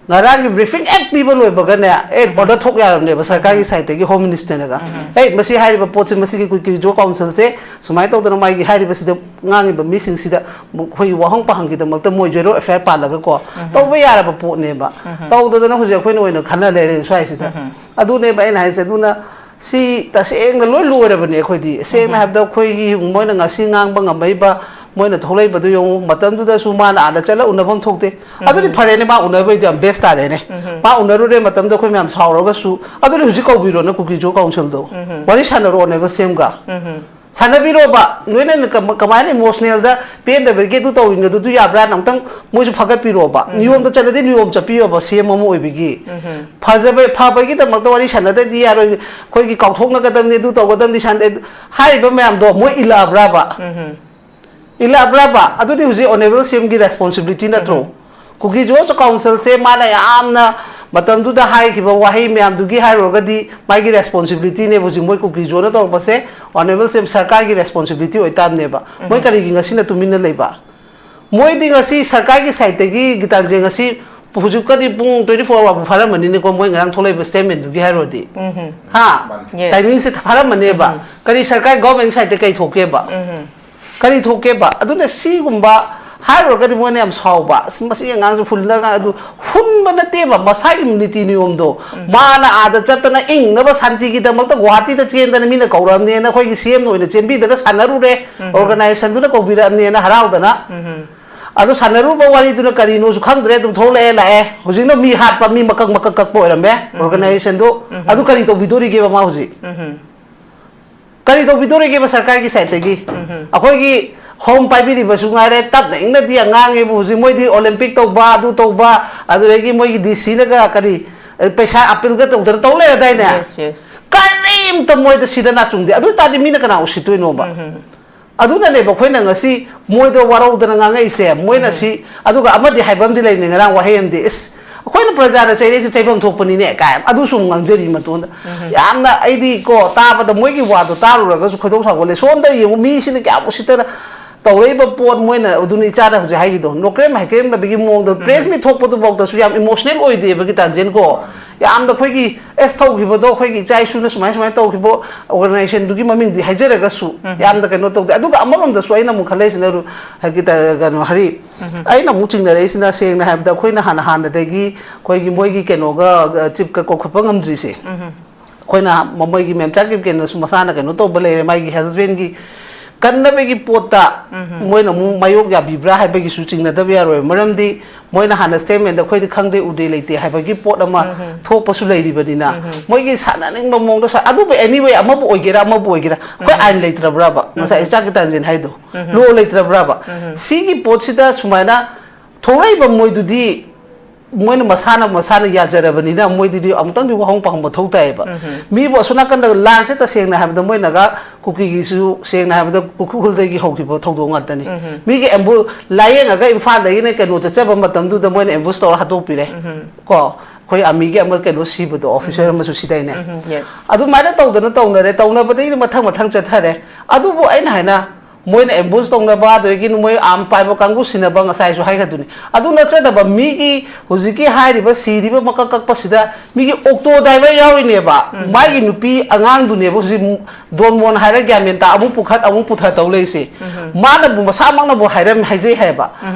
ꯉꯔꯥꯡꯒꯤ ꯕ꯭ꯔꯤꯐꯤꯡ ꯍꯦꯛ ꯄꯤꯕ ꯂꯣꯏꯕꯒꯅꯦ, ꯑꯦ, ꯎꯝ꯫ ꯑꯣꯔꯗꯔ ꯊꯣꯛ ꯌꯥꯔꯕꯅꯦꯕ ꯁꯔꯀꯥꯔꯒꯤ ꯎꯝ꯫ ꯁꯥꯏꯠꯇꯒꯤ ꯍꯣꯝ ꯃꯤꯅꯤꯁꯇꯔꯅꯒ꯫ ꯎꯝ꯫ ꯑꯦ, ꯃꯁꯤ ꯍꯥꯏꯔꯤꯕ ꯄꯣꯠꯁꯦ, ꯃꯁꯤꯒꯤ ꯀꯨꯀꯤ ꯖꯣ ꯀꯥꯎꯟꯁꯤꯜꯁꯦ ꯁꯨꯃꯥꯏꯅ ꯇꯧꯗꯅ ꯃꯥꯒꯤ ꯍꯥꯏꯔꯤꯕꯁꯤꯗ ꯉꯥꯡꯉꯤꯕ ꯃꯤꯁꯤꯡꯁꯤꯗ ꯑꯩꯈꯣꯏꯒꯤ ꯋꯥꯍꯪ ꯄꯥꯍꯪꯒꯤꯗꯃꯛꯇ ꯃꯣꯏ ꯖꯦꯔꯣ ꯑꯦꯐ ꯑꯥꯏ ꯑꯥꯔ ꯄꯥꯜꯂꯒꯀꯣ ꯎꯝ꯫ ꯇꯧꯕ ꯌꯥꯔꯕ ꯄꯣꯠꯅꯦꯕ꯫ ꯎꯝ꯫ ꯇꯧꯗꯗꯅ ꯍꯧꯖꯤꯛ ꯑꯩꯈꯣꯏꯅ ꯑꯣꯏꯅ ꯈꯟꯅ ꯂꯩꯔꯦ ꯁ꯭ꯋꯥꯏꯁꯤꯗ꯫ ꯎꯝ꯫ ꯑꯗꯨꯅꯦꯕ ꯑꯩꯅ ꯍꯥꯏꯁꯦ꯫ ꯑꯗꯨꯅ ꯁꯤ ꯇꯁꯦꯡꯅ ꯂꯣꯏ ꯂꯣꯏꯔꯕꯅꯦ ꯑꯩꯈꯣꯏꯗꯤ꯫ ꯁꯦꯡꯅ ꯎꯝ꯫ ꯍꯥꯏꯕꯗ ꯑꯩꯈꯣꯏꯒꯤ ꯃꯣꯏꯅ ꯉꯁꯤ ꯉꯥꯡꯕ ꯉꯝꯃꯛꯏꯕ, ꯃꯣꯏꯅ ꯊꯣꯛꯂꯛꯏꯕꯗꯨ ꯌꯦꯡꯉꯨ, ꯃꯇꯝꯗꯨꯗꯁꯨ ꯃꯥꯅ ꯑꯥꯗ ꯆꯠꯂ ꯎꯅꯐꯝ ꯊꯣꯛꯇꯦ꯫ ꯎꯝ꯫ ꯑꯗꯨꯗꯤ ꯐꯔꯦꯅꯦ, ꯃꯥ ꯎꯅꯕꯩꯗꯤ ꯌꯥꯝ ꯕꯦꯁ ꯇꯥꯔꯦꯅꯦ꯫ ꯎꯝ꯫ ꯃꯥ ꯎꯅꯔꯨꯔꯦ ꯃꯇꯝꯗ ꯑꯩꯈꯣꯏ ꯃꯌꯥꯝ ꯁꯥꯎꯔꯒꯁꯨ, ꯑꯗꯨꯗꯤ ꯍꯧꯖꯤꯛ ꯀꯧꯕꯤꯔꯣꯅ ꯀꯨꯀꯤ ꯖꯣ ꯀꯥꯎꯟꯁꯤꯜꯗꯣ꯫ ꯎꯝ꯫ ꯋꯥꯔꯤ ꯁꯥꯟꯅꯔꯣ ꯑꯣꯅꯦꯕꯜ ꯁꯤ ꯑꯦꯝꯒ꯫ ꯎꯝ꯫ ꯁꯥꯟꯅꯕꯤꯔꯣꯕ꯫ ꯅꯣꯏꯅ ꯀꯃ-, ꯀꯃꯥꯏꯅ emotional ꯗ ꯄꯦꯟꯗꯕꯒꯤ ꯑꯗꯨ ꯇꯧꯔꯤꯅꯣ, ꯑꯗꯨ ꯌꯥꯕ꯭ꯔꯥꯅ ꯑꯃꯨꯛꯇꯪ ꯃꯣꯏꯁꯨ ꯐꯒꯠꯄꯤꯔꯣꯕ꯫ ꯎꯝ꯫ ꯅꯤꯌꯣꯝꯗ ꯆꯠꯂꯗꯤ ꯅꯤꯌꯣꯝ ꯆꯠꯄꯤꯌꯣꯕ, C M ꯑꯃ ꯑꯣꯏꯕꯒꯤ꯫ ꯎꯝ꯫ ꯐꯖꯕ, ꯐꯕꯒꯤꯗꯃꯛꯇ ꯋꯥꯔꯤ ꯁꯥꯟꯅꯗꯗꯤ ꯌꯥꯔꯣꯏ꯫ ꯑꯩꯈꯣꯏꯒꯤ ꯀꯥꯎꯊꯣꯛꯅꯒꯗꯕꯅꯤ, ꯑꯗꯨ ꯇꯧꯒꯗꯕꯅꯤ, ꯁꯥꯟꯅ-, ꯍꯥꯏꯔꯤꯕ ꯃꯌꯥꯝꯗꯣ ꯃꯣꯏ ꯏꯜꯂꯛꯑꯕ꯭ꯔꯥꯕ? ꯎꯝ꯫ ꯏꯜꯂꯛꯑꯕ꯭ꯔꯥꯕ? ꯑꯗꯨꯗꯤ ꯍꯧꯖꯤꯛ Honourable C M ꯒꯤ responsibility ꯅꯠꯇ꯭ꯔꯣ? ꯎꯝ꯫ ꯀꯨꯀꯤ ꯖꯣꯟꯁ ꯀꯥꯎꯟꯁꯤꯜꯁꯦ ꯃꯥꯅ ꯌꯥꯝꯅ ꯃꯇꯝꯗꯨꯗ ꯍꯥꯏꯈꯤꯕ ꯋꯥꯍꯩ ꯃꯌꯥꯝꯗꯨꯒꯤ ꯍꯥꯏꯔꯨꯔꯒꯗꯤ ꯃꯥꯒꯤ responsibility ꯅꯦꯕ ꯍꯧꯖꯤꯛ ꯃꯣꯏ ꯀꯨꯀꯤ ꯖꯣꯟꯅ ꯇꯧꯔꯛꯄꯁꯦ, Honourable C M ꯁꯔꯀꯥꯔꯒꯤ responsibility ꯑꯣꯏꯇꯥꯕꯅꯦꯕ꯫ ꯃꯣꯏ ꯎꯝ꯫ ꯀꯔꯤꯒꯤ ꯉꯁꯤꯅ ꯇꯨꯃꯤꯟꯅ ꯂꯩꯕ? ꯃꯣꯏꯗꯤ ꯉꯁꯤ ꯁꯔꯀꯥꯔꯒꯤ side ꯇꯒꯤ ꯒꯤꯇꯥꯟꯖꯦ ꯉꯁꯤ ꯍꯧꯖꯤꯛꯀꯗꯤ ꯄꯨꯡ twenty four hour ꯐꯥꯔꯝꯃꯅꯤꯅꯦꯀꯣ, ꯃꯣꯏ ꯉꯔꯥꯡ ꯊꯣꯛꯂꯛꯏꯕ statement ꯗꯨꯒꯤ ꯍꯥꯏꯔꯨꯔꯗꯤ꯫ ꯎꯝ꯫ ꯍꯥ? ꯃꯥꯅꯤ꯫ Yes꯫ Timing ꯁꯦ ꯐꯥꯔꯝꯃꯅꯦꯕ꯫ ꯎꯝ꯫ ꯀꯔꯤ ꯁꯔꯀꯥꯔ government side ꯇ ꯀꯩ ꯊꯣꯛꯀꯦꯕ? ꯎꯝ꯫ ꯀꯔꯤ ꯊꯣꯛꯀꯦꯕ? ꯑꯗꯨꯅ ꯁꯤꯒꯨꯝꯕ ꯍꯥꯏꯔꯨꯔꯒꯗꯤ ꯃꯣꯏꯅ ꯌꯥꯝ ꯁꯥꯎꯕ, "ꯑꯁ, ꯃꯁꯤ ꯑꯉꯥꯡꯁꯦ ꯍꯨꯜꯂꯒ", ꯑꯗꯨ ꯍꯨꯟꯕ ꯅꯠꯇꯦꯕ, ꯃꯁꯥꯒꯤ ꯅꯤꯇꯤ ꯅꯤꯌꯣꯝꯗꯣ꯫ ꯎꯝ꯫ ꯃꯥꯅ ꯑꯥꯗ ꯆꯠꯇꯅ ꯏꯪꯅꯕ ꯁꯥꯟꯇꯤꯒꯤꯗꯃꯛꯇ ꯒꯨꯋꯥꯍꯥꯇꯤꯗ ꯆꯦꯟꯗꯅ ꯃꯤꯅ ꯀꯧꯔꯛꯑꯕꯅꯦꯅ ꯑꯩꯈꯣꯏꯒꯤ C M ꯅ ꯑꯣꯏꯅ ꯆꯦꯟꯕꯤꯗꯅ ꯁꯥꯟꯅꯔꯨꯔꯦ, ꯎꯝ꯫ Organisation ꯗꯨꯅ ꯀꯧꯕꯤꯔꯛꯑꯕꯅꯦꯅ ꯍꯔꯥꯎꯗꯅ꯫ ꯎꯝ꯫ ꯑꯗꯨ ꯁꯥꯟꯅꯔꯨꯕ ꯋꯥꯔꯤꯗꯨꯅ ꯀꯔꯤꯅꯣꯁꯨ ꯈꯪꯗ꯭ꯔꯦ, ꯑꯗꯨꯝ ꯊꯣꯛꯂꯛꯑꯦ, ꯂꯥꯛꯑꯦ꯫ ꯍꯧꯖꯤꯛꯅ ꯃꯤ ꯍꯥꯠꯄ, ꯃꯤ ꯃꯀꯛ ꯃꯀꯛ ꯀꯛꯄ ꯑꯣꯏꯔꯝꯃꯦ꯫ ꯎꯝ꯫ Organisation ꯗꯨ꯫ ꯎꯝ꯫ ꯑꯗꯨ ꯀꯔꯤ ꯇꯧꯕꯤꯗꯣꯔꯤꯒꯦꯕ ꯃꯥ ꯍꯧꯖꯤꯛ? ꯎꯝ꯫ ꯀꯔꯤ ꯇꯧꯕꯤꯗꯣꯔꯤꯒꯦꯕ ꯁꯔꯀꯥꯔꯒꯤ side ꯇꯒꯤ? ꯎꯝ꯫ ꯑꯩꯈꯣꯏꯒꯤ home ꯄꯥꯏꯕꯤꯔꯤꯕꯁꯨ ꯉꯥꯏꯔꯦ, ꯇꯞꯅ ꯏꯪꯅꯗꯤ ꯉꯥꯡꯉꯦꯕꯨ ꯍꯧꯖꯤꯛ, ꯃꯣꯏꯗꯤ Olympic ꯇꯧꯕ, ꯑꯗꯨ ꯇꯧꯕ, ꯑꯗꯨꯗꯒꯤ ꯃꯣꯏꯒꯤ D C ꯅꯒ ꯀꯔꯤ, ꯑꯦ, ꯄꯩꯁꯥ appeal ꯒ ꯇꯧꯗꯅ ꯇꯧ ꯂꯩꯔꯗꯥꯏꯅꯦ? Yes, yes꯫ ꯀꯔꯤꯝꯇ ꯃꯣꯏꯗ ꯁꯤꯗ ꯅꯥꯆꯨꯡꯗꯦ꯫ ꯑꯗꯨ ꯑꯣꯏꯇꯥꯔꯗꯤ ꯃꯤꯅ ꯀꯅꯥ ꯎꯁꯤꯠꯇꯣꯏꯅꯣꯕ? ꯎꯝ꯫ ꯑꯗꯨꯅꯅꯦꯕ ꯑꯩꯈꯣꯏꯅ ꯉꯁꯤ ꯃꯣꯏꯗ ꯋꯥꯔꯧꯗꯅ ꯉꯥꯡꯉꯛꯏꯁꯦ꯫ ꯃꯣꯏꯅ ꯎꯝ꯫ ꯁꯤ, ꯑꯗꯨꯒ ꯑꯃꯗꯤ ꯍꯥꯏꯕ ꯑꯃꯗꯤ ꯂꯩꯕꯅꯤ, ꯉꯔꯥꯡ ꯋꯥꯍꯩ ꯑꯃꯗꯤ, "ꯏꯁ, ꯑꯩꯈꯣꯏꯅ ꯄ꯭ꯔꯖꯥꯅ ꯆꯩꯔꯛꯏꯁꯦ ꯆꯩꯐꯝ ꯊꯣꯛꯄꯅꯤꯅꯦ" ꯀꯥꯏ ꯑꯗꯨꯁꯨ ꯑꯃꯨꯛ ꯉꯥꯡꯖꯔꯤ ꯃꯇꯣꯟꯗ꯫ ꯎꯝ꯫ ꯌꯥꯝꯅ ꯑꯩꯗꯤ ꯀꯣ, ꯇꯥꯕꯗ ꯃꯣꯏꯒꯤ ꯋꯥꯗꯣ ꯇꯥꯔꯨꯔꯒꯁꯨ ꯈꯣꯏꯗꯧ ꯁꯥꯎꯒꯠꯂꯦ꯫ ꯁꯣꯝꯗ ꯌꯦꯡꯉꯨ, ꯃꯤꯁꯤꯅ ꯀꯌꯥꯝ ꯎꯁꯤꯠꯇꯅ ꯇꯧꯔꯛꯏꯕ ꯄꯣꯠ, ꯃꯣꯏꯅ ꯑꯗꯨꯅ ꯏꯆꯥꯗ ꯍꯧꯖꯤꯛ ꯍꯥꯏꯈꯤꯗꯣ, ꯅꯣꯀ꯭ꯔꯦꯝ ꯍꯩꯀ꯭ꯔꯦꯝꯅꯕꯒꯤ ꯃꯑꯣꯡꯗ ꯎꯝ꯫ Press meet ꯊꯣꯛꯄꯗꯨꯐꯥꯎꯗꯁꯨ ꯌꯥꯝ emotional ꯑꯣꯏꯗꯦꯕ ꯒꯤꯇꯥꯟꯖꯦꯟ ꯀꯣ꯫ ꯌꯥꯝꯅ ꯑꯩꯈꯣꯏꯒꯤ, ꯑꯦꯁ, ꯇꯧꯈꯤꯕꯗꯣ, ꯑꯩꯈꯣꯏꯒꯤ ꯏꯆꯥ ꯏꯁꯨꯅ ꯁꯨꯃꯥꯏ ꯁꯨꯃꯥꯏꯅ ꯇꯧꯈꯤꯕ organization ꯗꯨꯒꯤ ꯃꯃꯤꯡꯗꯤ ꯍꯥꯏꯖꯔꯒꯁꯨ ꯎꯝ꯫ ꯌꯥꯝꯅ ꯀꯩꯅꯣ ꯇꯧꯗꯦ꯫ ꯑꯗꯨꯒ ꯑꯃꯔꯣꯝꯗꯁꯨ ꯑꯩꯅ ꯑꯃꯨꯛ ꯈꯜꯂꯛꯏꯁꯤꯅ, ꯔꯨ-, ꯍꯥꯏꯗꯤ, ꯀꯩꯅꯣ, ꯍꯔꯤ, ꯎꯝ꯫ ꯑꯩꯅ ꯑꯃꯨꯛ ꯆꯤꯡꯅꯔꯛꯏꯁꯤꯅ, ꯁꯦꯡꯅ ꯍꯥꯏꯕꯗ, ꯑꯩꯈꯣꯏꯅ ꯍꯥꯟꯅ ꯍꯥꯟꯅꯗꯒꯤ ꯑꯩꯈꯣꯏꯒꯤ ꯃꯣꯏꯒꯤ ꯀꯩꯅꯣꯒ, ꯑ, chief ꯀ ꯀꯧꯈꯠꯄ ꯉꯝꯗ꯭ꯔꯤꯁꯦ꯫ ꯎꯝ꯫ ꯑꯩꯈꯣꯏꯅ ꯃ-, ꯃꯣꯏꯒꯤ ꯃꯦꯝꯆꯥ ꯀꯤꯞꯀꯦꯟꯅꯁꯨ ꯃꯁꯥꯅ ꯀꯩꯅꯣ ꯇꯧꯕ ꯂꯩꯔꯦ, ꯃꯥꯒꯤ husband ꯒꯤ ꯀꯟꯅꯕꯒꯤ ꯄꯣꯠꯇ ꯃꯣꯏꯅ ꯑꯃꯨꯛ ꯃꯥꯌꯣꯛ ꯌꯥꯕꯤꯕ꯭ꯔꯥ ꯍꯥꯏꯕꯒꯤꯁꯨ ꯆꯤꯡꯅꯗꯕ ꯌꯥꯔꯣꯏ꯫ ꯃꯔꯝꯗꯤ ꯃꯣꯏꯅ ꯍꯥꯟꯅ ꯁ꯭ꯇꯦꯠꯃꯦꯟꯗ "ꯑꯩꯈꯣꯏꯗꯤ ꯈꯪꯗꯦ ꯎꯗꯦ ꯂꯩꯇꯦ" ꯍꯥꯏꯕꯒꯤ ꯄꯣꯠ ꯑꯃ ꯊꯣꯛꯄꯁꯨ ꯂꯩꯔꯤꯕꯅꯤꯅ, ꯃꯣꯏꯒꯤ ꯁꯥꯟꯅꯅꯤꯡꯕ ꯃꯑꯣꯡꯗ ꯁꯥ-, ꯑꯗꯨꯕꯨ anyway ꯑꯃꯕꯨ ꯑꯣꯏꯒꯦꯔꯥ ꯑꯃꯕꯨ ꯑꯣꯏꯒꯦꯔꯥ, ꯑꯩꯈꯣꯏ ꯑꯥꯏꯟ ꯂꯩꯇ꯭ꯔꯕ꯭ꯔꯕ? ꯉꯁꯥꯏ ꯏꯆꯥ ꯒꯤꯇꯥꯟꯖꯂꯤꯅ ꯍꯥꯏꯗꯣ, ꯂꯣ ꯂꯩꯇ꯭ꯔꯕ꯭ꯔꯕ? ꯁꯤꯒꯤ ꯄꯣꯠꯁꯤꯗ ꯁꯨꯃꯥꯏꯅ ꯊꯣꯛꯂꯛꯏꯕ ꯃꯣꯏꯗꯨꯗꯤ ꯃꯣꯏꯅ ꯃꯁꯥꯅ, ꯃꯁꯥꯅ ꯌꯥꯖꯔꯕꯅꯤꯅ ꯃꯣꯏꯗꯗꯤ ꯑꯃꯨꯛꯇꯪꯗꯤ ꯋꯥꯍꯪ ꯄꯥꯎꯍꯪꯕ ꯊꯣꯛ ꯇꯥꯏꯌꯦꯕ꯫ ꯃꯤꯕꯨ ꯑꯁꯣꯝ ꯅꯥꯀꯟꯗ ꯂꯥꯟꯁꯦ ꯇꯁꯦꯡꯅ ꯍꯥꯏꯕꯗ ꯃꯣꯏꯅꯒ ꯀꯨꯀꯤꯒꯤꯁꯨ ꯁꯦꯡꯅ ꯍꯥꯏꯕꯗ ꯎꯈ꯭ꯔꯨꯜꯗꯒꯤ ꯍꯧꯈꯤꯕ ꯊꯧꯗꯣꯛ ꯉꯥꯛꯇꯅꯤ꯫ ꯃꯤꯒꯤ ꯑꯦꯝꯕꯨ-, ꯂꯥꯏꯌꯦꯡꯉꯒ ꯏꯝꯐꯥꯜꯗꯒꯤꯅ ꯀꯩꯅꯣ ꯆꯠꯆꯕ ꯃꯇꯝꯗꯨꯗ ꯃꯣꯏꯅ ambush ꯇꯧꯔ ꯍꯥꯠꯇꯣꯛꯄꯤꯔꯦ꯫ ꯀꯣ, ꯑꯩꯈꯣꯏ army ꯒꯤ ꯑꯃ ꯀꯩꯅꯣ ꯁꯤꯕꯗꯣ, officer ꯑꯃꯁꯨ ꯁꯤꯗꯥꯏꯅꯦ? Yes. ꯑꯗꯨꯃꯥꯏꯅ ꯇꯧꯗꯅ ꯇꯧꯅꯔꯦ, ꯇꯧꯅꯕꯗꯒꯤ ꯃꯊꯪ ꯃꯊꯪ ꯆꯠꯊꯔꯦ꯫ ꯑꯗꯨꯕꯨ ꯑꯩꯅ ꯍꯥꯏꯅ ꯃꯣꯏꯅ ambush ꯇꯧꯅꯕ, ꯑꯗꯒꯤ ꯃꯣꯏ arm ꯄꯥꯏꯕ ꯀꯥꯡꯕꯨ ꯁꯤꯟꯅꯕ, ꯉꯁꯥꯏꯁꯨ ꯍꯥꯏꯈ꯭ꯔꯗꯨꯅꯤ꯫ ꯑꯗꯨ ꯅꯠꯆꯗꯕ ꯃꯤꯒꯤ ꯍꯧꯖꯤꯛꯀꯤ ꯍꯥꯏꯔꯤꯕ ꯁꯤꯔꯤꯕ ꯃꯀꯛ ꯀꯛꯄꯁꯤꯗ ꯃꯤꯒꯤ auto driver ꯌꯥꯎꯔꯤꯅꯦꯕ, ꯃꯥꯒꯤ ꯅꯨꯄꯤ ꯑꯉꯥꯡꯗꯨꯅꯦꯕ ꯍꯧꯖꯤꯛ ꯗꯣꯟ ꯃꯣꯟ ꯍꯥꯏꯔ ꯒ꯭ꯌꯥꯟ ꯃꯦꯟ ꯇꯥ-, ꯑꯃꯨꯛ ꯄꯨꯈꯠ ꯑꯃꯨꯛ ꯄꯨꯊ ꯇꯧ ꯂꯩꯁꯦ꯫ ꯃꯥꯅꯕꯨ ꯃꯁꯥꯃꯛꯅꯕꯨ ꯍꯥꯏꯔꯝ-, ꯍꯥꯏꯖꯩ ꯍꯥꯏꯕ꯫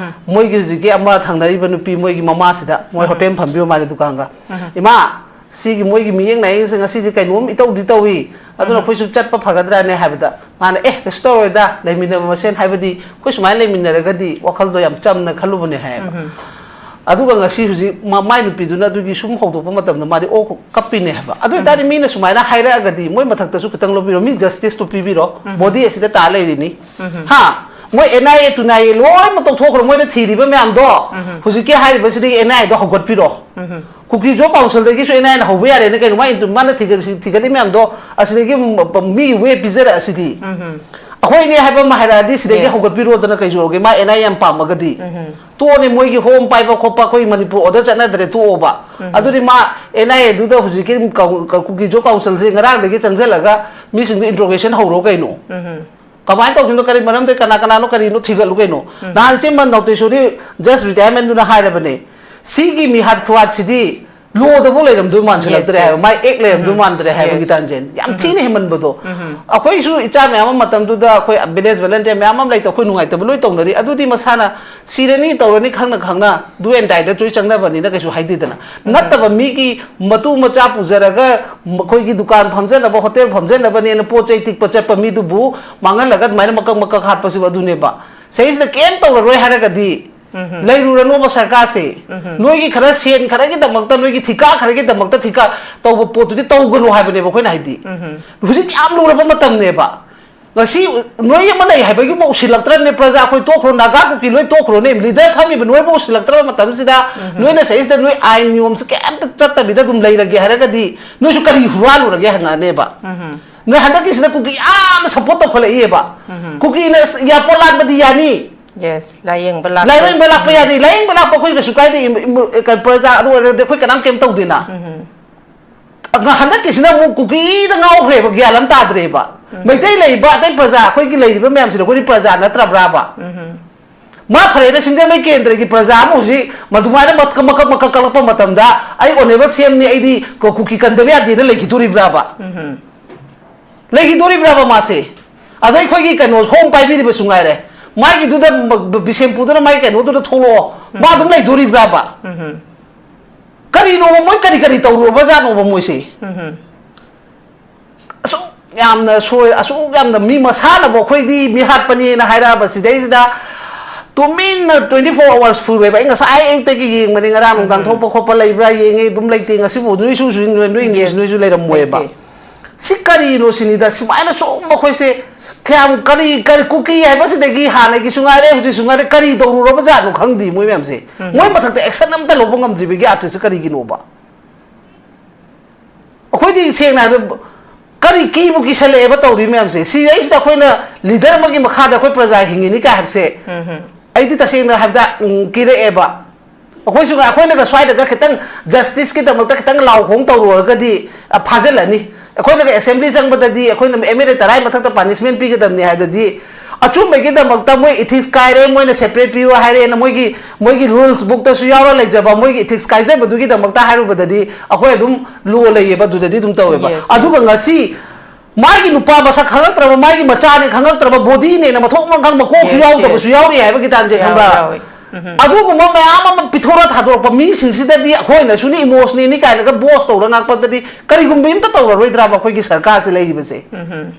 ꯃꯣꯏꯒꯤ ꯍꯧꯖꯤꯛꯀꯤ ꯑꯃ ꯊꯪꯅꯔꯤꯕ ꯅꯨꯄꯤ, ꯃꯣꯏꯒꯤ ꯃꯃꯥꯁꯤꯗ, ꯃꯣꯏ ꯍꯣꯇꯦꯜ ꯐꯝꯕꯤꯕ ꯃꯥꯜꯂꯦ, ꯗꯨꯀꯥꯟꯒ꯫ "ꯏꯃꯥ, ꯁꯤꯒꯤ ꯃꯣꯏꯒꯤ ꯃꯤꯌꯦꯡ ꯅꯥꯌꯦꯡꯁꯦ ꯉꯁꯤꯗꯤ ꯀꯩꯅꯣꯝ ꯏꯇꯧꯗꯤ ꯇꯧꯏ, ꯑꯗꯨꯅ ꯑꯩꯈꯣꯏꯁꯨ ꯆꯠꯄ ꯐꯒꯗ꯭ꯔꯥꯅꯦ?" ꯍꯥꯏꯕꯗ ꯃꯥꯅ, "ꯑꯦ, ꯀꯩꯁꯨ ꯇꯧꯔꯣꯏꯗ, ꯂꯩꯃꯤꯟꯅꯕ ꯃꯁꯦꯟ ꯍꯥꯏꯕꯗꯤ ꯑꯩꯈꯣꯏ ꯁꯨꯃꯥꯏꯅ ꯂꯩꯃꯤꯟꯅꯔꯒꯗꯤ ꯋꯥꯈꯜꯗꯣ ꯌꯥꯝ ꯆꯝꯅ ꯈꯜꯂꯨꯕꯅꯦ" ꯍꯥꯏꯌꯦꯕ꯫ ꯑꯗꯨꯒ ꯉꯁꯤ ꯍꯧꯖꯤꯛ ꯃ-, ꯃꯥꯏ ꯅꯨꯄꯤꯗꯨꯅ ꯑꯗꯨꯒꯤ ꯁꯨꯝ ꯍꯧꯗꯣꯛꯄ ꯃꯇꯝꯗ ꯃꯥꯗꯤ ꯑꯣ ꯀꯞꯄꯤꯅꯦ ꯍꯥꯏꯕ꯫ ꯑꯗꯨ ꯑꯣꯏꯇꯥꯔꯗꯤ ꯃꯤꯅ ꯁꯨꯃꯥꯏꯅ ꯍꯥꯏꯔꯛꯑꯒꯗꯤ ꯃꯣꯏ ꯃꯊꯛꯇꯁꯨ ꯈꯤꯇꯪ ꯂꯧꯕꯤꯔꯣ, ꯃꯤ justice ꯇꯣ ꯄꯤꯕꯤꯔꯣ, body ꯑꯁꯤꯗ ꯇꯥ ꯂꯩꯔꯤꯅꯤ꯫ ꯍꯥ? ꯃꯣꯏ ꯑꯦꯟ ꯑꯥꯏ ꯑꯦ ꯇꯨꯅꯥꯏ ꯑꯦ ꯂꯣꯏꯅꯃꯛ ꯇꯧꯊꯣꯛꯈ꯭ꯔꯣ, ꯃꯣꯏꯅ ꯊꯤꯔꯤꯕ ꯃꯌꯥꯝꯗꯣ ꯍꯧꯖꯤꯛꯀꯤ ꯍꯥꯏꯔꯤꯕꯁꯤꯗꯒꯤ and I ꯑꯦꯗꯣ ꯍꯧꯒꯠꯄꯤꯔꯣ꯫ Kuki Jo ꯀꯥꯎꯟꯁꯤꯜꯗꯒꯤꯁꯨ and ꯑꯥꯏ ꯑꯦꯅ ꯍꯧꯕ ꯌꯥꯔꯦꯅ ꯀꯩꯅꯣ? ꯃꯥꯏ ꯏꯟꯇꯨ-, ꯃꯥꯅ ꯊꯤꯒꯠ-, ꯊꯤꯒꯠꯂꯤ ꯃꯌꯥꯝꯗꯣ ꯑꯁꯤꯗꯒꯤ ꯃꯤ ꯋꯦ ꯄꯤꯖꯔꯛꯑꯁꯤꯗꯤ꯫ ꯑꯩꯈꯣꯏꯅꯦ ꯍꯥꯏꯕ ꯑꯃ ꯍꯥꯏꯔꯛꯑꯗꯤ ꯁꯤꯗꯒꯤ Yes. ꯍꯧꯒꯠꯄꯤꯔꯣꯗꯅ ꯀꯩꯁꯨ ꯇꯧꯒꯦ? ꯃꯥ ꯑꯦꯟ ꯑꯥꯏ ꯑꯦ ꯌꯥꯝ ꯄꯥꯝꯃꯒꯗꯤ꯫ ꯇꯣꯛꯑꯅꯤ, ꯃꯣꯏꯒꯤ ꯍꯣꯝ ꯄꯥꯏꯕ ꯈꯣꯠꯄ ꯑꯩꯈꯣꯏ ꯃꯅꯤꯄꯨꯔ ꯑꯣꯔꯗꯔ ꯆꯠꯅꯗ꯭ꯔꯦ, ꯇꯣꯛꯑꯣꯕ꯫ ꯑꯗꯨꯗꯤ ꯃꯥ ꯑꯦꯟ ꯑꯥꯏ ꯑꯦꯗꯨꯗ ꯍꯧꯖꯤꯛꯀꯤ ꯀ-, ꯀ-, ꯀꯨꯀꯤ ꯖꯣ ꯀꯥꯎꯟꯁꯤꯜꯁꯦ ꯉꯔꯥꯡꯗꯒꯤ ꯆꯪꯁꯤꯜꯂꯒ ꯃꯤꯁꯤꯡꯗꯣ ꯏꯟꯇ꯭ꯔꯣꯒꯦꯁꯟ ꯍꯧꯔꯣ ꯀꯩꯅꯣ? ꯀꯃꯥꯏꯅ ꯇꯧꯈꯤꯕꯅꯣ, ꯀꯔꯤ ꯃꯔꯝꯗ, ꯀꯅꯥ ꯀꯅꯥꯅꯣ, ꯀꯔꯤꯅꯣ ꯊꯤꯒꯠꯂꯨ ꯀꯩꯅꯣ? ꯅꯍꯥꯟ ꯏꯆꯦ ꯃꯟ ꯅꯧꯇꯦꯁꯣꯔꯤ ꯖꯁ ꯔꯤꯇꯥꯌꯔꯃꯦꯟꯗꯨꯅ ꯍꯥꯏꯔꯕꯅꯦ, ꯁꯤꯒꯤ ꯃꯤꯍꯥꯠ ꯈꯨꯍꯥꯠꯁꯤꯗꯤ ꯂꯣꯗꯐꯥꯎ ꯂꯩꯔꯝꯗꯣꯏ ꯃꯥꯟꯁꯤꯜꯂꯛꯇ꯭ꯔꯦ ꯍꯥꯏꯕ, ꯃꯥꯏ ꯑꯦꯛ ꯂꯩꯔꯝꯗꯣꯏ ꯃꯥꯟꯗ꯭ꯔꯦ ꯍꯥꯏꯕꯒꯤ ꯇꯥꯟꯖꯦ꯫ ꯌꯥꯝ ꯊꯤꯅ ꯍꯦꯟꯃꯟꯕꯗꯣ꯫ ꯑꯩꯈꯣꯏꯁꯨ ꯏꯆꯥ ꯃꯌꯥꯝ ꯑꯃ ꯃꯇꯝꯗꯨꯗ ꯑꯩꯈꯣꯏ ꯚꯤꯂꯦꯖ ꯚꯣꯂꯟꯇꯤꯌꯔ ꯃꯌꯥꯝ ꯑꯃ ꯂꯩꯇ, ꯑꯩꯈꯣꯏ ꯅꯨꯡꯉꯥꯏꯇꯕ ꯂꯣꯏ ꯇꯧꯅꯔꯤ꯫ ꯑꯗꯨꯗꯤ ꯃꯁꯥꯅ ꯁꯤꯔꯅꯤ ꯇꯧꯔꯅꯤ ꯈꯪꯅ ꯈꯪꯅ ꯗꯨ ꯑꯦꯟ ꯗꯥꯏꯗ ꯂꯣꯏ ꯆꯪꯅꯕꯅꯤꯅ ꯀꯩꯁꯨ ꯍꯥꯏꯗꯦꯗꯅ꯫ ꯅꯠꯇꯕ ꯃꯤꯒꯤ ꯃꯇꯨ ꯃꯆꯥ ꯄꯨꯖꯔꯒ ꯑꯩꯈꯣꯏꯒꯤ ꯗꯨꯀꯥꯟ ꯐꯝꯖꯅꯕ, ꯍꯣꯇꯦꯜ ꯐꯝꯖꯅꯕꯅꯦꯅ ꯄꯣꯠ ꯆꯩ ꯇꯤꯛꯄ ꯆꯠꯄ ꯃꯤꯗꯨꯕꯨ ꯃꯥꯡꯍꯜꯂꯒ ꯑꯗꯨꯃꯥꯏꯅ ꯃꯀꯛ ꯃꯀꯛ ꯍꯥꯠꯄꯁꯤꯕꯨ ꯑꯗꯨꯅꯦꯕ꯫ ꯁꯤꯗꯩꯁꯤꯗ ꯀꯩꯝ ꯇꯧꯔꯔꯣꯏ ꯍꯥꯏꯔꯒꯗꯤ ꯂꯩꯔꯨꯔꯅꯣꯕ ꯁꯔꯀꯥꯔꯁꯦ꯫ ꯅꯣꯏꯒꯤ ꯈꯔ ꯁꯦꯟ ꯈꯔꯒꯤꯗꯃꯛꯇ, ꯅꯣꯏꯒꯤ ꯊꯤꯀꯥ ꯈꯔꯒꯤꯗꯃꯛꯇ ꯊꯤꯀꯥ ꯇꯧꯕ ꯄꯣꯠꯇꯨꯗꯤ ꯇꯧꯒꯅꯨ ꯍꯥꯏꯕꯅꯦꯕ ꯑꯩꯈꯣꯏꯅ ꯍꯥꯏꯗꯤ꯫ ꯍꯧꯖꯤꯛ ꯌꯥꯝ ꯂꯨꯔꯕ ꯃꯇꯝꯅꯦꯕ꯫ ꯉꯁꯤ ꯅꯣꯏ ꯑꯃ ꯂꯩ ꯍꯥꯏꯕꯒꯤꯕꯨ ꯎꯁꯤꯜꯂꯛꯇ꯭ꯔꯕꯅꯦ ꯄ꯭ꯔꯖꯥ꯫ ꯑꯩꯈꯣꯏ ꯇꯣꯛꯈ꯭ꯔꯣ, ꯅꯥꯒꯥ ꯀꯨꯀꯤ ꯂꯣꯏ ꯇꯣꯛꯈ꯭ꯔꯣꯅꯦ, ꯂꯤꯗꯔ ꯐꯝꯃꯤꯕ ꯅꯣꯏꯕꯨ ꯎꯁꯤꯜꯂꯛꯇ꯭ꯔꯕ ꯃꯇꯝꯁꯤꯗ ꯅꯣꯏꯅ ꯁꯤꯗꯩꯁꯤꯗ ꯅꯣꯏ ꯑꯥꯏꯟ ꯅꯤꯌꯣꯝꯁꯦ ꯀꯩꯝꯇ ꯆꯠꯇꯕꯤꯗ ꯑꯗꯨꯝ ꯂꯩꯔꯒꯦ ꯍꯥꯏꯔꯒꯗꯤ ꯅꯣꯏꯁꯨ ꯀꯔꯤ ꯍꯨꯔꯥꯜꯂꯨꯔꯒꯦ ꯍꯪꯉꯛꯑꯅꯦꯕ꯫ ꯅꯣꯏ ꯍꯟꯗꯛꯀꯤꯁꯤꯅ ꯀꯨꯀꯤ ꯌꯥꯝꯅ ꯁꯞꯄꯣꯔꯠ ꯇꯧꯈꯠꯂꯛꯏꯑꯕ꯫ ꯀꯨꯀꯤꯅ ꯑꯦꯌꯥꯔꯄꯣꯔꯠ ꯂꯥꯟꯕꯗꯤ ꯌꯥꯅꯤ, ꯌꯦꯁ, ꯂꯥꯏꯌꯦꯡꯕ ꯂꯥꯛꯄ꯫ ꯂꯥꯏꯌꯦꯡꯕ ꯂꯥꯛꯄ ꯌꯥꯅꯤ, ꯂꯥꯏꯌꯦꯡꯕ ꯂꯥꯛꯄ ꯑꯩꯈꯣꯏ ꯀꯩꯁꯨ ꯀꯥꯏꯗꯦ꯫ ꯏꯝ-, ꯏꯝ-, ꯀ-, ꯄ꯭ꯔꯖꯥ ꯑꯗꯨ ꯑꯣꯏꯔꯗꯤ ꯑꯩꯈꯣꯏ ꯀꯅꯥꯝ ꯀꯩꯝ ꯇꯧꯗꯦꯅ꯫ ꯉ-, ꯍꯟꯗꯛꯀꯤꯁꯤꯅ ꯑꯃꯨꯛ ꯀꯨꯀꯤꯗ ꯉꯥꯎꯈ꯭ꯔꯦꯕ, ꯒ꯭ꯌꯥꯟ ꯑꯃ ꯇꯥꯗ꯭ꯔꯦꯕ꯫ ꯃꯩꯇꯩ ꯂꯩꯔꯤꯕ ꯑꯇꯩ ꯄ꯭ꯔꯖꯥ, ꯑꯩꯈꯣꯏꯒꯤ ꯂꯩꯔꯤꯕ ꯃꯌꯥꯝꯁꯤꯅ ꯑꯩꯈꯣꯏꯗꯤ ꯄ꯭ꯔꯖꯥ ꯅꯠꯇ꯭ꯔꯕ꯭ꯔꯥꯕ? ꯃꯥ ꯐꯔꯦꯅ ꯁꯤꯡꯖꯃꯩ ꯀꯦꯟꯗ꯭ꯔꯒꯤ ꯄ꯭ꯔꯖꯥ ꯑꯃ ꯍꯧꯖꯤꯛ ꯃꯗꯨꯃꯥꯏꯅ ꯃꯀꯛ ꯃꯀꯛ ꯃꯀꯛ ꯀꯛꯂꯛꯄ ꯃꯇꯝꯗ ꯑꯩ ꯑꯣꯅꯦꯕꯜ ꯁꯤ ꯑꯦꯝꯅꯤ, ꯑꯩꯗꯤ ꯀꯨ-, ꯀꯨꯀꯤ ꯀꯟꯗꯕ ꯌꯥꯗꯦꯅ ꯂꯩꯈꯤꯗꯣꯔꯤꯕ꯭ꯔꯥꯕ? ꯂꯩꯈꯤꯗꯣꯔꯤꯕ꯭ꯔꯥꯕ ꯃꯥꯁꯦ? ꯑꯗ ꯑꯩꯈꯣꯏꯒꯤ ꯀꯩꯅꯣ ꯍꯣꯝ ꯄꯥꯏꯕꯤꯔꯤꯕꯁꯨ ꯉꯥꯏꯔꯦ, ꯃꯥꯒꯤꯗꯨꯗ ꯕ-, ꯕ-, ꯕꯤꯁꯦꯝꯄꯨꯔꯗꯨꯅ ꯃꯥꯒꯤ ꯀꯩꯅꯣꯗꯨꯗ ꯊꯣꯛꯂꯛꯑꯣ, ꯃꯥ ꯑꯗꯨꯝ ꯂꯩꯗꯣꯔꯤꯕ꯭ꯔꯥꯕ? ꯀꯔꯤꯅꯣꯕ ꯃꯣꯏ ꯀꯔꯤ ꯀꯔꯤ ꯇꯧꯔꯨꯔꯕꯖꯥꯠꯅꯣꯕ ꯃꯣꯏꯁꯦ? ꯑꯁꯨꯛ ꯌꯥꯝꯅ ꯁꯣꯏ-, ꯑꯁꯨꯛ ꯌꯥꯝꯅ ꯃꯤ ꯃꯁꯥꯅꯕꯨ ꯑꯩꯈꯣꯏꯗꯤ ꯃꯤ ꯍꯥꯠꯄꯅꯦꯅ ꯍꯥꯏꯔꯛꯑꯕ ꯁꯤꯗꯩꯁꯤꯗ ꯇꯨꯃꯤꯟꯅ twenty four hours ꯐꯨꯔꯣꯏꯕ꯫ ꯑꯩ ꯉꯁꯥꯏ ꯑꯌꯨꯛꯇꯒꯤ ꯌꯦꯡꯕꯅꯤ, ꯉꯔꯥꯡ ꯅꯨꯡꯗꯥꯡ ꯊꯣꯛꯄ ꯈꯣꯠꯄ ꯂꯩꯕ꯭ꯔꯥ ꯌꯦꯡꯉꯤ, ꯑꯗꯨꯝ ꯂꯩꯇꯦ꯫ ꯉꯁꯤꯕꯨ ꯅꯣꯏꯁꯨ ꯅꯣꯏ, ꯅꯣꯏ news ꯅꯣꯏꯁꯨ ꯂꯩꯔꯝꯃꯣꯏꯕ꯫ ꯁꯤ ꯀꯔꯤꯅꯣ ꯁꯤꯅꯤꯗ, ꯁꯨꯃꯥꯏꯅ ꯁꯨꯝ ꯃꯈꯣꯏꯁꯦ ꯀꯌꯥꯝ ꯀꯔꯤ, ꯀꯔꯤ ꯀꯨꯀꯤ ꯍꯥꯏꯕꯁꯤꯗꯒꯤ ꯍꯥꯟꯅꯒꯤꯁꯨ ꯉꯥꯏꯔꯦ, ꯍꯧꯖꯤꯛꯁꯨ ꯉꯥꯏꯔꯦ, ꯀꯔꯤ ꯇꯧꯔꯨꯔꯕ ꯖꯥꯠꯅꯣ ꯈꯪꯗꯦ ꯃꯣꯏ ꯃꯌꯥꯝꯁꯦ꯫ ꯃꯣꯏ ꯃꯊꯛꯇ action ꯑꯝꯇ ꯂꯧꯕ ꯉꯝꯗ꯭ꯔꯤꯕꯒꯤ ꯑꯥꯔꯇꯤꯁꯁꯦ ꯀꯔꯤꯒꯤꯅꯣꯕ? ꯑꯩꯈꯣꯏꯗꯤ ꯁꯦꯡꯅ ꯍꯥꯏꯕꯗ ꯀꯔꯤ ꯀꯤꯕꯨ ꯀꯤꯁꯜꯂꯛꯑꯦꯕ ꯇꯧꯔꯤ ꯃꯌꯥꯝꯁꯦ꯫ ꯁꯤꯗꯩꯁꯤꯗ ꯑꯩꯈꯣꯏꯅ ꯂꯤꯗꯔ ꯑꯃꯒꯤ ꯃꯈꯥꯗ ꯑꯩꯈꯣꯏ ꯄ꯭ꯔꯖꯥ ꯍꯤꯡꯉꯤꯅꯤ ꯀꯥꯏ ꯍꯥꯏꯕꯁꯦ ꯑꯩꯗꯤ ꯇꯁꯦꯡꯅ ꯍꯥꯏꯕꯗ, ꯎꯝ, ꯀꯤꯔꯛꯑꯦꯕ꯫ ꯑꯩꯈꯣꯏꯁꯨ, ꯑꯩꯈꯣꯏꯅꯒ ꯁ꯭ꯋꯥꯏꯗꯒ ꯈꯤꯇꯪ ꯖꯁꯇꯤꯁꯀꯤꯗꯃꯛꯇ ꯈꯤꯇꯪ ꯂꯥꯎ ꯈꯣꯡ ꯇꯧꯔꯨꯔꯒꯗꯤ, ꯑ, ꯐꯥꯖꯤꯜꯂꯅꯤ꯫ ꯑꯩꯈꯣꯏꯅꯒ ꯑꯦꯁꯦꯝꯕ꯭ꯂꯤ ꯆꯪꯕꯗꯗꯤ ꯑꯩꯈꯣꯏꯅ ꯑꯦꯝ ꯑꯦꯜ ꯑꯦ ꯇꯔꯥꯒꯤ ꯃꯊꯛꯇ ꯄꯥꯅꯤꯁꯃꯦꯟ ꯄꯤꯒꯗꯕꯅꯤ ꯍꯥꯏꯗꯗꯤ, ꯑꯆꯨꯝꯕꯒꯤꯗꯃꯛꯇ ꯃꯣꯏ ethics ꯀꯥꯏꯔꯦ, ꯃꯣꯏꯅ separate ꯄꯤꯌꯨ ꯍꯥꯏꯔꯦꯅ ꯃꯣꯏꯒꯤ, ꯃꯣꯏꯒꯤ rules bookꯇꯁꯨ ꯌꯥꯎꯔ ꯂꯩꯖꯕ, ꯃꯣꯏꯒꯤ ethics ꯀꯥꯏꯖꯕꯗꯨꯒꯤꯗꯃꯛꯇ ꯍꯥꯏꯔꯨꯕꯗꯗꯤ ꯑꯩꯈꯣꯏ ꯑꯗꯨꯝ law ꯂꯩꯌꯦꯕ, ꯑꯗꯨꯗꯗꯤ ꯑꯗꯨꯝ ꯇꯧꯋꯦꯕ꯫ Yes, yes. ꯑꯗꯨꯒ ꯉꯁꯤ ꯃꯥꯒꯤ ꯅꯨꯄꯥ ꯃꯁꯛ ꯈꯪꯉꯛꯇ꯭ꯔꯕ, ꯃꯥꯒꯤ ꯃꯆꯥꯅꯦ ꯈꯪꯉꯛꯇ꯭ꯔꯕ, bodyꯅꯦꯅ ꯃꯊꯣꯡ ꯃꯔꯝ ꯈꯪꯗꯕ, ꯃꯀꯣꯛꯁꯨ Yes, ꯌꯥꯎꯗꯕꯁꯨ yes. ꯌꯥꯎꯔꯤ ꯍꯥꯏꯕꯒꯤ ꯇꯥꯟꯁꯦ, ꯌꯥꯎ-, ꯈꯪꯕ꯭ꯔꯥ? ꯌꯥꯎꯋꯦ꯫ ꯎꯝ꯫ ꯑꯗꯨꯒꯨꯝꯕ ꯃꯌꯥꯝ ꯑꯃ ꯄꯤꯊꯣꯔꯛ ꯊꯥꯗꯣꯔꯛꯄ ꯃꯤꯁꯤꯡꯁꯤꯗꯗꯤ ꯑꯩꯈꯣꯏꯅꯁꯨꯅꯤ emotionalꯅꯤ ꯀꯥꯏꯅꯒ boast ꯇꯧꯔ ꯉꯥꯛꯄꯗꯗꯤ ꯀꯔꯤꯒꯨꯝꯕ ꯑꯝꯇ ꯇꯧꯔꯔꯣꯏꯗ꯭ꯔꯕ ꯑꯩꯈꯣꯏꯒꯤ ꯁꯔꯀꯥꯔꯁꯤ ꯂꯩꯔꯤꯕꯁꯦ? ꯎꯝ꯫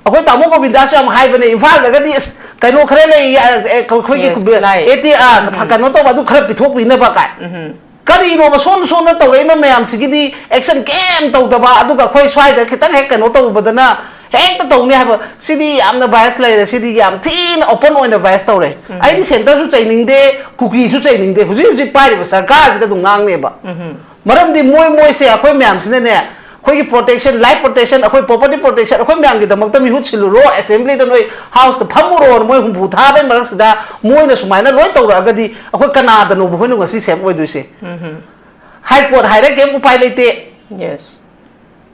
ꯑꯩꯈꯣꯏ ꯇꯥꯃꯣ ꯒꯣꯕꯤꯟꯗꯥꯁꯨ ꯌꯥꯝ ꯍꯥꯏꯕꯅꯦ, ꯏꯝꯐꯥꯜꯗꯒꯗꯤ ꯑꯁ ꯀꯩꯅꯣ ꯈꯔ ꯂꯩ, ꯑ, ꯑ, ꯑꯩꯈꯣꯏꯒꯤ Yes, ꯈꯨꯕ-, ꯂꯩ꯫ ꯑꯦ ꯇꯤ, ꯑ, ꯎꯝ꯫ ꯀꯩꯅꯣ ꯇꯧꯕ ꯑꯗꯨ ꯈꯔ ꯄꯤꯊꯣꯛꯄꯤꯅꯕ ꯀꯥꯏ꯫ ꯎꯝ꯫ ꯀꯔꯤꯅꯣꯕ ꯁꯣꯟ ꯁꯣꯟꯅ ꯇꯧꯔꯛꯏꯕ ꯃꯌꯥꯝꯁꯤꯒꯤꯗꯤ action ꯀꯩꯝ ꯇꯧꯗꯕ, ꯑꯗꯨꯒ ꯑꯩꯈꯣꯏ ꯁ꯭ꯋꯥꯏꯗ ꯈꯤꯇꯪ ꯍꯦꯛ ꯀꯩꯅꯣ ꯇꯧꯔꯨꯕꯗꯅ ꯍꯦꯛꯇ ꯇꯧꯅꯤ ꯍꯥꯏꯕ, ꯁꯤꯗꯤ ꯌꯥꯝꯅ bias ꯂꯩꯔꯦ, ꯁꯤꯗꯤ ꯌꯥꯝ ꯊꯤꯅ open ꯑꯣꯏꯅ bias ꯇꯧꯔꯦ꯫ ꯎꯝ꯫ ꯑꯩꯗꯤ centreꯁꯨ ꯆꯩꯅꯤꯡꯗꯦ, ꯀꯨꯀꯤꯁꯨ ꯆꯩꯅꯤꯡꯗꯦ, ꯍꯧꯖꯤꯛ ꯍꯧꯖꯤꯛ ꯄꯥꯏꯔꯤꯕ ꯁꯔꯀꯥꯔꯁꯤꯗ ꯑꯗꯨꯝ ꯉꯥꯡꯅꯦꯕ꯫ ꯎꯝ꯫ ꯃꯔꯝꯗꯤ ꯃꯣꯏ, ꯃꯣꯏꯁꯦ ꯑꯩꯈꯣꯏ ꯃꯌꯥꯝꯁꯤꯅꯅꯦ, ꯑꯩꯈꯣꯏꯒꯤ protection, life protection, ꯑꯩꯈꯣꯏ property protection, ꯑꯩꯈꯣꯏ ꯃꯌꯥꯝꯒꯤꯗꯃꯛꯇ ꯃꯤꯍꯨꯠ ꯁꯤꯜꯂꯨꯔꯣ, assemblyꯗ ꯅꯣꯏ houseꯇ ꯐꯝꯃꯨꯔꯣꯅ ꯃꯣꯏ ꯍꯨꯝꯐꯨ ꯊꯥꯕꯩ ꯃꯔꯛꯁꯤꯗ ꯃꯣꯏꯅ ꯁꯨꯃꯥꯏꯅ ꯂꯣꯏ ꯇꯧꯔꯛꯑꯒꯗꯤ ꯑꯩꯈꯣꯏ ꯀꯅꯥꯗꯅꯣꯕ ꯑꯩꯈꯣꯏꯅ ꯉꯁꯤ safe ꯑꯣꯏꯗꯣꯏꯁꯦ? ꯎꯝ꯫ High court ꯍꯥꯏꯔꯦ, ꯀꯩꯝ ꯎꯄꯥꯏ ꯂꯩꯇꯦ꯫ Yes.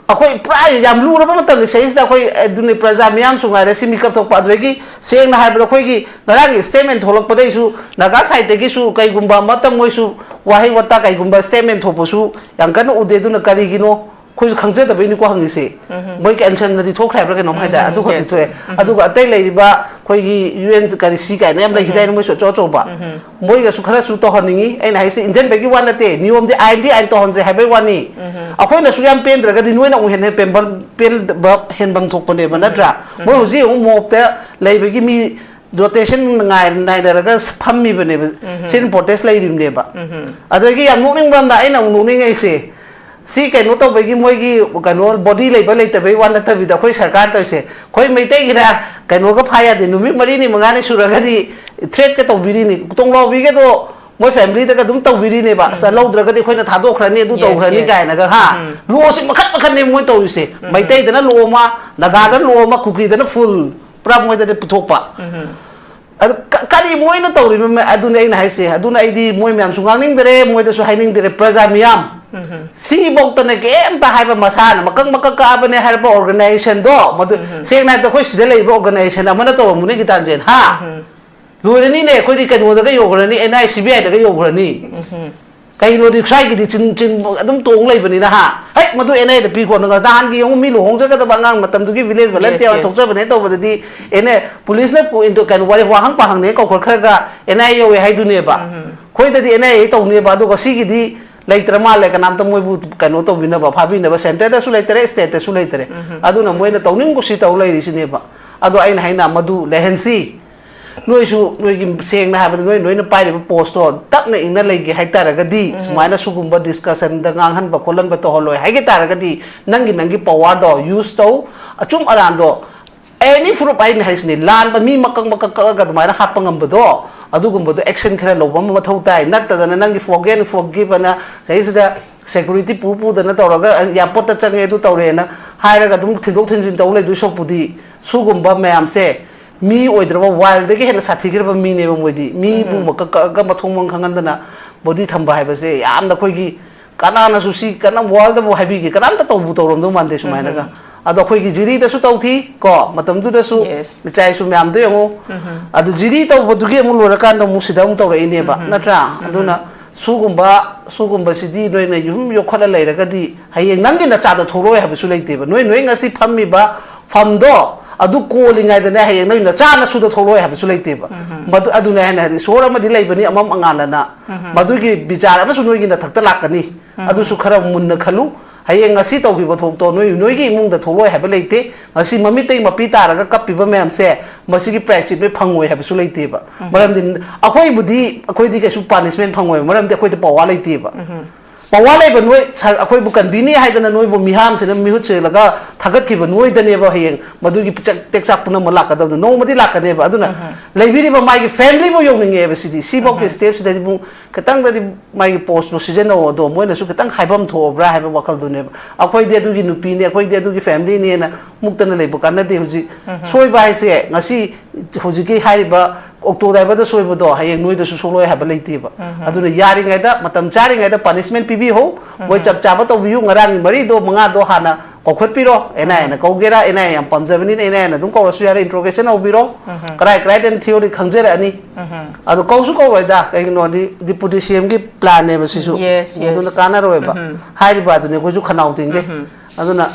ꯑꯩꯈꯣꯏ ꯄꯨꯔꯥ ꯌꯥꯝ ꯂꯨꯔꯕ ꯃꯇꯝꯅꯤ ꯁꯤꯗꯩꯁꯤꯗ ꯑꯩꯈꯣꯏ, ꯑꯗꯨꯅꯤ, ꯄ꯭ꯔꯖꯥ ꯃꯤꯌꯥꯝꯁꯨ ꯉꯥꯏꯔꯦ, ꯁꯤ ꯃꯤꯀꯞ ꯊꯣꯛꯄ꯫ ꯑꯗꯨꯗꯒꯤ ꯁꯦꯡꯅ ꯍꯥꯏꯔꯕꯗ ꯑꯩꯈꯣꯏꯒꯤ ꯉꯔꯥꯡꯒꯤ statement ꯊꯣꯛꯂꯛꯄꯗꯩꯁꯨ ꯅꯥꯒꯥ sideꯇꯒꯤꯁꯨ ꯀꯩꯒꯨꯝꯕ ꯑꯃꯇ ꯃꯣꯏꯁꯨ ꯋꯥꯍꯩ ꯋꯥꯇꯥ ꯀꯩꯒꯨꯝꯕ statement ꯊꯣꯛꯄꯁꯨ ꯌꯥꯝ ꯀꯟꯅ ꯎꯗꯦ꯫ ꯑꯗꯨꯅ ꯀꯔꯤꯒꯤꯅꯣ? ꯑꯩꯈꯣꯏꯁꯨ ꯈꯪꯖꯗꯕꯩꯅꯤꯀꯣ ꯍꯪꯉꯤꯁꯦ꯫ ꯎꯝ꯫ ꯃꯣꯏ cancel ꯅꯗꯤ ꯊꯣꯛꯈ꯭ꯔꯦ ꯍꯥꯏꯕ꯭ꯔꯥ ꯀꯩꯅꯣꯝ ꯍꯥꯏꯗꯥꯏ? ꯎꯝ, ꯑꯗꯨ ꯈꯛꯇꯤ yes. ꯊꯣꯛꯑꯦ꯫ ꯎꯝ꯫ ꯑꯗꯨꯒ ꯑꯇꯩ ꯂꯩꯔꯤꯕ ꯑꯩꯈꯣꯏꯒꯤ U N ꯀꯔꯤ ꯁꯤ ꯀꯥꯏꯅ ꯌꯥꯝ ꯂꯩꯈꯤꯗꯥꯏꯅꯦ, ꯎꯝ꯫ ꯃꯣꯏꯁꯨ ꯑꯆꯧ ꯑꯆꯧꯕ꯫ ꯎꯝ꯫ ꯃꯣꯏꯒꯁꯨ ꯈꯔꯁꯨ ꯇꯧꯍꯟꯅꯤꯡꯉꯤ꯫ ꯑꯩꯅ ꯍꯥꯏꯁꯦ ꯏꯟꯖꯟꯕꯒꯤ ꯋꯥ ꯅꯠꯇꯦ, ꯅꯤꯌꯣꯝꯗꯤ, ꯑꯥꯏꯟꯗꯤ ꯑꯥꯏꯟ ꯇꯧꯍꯟꯁꯦ ꯍꯥꯏꯕꯩ ꯋꯥꯅꯤ꯫ ꯎꯝ꯫ ꯑꯩꯈꯣꯏꯅꯁꯨ ꯌꯥꯝ ꯄꯦꯟꯗ꯭ꯔꯒꯗꯤ ꯅꯣꯏꯅ ꯑꯃꯨꯛ ꯍꯦꯟꯅ ꯄꯦꯟꯕ, ꯄꯦꯟꯗꯕ ꯍꯦꯟꯐꯝ ꯊꯣꯛꯄꯅꯦꯕ, ꯎꯝ꯫ ꯅꯠꯇ꯭ꯔꯥ? ꯎꯝ꯫ ꯃꯣꯏ ꯍꯧꯖꯤꯛ ꯑꯃꯨꯛ ꯃꯣꯞꯇ ꯂꯩꯕꯒꯤ ꯃꯤ rotation ꯉꯥꯏ-, ꯅꯥꯏꯅꯔꯒ ꯐꯝꯃꯤꯕꯅꯦꯕ꯫ ꯎꯝ꯫ Sit-in protest ꯂꯩꯔꯤꯕꯅꯦꯕ꯫ ꯎꯝ꯫ ꯑꯗꯒꯤ ꯌꯥꯝ ꯅꯣꯛꯅꯤꯡꯕ ꯑꯃꯅ, ꯑꯩꯅ ꯑꯃꯨꯛ ꯅꯣꯛꯅꯤꯡꯉꯛꯏꯁꯦ, ꯁꯤ ꯀꯩꯅꯣ ꯇꯧꯕꯒꯤ ꯃꯣꯏꯒꯤ ꯀꯩꯅꯣ body ꯂꯩꯕ ꯂꯩꯇꯕꯩ ꯋꯥ ꯅꯠꯇꯕꯤꯗ ꯑꯩꯈꯣꯏ ꯁꯔꯀꯥꯔ ꯇꯧꯔꯤꯁꯦ, ꯑꯩꯈꯣꯏ ꯃꯩꯇꯩꯒꯤꯅ ꯀꯩꯅꯣꯒ ꯐꯥ ꯌꯥꯗꯦ, ꯅꯨꯃꯤꯠ ꯃꯔꯤꯅꯤ ꯃꯉꯥꯅꯤ ꯁꯨꯔꯒꯗꯤ threatꯀ ꯇꯧꯕꯤꯔꯤꯅꯤ, ꯇꯣꯡꯂꯥꯎꯕꯤꯒꯗꯣ ꯃꯣꯏ familyꯗꯒ ꯑꯗꯨꯝ ꯇꯧꯕꯤꯔꯤꯅꯦꯕ, "ꯑꯁ, ꯎꯝ꯫ ꯂꯧꯗ꯭ꯔꯒꯗꯤ ꯑꯩꯈꯣꯏꯅ ꯊꯥꯗꯣꯛꯈ꯭ꯔꯅꯤ, ꯑꯗꯨ Yes, ꯇꯧꯈ꯭ꯔꯅꯤ" yes. ꯀꯥꯏꯅꯒ, ꯍꯥ? ꯎꯝ꯫ Lawꯁꯤ ꯃꯈꯟ ꯃꯈꯟꯅꯦ ꯃꯣꯏ ꯇꯧꯔꯤꯁꯦ, ꯎꯝ꯫ ꯃꯩꯇꯩꯗꯅ law ꯑꯃ, ꯅꯥꯒꯥꯗꯅ law ꯑꯃ, ꯀꯨꯀꯤꯗꯅ full, ꯄꯨꯔꯥ ꯃꯣꯏꯗꯗꯤ ꯄꯨꯊꯣꯛꯄ꯫ ꯎꯝ꯫ ꯑꯗꯨ ꯀ-, ꯀꯔꯤ ꯃꯣꯏꯅ ꯇꯧꯔꯤꯕ ꯃ-, ꯑꯗꯨꯅꯦ ꯑꯩꯅ ꯍꯥꯏꯁꯦ꯫ ꯑꯗꯨꯅ ꯑꯩꯗꯤ ꯃꯣꯏ ꯃꯌꯥꯝꯁꯨ ꯉꯥꯡꯅꯤꯡꯗꯔꯦ, ꯃꯣꯏꯗꯁꯨ ꯍꯥꯏꯅꯤꯡꯗꯔꯦ꯫ ꯄ꯭ꯔꯖꯥ ꯃꯤꯌꯥꯝ, ꯁꯤꯐꯧꯗꯅꯦ ꯀꯩꯝꯇ ꯍꯥꯏꯕ, ꯃꯁꯥꯅ ꯃꯀꯛ ꯃꯀꯛ ꯀꯛꯑꯕꯅꯦ ꯍꯥꯏꯔꯕ organization ꯗꯣ, ꯃꯗꯨ ꯁꯦꯡꯅ ꯍꯥꯏꯔꯕꯗ ꯑꯩꯈꯣꯏ ꯁꯤꯗ ꯂꯩꯔꯤꯕ organization ꯑꯃꯅ ꯇꯧꯔꯝꯃꯨꯅꯦ ꯒꯤꯇꯥꯟꯖꯦꯟ, ꯍꯥ? ꯂꯣꯏꯔꯅꯤꯅꯦ, ꯑꯩꯈꯣꯏꯗꯤ ꯀꯩꯅꯣꯗꯒ ꯌꯧꯈ꯭ꯔꯅꯤ, ꯑꯦꯟ ꯑꯥꯏ ꯁꯤ ꯕꯤ ꯑꯥꯏꯗꯒ ꯌꯧꯈ꯭ꯔꯅꯤ꯫ ꯀꯩꯅꯣꯗꯤ ꯁ꯭ꯋꯥꯏꯒꯤꯗꯤ ꯆꯤꯟ ꯆꯤꯟ ꯑꯗꯨꯝ ꯇꯣꯡ ꯂꯩꯕꯅꯤꯅ, ꯍꯥ? ꯍꯦꯛ ꯃꯗꯨ ꯑꯦꯟ ꯑꯥꯏꯗ ꯄꯤꯈꯣ꯫ ꯅꯍꯥꯟꯒꯤ ꯌꯦꯡꯉꯨ, ꯃꯤ ꯂꯨꯍꯣꯡꯖꯒꯗꯕ ꯑꯉꯥꯡ ꯃꯇꯝꯗꯨꯒꯤ village volunteer ꯊꯣꯛꯆꯕꯅꯦ ꯇꯧꯕꯗꯗꯤ, ꯑꯦꯟ ꯑꯥꯏ ꯄꯨꯂꯤꯁꯅ ꯄꯨ-, ꯏꯟꯇꯣ-, ꯀꯩꯅꯣ, ꯋꯥꯔꯤ, ꯋꯥꯍꯪ ꯄꯥꯍꯪꯅꯦ ꯀꯧꯈꯠꯈ꯭ꯔꯒ ꯑꯦꯟ ꯑꯥꯏ ꯌꯧꯋꯦ ꯍꯥꯏꯗꯨꯅꯦꯕ꯫ ꯑꯩꯈꯣꯏꯗꯗꯤ ꯑꯦꯟ ꯑꯥꯏ ꯑꯦ ꯇꯧꯅꯦꯕ, ꯑꯗꯨꯒ ꯁꯤꯒꯤꯗꯤ ꯂꯩꯇ꯭ꯔ ꯃꯥꯜꯂꯦ, ꯀꯅꯥꯝꯇ ꯃꯣꯏꯕꯨ ꯀꯩꯅꯣ ꯇꯧꯕꯤꯅꯕ, ꯐꯥꯕꯤꯅꯕ centre ꯗꯁꯨ ꯂꯩꯇꯔꯦ, state ꯇꯁꯨ ꯂꯩꯇꯔꯦ꯫ ꯑꯗꯨꯅ ꯃꯣꯏꯅ ꯇꯧꯅꯤꯡ ꯀꯨꯁꯤ ꯇꯧ ꯂꯩꯔꯤꯁꯤꯅꯦꯕ꯫ ꯑꯗꯣ ꯑꯩꯅ ꯍꯥꯏꯅ ꯃꯗꯨ ꯂꯩꯍꯟꯁꯤ꯫ ꯅꯣꯏꯁꯨ ꯅꯣꯏꯒꯤ, ꯁꯦꯡꯅ ꯍꯥꯏꯕꯗ, ꯅꯣꯏ, ꯅꯣꯏꯅ ꯄꯥꯏꯔꯤꯕ post ꯇꯣ ꯇꯞꯅ ꯏꯪꯅ ꯂꯩꯒꯦ ꯍꯥꯏꯇꯥꯔꯒꯗꯤ, ꯁꯨꯃꯥꯏꯅ ꯁꯤꯒꯨꯝꯕ discussion ꯗ ꯉꯥꯡꯍꯟꯕ ꯈꯣꯠꯍꯟꯕ ꯇꯧꯍꯜꯂꯣꯏ ꯍꯥꯏꯒꯦ ꯇꯥꯔꯒꯗꯤ, ꯅꯪꯒꯤ, ꯅꯪꯒꯤ power ꯗꯣ use ꯇꯧ, ꯑꯆꯨꯝ ꯑꯔꯥꯟꯗꯣ, any proof, ꯑꯩꯅ ꯍꯥꯏꯁꯤꯅꯤ, ꯂꯥꯟꯕ ꯃꯤ ꯃꯀꯛ ꯃꯀꯛ ꯀꯛꯑꯒ ꯑꯗꯨꯃꯥꯏꯅ ꯍꯥꯞꯄ ꯉꯝꯕꯗꯣ, ꯑꯗꯨꯒꯨꯝꯕꯗꯣ action ꯈꯔ ꯂꯧꯕ ꯑꯃ ꯃꯊꯧ ꯇꯥꯏ꯫ ꯅꯠꯇꯗꯅ ꯅꯪꯒꯤ forget and forgive ꯑꯅ ꯁꯤꯗꯩꯁꯤꯗ security ꯄꯨ ꯄꯨꯗꯅ ꯇꯧꯔꯒ, "ꯑ, airport ꯇ ꯆꯪꯉꯦ, ꯑꯗꯨ ꯇꯧꯔꯦꯅ" ꯍꯥꯏꯔꯒ ꯑꯗꯨꯝ ꯊꯤꯟꯗꯣꯛ ꯊꯤꯟꯖꯤꯟ ꯇꯧ ꯂꯩꯗꯣꯏ ꯁꯔꯨꯛꯄꯨꯗꯤ, ꯁꯤꯒꯨꯝꯕ ꯃꯌꯥꯝꯁꯦ ꯃꯤ ꯑꯣꯏꯗ꯭ꯔꯕ wild ꯗꯒꯤ ꯍꯦꯟꯅ ꯁꯥꯊꯤꯈ꯭ꯔꯕ ꯃꯤꯅꯦꯕ ꯃꯣꯏꯗꯤ꯫ ꯃꯤꯕꯨ ꯃꯀꯛ ꯀꯛꯑꯒ ꯃꯊꯣꯡ ꯃꯔꯝ ꯈꯪꯍꯟꯗꯅ body ꯊꯝꯕ ꯍꯥꯏꯕꯁꯦ ꯌꯥꯝꯅ ꯑꯩꯈꯣꯏꯒꯤ, ꯀꯅꯥꯅꯁꯨ ꯁꯤ, ꯀꯅꯥ world ꯕꯨ ꯍꯥꯏꯕꯤꯒꯦ, ꯀꯅꯥꯝꯇ ꯇꯧꯕꯨ ꯇꯧꯔꯝꯗꯧ ꯃꯥꯟꯗꯦ ꯁꯨꯃꯥꯏꯅꯒ꯫ ꯑꯗꯣ ꯑꯩꯈꯣꯏꯒꯤ ꯖꯤꯔꯤꯗꯁꯨ ꯇꯧꯈꯤ ꯀꯣ, ꯃꯇꯝꯗꯨꯗꯁꯨ꯫ Yes. ꯏꯆꯥ ꯏꯁꯨ ꯃꯌꯥꯝꯗꯣ ꯌꯦꯡꯉꯨ꯫ ꯑꯗꯨ ꯖꯤꯔꯤ ꯇꯧꯕꯗꯨꯒꯤ ꯑꯃꯨꯛ ꯂꯣꯏꯔꯀꯥꯟꯗ ꯑꯃꯨꯛ ꯁꯤꯗ ꯑꯃꯨꯛ ꯇꯧꯔꯛꯏꯅꯦꯕ, ꯅꯠꯇ꯭ꯔꯥ? ꯑꯗꯨꯅ ꯁꯤꯒꯨꯝꯕ, ꯁꯤꯒꯨꯝꯕꯁꯤꯗꯤ ꯅꯣꯏꯅ ꯌꯨꯝ ꯌꯣꯛꯈꯠꯂ ꯂꯩꯔꯒꯗꯤ ꯍꯌꯦꯡ ꯅꯪꯒꯤ ꯅꯆꯥꯗꯣ ꯊꯣꯛꯂꯛꯑꯣꯏ ꯍꯥꯏꯕꯁꯨ ꯂꯩꯇꯦꯕ꯫ ꯅꯣꯏ, ꯅꯣꯏ ꯉꯁꯤ ꯐꯝꯃꯤꯕ ꯐꯝꯗꯣ ꯑꯗꯨ ꯀꯣꯜꯂꯤꯉꯩꯗꯅꯦ, ꯍꯌꯦꯡ ꯅꯣꯏ ꯅꯆꯥ ꯅꯁꯨꯗꯣ ꯊꯣꯛꯂꯛꯑꯣꯏ ꯍꯥꯏꯕꯁꯨ ꯂꯩꯇꯦꯕ꯫ ꯃꯗꯨ, ꯑꯗꯨꯅꯦ ꯍꯥꯏꯅ ꯍꯥꯏꯗꯤ, ꯏꯁꯣꯔ ꯑꯃꯗꯤ ꯂꯩꯕꯅꯤ ꯑꯃꯝ ꯑꯉꯥꯜꯂꯅ꯫ ꯃꯗꯨꯒꯤ ꯕꯤꯆꯥꯔ ꯑꯃꯁꯨ ꯅꯣꯏꯒꯤ ꯅꯊꯛꯇ ꯂꯥꯛꯀꯅꯤ꯫ ꯑꯗꯨꯁꯨ ꯈꯔ ꯃꯨꯟꯅ ꯈꯜꯂꯨ꯫ ꯍꯌꯦꯡ ꯉꯁꯤ ꯇꯧꯈꯤꯕ ꯊꯕꯛꯇꯣ ꯅꯣꯏ, ꯅꯣꯏꯒꯤ ꯏꯃꯨꯡꯗ ꯊꯣꯛꯂꯛꯑꯣꯏ ꯍꯥꯏꯕ ꯂꯩꯇꯦ꯫ ꯉꯁꯤ ꯃꯃꯤꯠꯇꯩ ꯃꯄꯤ ꯇꯥꯔꯒ ꯀꯞꯄꯤꯕ ꯃꯌꯥꯝꯁꯦ, ꯃꯁꯤꯒꯤ ꯄ꯭ꯔꯥꯏꯖꯁꯤꯠ ꯅꯣꯏ ꯐꯪꯉꯣꯏ ꯍꯥꯏꯕꯁꯨ ꯂꯩꯇꯦꯕ꯫ ꯃꯔꯝꯗꯤ ꯑꯩꯈꯣꯏꯕꯨꯗꯤ, ꯑꯩꯈꯣꯏꯗꯤ ꯀꯩꯁꯨ ꯄꯥꯅꯤꯁꯃꯦꯟ ꯐꯪꯉꯣꯏꯕ, ꯃꯔꯝꯗꯤ ꯑꯩꯈꯣꯏꯗ ꯄꯋꯥꯔ ꯂꯩꯇꯦꯕ꯫ ꯄꯋꯥꯔ ꯂꯩꯕ ꯅꯣꯏ, ꯁꯥꯔ, ꯑꯩꯈꯣꯏꯕꯨ ꯀꯟꯕꯤꯅꯤ ꯍꯥꯏꯗꯅ ꯅꯣꯏꯕꯨ ꯃꯤꯍꯥꯠꯁꯤꯅ ꯃꯤꯍꯨꯠ ꯁꯤꯜꯂꯒ ꯊꯥꯒꯠꯈꯤꯕ ꯅꯣꯏꯗꯅꯦꯕ ꯍꯌꯦꯡ ꯃꯗꯨꯒꯤ ꯄꯤꯆꯛ ꯇꯦꯛꯆꯥꯛ ꯄꯨꯝꯅꯃꯛ ꯂꯥꯛꯀꯗꯕꯗꯣ꯫ ꯅꯣꯡꯃꯗꯤ ꯂꯥꯛꯀꯅꯦꯕ꯫ ꯑꯗꯨꯅ ꯂꯩꯕꯤꯔꯤꯕ ꯃꯥꯒꯤ ꯐꯦꯃꯤꯂꯤꯕꯨ ꯌꯧꯅꯤꯡꯉꯦꯕ ꯁꯤꯗꯤ꯫ ꯁꯤꯐꯥꯎꯒꯤ ꯁ꯭ꯇꯦꯞꯁꯤꯗꯗꯤ ꯄꯨꯡ ꯈꯤꯇꯪꯗꯗꯤ ꯃꯥꯒꯤ ꯄꯣꯁꯇꯣ ꯁꯤꯖꯤꯟꯅꯧ, ꯑꯗꯣ ꯃꯣꯏꯅꯁꯨ ꯈꯤꯇꯪ ꯍꯥꯏꯐꯝ ꯊꯣꯛꯑꯕ꯭ꯔꯥ ꯍꯥꯏꯕ ꯋꯥꯈꯜꯗꯨꯅꯦꯕ꯫ "ꯑꯩꯈꯣꯏꯗꯤ ꯑꯗꯨꯒꯤ ꯅꯨꯄꯤꯅꯤ, ꯑꯩꯈꯣꯏꯗꯤ ꯑꯗꯨꯒꯤ ꯐꯦꯃꯤꯂꯤꯅꯦꯅ" ꯃꯨꯛꯇꯅ ꯂꯩꯕ ꯀꯥꯟꯅꯗꯦ꯫ ꯍꯧꯖꯤꯛ ꯁꯣꯏꯕ ꯍꯥꯏꯁꯦ ꯉꯁꯤ ꯍꯧꯖꯤꯛꯀꯤ ꯍꯥꯏꯔꯤꯕ ꯑꯣꯛꯇꯣ ꯗ꯭ꯔꯥꯏꯚꯔꯗ ꯁꯣꯏꯕꯗꯣ ꯍꯌꯦꯡ ꯅꯣꯏꯗꯁꯨ ꯁꯣꯛꯂꯣꯏ ꯍꯥꯏꯕ ꯂꯩꯇꯦꯕ꯫ ꯑꯗꯨꯅ ꯌꯥꯔꯤꯉꯩꯗ, ꯃꯇꯝ ꯆꯥꯔꯤꯉꯩꯗ ꯄꯅꯤꯁꯃꯦꯟ ꯄꯤꯕꯤꯍꯧ꯫ ꯃꯣꯏ ꯆꯞ ꯆꯥꯕ ꯇꯧꯕꯤꯌꯨ꯫ ꯉꯔꯥꯡꯒꯤ ꯃꯔꯤꯗꯣ, ꯃꯉꯥꯗꯣ ꯍꯥꯟꯅ ꯀꯧꯈꯠꯄꯤꯔꯣ꯫ ꯑꯦꯟ ꯑꯥꯏ ꯑꯦꯅ ꯀꯧꯒꯦꯔꯥ, ꯑꯦꯟ ꯑꯥꯏ ꯑꯦ ꯌꯥꯝ ꯄꯥꯝꯖꯕꯅꯤꯅ ꯑꯦꯟ ꯑꯥꯏ ꯑꯦꯅ ꯑꯗꯨꯝ ꯀꯧꯔꯁꯨ ꯌꯥꯔꯦ, ꯏꯟꯇ꯭ꯔꯣꯒꯦꯁꯟ ꯍꯧꯕꯤꯔꯣ꯫ ꯀꯔꯥꯏ ꯀꯔꯥꯏꯗꯅ ꯊꯤꯑꯣꯔꯤ ꯈꯪꯖꯔꯛꯑꯅꯤ꯫ ꯑꯗꯣ ꯀꯧꯁꯨ ꯀꯧꯔꯣꯏꯗ, ꯀꯩꯒꯤꯅꯣꯗꯤ ꯗꯤꯄꯨꯇꯤ ꯁꯤ ꯑꯦꯝꯒꯤ ꯄ꯭ꯂꯥꯟꯅꯦꯕ ꯁꯤꯁꯨ꯫ Yes, yes. ꯑꯗꯨꯅ ꯀꯥꯟꯅꯔꯣꯏꯕ꯫ ꯍꯥꯏꯔꯤꯕ ꯑꯗꯨꯅꯤ, ꯑꯩꯈꯣꯏꯁꯨ ꯈꯅꯥꯎ ꯇꯤꯡꯗꯦ꯫ ꯑꯗꯨꯅ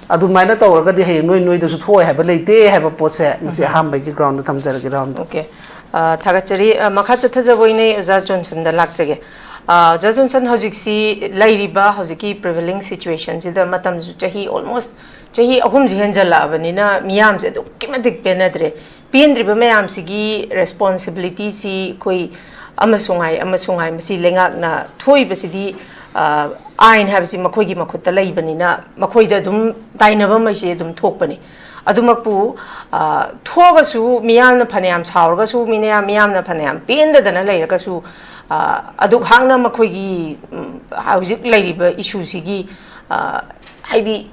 ꯑꯗꯨꯃꯥꯏꯅ ꯇꯧꯔꯒꯗꯤ ꯍꯌꯦꯡ ꯅꯣꯏ ꯅꯣꯏꯗꯁꯨ ꯊꯣꯛꯑꯣꯏ ꯍꯥꯏꯕ ꯂꯩꯇꯦ ꯍꯥꯏꯕ ꯄꯣꯠꯁꯦ ꯉꯁꯤ ꯑꯍꯥꯟꯕꯒꯤ ꯒ꯭ꯔꯥꯎꯟꯗ ꯊꯝꯖꯔꯒꯦ, ꯔꯥꯎꯟꯗꯣ꯫ ꯑꯣꯀꯦ꯫ ꯑ, ꯊꯥꯒꯠꯆꯔꯤ꯫ ꯑ, ꯃꯈꯥ ꯆꯠꯊꯖꯕ ꯑꯣꯏꯅ ꯑꯣꯖꯥ ꯖꯣꯟꯁꯟꯗ ꯂꯥꯛꯆꯒꯦ꯫ ꯑ, ꯑꯣꯖꯥ ꯖꯣꯟꯁꯟ, ꯍꯧꯖꯤꯛꯁꯤ ꯂꯩꯔꯤꯕ ꯍꯧꯖꯤꯛꯀꯤ ꯄ꯭ꯔꯤꯚꯦꯂꯤꯡ ꯁꯤꯆꯨꯋꯦꯁꯟꯁꯤꯗ ꯃꯇꯝꯁꯨ ꯆꯍꯤ ꯑꯣꯜꯃꯣꯁ ꯆꯍꯤ ꯑꯍꯨꯝꯁꯤ ꯍꯦꯟꯖꯜꯂꯛꯑꯕꯅꯤꯅ ꯃꯤꯌꯥꯝꯁꯦ ꯑꯗꯨꯛꯀꯤ ꯃꯇꯤꯛ ꯄꯦꯟꯅꯗ꯭ꯔꯦ꯫ ꯄꯦꯟꯗ꯭ꯔꯤꯕ ꯃꯌꯥꯝꯁꯤꯒꯤ ꯔꯦꯁꯄꯣꯟꯁꯤꯕꯤꯂꯤꯇꯤꯁꯤ ꯑꯩꯈꯣꯏ ꯑꯃꯁꯨ ꯉꯥꯏ, ꯑꯃꯁꯨ ꯉꯥꯏ, ꯃꯁꯤ ꯂꯩꯉꯥꯛꯅ ꯊꯣꯛꯏꯕꯁꯤꯗꯤ, ꯑ, ꯑꯥꯏꯟ ꯍꯥꯏꯕꯁꯤ ꯃꯈꯣꯏꯒꯤ ꯃꯈꯨꯠꯇ ꯂꯩꯕꯅꯤꯅ ꯃꯈꯣꯏꯗ ꯑꯗꯨꯝ ꯇꯥꯏꯅꯐꯝ ꯍꯥꯏꯁꯦ ꯑꯗꯨꯝ ꯊꯣꯛꯄꯅꯤ꯫ ꯑꯗꯨꯃꯛꯄꯨ, ꯑ, ꯊꯣꯛꯑꯒꯁꯨ, ꯃꯤꯌꯥꯝꯅ ꯐꯅꯌꯥꯝ ꯁꯥꯎꯔꯒꯁꯨ, ꯃꯤꯅꯌꯥꯝ-, ꯃꯤꯌꯥꯝꯅ ꯐꯅꯌꯥꯝ ꯄꯦꯟꯗꯗꯅ ꯂꯩꯔꯒꯁꯨ, ꯑ, ꯑꯗꯨꯛ ꯍꯥꯛꯅ ꯃꯈꯣꯏꯒꯤ, ꯎꯝ, ꯍꯧꯖꯤꯛ ꯂꯩꯔꯤꯕ ꯏꯁꯨꯁꯤꯒꯤ, ꯑ, ꯍꯥꯏꯗꯤ,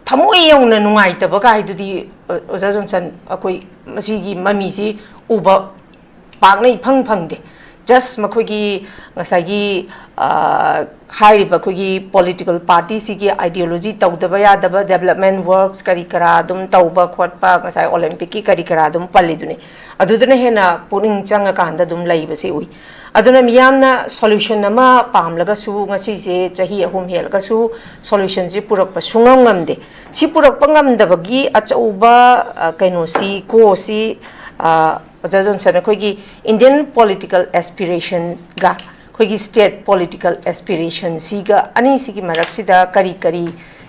ꯊꯃꯣꯏ ꯌꯧꯅ ꯅꯨꯡꯉꯥꯏꯇꯕ ꯀꯥꯏꯗꯨꯗꯤ, ꯑ, ꯑꯣꯖꯥ ꯖꯣꯟꯁꯟ, ꯑꯩꯈꯣꯏ ꯃꯁꯤꯒꯤ ꯃꯃꯤꯁꯤ ꯎꯕ ꯄꯥꯛꯅ ꯏꯐꯪ ꯐꯪꯗꯦ꯫ ꯖꯁ ꯃꯈꯣꯏꯒꯤ ꯉꯁꯥꯏꯒꯤ, ꯑ, ꯍꯥꯏꯔꯤꯕ ꯑꯩꯈꯣꯏꯒꯤ ꯄꯣꯂꯤꯇꯤꯀꯦꯜ ꯄꯥꯔꯇꯤꯁꯤꯒꯤ ꯑꯥꯏꯗꯤꯌꯣꯂꯣꯖꯤ ꯇꯧꯗꯕ ꯌꯥꯗꯕ ꯗꯦꯕꯂꯞꯃꯦꯟ ꯋꯔꯛꯁ ꯀꯔꯤ ꯀꯔꯥ ꯑꯗꯨꯝ ꯇꯧꯕ ꯈꯣꯠꯄ, ꯉꯁꯥꯏ ꯑꯣꯂꯦꯝꯄꯤꯛꯀꯤ ꯀꯔꯤ ꯀꯔꯥ ꯑꯗꯨꯝ ꯄꯜꯂꯤꯗꯨꯅꯤ꯫ ꯑꯗꯨꯗꯨꯅ ꯍꯦꯟꯅ ꯄꯨꯛꯅꯤꯡ ꯆꯪꯉꯀꯥꯟꯗ ꯑꯗꯨꯝ ꯂꯩꯕꯁꯦ ꯎꯏ꯫ ꯑꯗꯨꯅ ꯃꯤꯌꯥꯝꯅ ꯁꯣꯂꯨꯁꯟ ꯑꯃ ꯄꯥꯝꯂꯒꯁꯨ ꯉꯁꯤꯁꯦ ꯆꯍꯤ ꯑꯍꯨꯝ ꯍꯦꯜꯂꯒꯁꯨ ꯁꯣꯂꯨꯁꯟꯁꯤ ꯄꯨꯔꯛꯄ ꯁꯨꯡꯉꯝ ꯉꯝꯗꯦ꯫ ꯁꯤ ꯄꯨꯔꯛꯄ ꯉꯝꯗꯕꯒꯤ ꯑꯆꯧꯕ, ꯑ, ꯀꯩꯅꯣꯁꯤ, ꯀꯣꯁꯤ, ꯑ, ꯑꯣꯖꯥ ꯖꯣꯟꯁꯟ, ꯑꯩꯈꯣꯏꯒꯤ ꯏꯟꯗꯤꯌꯟ ꯄꯣꯂꯤꯇꯤꯀꯦꯜ ꯑꯦꯁꯄꯤꯔꯦꯁꯟꯒ ꯑꯩꯈꯣꯏꯒꯤ ꯁ꯭ꯇꯦꯠ ꯄꯣꯂꯤꯇꯤꯀꯦꯜ ꯑꯦꯁꯄꯤꯔꯦꯁꯟꯁꯤꯒ ꯑꯅꯤꯁꯤꯒꯤ ꯃꯔꯛꯁꯤꯗ ꯀꯔꯤ ꯀꯔꯤ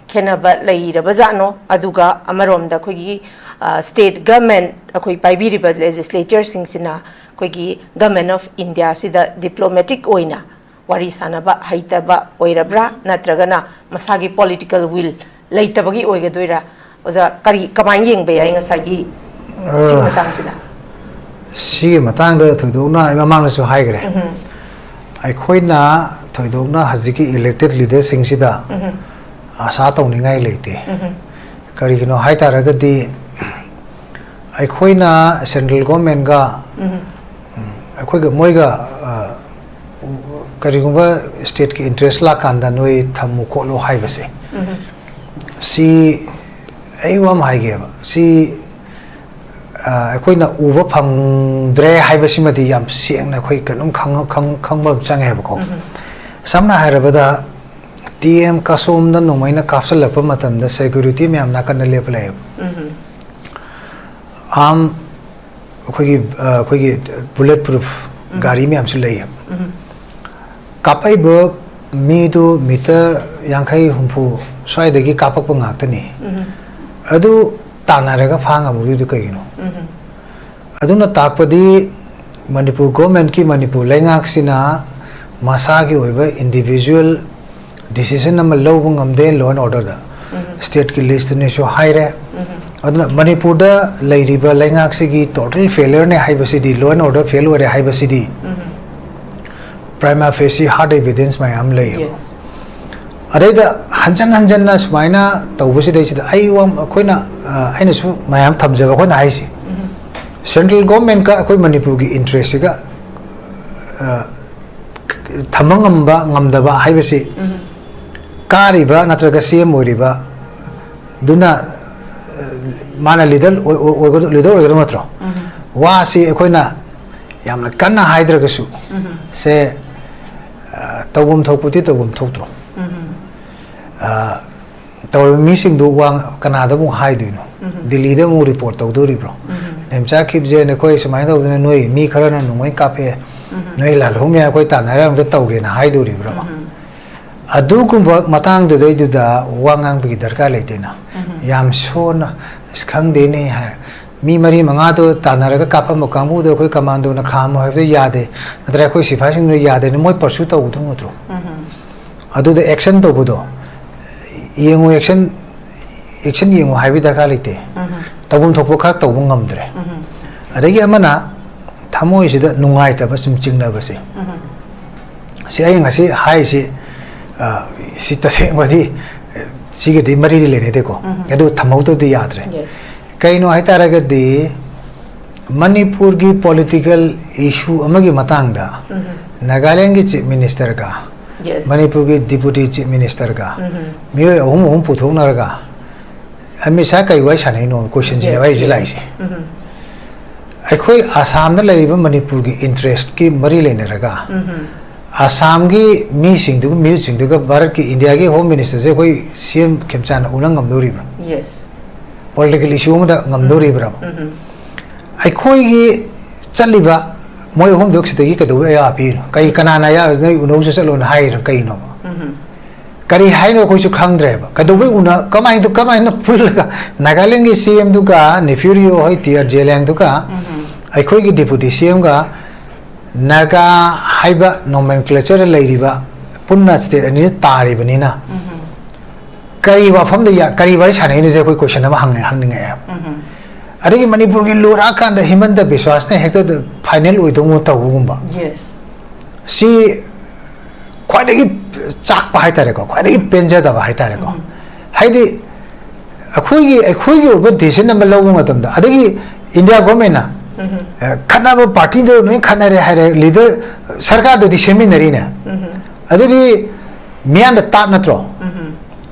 ꯈꯦꯠꯅꯕ ꯂꯩꯔꯕꯖꯥꯠꯅꯣ? ꯑꯗꯨꯒ ꯑꯃꯔꯣꯝꯗ ꯑꯩꯈꯣꯏꯒꯤ, ꯑ, ꯁ꯭ꯇꯦꯠ ꯒꯃꯦꯟ, ꯑꯩꯈꯣꯏ ꯄꯥꯏꯕꯤꯔꯤꯕ ꯂꯦꯖꯤꯁꯂꯦꯆꯔꯁꯤꯡꯁꯤꯅ ꯑꯩꯈꯣꯏꯒꯤ ꯒꯃꯦꯟ ꯑꯣꯐ ꯏꯟꯗꯤꯌꯥꯁꯤꯗ ꯗꯤꯄ꯭ꯂꯣꯃꯦꯇꯤꯛ ꯑꯣꯏꯅ ꯋꯥꯔꯤ ꯁꯥꯟꯅꯕ ꯍꯩꯇꯕ ꯑꯣꯏꯔꯕ꯭ꯔꯥ, ꯅꯠꯇ꯭ꯔꯒꯅ ꯃꯁꯥꯒꯤ ꯄꯣꯂꯤꯇꯤꯀꯦꯜ ꯋꯤꯜ ꯂꯩꯇꯕꯒꯤ ꯑꯣꯏꯒꯗꯣꯏꯔꯥ? ꯑꯣꯖꯥ, ꯀꯔꯤ, ꯀꯃꯥꯏꯅ ꯌꯦꯡꯕ ꯌꯥꯏ ꯉꯁꯥꯏꯒꯤ ꯁꯤꯒꯤ ꯑ, ꯃꯇꯥꯡꯁꯤꯗ? ꯁꯤꯒꯤ ꯃꯇꯥꯡꯗ ꯊꯣꯏꯗꯣꯛꯅ ꯑꯩ ꯃꯃꯥꯡꯗꯁꯨ ꯍꯥꯏꯈ꯭ꯔꯦ꯫ ꯑꯩꯈꯣꯏꯅ ꯊꯣꯏꯗꯣꯛꯅ ꯍꯧꯖꯤꯛꯀꯤ ꯏꯂꯦꯛꯇꯦꯠ ꯂꯤꯗꯔꯁꯤꯡꯁꯤꯗ ꯑꯁꯥ ꯇꯧꯅꯤꯡꯉꯥꯏ ꯂꯩꯇꯦ꯫ ꯀꯔꯤꯒꯤꯅꯣ ꯍꯥꯏ ꯇꯥꯔꯒꯗꯤ, ꯑꯩꯈꯣꯏꯅ ꯁꯦꯟꯇ꯭ꯔꯦꯜ ꯒꯣꯔꯃꯦꯟꯒ ꯎꯝ, ꯑꯩꯈꯣꯏꯒ ꯃꯣꯏꯒ, ꯑ, ꯀꯔꯤꯒꯨꯝꯕ stateꯀꯤ interest ꯂꯥꯛꯀꯥꯟꯗ ꯅꯣꯏ ꯊꯝꯃꯨ ꯈꯣꯠꯂꯨ ꯍꯥꯏꯕꯁꯦ, ꯁꯤ ꯑꯩ ꯋꯥ ꯑꯃ ꯍꯥꯏꯒꯦꯕ, ꯁꯤ, ꯑ, ꯑꯩꯈꯣꯏꯅ ꯎꯕ ꯐꯪꯗ꯭ꯔꯦ ꯍꯥꯏꯕꯁꯤꯃꯗꯤ ꯌꯥꯝ ꯁꯦꯡꯅ ꯑꯩꯈꯣꯏ ꯀꯩꯅꯣꯝ ꯈꯪ-, ꯈꯪ-, ꯈꯪꯕ ꯑꯃ ꯆꯪꯉꯦꯕꯀꯣ꯫ ꯁꯝꯅ ꯍꯥꯏꯔꯕꯗ, ꯇꯤ ꯑꯦꯝ ꯀꯁꯣꯝꯗ ꯅꯣꯡꯃꯩꯅ ꯀꯥꯞꯁꯤꯜꯂꯛꯄ ꯃꯇꯝꯗ security ꯃꯌꯥꯝ ꯅꯥꯀꯟꯗ ꯂꯦꯞꯄ ꯂꯩꯌꯦꯕ꯫ ꯑꯥꯝ ꯑꯩꯈꯣꯏꯒꯤ, ꯑ, ꯑꯩꯈꯣꯏꯒꯤ bullet proof ꯒꯥꯔꯤ ꯃꯌꯥꯝꯁꯨ ꯂꯩꯌꯦꯕ꯫ ꯀꯥꯞꯄꯛꯏꯕ ꯃꯤꯗꯨ meter ꯌꯥꯡꯈꯩ ꯍꯨꯝꯐꯨ ꯁ꯭ꯋꯥꯏꯗꯒꯤ ꯀꯥꯞꯄꯛꯄ ꯉꯥꯛꯇꯅꯤ꯫ ꯑꯗꯨ ꯇꯥꯟꯅꯔꯒ ꯐꯥ ꯉꯝꯃꯨꯗꯣꯏꯗꯨ ꯀꯩꯒꯤꯅꯣ? ꯑꯗꯨꯅ ꯇꯥꯛꯄꯗꯤ ꯃꯅꯤꯄꯨꯔ governmentꯀꯤ, ꯃꯅꯤꯄꯨꯔ ꯂꯩꯉꯥꯛꯁꯤꯅ ꯃꯁꯥꯒꯤ ꯑꯣꯏꯕ individual decision ꯑꯃ ꯂꯧꯕ ꯉꯝꯗꯦ law and orderꯗ꯫ Stateꯀꯤ listꯅꯤꯁꯨ ꯍꯥꯏꯔꯦ꯫ ꯑꯗꯨꯅ ꯃꯅꯤꯄꯨꯔꯗ ꯂꯩꯔꯤꯕ ꯂꯩꯉꯥꯛꯁꯤꯒꯤ total failureꯅꯦ ꯍꯥꯏꯕꯁꯤꯗꯤ, law and order fail ꯑꯣꯏꯔꯦ ꯍꯥꯏꯕꯁꯤꯗꯤ prima facie hard evidence ꯃꯌꯥꯝ ꯂꯩꯌꯦꯕ꯫ ꯑꯗꯩꯗ ꯍꯟꯖꯟ ꯍꯟꯖꯟꯅ ꯁꯨꯃꯥꯏꯅ ꯇꯧꯕꯁꯤꯗꯩꯁꯤꯗ ꯑꯩ ꯋꯥ-, ꯑꯩꯈꯣꯏꯅ, ꯑ, ꯑꯩꯅꯁꯨ ꯃꯌꯥꯝ ꯊꯝꯖꯕ ꯑꯩꯈꯣꯏꯅ ꯍꯥꯏꯁꯦ, central governmentꯀ ꯑꯩꯈꯣꯏ ꯃꯅꯤꯄꯨꯔꯒꯤ interestꯁꯤꯒ, ꯑ, ꯊꯝꯕ ꯉꯝꯕ ꯉꯝꯗꯕ ꯍꯥꯏꯕꯁꯤ ꯀꯥꯔꯤꯕ ꯅꯠꯇ꯭ꯔꯒ C M ꯑꯣꯏꯔꯤꯕ ꯑꯗꯨꯅ, ꯑ, ꯃꯥꯅ leader ꯑꯣꯏ-, ꯑꯣꯏ-, ꯑꯣꯏꯒꯗ-, leader ꯑꯣꯏꯒꯗꯕ ꯅꯠꯇ꯭ꯔꯣ? ꯋꯥꯁꯤ ꯑꯩꯈꯣꯏꯅ ꯌꯥꯝꯅ ꯀꯟꯅ ꯍꯥꯏꯗ꯭ꯔꯒꯁꯨ, ꯁꯦ, ꯑ, ꯇꯧꯐꯝ ꯊꯣꯛꯄꯗꯤ ꯇꯧꯐꯝ ꯊꯣꯛꯇ꯭ꯔꯣ? ꯑ, ꯇꯧꯔꯤꯕ ꯃꯤꯁꯤꯡꯗꯨ ꯋꯥ ꯀꯅꯥꯗ ꯑꯃꯨꯛ ꯍꯥꯏꯗꯣꯏꯅꯣ? ꯗꯤꯜꯂꯤꯗ ꯑꯃꯨꯛ report ꯇꯧꯗꯣꯔꯤꯕ꯭ꯔꯣ? ꯅꯦꯝꯆꯥ ꯈꯤꯞꯖꯦꯟ ꯑꯩꯈꯣꯏ ꯁꯨꯃꯥꯏꯅ ꯇꯧꯗꯅ ꯅꯣꯏ ꯃꯤ ꯈꯔꯅ ꯅꯣꯡꯃꯩ ꯀꯥꯞꯄꯛꯑꯦ, ꯅꯣꯏ ꯂꯥꯜꯍꯧꯃꯤ ꯑꯩꯈꯣꯏ ꯇꯥꯟꯅꯔ ꯑꯝꯇ ꯇꯧꯒꯦꯅ ꯍꯥꯏꯗꯣꯔꯤꯕ꯭ꯔꯕ? ꯑꯗꯨꯒꯨꯝꯕ ꯃꯇꯥꯡꯗꯨꯗꯩꯗꯨꯗ ꯋꯥ ꯉꯥꯡꯕꯒꯤ ꯗꯔꯀꯥꯔ ꯂꯩꯇꯦꯅ꯫ ꯌꯥꯝ ꯁꯣꯟꯅ, "ꯑꯁ, ꯈꯪꯗꯦꯅꯦ" ꯍꯥꯏꯔ, ꯃꯤ ꯃꯔꯤ ꯃꯉꯥꯗꯣ ꯇꯥꯟꯅꯔꯒ ꯀꯥꯞꯄꯝꯕ ꯀꯥꯡꯕꯨꯗꯣ ꯑꯩꯈꯣꯏ commandoꯅ ꯈꯥꯝꯃꯣ ꯍꯥꯏꯕꯗ ꯌꯥꯗꯦ, ꯅꯠꯇ꯭ꯔꯒ ꯑꯩꯈꯣꯏ ꯁꯤꯐꯥꯏꯁꯤꯡꯗꯨꯅ ꯌꯥꯗꯦꯅ ꯃꯣꯏ pursue ꯇꯧꯕꯗꯨ ꯅꯠꯇ꯭ꯔꯣ? ꯑꯗꯨꯗ action ꯇꯧꯕꯗꯣ, ꯌꯦꯡꯉꯨ, action, action ꯌꯦꯡꯉꯨ ꯍꯥꯏꯕꯒꯤ ꯗꯔꯀꯥꯔ ꯂꯩꯇꯦ꯫ ꯇꯧꯐꯝ ꯊꯣꯛꯄ ꯈꯔ ꯇꯧꯕ ꯉꯝꯗ꯭ꯔꯦ꯫ ꯑꯗꯒꯤ ꯑꯃꯅ ꯊꯃꯣꯏꯁꯤꯗ ꯅꯨꯡꯉꯥꯏꯇꯕ ꯁꯨꯝ ꯆꯤꯡꯅꯕꯁꯦ꯫ ꯁꯤ ꯑꯩꯅ ꯉꯁꯤ ꯍꯥꯏꯔꯤꯁꯤ, ꯑ, ꯁꯤ ꯇꯁꯦꯡꯕꯗꯤ, ꯑ, ꯁꯤꯒꯗꯤ ꯃꯔꯤꯗꯤ ꯂꯩꯅꯗꯦꯀꯣ꯫ ꯑꯗꯨ ꯊꯝꯍꯧꯗꯕꯗꯤ ꯌꯥꯗ꯭ꯔꯦ꯫ ꯀꯩꯅꯣ ꯍꯥꯏꯇꯥꯔꯒꯗꯤ, ꯃꯅꯤꯄꯨꯔꯒꯤ ꯄꯣꯂꯤꯇꯤꯀꯦꯜ ꯏꯁꯨ ꯑꯃꯒꯤ ꯃꯇꯥꯡꯗ ꯅꯥꯒꯥꯂꯦꯟꯒꯤ ꯆꯤꯐ ꯃꯤꯅꯤꯁꯇꯔꯒ ꯌꯦꯁ ꯃꯅꯤꯄꯨꯔꯒꯤ ꯗꯤꯄꯨꯇꯤ ꯆꯤꯐ ꯃꯤꯅꯤꯁꯇꯔꯒ ꯃꯤꯑꯣꯏ ꯑꯍꯨꯝ ꯑꯍꯨꯝ ꯄꯨꯊꯣꯛꯅꯔꯒ ꯑꯃꯤꯠ ꯁꯥ ꯀꯩ ꯋꯥꯔꯤ ꯁꯥꯟꯅꯩꯅꯣ ꯀꯣꯏꯁꯟꯁꯤꯅꯦꯕ ꯑꯩꯁꯦ ꯂꯥꯛꯏꯁꯦ꯫ ꯑꯩꯈꯣꯏ ꯑꯁꯥꯝꯗ ꯂꯩꯔꯤꯕ ꯃꯅꯤꯄꯨꯔꯒꯤ ꯏꯟꯇꯔꯦꯁꯀꯤ ꯃꯔꯤ ꯂꯩꯅꯔꯒ ꯑꯁꯥꯝꯒꯤ ꯃꯤꯁꯤꯡꯗꯨꯒ ꯃꯤꯍꯨꯠꯁꯤꯡꯗꯨꯒ ꯚꯥꯔꯠꯀꯤ ꯏꯟꯗꯤꯌꯥꯒꯤ ꯍꯣꯝ ꯃꯤꯅꯤꯁꯇꯔꯁꯦ ꯑꯩꯈꯣꯏ ꯁꯤ ꯑꯦꯝ ꯈꯦꯝꯆꯥꯟꯅ ꯎꯅ ꯉꯝꯗꯧꯔꯤꯕ꯭ꯔꯥ? ꯌꯦꯁ ꯄꯣꯂꯤꯇꯤꯀꯦꯜ ꯏꯁꯨ ꯑꯃꯗ ꯉꯝꯗꯧꯔꯤꯕ꯭ꯔꯥ? ꯑꯩꯈꯣꯏꯒꯤ ꯆꯠꯂꯤꯕ ꯃꯣꯏ ꯑꯍꯨꯝꯗꯨ ꯁꯤꯗꯒꯤ ꯀꯩꯗꯧꯕꯩ ꯑꯌꯥꯕ ꯄꯤꯔꯤꯅꯣ? ꯀꯩ ꯀꯅꯥꯅ ꯑꯌꯥꯕ ꯅꯣꯏ ꯎꯅꯧꯁꯨ ꯆꯠꯂꯣꯅ ꯍꯥꯏꯔꯤꯅꯣ? ꯀꯩꯅꯣꯕ? ꯀꯔꯤ ꯍꯥꯏꯅꯣ ꯑꯩꯈꯣꯏꯁꯨ ꯈꯪꯗ꯭ꯔꯦꯕ꯫ ꯀꯩꯗꯧꯕꯩ ꯎꯅ ꯀꯃꯥꯏꯅ ꯀꯃꯥꯏꯅ ꯄꯨꯜꯂꯒ ꯅꯥꯒꯥꯂꯦꯟꯒꯤ ꯁꯤ ꯑꯦꯝꯗꯨꯒ ꯅꯤꯐ꯭ꯌꯨ ꯔꯤꯑꯣ ꯍꯣꯏ ꯇꯤ ꯑꯥꯔ ꯖꯦꯂꯦꯡꯗꯨꯒ ꯑꯩꯈꯣꯏꯒꯤ ꯗꯤꯄꯨꯇꯤ ꯁꯤ ꯑꯦꯝꯒ ꯅꯥꯒꯥ ꯍꯥꯏꯕ ꯅꯣꯃꯦꯟꯀ꯭ꯂꯦꯆꯔꯗ ꯂꯩꯔꯤꯕ ꯄꯨꯟꯅ ꯁ꯭ꯇꯦꯠ ꯑꯅꯤꯗ ꯇꯥꯔꯤꯕꯅꯤꯅ ꯀꯔꯤ ꯋꯥꯐꯝꯗ ꯌꯥ- ꯀꯔꯤ ꯋꯥꯔꯤ ꯁꯥꯟꯅꯩꯅꯣꯁꯦ ꯑꯩꯈꯣꯏ ꯀꯣꯏꯁꯟ ꯑꯃ ꯍꯪꯉꯦ ꯍꯪꯅꯤꯡꯉꯛꯑꯦꯕ꯫ ꯑꯗꯒꯤ ꯃꯅꯤꯄꯨꯔꯒꯤ ꯂꯣꯏꯔꯛꯑꯀꯥꯟꯗ ꯍꯤꯃꯟꯇ ꯕꯤꯁ꯭ꯋꯥꯁꯅ ꯍꯦꯛꯇ ꯐꯥꯏꯅꯦꯜ ꯑꯣꯏꯗꯧꯅ ꯇꯧꯕꯒꯨꯝꯕ ꯌꯦꯁ ꯁꯤ ꯈ꯭ꯋꯥꯏꯗꯒꯤ ꯆꯥꯛꯄ ꯍꯥꯏꯇꯥꯔꯦꯀꯣ, ꯈ꯭ꯋꯥꯏꯗꯒꯤ ꯄꯦꯟꯖꯗꯕ ꯍꯥꯏꯇꯥꯔꯦꯀꯣ꯫ ꯍꯥꯏꯗꯤ ꯑꯩꯈꯣꯏꯒꯤ ꯑꯩꯈꯣꯏꯒꯤ ꯑꯣꯏꯕ ꯗꯤꯁꯤꯖꯟ ꯑꯃ ꯂꯧꯕ ꯃꯇꯝꯗ ꯑꯗꯒꯤ ꯏꯟꯗꯤꯌꯥ ꯒꯣꯔꯃꯦꯟꯅ ꯑꯦ, ꯈꯠꯅꯕ ꯄꯥꯔꯇꯤꯗꯨ ꯂꯣꯏ ꯈꯠꯅꯔꯦ ꯍꯥꯏꯔꯦ, ꯂꯤꯗꯔ ꯁꯔꯀꯥꯔꯗꯨꯗꯤ ꯁꯦꯝꯃꯤꯟꯅꯔꯤꯅꯦ꯫ ꯑꯗꯨꯗꯤ ꯃꯤꯌꯥꯝꯗ ꯇꯥꯠ ꯅꯠꯇ꯭ꯔꯣ?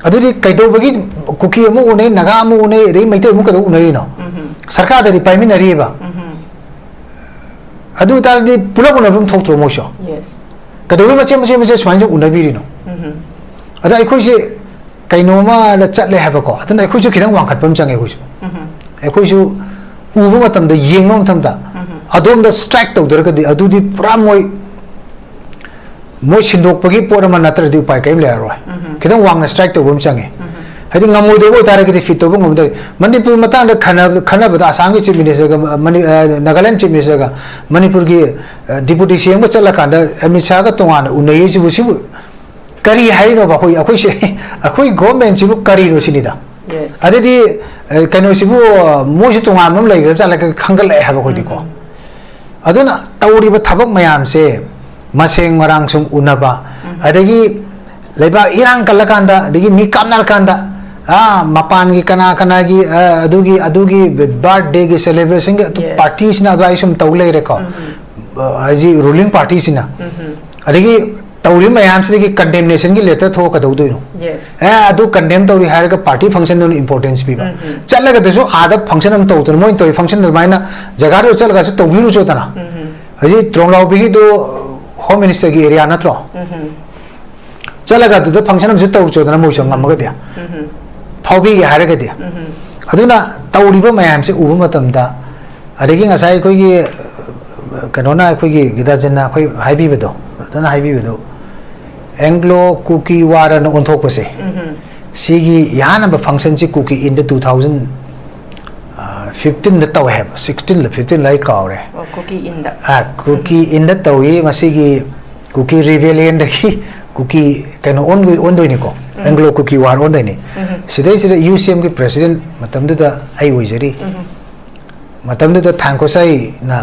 ꯑꯗꯨꯗꯤ ꯀꯩꯗꯧꯕꯒꯤ ꯀꯨꯀꯤ ꯑꯃꯨꯛ ꯎꯅꯩ, ꯅꯥꯒꯥ ꯑꯃꯨꯛ ꯎꯅꯩ, ꯑꯗꯩ ꯃꯩꯇꯩ ꯑꯃꯨꯛ ꯀꯩꯗꯧ ꯎꯅꯔꯤꯅꯣ? ꯁꯔꯀꯥꯔꯗꯗꯤ ꯄꯥꯏꯃꯤꯟꯅꯔꯤꯕ꯫ ꯑꯗꯨ ꯑꯣꯏꯇꯥꯔꯗꯤ ꯄꯨꯂꯞ ꯎꯅꯐꯝ ꯊꯣꯛꯇ꯭ꯔꯣ ꯃꯣꯏꯁꯨ? ꯌꯦꯁ ꯀꯩꯗꯧꯕꯩ ꯃꯆꯦꯠ ꯃꯆꯦꯠ ꯃꯆꯦꯠ ꯁꯨꯃꯥꯏꯅ ꯎꯅꯕꯤꯔꯤꯅꯣ? ꯑꯗ ꯑꯩꯈꯣꯏꯁꯦ ꯀꯩꯅꯣꯝꯃꯗ ꯆꯠꯂꯦ ꯍꯥꯏꯕꯀꯣ, ꯑꯗꯨꯅ ꯑꯩꯈꯣꯏꯁꯨ ꯈꯤꯇꯪ ꯋꯥꯡꯈꯠꯄ ꯑꯃ ꯆꯪꯉꯦ꯫ ꯑꯩꯈꯣꯏꯁꯨ ꯑꯩꯈꯣꯏꯁꯨ ꯎꯕ ꯃꯇꯝꯗ, ꯌꯦꯡꯕ ꯃꯇꯝꯗ ꯑꯗꯣꯝꯗ ꯁ꯭ꯇ꯭ꯔꯥꯏꯛ ꯇꯧꯗ꯭ꯔꯒꯗꯤ ꯑꯗꯨꯗꯤ ꯄꯨꯔꯥ ꯃꯣꯏ ꯃꯣꯏ ꯁꯤꯟꯗꯣꯛꯄꯒꯤ ꯄꯣꯠ ꯑꯃ ꯅꯠꯇ꯭ꯔꯗꯤ ꯎꯄꯥꯏ ꯀꯔꯤꯝ ꯂꯩꯔꯔꯣꯏ꯫ ꯈꯤꯇꯪ ꯋꯥꯡꯅ ꯁ꯭ꯇ꯭ꯔꯥꯏꯛ ꯇꯧꯕ ꯑꯃ ꯆꯪꯉꯦ꯫ ꯍꯥꯏꯗꯤ ꯉꯝꯃꯣꯏꯗꯧꯕ ꯑꯣꯏꯇꯥꯔꯒꯗꯤ ꯐꯤꯠ ꯇꯧꯕ ꯉꯝꯃꯣꯏꯗꯧꯔꯤ꯫ ꯃꯅꯤꯄꯨꯔ ꯃꯇꯥꯡꯗ ꯈꯟꯅꯕ- ꯈꯟꯅꯕꯗ ꯑꯁꯥꯝꯒꯤ ꯆꯤꯐ ꯃꯤꯅꯤꯁꯇꯔꯒ ꯃꯅꯤ- ꯑ, ꯅꯥꯒꯥꯂꯦꯟ ꯆꯤꯐ ꯃꯤꯅꯤꯁꯇꯔꯒ ꯃꯅꯤꯄꯨꯔꯒꯤ ꯑ, ꯗꯤꯄꯨꯇꯤ ꯁꯤ ꯑꯦꯝꯒ ꯆꯠꯂꯀꯥꯟꯗ ꯑꯃꯤꯠ ꯁꯥꯍꯒ ꯇꯣꯉꯥꯟꯅ ꯎꯅꯩ ꯁꯤꯕꯨ ꯁꯤꯕꯨ ꯀꯔꯤ ꯍꯥꯏꯔꯤꯅꯣꯕ? ꯑꯩꯈꯣꯏ ꯑꯩꯈꯣꯏꯁꯦ ꯑꯩꯈꯣꯏ ꯒꯣꯔꯃꯦꯟꯁꯤꯕꯨ ꯀꯔꯤꯅꯣ ꯁꯤꯅꯤꯗ꯫ ꯌꯦꯁ ꯑꯗꯩꯗꯤ ꯑ, ꯀꯩꯅꯣꯁꯤꯕꯨ ꯑ, ꯃꯣꯏꯁꯨ ꯇꯣꯉꯥꯟꯕ ꯑꯃ ꯂꯩꯈ꯭ꯔꯕ ꯖꯥꯠꯂ ꯈꯪꯒꯠꯂꯛꯑꯦ ꯍꯥꯏꯕ ꯑꯩꯈꯣꯏꯗꯤꯀꯣ꯫ ꯑꯗꯨꯅ ꯇꯧꯔꯤꯕ ꯊꯕꯛ ꯃꯌꯥꯝꯁꯦ ꯃꯁꯦꯡ ꯃꯔꯥꯡ ꯁꯨꯝ ꯎꯅꯕ, ꯑꯗꯒꯤ ꯂꯩꯕꯥꯛ ꯏꯔꯥꯡ ꯀꯜꯂꯀꯥꯟꯗ, ꯑꯗꯒꯤ ꯃꯤ ꯀꯥꯞꯅꯔꯀꯥꯟꯗ, ꯑꯥ, ꯃꯄꯥꯟꯒꯤ ꯀꯅꯥ ꯀꯅꯥꯒꯤ, ꯑ, ꯑꯗꯨꯒꯤ, ꯑꯗꯨꯒꯤ birthday ꯒꯤ celebration ꯒꯤ ꯑꯗꯨ Yes. party ꯁꯤꯅ ꯑꯗꯨꯋꯥꯏ ꯁꯨꯝ ꯇꯧ ꯂꯩꯔꯦꯀꯣ꯫ ꯎꯝ꯫ ꯑ, ꯍꯥꯏꯗꯤ ruling party ꯁꯤꯅ꯫ ꯎꯝ꯫ ꯑꯗꯒꯤ ꯇꯧꯔꯤꯕ ꯃꯌꯥꯝꯁꯤꯗꯒꯤ condemnation ꯒꯤ letter ꯊꯣꯛꯑ ꯀꯩꯗꯧꯗꯣꯏꯅꯣ? Yes. ꯑꯦ, ꯑꯗꯨ condemn ꯇꯧꯔꯤ ꯍꯥꯏꯔꯒ party function ꯗꯨꯅ importance ꯄꯤꯕ꯫ ꯎꯝ, ꯎꯝ꯫ ꯆꯠꯂꯒꯗꯁꯨ ꯑꯥꯗ function ꯑꯃ ꯇꯧꯗꯅ, ꯃꯣꯏꯅ ꯇꯧꯔꯤ function ꯑꯗꯨꯃꯥꯏꯅ ꯖꯒꯥꯗꯨꯗ ꯆꯠꯂꯒꯁꯨ ꯇꯧꯕꯤꯔꯨꯆꯣꯗꯅ꯫ ꯎꯝ, ꯎꯝ꯫ ꯍꯧꯖꯤꯛ ꯇ꯭ꯔꯣꯡꯂꯥꯎꯕꯤꯒꯤꯗꯨ Home Minister ꯒꯤ area ꯅꯠꯇ꯭ꯔꯣ? ꯎꯝ, ꯎꯝ꯫ ꯆꯠꯂꯒ ꯑꯗꯨꯗ function ꯑꯃꯁꯨ ꯇꯧꯔꯨꯆꯣꯗꯅ, ꯃꯣꯏꯁꯨ ꯉꯝꯃꯒꯗꯤ꯫ ꯎꯝ, ꯎꯝ꯫ ꯐꯥꯎꯕꯤꯒꯦ ꯍꯥꯏꯔꯒꯗꯤ꯫ ꯎꯝ, ꯎꯝ꯫ ꯑꯗꯨꯅ ꯇꯧꯔꯤꯕ ꯃꯌꯥꯝꯁꯦ ꯎꯕ ꯃꯇꯝꯗ, ꯑꯗꯒꯤ ꯉꯁꯥꯏ ꯑꯩꯈꯣꯏꯒꯤ, ꯑ, ꯀꯩꯅꯣꯅ, ꯑꯩꯈꯣꯏꯒꯤ ꯒꯤꯇꯥꯖꯤꯟꯅ ꯑꯩꯈꯣꯏ ꯍꯥꯏꯕꯤꯕꯗꯣ, ꯔꯇꯟꯅ ꯍꯥꯏꯕꯤꯕꯗꯣ, Anglo Kuki War ꯑꯅ ꯑꯣꯟꯊꯣꯛꯄꯁꯦ, ꯎꯝ, ꯎꯝ꯫ ꯁꯤꯒꯤ ꯏꯍꯥꯟ ꯍꯥꯟꯕ function ꯁꯤ Kuki Inꯗ two thousand, ꯑ, fifteen ꯗ ꯇꯧꯋꯦ ꯍꯥꯏꯕ, sixteen ꯂ fifteen ꯂ ꯑꯩ ꯀꯥꯎꯔꯦ꯫ ꯑꯣ, Kuki Inꯗ꯫ ꯑ, Kuki Inꯗ ꯇꯧꯏ꯫ ꯃꯁꯤꯒꯤ Kuki Rebellion ꯗꯒꯤ Kuki ꯀꯩꯅꯣ ꯑꯣꯟꯗꯣꯏ-, ꯑꯣꯟꯗꯣꯏꯅꯤꯀꯣ, ꯎꯝ꯫ Anglo Kuki War ꯑꯣꯟꯗꯣꯏꯅꯤ꯫ ꯎꯝ꯫ ꯁꯤꯗꯩꯁꯤꯗ U C M ꯒꯤ president ꯃꯇꯝꯗꯨꯗ ꯑꯩ ꯑꯣꯏꯖꯔꯤ꯫ ꯎꯝ꯫ ꯃꯇꯝꯗꯨꯗ ꯊꯥꯡ ꯈꯣꯁꯥꯏꯅ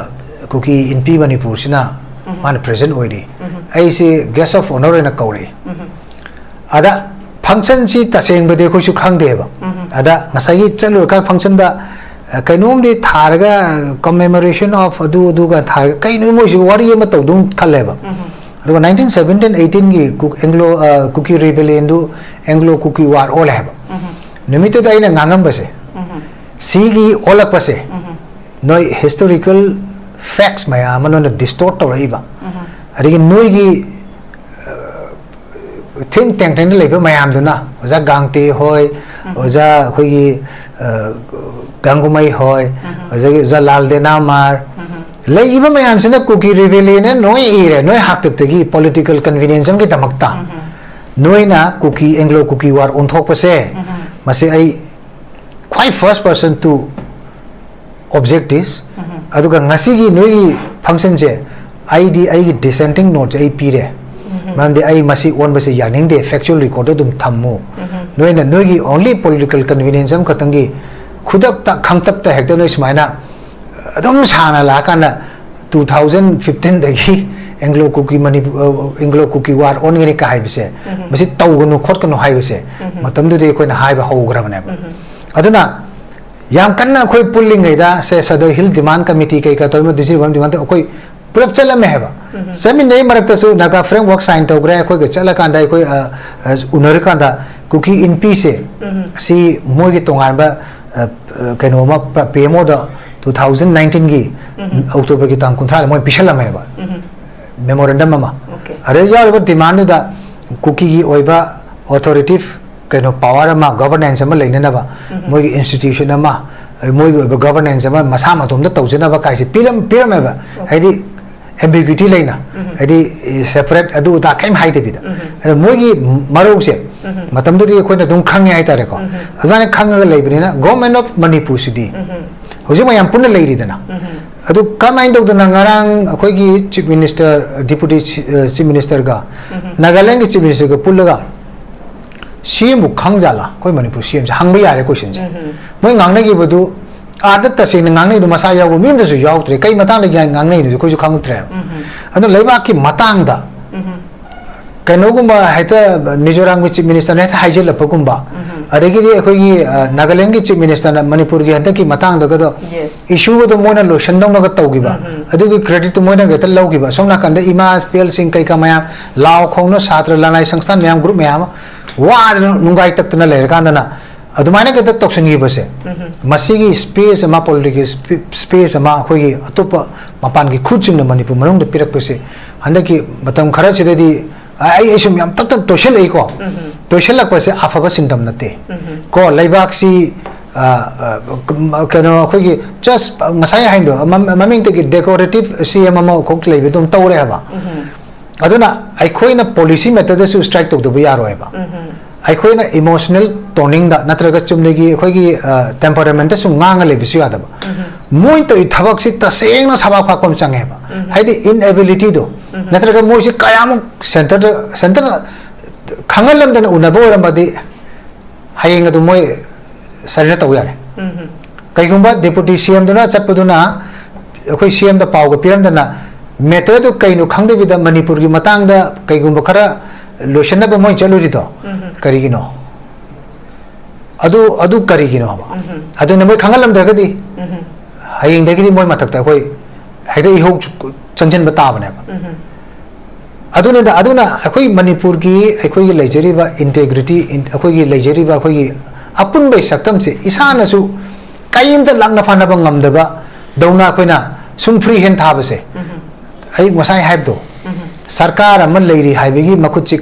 Kuki Inpi ꯃꯅꯤꯄꯨꯔꯁꯤꯅ ꯎꯝ꯫ ꯃꯥꯅ president ꯑꯣꯏꯔꯤ꯫ ꯎꯝ꯫ ꯑꯩꯁꯤ guest of honour ꯑꯣꯏꯅ ꯀꯧꯔꯛꯏ꯫ ꯎꯝ꯫ ꯑꯗ function ꯁꯤ ꯇꯁꯦꯡꯕꯗꯤ ꯑꯩꯈꯣꯏꯁꯨ ꯈꯪꯗꯦꯕ꯫ ꯎꯝ꯫ ꯑꯗ ꯉꯁꯥꯏꯒꯤ ꯆꯠꯂꯨꯔꯀꯥꯟ function ꯗ, ꯑ, ꯀꯩꯅꯣꯝꯗꯤ ꯊꯥꯔꯒ, commemoration of ꯑꯗꯨ ꯑꯗꯨꯒ ꯊꯥꯔꯒ, ꯀꯩꯅꯣ ꯃꯣꯏꯁꯤ ꯋꯥꯔꯤ ꯑꯃ ꯇꯧꯗꯧ ꯈꯜꯂꯦꯕ꯫ ꯎꯝ꯫ ꯑꯗꯨꯒ nineteen seventeen eighteen ꯒꯤ Ku-, Anglo, ꯑ, Kuki Rebellion ꯗꯨ Anglo Kuki War ꯑꯣꯜꯂꯦ ꯍꯥꯏꯕ꯫ ꯎꯝ꯫ ꯅꯨꯃꯤꯠꯇꯨꯗ ꯑꯩꯅ ꯉꯥꯡꯉꯝꯕꯁꯦ, ꯎꯝ꯫ ꯁꯤꯒꯤ ꯑꯣꯜꯂꯛꯄꯁꯦ, ꯎꯝ꯫ ꯅꯣꯏ historical facts ꯃꯌꯥꯝ ꯑꯃ ꯅꯣꯏꯅ distort ꯇꯧꯔꯛꯏꯕ, ꯎꯝ꯫ ꯑꯗꯒꯤ ꯅꯣꯏꯒꯤ, ꯑ, think tank ꯇ ꯂꯩꯕ ꯃꯌꯥꯝꯗꯨꯅ, ꯑꯣꯖꯥ ꯒꯥꯡꯇꯦ ꯍꯣꯏ, ꯎꯝ꯫ ꯑꯣꯖꯥ ꯑꯩꯈꯣꯏꯒꯤ, ꯑ, ꯒꯥꯡꯒꯨꯃꯩ ꯍꯣꯏ, ꯎꯝ꯫ ꯑꯗꯒꯤ ꯑꯣꯖꯥ ꯂꯥꯜ ꯗꯦꯅꯥꯃꯥꯔ, ꯎꯝ꯫ ꯂꯩꯔꯤꯕ ꯃꯌꯥꯝꯁꯤꯅ Kuki Rebellion ꯅ ꯅꯣꯏ ꯏꯔꯦ, ꯅꯣꯏ ꯍꯥꯛꯇꯛꯇꯒꯤ political convenience ꯑꯃꯒꯤꯗꯃꯛꯇ ꯎꯝ꯫ ꯅꯣꯏꯅ Kuki, Anglo Kuki War ꯑꯣꯟꯊꯣꯛꯄꯁꯦ, ꯎꯝ꯫ ꯃꯁꯤ ꯑꯩ ꯈ꯭ꯋꯥꯏ first person to object this꯫ ꯎꯝ꯫ ꯑꯗꯨꯒ ꯉꯁꯤꯒꯤ ꯅꯣꯏꯒꯤ function ꯁꯦ ꯑꯩꯗꯤ ꯑꯩꯒꯤ dissenting note ꯁꯦ ꯑꯩ ꯄꯤꯔꯦ꯫ ꯎꯝ꯫ ꯃꯔꯝꯗꯤ ꯑꯩ ꯃꯁꯤ ꯑꯣꯟꯕꯁꯦ ꯌꯥꯅꯤꯡꯗꯦ, factual record ꯗ ꯑꯗꯨꯝ ꯊꯝꯃꯨ꯫ ꯎꯝ꯫ ꯅꯣꯏꯅ ꯅꯣꯏꯒꯤ only political convenience ꯑꯃꯈꯛꯇꯪꯒꯤ ꯈꯨꯗꯛꯇ ꯈꯪꯇꯞꯇ ꯍꯦꯛꯇ ꯅꯣꯏ ꯁꯨꯃꯥꯏꯅ ꯑꯗꯨꯝ ꯁꯥꯡꯅ ꯂꯥꯛꯑꯀꯥꯟꯗ two thousand fifteen ꯗꯒꯤ ꯑꯦꯡꯒ꯭ꯂꯣ ꯀꯨꯀꯤ ꯃꯅꯤꯄꯨꯔ, ꯑꯦꯡꯒ꯭ꯂꯣ ꯀꯨꯀꯤ ꯋꯥꯔ ꯑꯣꯟꯒꯅꯤ ꯀ ꯍꯥꯏꯕꯁꯦ, ꯃꯁꯤ ꯇꯧꯒꯅꯨ ꯈꯣꯠꯀꯅꯨ ꯍꯥꯏꯕꯁꯦ ꯃꯇꯝꯗꯨꯗꯤ ꯑꯩꯈꯣꯏꯅ ꯍꯥꯏꯕ ꯍꯧꯈ꯭ꯔꯕꯅꯦꯕ꯫ ꯑꯗꯨꯅ ꯌꯥꯝ ꯀꯟꯅ ꯑꯩꯈꯣꯏ ꯄꯨꯜꯂꯤꯉꯩꯗ ꯁꯦ ꯁꯗꯔ ꯍꯤꯜ ꯗꯤꯃꯥꯟ ꯀꯃꯤꯇꯤ ꯀꯩꯀꯥ ꯇꯧꯔꯤꯕ ꯗꯤꯁꯇ꯭ꯔꯤꯛ ꯗꯤꯃꯥꯟ ꯑꯩꯈꯣꯏ ꯄꯨꯂꯞ ꯆꯠꯂꯝꯃꯦ ꯍꯥꯏꯕ꯫ ꯆꯠꯃꯤꯟꯅꯩ ꯃꯔꯛꯇꯁꯨ ꯅꯥꯒꯥ ꯐ꯭ꯔꯦꯝꯋꯔꯛ ꯁꯥꯏꯟ ꯇꯧꯈ꯭ꯔꯦ꯫ ꯑꯩꯈꯣꯏꯒ ꯆꯠꯂꯀꯥꯟꯗ ꯑꯩꯈꯣꯏ, ꯑ, ꯑ, ꯎꯅꯔꯀꯥꯟꯗ ꯀꯨꯀꯤ ꯏꯟꯄꯤꯁꯦ ꯁꯤ ꯃꯣꯏꯒꯤ ꯇꯣꯉꯥꯟꯕ, ꯑ, ꯑ, ꯀꯩꯅꯣ ꯑꯃ ꯄ-, ꯄꯤ ꯑꯦꯝ ꯑꯣꯗ ꯇꯨ ꯊꯥꯎꯖꯟ ꯅꯥꯏꯟꯇꯤꯟꯒꯤ ꯑꯣꯛꯇꯣꯕꯔꯒꯤ ꯇꯥꯡ ꯀꯨꯟꯊ꯭ꯔꯥꯗ ꯃꯣꯏ ꯄꯤꯁꯜꯂꯝꯃꯦꯕ꯫ ꯃꯦꯃꯣꯔꯦꯟꯗꯝ ꯑꯃ꯫ ꯑꯗ ꯌꯥꯎꯔꯤꯕ ꯗꯤꯃꯥꯟꯗꯨꯗ ꯀꯨꯀꯤꯒꯤ ꯑꯣꯏꯕ ꯑꯣꯊꯣꯔꯤꯇꯤꯚ ꯀꯩꯅꯣ ꯄꯋꯥꯔ ꯑꯃ, ꯒꯣꯚꯔꯅꯦꯟꯁ ꯑꯃ ꯂꯩꯅꯅꯕ ꯃꯣꯏꯒꯤ ꯏꯟꯁꯇꯤꯇ꯭ꯌꯨꯁꯟ ꯑꯃ, ꯃꯣꯏꯒꯤ ꯑꯣꯏꯕ ꯒꯣꯚꯔꯅꯦꯟꯁ ꯑꯃ ꯃꯁꯥ ꯃꯇꯣꯝꯗ ꯇꯧꯖꯅꯕ ꯀꯥꯏꯁꯦ ꯄꯤꯔꯝ-, ꯄꯤꯔꯝꯃꯦꯕ꯫ ꯍꯥꯏꯗꯤ ꯑꯦꯝꯕꯤꯒ꯭ꯌꯨꯇꯤ ꯂꯩꯅ, ꯍꯥꯏꯗꯤ ꯁꯦꯄꯔꯦꯠ ꯑꯗꯨ ꯑꯗꯥ ꯀꯔꯤꯝ ꯍꯥꯏꯗꯕꯤꯗ꯫ ꯑꯗ ꯃꯣꯏꯒꯤ ꯃꯔꯧꯁꯦ ꯃꯇꯝꯗꯨꯗꯤ ꯑꯩꯈꯣꯏꯅ ꯑꯗꯨꯝ ꯈꯪꯉꯦ ꯍꯥꯏꯇꯥꯔꯦꯀꯣ꯫ ꯑꯗꯨꯃꯥꯏꯅ ꯈꯪꯉꯒ ꯂꯩꯕꯅꯤꯅ ꯒꯣꯚꯔꯟꯃꯦꯟ ꯑꯣꯐ ꯃꯅꯤꯄꯨꯔꯁꯤꯗꯤ ꯍꯧꯖꯤꯛ ꯃꯌꯥꯝ ꯄꯨꯟꯅ ꯂꯩꯔꯤꯗꯅ꯫ ꯑꯗꯨ ꯀꯃꯥꯏꯅ ꯇꯧꯗꯅ ꯉꯔꯥꯡ ꯑꯩꯈꯣꯏꯒꯤ ꯆꯤꯐ ꯃꯤꯅꯤꯁꯇꯔ, ꯗꯤꯄꯨꯇꯤ ꯆꯤ-, ꯑ, ꯆꯤꯐ ꯃꯤꯅꯤꯁꯇꯔꯒ ꯅꯥꯒꯥꯂꯦꯟꯒꯤ ꯆꯤꯐ ꯃꯤꯅꯤꯁꯇꯔꯒ ꯄꯨꯜꯂꯒ ꯁꯤ ꯑꯦꯝꯕꯨ ꯈꯪꯖꯥꯠꯂꯥ? ꯑꯩꯈꯣꯏ ꯃꯅꯤꯄꯨꯔ ꯁꯤ ꯑꯦꯝꯁꯦ ꯍꯪꯕ ꯌꯥꯔꯦ ꯀꯣꯏꯁꯟꯁꯦ꯫ ꯃꯣꯏ ꯉꯥꯡꯅꯈꯤꯕꯗꯨ ꯑꯥꯗ ꯇꯁꯦꯡꯅ ꯉꯥꯡꯅꯩꯗꯨ ꯃꯁꯥ ꯌꯥꯎꯕ ꯃꯤ ꯑꯝꯇꯁꯨ ꯌꯥꯎꯗ꯭ꯔꯦ꯫ ꯀꯩ ꯃꯇꯥꯡꯗ ꯒ꯭ꯌꯥꯟ ꯉꯥꯡꯅꯩꯅꯣꯁꯨ ꯑꯩꯈꯣꯏꯁꯨ ꯈꯪꯉꯛꯇ꯭ꯔꯦꯕ꯫ ꯑꯗꯨꯅ ꯂꯩꯕꯥꯛꯀꯤ ꯃꯇꯥꯡꯗ ꯀꯩꯅꯣꯒꯨꯝꯕ ꯍꯦꯛꯇ ꯃꯤꯖꯣꯔꯥꯝꯒꯤ ꯆꯤꯐ ꯃꯤꯅꯤꯁꯇꯔꯅ ꯍꯦꯛꯇ ꯍꯥꯏꯖꯤꯜꯂꯛꯄꯒꯨꯝꯕ, ꯑꯗꯒꯤꯗꯤ ꯑꯩꯈꯣꯏꯒꯤ, ꯑ, ꯅꯥꯒꯥꯂꯦꯟꯒꯤ ꯆꯤꯐ ꯃꯤꯅꯤꯁꯇꯔꯅ ꯃꯅꯤꯄꯨꯔꯒꯤ ꯍꯟꯗꯛꯀꯤ ꯃꯇꯥꯡꯗꯒꯗꯣ ꯏꯁꯨꯒꯗꯣ ꯃꯣꯏꯅ ꯂꯣꯏꯁꯟꯗꯧꯅꯒ ꯇꯧꯈꯤꯕ, ꯑꯗꯨꯒꯤ ꯀ꯭ꯔꯦꯗꯤꯠꯇꯨ ꯃꯣꯏꯅ ꯍꯦꯛꯇ ꯂꯧꯈꯤꯕ, ꯑꯁꯣꯝ ꯅꯥꯀꯟꯗ ꯏꯃꯥ ꯏꯄꯦꯜꯁꯤꯡ ꯀꯩꯀꯥ ꯃꯌꯥꯝ ꯂꯥꯎ ꯈꯣꯡꯅ ꯁꯥꯇ꯭ꯔ ꯂꯅꯥꯏ ꯁꯪꯁꯊꯥꯟ ꯃꯌꯥꯝ ꯒ꯭ꯔꯨꯞ ꯃꯌꯥꯝ ꯑꯃ ꯋꯥꯗꯅ ꯅꯨꯡꯒꯥꯏ ꯇꯛꯇꯅ ꯂꯩꯔꯀꯥꯟꯗꯅ ꯑꯗꯨꯃꯥꯏꯅ ꯍꯦꯛꯇ ꯇꯧꯁꯤꯟꯈꯤꯕꯁꯦ, ꯃꯁꯤꯒꯤ ꯁ꯭ꯄꯦꯁ ꯑꯃ, ꯄꯣꯂꯤꯇꯤꯀꯦꯜ ꯁ꯭ꯄꯦ-, ꯁ꯭ꯄꯦꯁ ꯑꯃ ꯑꯩꯈꯣꯏꯒꯤ ꯑꯇꯣꯞꯄ ꯃꯄꯥꯟꯒꯤ ꯈꯨꯠꯁꯤꯡꯅ ꯃꯅꯤꯄꯨꯔ ꯃꯅꯨꯡꯗ ꯄꯤꯔꯛꯄꯁꯦ ꯍꯟꯗꯛꯀꯤ ꯃꯇꯝ ꯈꯔꯁꯤꯗꯗꯤ ꯑꯩ, ꯑꯩ ꯁꯨꯝ ꯌꯥꯝ ꯇꯞ ꯇꯞ ꯇꯣꯏꯁꯜꯂꯛꯏꯀꯣ꯫ ꯇꯣꯏꯁꯜꯂꯛꯄꯁꯦ ꯑꯐꯕ ꯁꯤꯟꯗꯝ ꯅꯠꯇꯦ꯫ ꯀꯣ, ꯂꯩꯕꯥꯛꯁꯤ, ꯑ, ꯑ, ꯀꯩꯅꯣ, ꯑꯩꯈꯣꯏꯒꯤ just ꯉꯁꯥꯏ ꯍꯥꯏꯗꯣ, ꯃꯃꯤꯡꯇꯒꯤ ꯗꯦꯀꯣꯔꯦꯇꯤꯞ ꯁꯤ ꯑꯦꯝ ꯑꯃꯈꯛ ꯂꯩꯕ ꯑꯗꯨꯝ ꯇꯧꯔꯦ ꯍꯥꯏꯕ꯫ ꯑꯗꯨꯅ ꯑꯩꯈꯣꯏꯅ ꯄꯣꯂꯤꯁꯤ ꯃꯦꯇꯔꯗꯁꯨ ꯁ꯭ꯇ꯭ꯔꯥꯏꯛ ꯇꯧꯗꯕ ꯌꯥꯔꯣꯏꯕ꯫ ꯑꯩꯈꯣꯏꯅ ꯏꯃꯣꯁꯅꯦꯜ ꯇꯣꯅꯤꯡꯗ ꯅꯠꯇ꯭ꯔꯒ ꯆꯨꯝꯅꯒꯤ ꯑꯩꯈꯣꯏꯒꯤ, ꯑ, ꯇꯦꯝꯄꯔꯥꯃꯦꯟꯇ ꯁꯨꯝ ꯉꯥꯡꯉ ꯂꯩꯕꯁꯨ ꯌꯥꯗꯕ꯫ ꯃꯣꯏ ꯇꯧꯔꯤ ꯊꯕꯛꯁꯤ ꯇꯁꯦꯡꯅ ꯁꯕꯥꯛ ꯐꯥꯛꯄ ꯑꯃ ꯆꯪꯉꯦꯕ꯫ ꯍꯥꯏꯗꯤ ꯏꯟꯑꯦꯕꯤꯂꯤꯇꯤꯗꯣ, ꯅꯠꯇ꯭ꯔꯒ ꯃꯣꯏꯁꯤ ꯀꯌꯥꯃꯨꯛ ꯁꯦꯟꯇꯔꯗ, ꯁꯦꯟꯇꯔꯗ ꯈꯪꯍꯜꯂꯝꯗꯅ ꯎꯅꯕ ꯑꯣꯏꯔꯝꯃꯗꯤ ꯍꯌꯦꯡ ꯑꯗꯨꯝ ꯃꯣꯏ ꯁꯔꯦꯟꯗꯔ ꯇꯧ ꯌꯥꯔꯦ꯫ ꯀꯩꯒꯨꯝꯕ ꯗꯤꯄꯨꯇꯤ ꯁꯤ ꯑꯦꯝꯗꯨꯅ ꯆꯠꯄꯗꯨꯅ ꯑꯩꯈꯣꯏ ꯁꯤ ꯑꯦꯝꯗ ꯄꯥꯎꯒ ꯄꯤꯔꯝꯗꯅ ꯃꯦꯇꯔꯗꯨ ꯀꯩꯅꯣ ꯈꯪꯗꯕꯤꯗ ꯃꯅꯤꯄꯨꯔꯒꯤ ꯃꯇꯥꯡꯗ ꯀꯩꯒꯨꯝꯕ ꯈꯔ ꯂꯣꯏꯁꯤꯟꯅꯕ ꯃꯣꯏ ꯆꯠꯂꯨꯔꯤꯗꯣ ꯀꯔꯤꯒꯤꯅꯣ? ꯑꯗꯨ ꯑꯗꯨ ꯀꯔꯤꯒꯤꯅꯣ ꯍꯥꯏꯕ? ꯑꯗꯨꯅ ꯃꯣꯏ ꯈꯪꯍꯜꯂꯝꯗ꯭ꯔꯒꯗꯤ ꯍꯌꯦꯡꯗꯒꯤꯗꯤ ꯃꯣꯏ ꯃꯊꯛꯇ ꯑꯩꯈꯣꯏ ꯍꯦꯛꯇ ꯏꯍꯧ ꯆꯪꯁꯤꯟꯕ ꯇꯥꯕꯅꯦꯕ꯫ ꯑꯗꯨꯅꯤꯗ, ꯑꯗꯨꯅ ꯑꯩꯈꯣꯏ ꯃꯅꯤꯄꯨꯔꯒꯤ, ꯑꯩꯈꯣꯏꯒꯤ ꯂꯩꯖꯔꯤꯕ ꯏꯟꯇꯦꯒ꯭ꯔꯤꯇꯤ, ꯑꯩꯈꯣꯏꯒꯤ ꯂꯩꯖꯔꯤꯕ ꯑꯩꯈꯣꯏꯒꯤ ꯑꯄꯨꯟꯕꯒꯤ ꯁꯛꯇꯝꯁꯦ ꯏꯁꯥꯅꯁꯨ ꯀꯔꯤꯝꯇ ꯂꯥꯛꯅ ꯐꯥꯅꯕ ꯉꯝꯗꯕ ꯗꯧꯅ ꯑꯩꯈꯣꯏꯅ ꯁꯨꯝ ꯐ꯭ꯔꯤ ꯍꯦꯟ ꯊꯥꯕꯁꯦ, ꯑꯩ ꯉꯁꯥꯏ ꯍꯥꯏꯕꯗꯣ, ꯁꯔꯀꯥꯔ ꯑꯃ ꯂꯩꯔꯤ ꯍꯥꯏꯕꯒꯤ ꯃꯈꯨꯠꯁꯤ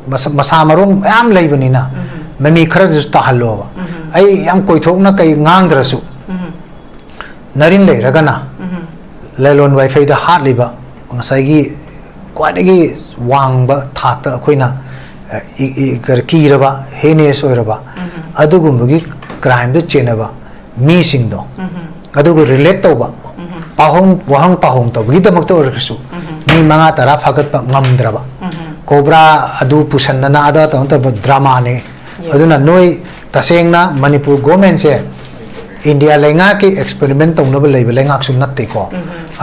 ꯃꯁꯥ, ꯃꯁꯥ ꯃꯔꯣꯝ ꯃꯌꯥꯝ ꯂꯩꯕꯅꯤꯅ, ꯃꯃꯤ ꯈꯔꯗꯁꯨ ꯇꯥꯍꯜꯂꯣꯕ꯫ ꯑꯩ ꯌꯥꯝ ꯀꯣꯏꯊꯣꯛꯅ ꯀꯩ ꯉꯥꯡꯗ꯭ꯔꯁꯨ, ꯅꯔꯤꯟ ꯂꯩꯔꯒꯅ ꯂꯂꯣꯟ ꯋꯥꯏꯐꯩꯗ ꯍꯥꯠꯂꯤꯕ ꯉꯁꯥꯏꯒꯤ ꯈ꯭ꯋꯥꯏꯗꯒꯤ ꯋꯥꯡꯕ ꯊꯥꯛꯇ ꯑꯩꯈꯣꯏꯅ, ꯑ, ꯏ-, ꯏ-, ꯀꯔꯤ, ꯀꯤꯔꯕ, ꯍꯦꯅꯤꯌꯁ ꯑꯣꯏꯔꯕ, ꯑꯗꯨꯒꯨꯝꯕꯒꯤ ꯀ꯭ꯔꯥꯏꯝꯗ ꯆꯦꯟꯅꯕ ꯃꯤꯁꯤꯡꯗꯣ, ꯑꯗꯨꯒ ꯔꯤꯂꯦꯠ ꯇꯧꯕ, ꯄꯥꯎꯍꯣꯡ, ꯋꯥꯍꯪ ꯄꯥꯎꯍꯣꯡ ꯇꯧꯕꯒꯤꯗꯃꯛꯇ ꯑꯣꯏꯔꯒꯁꯨ ꯃꯤ ꯃꯉꯥ ꯇꯔꯥ ꯐꯥꯒꯠꯄ ꯉꯝꯗ꯭ꯔꯕ, ꯀꯣꯕ꯭ꯔꯥ ꯑꯗꯨ ꯄꯨꯁꯟꯗꯅ ꯑꯗꯥ ꯇꯧꯅ ꯇꯧꯕ ꯗ꯭ꯔꯃꯥꯅꯦ꯫ ꯑꯗꯨꯅ ꯅꯣꯏ ꯇꯁꯦꯡꯅ ꯃꯅꯤꯄꯨꯔ ꯒꯣꯔꯃꯦꯟꯁꯦ ꯏꯟꯗꯤꯌꯥ ꯂꯩꯉꯥꯛꯀꯤ ꯑꯦꯛꯁꯄꯦꯔꯤꯃꯦꯟ ꯇꯧꯅꯕ ꯂꯩꯕ ꯂꯩꯉꯥꯛꯁꯨ ꯅꯠꯇꯦꯀꯣ꯫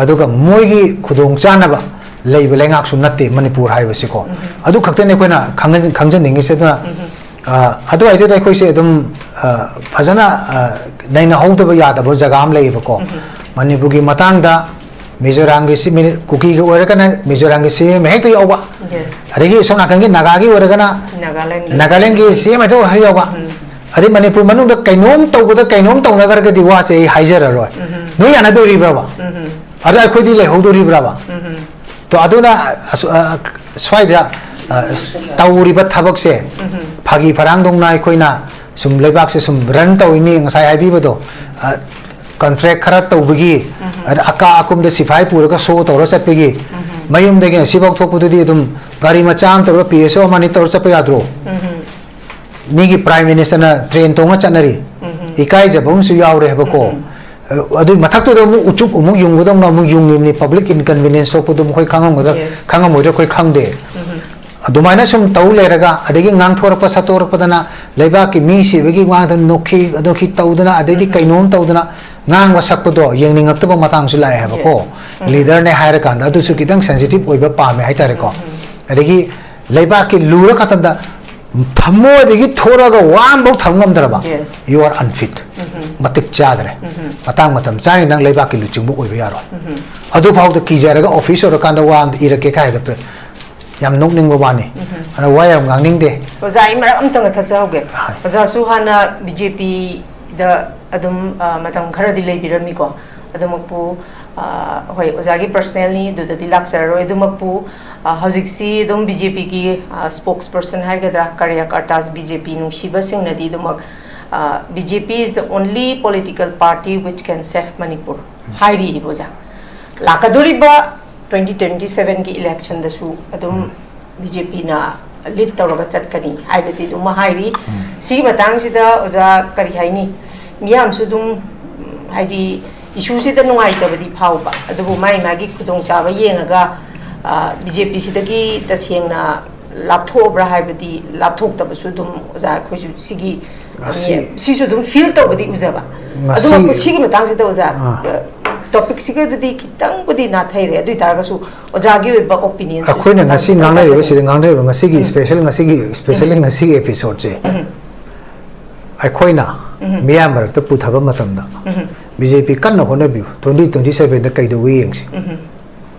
ꯑꯗꯨꯒ ꯃꯣꯏꯒꯤ ꯈꯨꯗꯣꯡ ꯆꯥꯅꯕ ꯂꯩꯕ ꯂꯩꯉꯥꯛꯁꯨ ꯅꯠꯇꯦ ꯃꯅꯤꯄꯨꯔ ꯍꯥꯏꯕꯁꯤꯀꯣ꯫ ꯑꯗꯨ ꯈꯛꯇꯅꯤ ꯑꯩꯈꯣꯏꯅ ꯈꯪꯍꯟ-, ꯈꯪꯖꯅꯤꯡꯉꯤꯁꯦ꯫ ꯑꯗꯨꯅ, ꯑ, ꯑꯗꯨꯋꯥꯏꯗꯨꯗ ꯑꯩꯈꯣꯏꯁꯦ ꯑꯗꯨꯝ, ꯑ, ꯐꯖꯅ, ꯑ, ꯅꯩꯅꯍꯧꯗꯕ ꯌꯥꯗꯕ ꯖꯒꯥ ꯑꯃ ꯂꯩꯌꯦꯕꯀꯣ꯫ ꯃꯅꯤꯄꯨꯔꯒꯤ ꯃꯇꯥꯡꯗ ꯃꯤꯖꯣꯔꯥꯝꯒꯤ ꯁꯤ-, ꯃꯤꯅꯤ-, ꯀꯨꯀꯤꯒꯤ ꯑꯣꯏꯔꯒꯅ ꯃꯤꯖꯣꯔꯥꯝꯒꯤ ꯁꯤ ꯑꯦꯝ ꯍꯦꯛꯇ ꯌꯥꯎꯕ꯫ ꯑꯗꯒꯤ ꯁꯣꯝ ꯅꯥꯀꯟꯒꯤ ꯅꯥꯒꯥꯒꯤ ꯑꯣꯏꯔꯒꯅ ꯅꯥꯒꯥꯂꯦꯟꯒꯤ꯫ ꯅꯥꯒꯥꯂꯦꯟꯒꯤ ꯁꯤ ꯑꯦꯝ ꯍꯦꯛꯇ ꯍꯦꯛ ꯌꯥꯎꯕ꯫ ꯑꯗꯩ ꯃꯅꯤꯄꯨꯔ ꯃꯅꯨꯡꯗ ꯀꯩꯅꯣꯝ ꯇꯧꯕꯗ ꯀꯩꯅꯣꯝ ꯇꯧꯅꯈ꯭ꯔꯒꯗꯤ ꯋꯥꯁꯦ ꯑꯩ ꯍꯥꯏꯖꯔꯔꯣꯏ꯫ ꯅꯣꯏ ꯌꯥꯅꯗꯣꯔꯤꯕ꯭ꯔꯕ? ꯑꯗ ꯑꯩꯈꯣꯏꯗꯤ ꯂꯩꯍꯧꯗꯣꯔꯤꯕ꯭ꯔꯕ? ꯇꯣ, ꯑꯗꯨꯅ ꯑꯁ-, ꯑ, ꯁ꯭ꯋꯥꯏꯗ, ꯑ, ꯇꯧꯔꯤꯕ ꯊꯕꯛꯁꯦ ꯐꯥꯒꯤ ꯐꯔꯥꯡꯗꯧꯅ ꯑꯩꯈꯣꯏꯅ ꯁꯨꯝ ꯂꯩꯕꯥꯛꯁꯦ ꯁꯨꯝ ꯔꯟ ꯇꯧꯔꯤꯅꯤ, ꯉꯁꯥꯏ ꯍꯥꯏꯕꯤꯕꯗꯣ, ꯑ, ꯀꯟꯇ꯭ꯔꯦꯛ ꯈꯔ ꯇꯧꯕꯒꯤ, ꯑꯗ ꯑꯀꯥ ꯑꯀꯨꯝꯗ ꯁꯤꯐꯥꯏ ꯄꯨꯔꯒ ꯁꯣ ꯇꯧꯔ ꯆꯠꯄꯒꯤ, ꯃꯌꯨꯝꯗꯒꯤ ꯑꯁꯤꯐꯥꯎ ꯊꯣꯛꯄꯗꯨꯗꯤ ꯑꯗꯨꯝ ꯒꯥꯔꯤ ꯃꯆꯥ ꯑꯃ ꯇꯧꯔꯒ ꯄꯤ ꯑꯦꯁ ꯑꯣ ꯑꯃꯅꯤ ꯇꯧꯔ ꯆꯠꯄ ꯌꯥꯗ꯭ꯔꯣ? ꯃꯤꯒꯤ ꯄ꯭ꯔꯥꯏꯝ ꯃꯤꯅꯤꯁꯇꯔꯅ ꯇ꯭ꯔꯦꯟ ꯇꯣꯡꯉ ꯆꯠꯅꯔꯤ꯫ ꯏꯀꯥꯏꯖꯕ ꯑꯃꯁꯨ ꯌꯥꯎꯔꯦ ꯍꯥꯏꯕꯀꯣ꯫ ꯑ, ꯑꯗꯨꯏ ꯃꯊꯛꯇꯨꯗ ꯑꯃꯨꯛ ꯎꯆꯨꯛ ꯑꯃꯨꯛ ꯌꯨꯡꯕꯗꯧꯅ ꯑꯃꯨꯛ ꯌꯨꯡꯉꯤꯕꯅꯤ꯫ ꯄꯕ꯭ꯂꯤꯛ ꯏꯟꯀꯟꯚꯤꯅꯤꯌꯟꯁ ꯊꯣꯛꯄꯗꯣ ꯃꯈꯣꯏ ꯈꯪꯉꯝꯒꯗ꯭ꯔꯥ, ꯈꯪꯉꯝꯃꯣꯏꯗ꯭ꯔꯥ ꯑꯩꯈꯣꯏ ꯈꯪꯗꯦ꯫ ꯑꯗꯨꯃꯥꯏꯅ ꯁꯨꯝ ꯇꯧ ꯂꯩꯔꯒ, ꯑꯗꯒꯤ ꯉꯥꯡꯊꯣꯔꯛꯄ ꯁꯠꯇꯣꯔꯛꯄꯗꯅ ꯂꯩꯕꯥꯛꯀꯤ ꯃꯤ ꯁꯤꯕꯒꯤ ꯋꯥ ꯅꯠꯇꯅ ꯅꯣꯛꯈꯤ ꯅꯣꯛꯈꯤ ꯇꯧꯗꯅ, ꯑꯗꯩꯗꯤ ꯎꯝ꯫ ꯀꯩꯅꯣꯝ ꯇꯧꯗꯅ ꯉꯥꯡꯕ ꯁꯛꯄꯗꯣ ꯌꯦꯡꯅꯤꯡꯉꯛꯇꯕ ꯃꯇꯥꯡꯁꯨ ꯂꯥꯛꯑꯦ ꯍꯥꯏꯕꯀꯣ꯫ Yes. ꯎꯝ꯫ Leader ꯅꯦ ꯍꯥꯏꯔꯀꯥꯟꯗ ꯑꯗꯨꯁꯨ ꯈꯤꯇꯪ sensitive ꯑꯣꯏꯕ ꯄꯥꯝꯃꯦ ꯍꯥꯏꯇꯥꯔꯦꯀꯣ꯫ ꯎꯝ꯫ ꯑꯗꯒꯤ ꯂꯩꯕꯥꯛꯀꯤ ꯂꯨꯔꯀꯥꯟꯗꯗ ꯊꯃꯣꯏꯗꯒꯤ ꯊꯣꯔꯛꯑꯒ ꯋꯥ ꯑꯃꯐꯥꯎ ꯊꯝ ꯉꯝꯗ꯭ꯔꯕ, Yes. You are unfit. ꯎꯝ꯫ ꯃꯇꯤꯛ ꯆꯥꯗ꯭ꯔꯦ꯫ ꯎꯝ꯫ ꯃꯇꯥꯡ ꯃꯇꯝ ꯆꯥꯅꯤ ꯅꯪ ꯂꯩꯕꯥꯛꯀꯤ ꯂꯨꯆꯤꯡꯕ ꯑꯣꯏꯕ ꯌꯥꯔꯣꯏ꯫ ꯎꯝ꯫ ꯑꯗꯨꯐꯥꯎꯗ ꯀꯤꯖꯔꯒ office ꯌꯧꯔꯀꯥꯟꯗ ꯋꯥ ꯑꯃ ꯏꯔꯛꯀꯦ ꯀꯥꯏꯗ ꯌꯥꯝ ꯅꯣꯛꯅꯤꯡꯕ ꯋꯥꯅꯤ꯫ ꯎꯝ꯫ ꯑꯗꯨꯅ ꯋꯥ ꯌꯥꯝ ꯉꯥꯡꯅꯤꯡꯗꯦ꯫ ꯑꯣꯖꯥ, ꯑꯩ ꯃꯔꯛ ꯑꯝꯇꯪꯒ ꯊꯠꯆꯍꯧꯒꯦ꯫ ꯍꯣꯏ꯫ ꯑꯣꯖꯥꯁꯨ ꯍꯥꯟꯅ B J P ꯗ ꯑꯗꯨꯝ, ꯑ, ꯃꯇꯝ ꯈꯔꯗꯤ ꯂꯩꯕꯤꯔꯝꯃꯤꯀꯣ꯫ ꯑꯗꯨꯃꯛꯄꯨ, ꯑ, ꯍꯣꯏ, ꯑꯣꯖꯥꯒꯤ personal ꯅꯤ, ꯑꯗꯨꯗꯗꯤ ꯂꯥꯛꯆꯔꯔꯣꯏ꯫ ꯑꯗꯨꯃꯛꯄꯨ, ꯑ, ꯍꯧꯖꯤꯛꯁꯤ ꯑꯗꯨꯝ B J P ꯒꯤ, ꯑ, spokesperson ꯍꯥꯏꯒꯗ꯭ꯔꯥ, Karyakartas B J P ꯅꯨꯡꯁꯤꯕꯁꯤꯡꯅꯗꯤ ꯑꯗꯨꯃꯛ, ꯑ, "B J P is the only political party which can save Manipur" ꯍꯥꯏꯔꯤꯕ, ꯑꯣꯖꯥ꯫ ꯂꯥꯛꯀꯗꯧꯔꯤꯕ twenty twenty-seven ꯒꯤ election ꯗꯁꯨ ꯑꯗꯨꯝ B J P ꯅ lead ꯇꯧꯔꯒ ꯆꯠꯀꯅꯤ ꯍꯥꯏꯕꯁꯤ ꯑꯗꯨꯝ ꯍꯥꯏꯔꯤ꯫ ꯎꯝ꯫ ꯁꯤꯒꯤ ꯃꯇꯥꯡꯁꯤꯗ ꯑꯣꯖꯥ ꯀꯔꯤ ꯍꯥꯏꯅꯤ? ꯃꯤꯌꯥꯝꯁꯨ ꯑꯗꯨꯝ, ꯎꯝ, ꯍꯥꯏꯗꯤ issue ꯁꯤꯗ ꯅꯨꯡꯉꯥꯏꯇꯕꯗꯤ ꯐꯥꯎꯕ, ꯑꯗꯨꯕꯨ ꯃꯥꯒꯤ ꯃꯥꯒꯤ ꯈꯨꯗꯣꯡꯆꯥꯕ ꯌꯦꯡꯉꯒ, ꯑ, B J P ꯁꯤꯗꯒꯤ ꯇꯁꯦꯡꯅ ꯂꯥꯞꯊꯣꯛꯑꯕ꯭ꯔꯥ ꯍꯥꯏꯕꯗꯤ ꯂꯥꯞꯊꯣꯛꯇꯕꯁꯨ ꯑꯗꯨꯝ ꯑꯣꯖꯥ ꯑꯩꯈꯣꯏꯁꯨ ꯁꯤꯒꯤ, ꯉꯁꯤ ꯁꯤꯁꯨ ꯑꯗꯨꯝ feel ꯇꯧꯕꯗꯤ ꯎꯖꯕ꯫ ꯉꯁꯤ ꯑꯗꯨꯃꯛꯄꯨ ꯁꯤꯒꯤ ꯃꯇꯥꯡꯁꯤꯗ ꯑꯣꯖꯥ, ꯑꯥ꯫ Topic ꯁꯤꯒꯗꯨꯗꯤ ꯈꯤꯇꯪꯕꯨꯗꯤ ꯅꯥꯊꯩꯔꯦ, ꯑꯗꯨ ꯑꯣꯏ ꯇꯥꯔꯒꯁꯨ ꯑꯣꯖꯥꯒꯤ ꯑꯣꯏꯕ opinion ꯁꯨ ꯑꯩꯈꯣꯏꯅ ꯈꯤꯇꯪ ꯉꯁꯤ ꯇꯥꯖꯒꯦ꯫ ꯉꯥꯡꯅꯔꯤꯕꯁꯤꯗꯤ, ꯉꯥꯡꯅꯔꯤꯕ ꯉꯁꯤꯒꯤ ꯎꯝ꯫ Special, ꯉꯁꯤꯒꯤ, specially ꯎꯝ꯫ ꯉꯁꯤꯒꯤ episode ꯁꯦ ꯎꯝ꯫ ꯑꯩꯈꯣꯏꯅ ꯎꯝ꯫ ꯃꯤꯌꯥꯝ ꯃꯔꯛꯇ ꯄꯨꯊꯕ ꯃꯇꯝꯗ ꯎꯝ꯫ B J P ꯀꯟꯅ ꯍꯣꯠꯅꯕꯤꯌꯨ, twenty twenty-seven ꯗ ꯀꯩꯗꯧꯕ ꯌꯦꯡꯁꯤ꯫ ꯎꯝ꯫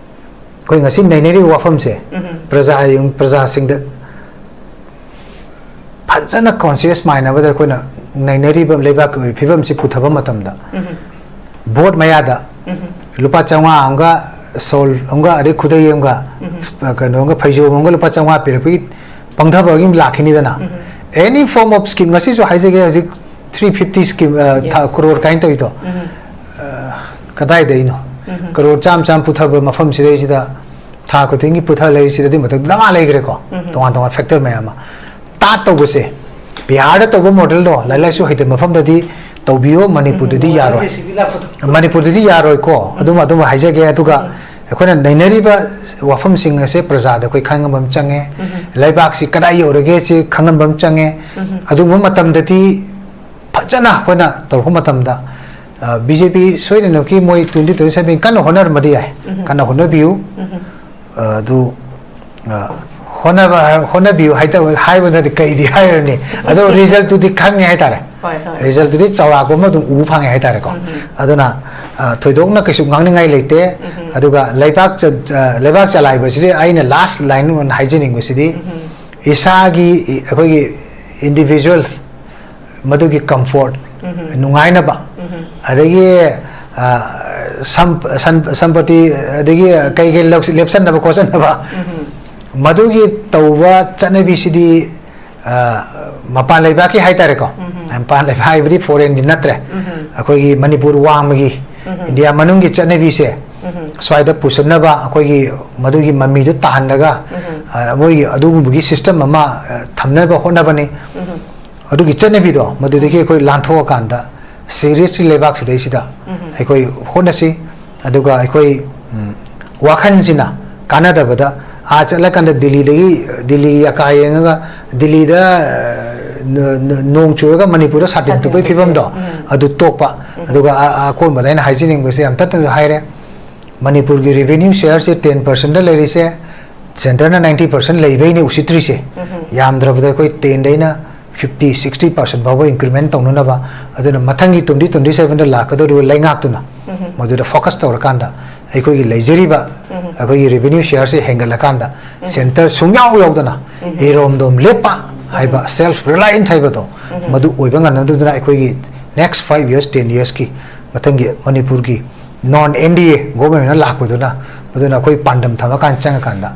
ꯑꯩꯈꯣꯏ ꯉꯁꯤ ꯅꯩꯅꯔꯤꯕ ꯋꯥꯐꯝꯁꯦ ꯎꯝ꯫ ꯄ꯭ꯔꯖꯥ, ꯄ꯭ꯔꯖꯥꯁꯤꯡꯗ ꯐꯖꯅ conscious mind ꯑꯃꯗ ꯑꯩꯈꯣꯏꯅ ꯅꯩꯅꯔꯤꯕ ꯂꯩꯕꯥꯛꯀꯤ ꯑꯣꯏꯔꯤꯕ ꯐꯤꯕꯝꯁꯤ ꯄꯨꯊꯕ ꯃꯇꯝꯗ ꯎꯝ꯫ Vote ꯃꯌꯥꯗ ꯎꯝ꯫ ꯂꯨꯄꯥ ꯆꯥꯝꯃꯉꯥ ꯑꯃꯒ, ꯁꯣꯜ ꯑꯃꯒ, ꯑꯗꯩ ꯈꯨꯗꯩ ꯑꯃꯒ, ꯎꯝ꯫ ꯀꯩꯅꯣ ꯑꯃꯒ, ꯐꯩꯖꯣꯝ ꯑꯃꯒ ꯂꯨꯄꯥ ꯆꯥꯝꯃꯉꯥ ꯄꯤꯔꯛꯄꯒꯤ ꯄꯪꯊꯕ ꯑꯃ ꯂꯥꯛꯈꯤꯅꯤꯗꯅ꯫ ꯎꯝ꯫ Any form of scheme, ꯉꯁꯤꯁꯨ ꯍꯥꯏꯖꯒꯦ, ꯍꯧꯖꯤꯛ three fifty scheme, ꯑ, ꯊꯥ Yes. crore ꯀꯥꯏꯅ ꯇꯧꯔꯤꯗꯣ, ꯎꯝ꯫ ꯑ, ꯀꯗꯥꯏꯗꯩꯅꯣ? ꯎꯝ꯫ Crore ꯆꯥꯝꯃ ꯆꯥꯝꯃ ꯄꯨꯊꯕ ꯃꯐꯝꯁꯤꯗꯩꯁꯤꯗ ꯊꯥ ꯈꯨꯗꯤꯡꯒꯤ ꯄꯨꯊ ꯂꯩꯔꯤꯁꯤꯗꯗꯤ ꯃꯊꯛ ꯗꯃꯥ ꯂꯩꯈ꯭ꯔꯦꯀꯣ꯫ ꯎꯝ꯫ ꯇꯣꯉꯥꯟ ꯇꯣꯉꯥꯟ factor ꯃꯌꯥꯝ ꯑꯃ꯫ ꯇꯥꯠ ꯇꯧꯕꯁꯦ, ꯕꯤꯍꯥꯔꯗ ꯇꯧꯕ model ꯗꯣ, ꯂꯥꯏꯔꯤꯛ ꯂꯥꯏꯁꯨ ꯍꯩꯇꯕ ꯃꯐꯝꯗꯗꯤ ꯇꯧꯕꯤꯌꯣ, ꯃꯅꯤꯄꯨꯔꯗꯗꯤ ꯎꯝ꯫ ꯌꯥꯔꯣꯏ꯫ JCB ꯂꯥꯛꯄꯗꯣ꯫ ꯃꯅꯤꯄꯨꯔꯗꯗꯤ ꯌꯥꯔꯣꯏꯀꯣ꯫ ꯑꯗꯨꯝ, ꯑꯗꯨꯝ ꯍꯥꯏꯖꯒꯦ꯫ ꯑꯗꯨꯒ ꯎꯝ꯫ ꯑꯩꯈꯣꯏꯅ ꯅꯩꯅꯔꯤꯕ ꯋꯥꯐꯝꯁꯤꯡ ꯑꯁꯦ ꯄ꯭ꯔꯖꯥꯗ ꯑꯩꯈꯣꯏ ꯈꯪꯍꯟꯕ ꯑꯃ ꯆꯪꯉꯦ꯫ ꯂꯩꯕꯥꯛꯁꯤ ꯀꯗꯥꯏ ꯌꯧꯔꯒꯦ ꯁꯤ ꯈꯪꯍꯟꯕ ꯑꯃ ꯆꯪꯉꯦ꯫ ꯑꯗꯨꯒꯨꯝꯕ ꯃꯇꯝꯗꯗꯤ ꯐꯖꯅ ꯑꯩꯈꯣꯏꯅ ꯇꯧꯔꯛꯄ ꯃꯇꯝꯗ, ꯕꯤ ꯖꯦ ꯄꯤ ꯁꯣꯏꯗꯅꯃꯛꯀꯤ ꯃꯣꯏ ꯇ꯭ꯋꯦꯟꯇꯤ ꯇ꯭ꯋꯦꯟꯇꯤ ꯁꯚꯦꯟ ꯀꯟꯅ ꯍꯣꯠꯅꯔꯝꯕꯗꯤ ꯌꯥꯏ, ꯀꯟꯅ ꯍꯣꯠꯅꯕꯤꯌꯨ꯫ ꯑ, ꯑꯗꯨ, ꯑ, ꯍꯣꯠꯅꯕ, ꯍꯣꯠꯅꯕꯤꯌꯨ ꯍꯥꯏꯇ-, ꯍꯥꯏꯕꯗꯗꯤ ꯀꯩꯗꯤ ꯍꯥꯏꯔꯨꯔꯅꯤ? ꯑꯗꯣ ꯔꯤꯖꯜꯇꯨꯗꯤ ꯈꯪꯉꯦ ꯍꯥꯏꯇꯥꯔꯦ꯫ ꯍꯣꯏ, ꯍꯣꯏ꯫ ꯔꯤꯖꯜꯇꯨꯗꯤ ꯆꯥꯎꯔꯥꯛꯄ ꯑꯃ ꯑꯗꯨꯝ ꯎꯕ ꯐꯪꯉꯦ ꯍꯥꯏꯇꯥꯔꯦꯀꯣ꯫ ꯑꯗꯨꯅ, ꯑ, ꯊꯣꯏꯗꯣꯛꯅ ꯀꯩꯁꯨ ꯉꯥꯡꯅꯤꯡꯉꯥꯏ ꯂꯩꯇꯦ꯫ ꯑꯗꯨꯒ ꯂꯩꯕꯥꯛ ꯆ-, ꯑ, ꯂꯩꯕꯥꯛ ꯆꯂꯥꯏꯕꯁꯤꯗꯤ ꯑꯩꯅ ꯂꯥꯁ ꯂꯥꯏꯟ ꯑꯣꯏꯅ ꯍꯥꯏꯖꯅꯤꯡꯕꯁꯤꯗꯤ, ꯏꯁꯥꯒꯤ, ꯏ-, ꯑꯩꯈꯣꯏꯒꯤ ꯏꯟꯗꯤꯚꯤꯖꯨꯋꯦꯜ ꯃꯗꯨꯒꯤ ꯀꯝꯐꯣꯔꯠ, ꯅꯨꯡꯉꯥꯏꯅꯕ, ꯑꯗꯒꯤ, ꯑ, ꯁꯝ-, ꯁꯟ-, ꯁꯝꯄꯇꯤ, ꯑꯗꯒꯤ ꯀꯩ ꯀꯩ ꯂꯧ-, ꯂꯦꯞꯁꯟꯅꯕ ꯈꯣꯠꯆꯟꯅꯕ, ꯃꯗꯨꯒꯤ ꯇꯧꯕ ꯆꯠꯅꯕꯤꯁꯤꯗꯤ, ꯑ, ꯃꯄꯥꯟ ꯂꯩꯕꯥꯛꯀꯤ ꯍꯥꯏꯇꯥꯔꯦꯀꯣ, ꯃꯄꯥꯟ ꯂꯩꯕꯥꯛ ꯍꯥꯏꯕꯗꯤ ꯐꯣꯔꯦꯟꯒꯤ ꯅꯠꯇ꯭ꯔꯦ, ꯑꯩꯈꯣꯏꯒꯤ ꯃꯅꯤꯄꯨꯔ ꯋꯥꯡꯃꯒꯤ, ꯏꯟꯗꯤꯌꯥ ꯃꯅꯨꯡꯒꯤ ꯆꯠꯅꯕꯤꯁꯦ ꯁ꯭ꯋꯥꯏꯗ ꯄꯨꯁꯟꯅꯕ, ꯑꯩꯈꯣꯏꯒꯤ ꯃꯗꯨꯒꯤ ꯃꯃꯤꯗꯨ ꯇꯥꯍꯜꯂꯒ, ꯑ, ꯃꯣꯏꯒꯤ ꯑꯗꯨꯒꯨꯝꯕꯒꯤ ꯁꯤꯁꯇꯦꯝ ꯑꯃ, ꯑ, ꯊꯝꯅꯕ ꯍꯣꯠꯅꯕꯅꯤ꯫ ꯑꯗꯨꯒꯤ ꯆꯠꯅꯕꯤꯗꯣ ꯃꯗꯨꯗꯒꯤ ꯑꯩꯈꯣꯏ ꯂꯥꯟꯊꯣꯛꯑꯀꯥꯟꯗ ꯁꯤꯔꯤꯌꯁꯂꯤ ꯂꯩꯕꯥꯛꯁꯤꯗꯩꯁꯤꯗ ꯑꯩꯈꯣꯏ ꯍꯣꯠꯅꯁꯤ꯫ ꯑꯗꯨꯒ ꯑꯩꯈꯣꯏ, ꯎꯝ, ꯋꯥꯈꯜꯁꯤꯅ ꯀꯥꯟꯅꯗꯕꯗ ꯑꯥ ꯆꯠꯂꯀꯥꯟꯗ ꯗꯤꯜꯂꯤꯗꯒꯤ, ꯗꯤꯜꯂꯤꯒꯤ ꯑꯀꯥ ꯌꯦꯡꯉꯒ ꯗꯤꯜꯂꯤꯗ, ꯑ, ꯅ-, ꯅ-, ꯅꯣꯡ ꯆꯨꯔꯒ ꯃꯅꯤꯄꯨꯔꯗ ꯁꯥꯇꯤꯟ ꯁꯥꯇꯤꯟ ꯇꯨꯞꯄꯩ ꯇꯨꯞꯄꯩ꯫ ꯐꯤꯕꯝꯗꯣ ꯑꯗꯨ ꯇꯣꯛꯄ꯫ ꯑꯗꯨꯒ ꯑ-, ꯑꯀꯣꯟꯕꯗ ꯑꯩꯅ ꯍꯥꯏꯖꯅꯤꯡꯕꯁꯦ ꯌꯥꯝ ꯇꯠꯇꯅꯁꯨ ꯍꯥꯏꯔꯦ, ꯃꯅꯤꯄꯨꯔꯒꯤ ꯔꯦꯚꯦꯅ꯭ꯌꯨ ꯁꯤꯌꯔꯁꯦ ꯇꯦꯟ ꯄꯥꯔꯁꯦꯟꯗ ꯂꯩꯔꯤꯁꯦ, ꯁꯦꯟꯇꯔꯅ ꯅꯥꯏꯟꯇꯤ ꯄꯥꯔꯁꯦꯟ ꯂꯩꯕꯩꯅꯦ ꯎꯁꯤꯠꯇ꯭ꯔꯤꯁꯦ꯫ ꯌꯥꯝꯗ꯭ꯔꯕꯗ ꯑꯩꯈꯣꯏ ꯇꯦꯟꯗꯩꯅ ꯐꯤꯐꯇꯤ, ꯁꯤꯛꯁꯇꯤ ꯄꯥꯔꯁꯦꯟ ꯐꯥꯎꯕ ꯏꯟꯀ꯭ꯔꯤꯃꯦꯟ ꯇꯧꯅꯅꯕ꯫ ꯑꯗꯨꯅ ꯃꯊꯪꯒꯤ ꯇ꯭ꯋꯦꯟꯇꯤ ꯇ꯭ꯋꯦꯟꯇꯤ ꯁꯚꯦꯟꯗ ꯂꯥꯛꯀꯗꯧꯔꯤꯕ ꯂꯩꯉꯥꯛꯇꯨꯅ ꯃꯗꯨꯗ ꯐꯣꯀꯁ ꯇꯧꯔꯀꯥꯟꯗ ꯑꯩꯈꯣꯏꯒꯤ ꯂꯩꯖꯔꯤꯕ, ꯑꯩꯈꯣꯏꯒꯤ ꯔꯦꯚꯦꯅ꯭ꯌꯨ ꯁꯤꯌꯔꯁꯦ ꯍꯦꯟꯒꯠꯂꯀꯥꯟꯗ ꯁꯦꯟꯇꯔ ꯁꯨꯡꯌꯥꯎ ꯌꯥꯎꯗꯅ ꯏꯔꯣꯝꯗꯣꯝ ꯂꯦꯞꯄ ꯍꯥꯏꯕ, ꯁꯦꯜꯐ ꯔꯤꯂꯥꯏꯟ ꯍꯥꯏꯕꯗꯣ, ꯃꯗꯨ ꯑꯣꯏꯕ ꯉꯝꯅꯗꯨꯅ ꯑꯩꯈꯣꯏꯒꯤ ꯅꯦꯛꯁ ꯐꯥꯏꯚ ꯌꯔꯁ, ꯇꯦꯟ ꯌꯔꯁꯀꯤ ꯃꯊꯪꯒꯤ ꯃꯅꯤꯄꯨꯔꯒꯤ ꯅꯣꯟ ꯑꯦꯟ ꯗꯤ ꯑꯦ ꯒꯣꯚꯔꯟꯃꯦꯟꯅ ꯂꯥꯛꯄꯗꯨꯅ, ꯃꯗꯨꯅ ꯑꯩꯈꯣꯏ ꯄꯥꯟꯗꯝ ꯊꯝꯃꯀꯥꯟꯗ ꯆꯪꯉꯀꯥꯟꯗ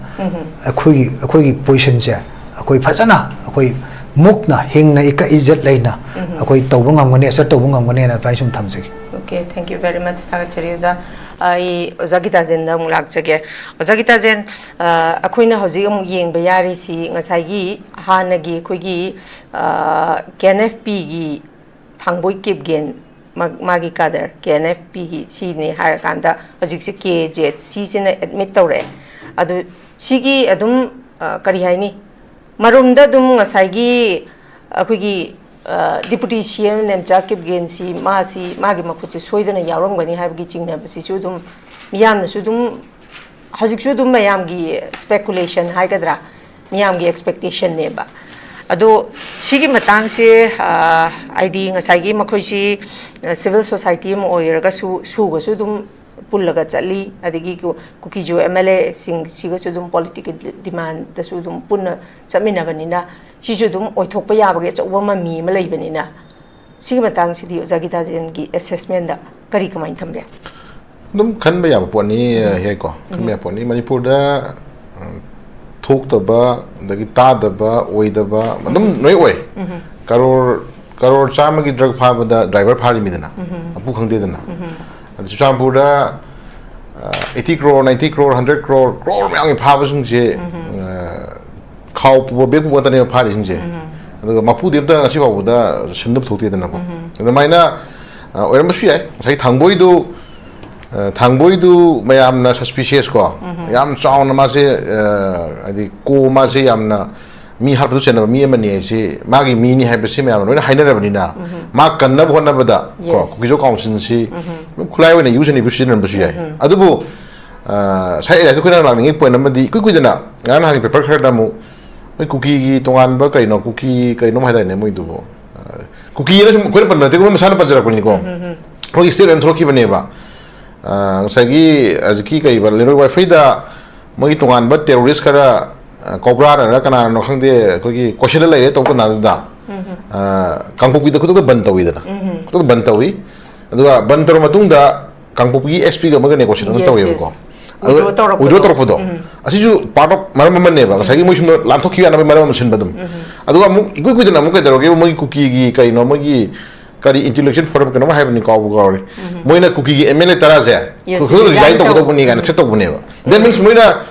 ꯑꯩꯈꯣꯏꯒꯤ, ꯑꯩꯈꯣꯏꯒꯤ ꯄꯣꯖꯤꯁꯟꯁꯦ ꯑꯩꯈꯣꯏ ꯐꯖꯅ ꯑꯩꯈꯣꯏ ꯃꯨꯛꯅ ꯍꯤꯡꯅ ꯏꯀ ꯏꯖꯠ ꯂꯩꯅ ꯑꯩꯈꯣꯏ ꯇꯧꯕ ꯉꯝꯒꯅꯤ, ꯑꯦꯁꯔꯠ ꯇꯧꯕ ꯉꯝꯒꯅꯤꯅ ꯑꯗꯨꯃꯥꯏꯅ ꯁꯨꯝ ꯊꯝꯖꯒꯦ꯫ Okay, thank you very much. ꯊꯥꯒꯠꯆꯔꯤ ꯑꯣꯖꯥ꯫ ꯑꯩ ꯑꯣꯖꯥ ꯒꯤꯇꯥꯖꯦꯟꯗ ꯑꯃꯨꯛ ꯂꯥꯛꯆꯒꯦ꯫ ꯑꯣꯖꯥ ꯒꯤꯇꯥꯖꯦꯟ, ꯑ, ꯑꯩꯈꯣꯏꯅ ꯍꯧꯖꯤꯛ ꯑꯃꯨꯛ ꯌꯦꯡꯕ ꯌꯥꯔꯤꯁꯤ ꯉꯁꯥꯏꯒꯤ ꯍꯥꯟꯅꯒꯤ ꯑꯩꯈꯣꯏꯒꯤ, ꯑ, ꯀꯦ ꯑꯦꯟ ꯑꯦꯐ ꯄꯤꯒꯤ ꯊꯥꯡꯕꯣꯏ ꯀꯤꯞꯒꯦꯟ ꯃꯥꯒꯤ ꯀꯥꯗꯔ ꯀꯦ ꯑꯦꯟ ꯑꯦꯐ ꯄꯤꯒꯤ ꯁꯤꯅꯤ ꯍꯥꯏꯔꯀꯥꯟꯗ ꯍꯧꯖꯤꯛꯁꯦ ꯀꯦ ꯖꯦꯠ ꯁꯤꯁꯤꯅ ꯑꯦꯗꯃꯤꯠ ꯇꯧꯔꯛꯑꯦ꯫ ꯑꯗꯨ ꯁꯤꯒꯤ ꯑꯗꯨꯝ ꯀꯔꯤ ꯍꯥꯏꯅꯤ, ꯃꯔꯨꯝꯗ ꯑꯗꯨꯝ ꯉꯁꯥꯏꯒꯤ ꯑꯩꯈꯣꯏꯒꯤ ꯗꯤꯄꯨꯇꯤ ꯁꯤ ꯑꯦꯝ ꯅꯦꯝꯆꯥ ꯀꯤꯞꯒꯦꯟꯁꯤ ꯃꯥꯁꯤ ꯃꯥꯒꯤ ꯃꯈꯨꯠꯁꯦ ꯁꯣꯏꯗꯅ ꯌꯥꯎꯔꯝꯒꯅꯤ ꯍꯥꯏꯕꯒꯤ ꯆꯤꯡꯅꯕꯁꯤꯁꯨ ꯑꯗꯨꯝ ꯃꯤꯌꯥꯝꯅꯁꯨ ꯑꯗꯨꯝ, ꯍꯧꯖꯤꯛꯁꯨ ꯑꯗꯨꯝ ꯃꯌꯥꯝꯒꯤ ꯁ꯭ꯄꯦꯀꯨꯂꯦꯁꯟ ꯍꯥꯏꯒꯗ꯭ꯔꯥ, ꯃꯤꯌꯥꯝꯒꯤ ꯑꯦꯛꯁꯄꯦꯛꯇꯦꯁꯟꯅꯦꯕ꯫ ꯑꯗꯣ ꯁꯤꯒꯤ ꯃꯇꯥꯡꯁꯦ ꯍꯥꯏꯗꯤ ꯉꯁꯥꯏꯒꯤ ꯃꯈꯣꯏꯁꯤ ꯁꯤꯚꯤꯜ ꯁꯣꯁꯥꯏꯇꯤ ꯑꯃ ꯑꯣꯏꯔꯒꯁꯨ ꯁꯨꯒꯁꯨ ꯑꯗꯨꯝ ꯄꯨꯜꯂꯒ ꯆꯠꯂꯤ, ꯑꯗꯒꯤ ꯀꯨꯀꯤꯖꯨ ꯑꯦꯝ ꯑꯦꯜ ꯑꯦꯁꯤꯡꯁꯤꯒꯁꯨ ꯑꯗꯨꯝ ꯄꯣꯂꯤꯇꯤꯀꯦꯜ ꯗꯤꯃꯥꯟꯗꯁꯨ ꯑꯗꯨꯝ ꯄꯨꯟꯅ ꯆꯠꯃꯤꯟꯅꯕꯅꯤꯅ ꯁꯤꯁꯨ ꯑꯗꯨꯝ ꯑꯣꯏꯊꯣꯛꯄ ꯌꯥꯕꯒꯤ ꯑꯆꯧꯕ ꯃꯃꯤ ꯑꯃ ꯂꯩꯕꯅꯤꯅ ꯁꯤꯒꯤ ꯃꯇꯥꯡꯁꯤꯗꯤ ꯑꯣꯖꯥ ꯒꯤꯇꯥꯖꯦꯟꯒꯤ ꯑꯦꯁꯦꯁꯃꯦꯟꯗ ꯀꯔꯤ ꯀꯃꯥꯏꯅ ꯊꯝꯕꯤ? ꯑꯗꯨꯝ ꯈꯟꯕ ꯌꯥꯕ ꯄꯣꯠꯅꯤ, ꯍꯦꯛꯀꯣ, ꯈꯟꯕ ꯌꯥꯕ ꯄꯣꯠꯅꯤ꯫ ꯃꯅꯤꯄꯨꯔꯗ ꯊꯣꯛꯇꯕ, ꯑꯗꯒꯤ ꯇꯥꯗꯕ, ꯑꯣꯏꯗꯕ ꯑꯗꯨꯝ ꯂꯣꯏ ꯑꯣꯏ꯫ ꯀꯔꯣꯔ ꯀꯔꯣꯔ ꯆꯥꯝꯃꯒꯤ ꯗ꯭ꯔꯒ ꯐꯥꯕꯗ ꯗ꯭ꯔꯥꯏꯚꯔ ꯐꯥꯔꯤꯃꯤꯗꯅ, ꯃꯄꯨ ꯈꯪꯗꯦꯗꯅ꯫ ꯑꯗ ꯆꯨꯔꯆꯥꯟꯄꯨꯔꯗ eighty crore, ninety crore, hundred crore, crore ꯃꯌꯥꯝꯒꯤ ꯐꯥꯕꯁꯤꯡꯁꯦ ꯈꯥꯎ ꯄꯨꯕ ꯕꯦꯒ ꯄꯨꯕ ꯉꯥꯛꯇꯅꯦꯕ ꯐꯥꯔꯤꯁꯤꯡꯁꯦ꯫ ꯑꯗꯨꯒ ꯃꯄꯨꯗꯤ ꯑꯝꯇ ꯉꯁꯤ ꯐꯥꯎꯕꯗ ꯁꯤꯟꯗ ꯄꯨꯊꯣꯛꯇꯦꯗꯅꯀꯣ꯫ ꯑꯗꯨꯃꯥꯏꯅ ꯑꯣꯏꯔꯝꯕꯁꯨ ꯌꯥꯏ꯫ ꯉꯁꯥꯏ ꯊꯥꯡꯕꯣꯏꯗꯨ ꯊꯥꯡꯕꯣꯏꯗꯨ ꯃꯌꯥꯝꯅ ꯁꯁꯄꯤꯁꯤꯌꯁ ꯀꯣ, ꯌꯥꯝ ꯆꯥꯎꯅ ꯃꯥꯁꯦ, ꯍꯥꯏꯗꯤ ꯀꯣ ꯃꯥꯁꯦ ꯌꯥꯝꯅ ꯃꯤ ꯍꯥꯠꯄꯗ ꯆꯦꯟꯅꯕ ꯃꯤ ꯑꯃꯅꯤ ꯍꯥꯏꯁꯤ ꯃꯥꯒꯤ ꯃꯤꯅꯤ ꯍꯥꯏꯕꯁꯤ ꯃꯌꯥꯝꯅ ꯂꯣꯏꯅ ꯍꯥꯏꯅꯔꯕꯅꯤꯅ, ꯃꯥ ꯀꯟꯅꯕ ꯍꯣꯠꯅꯕꯗ ꯀꯣ, ꯀꯨꯀꯤꯖꯣ ꯀꯥꯎꯟꯁꯤꯜꯁꯤ ꯑꯗꯨꯝ ꯈꯨꯠꯂꯥꯏ ꯑꯣꯏꯅ ꯌꯨꯁ ꯑꯦꯟ ꯑꯦꯕ꯭ꯌꯨꯁ ꯁꯤꯖꯤꯟꯅꯔꯝꯕꯁꯨ ꯌꯥꯏ꯫ ꯑꯗꯨꯕꯨ ꯁꯥꯏ ꯑꯦꯔꯤꯌꯥꯁꯤ ꯑꯩꯈꯣꯏꯅ ꯂꯥꯛꯅꯤꯡꯉꯤ ꯄꯣꯏꯟ ꯑꯃꯗꯤ ꯏꯀꯨꯏ ꯀꯨꯏꯗꯅ ꯉꯔꯥꯡ ꯅꯍꯥꯟꯒꯤ ꯄꯦꯄꯔ ꯈꯔꯗ ꯑꯃꯨꯛ ꯃꯣꯏ ꯀꯨꯀꯤꯒꯤ ꯇꯣꯉꯥꯟꯕ ꯀꯩꯅꯣ, ꯀꯨꯀꯤ ꯀꯩꯅꯣꯝ ꯍꯥꯏꯗꯥꯏꯅꯦ ꯃꯣꯏꯗꯨꯕꯨ, ꯀꯨꯀꯤꯅ ꯁꯨꯝ ꯑꯩꯈꯣꯏꯅ ꯄꯟꯕ ꯅꯠꯇꯦ, ꯃꯣꯏ ꯃꯁꯥꯅ ꯄꯟꯖꯔꯛꯄꯅꯤꯀꯣ꯫ ꯑꯩꯈꯣꯏꯒꯤ ꯁ꯭ꯇꯦꯠ ꯑꯣꯏꯅ ꯊꯣꯛꯂꯛꯈꯤꯕꯅꯦꯕ꯫ ꯉꯁꯥꯏꯒꯤ ꯍꯧꯖꯤꯛꯀꯤ ꯀꯩꯕ ꯂꯦꯔꯣꯏ ꯋꯥꯏꯐꯩꯗ ꯃꯣꯏꯒꯤ ꯇꯣꯉꯥꯟꯕ ꯇꯦꯔꯣꯔꯤꯁ ꯈꯔ, ꯀꯣꯕ꯭ꯔꯥꯅꯔ ꯀꯅꯥꯅꯣ ꯈꯪꯗꯦ, ꯑꯩꯈꯣꯏꯒꯤ ꯀꯣꯏꯁꯤꯜꯂ ꯂꯩꯔꯦ ꯇꯧꯕ ꯀꯥꯟꯗꯨꯗ ꯀꯥꯡꯄꯣꯛꯄꯤꯗ ꯈꯨꯗꯛꯇ ꯕꯟ ꯇꯧꯋꯤꯗꯅ, ꯈꯨꯗꯛꯇ ꯕꯟ ꯇꯧꯋꯤ꯫ ꯑꯗꯨꯒ ꯕꯟ ꯇꯧꯔ ꯃꯇꯨꯡꯗ ꯀꯥꯡꯄꯣꯛꯄꯤꯒꯤ ꯑꯦꯁ ꯄꯤꯒ ꯑꯃꯒ ꯅꯦꯒꯣꯁꯤꯌꯦꯁꯟ ꯑꯃ ꯇꯧꯋꯦꯕꯀꯣ꯫ ꯋꯤꯗ꯭ꯔꯣ ꯇꯧꯔꯛꯄꯗꯣ, ꯑꯁꯤꯁꯨ ꯄꯥꯔꯠ ꯑꯣꯐ ꯃꯔꯝ ꯑꯃꯅꯦꯕ, ꯉꯁꯥꯏꯒꯤ ꯃꯣꯏ ꯁꯨꯝ ꯂꯥꯟꯊꯣꯛꯈꯤꯕ ꯌꯥꯅꯕ ꯃꯔꯝ ꯑꯃ ꯁꯤꯟꯕ ꯑꯗꯨꯝ꯫ ꯑꯗꯨꯒ ꯑꯃꯨꯛ ꯏꯀꯨꯏ ꯀꯨꯏꯗꯅ ꯑꯃꯨꯛ ꯀꯩꯗꯧꯔꯒꯦꯕ, ꯃꯣꯏꯒꯤ ꯀꯨꯀꯤꯒꯤ ꯀꯩꯅꯣ, ꯃꯣꯏꯒꯤ ꯀꯔꯤ ꯏꯟꯇꯦꯂꯦꯛꯆꯨꯋꯦꯜ ꯐꯣꯔꯝ ꯀꯩꯅꯣꯝ ꯍꯥꯏꯕꯅꯤ, ꯀꯥꯎꯕꯨ ꯀꯥꯎꯔꯦ꯫ ꯃꯣꯏꯅ ꯀꯨꯀꯤꯒꯤ ꯑꯦꯝ ꯑꯦꯜ ꯑꯦ ꯇꯔꯥꯁꯦ ꯔꯤꯖꯥꯏꯟ ꯇꯧꯒꯗꯧꯕꯅꯤ ꯀꯥꯏꯅ ꯊ꯭ꯔꯦꯠ ꯇꯧꯕꯅꯦꯕ꯫ ꯗꯦꯠ ꯃꯤꯟꯁ ꯃꯣꯏꯅ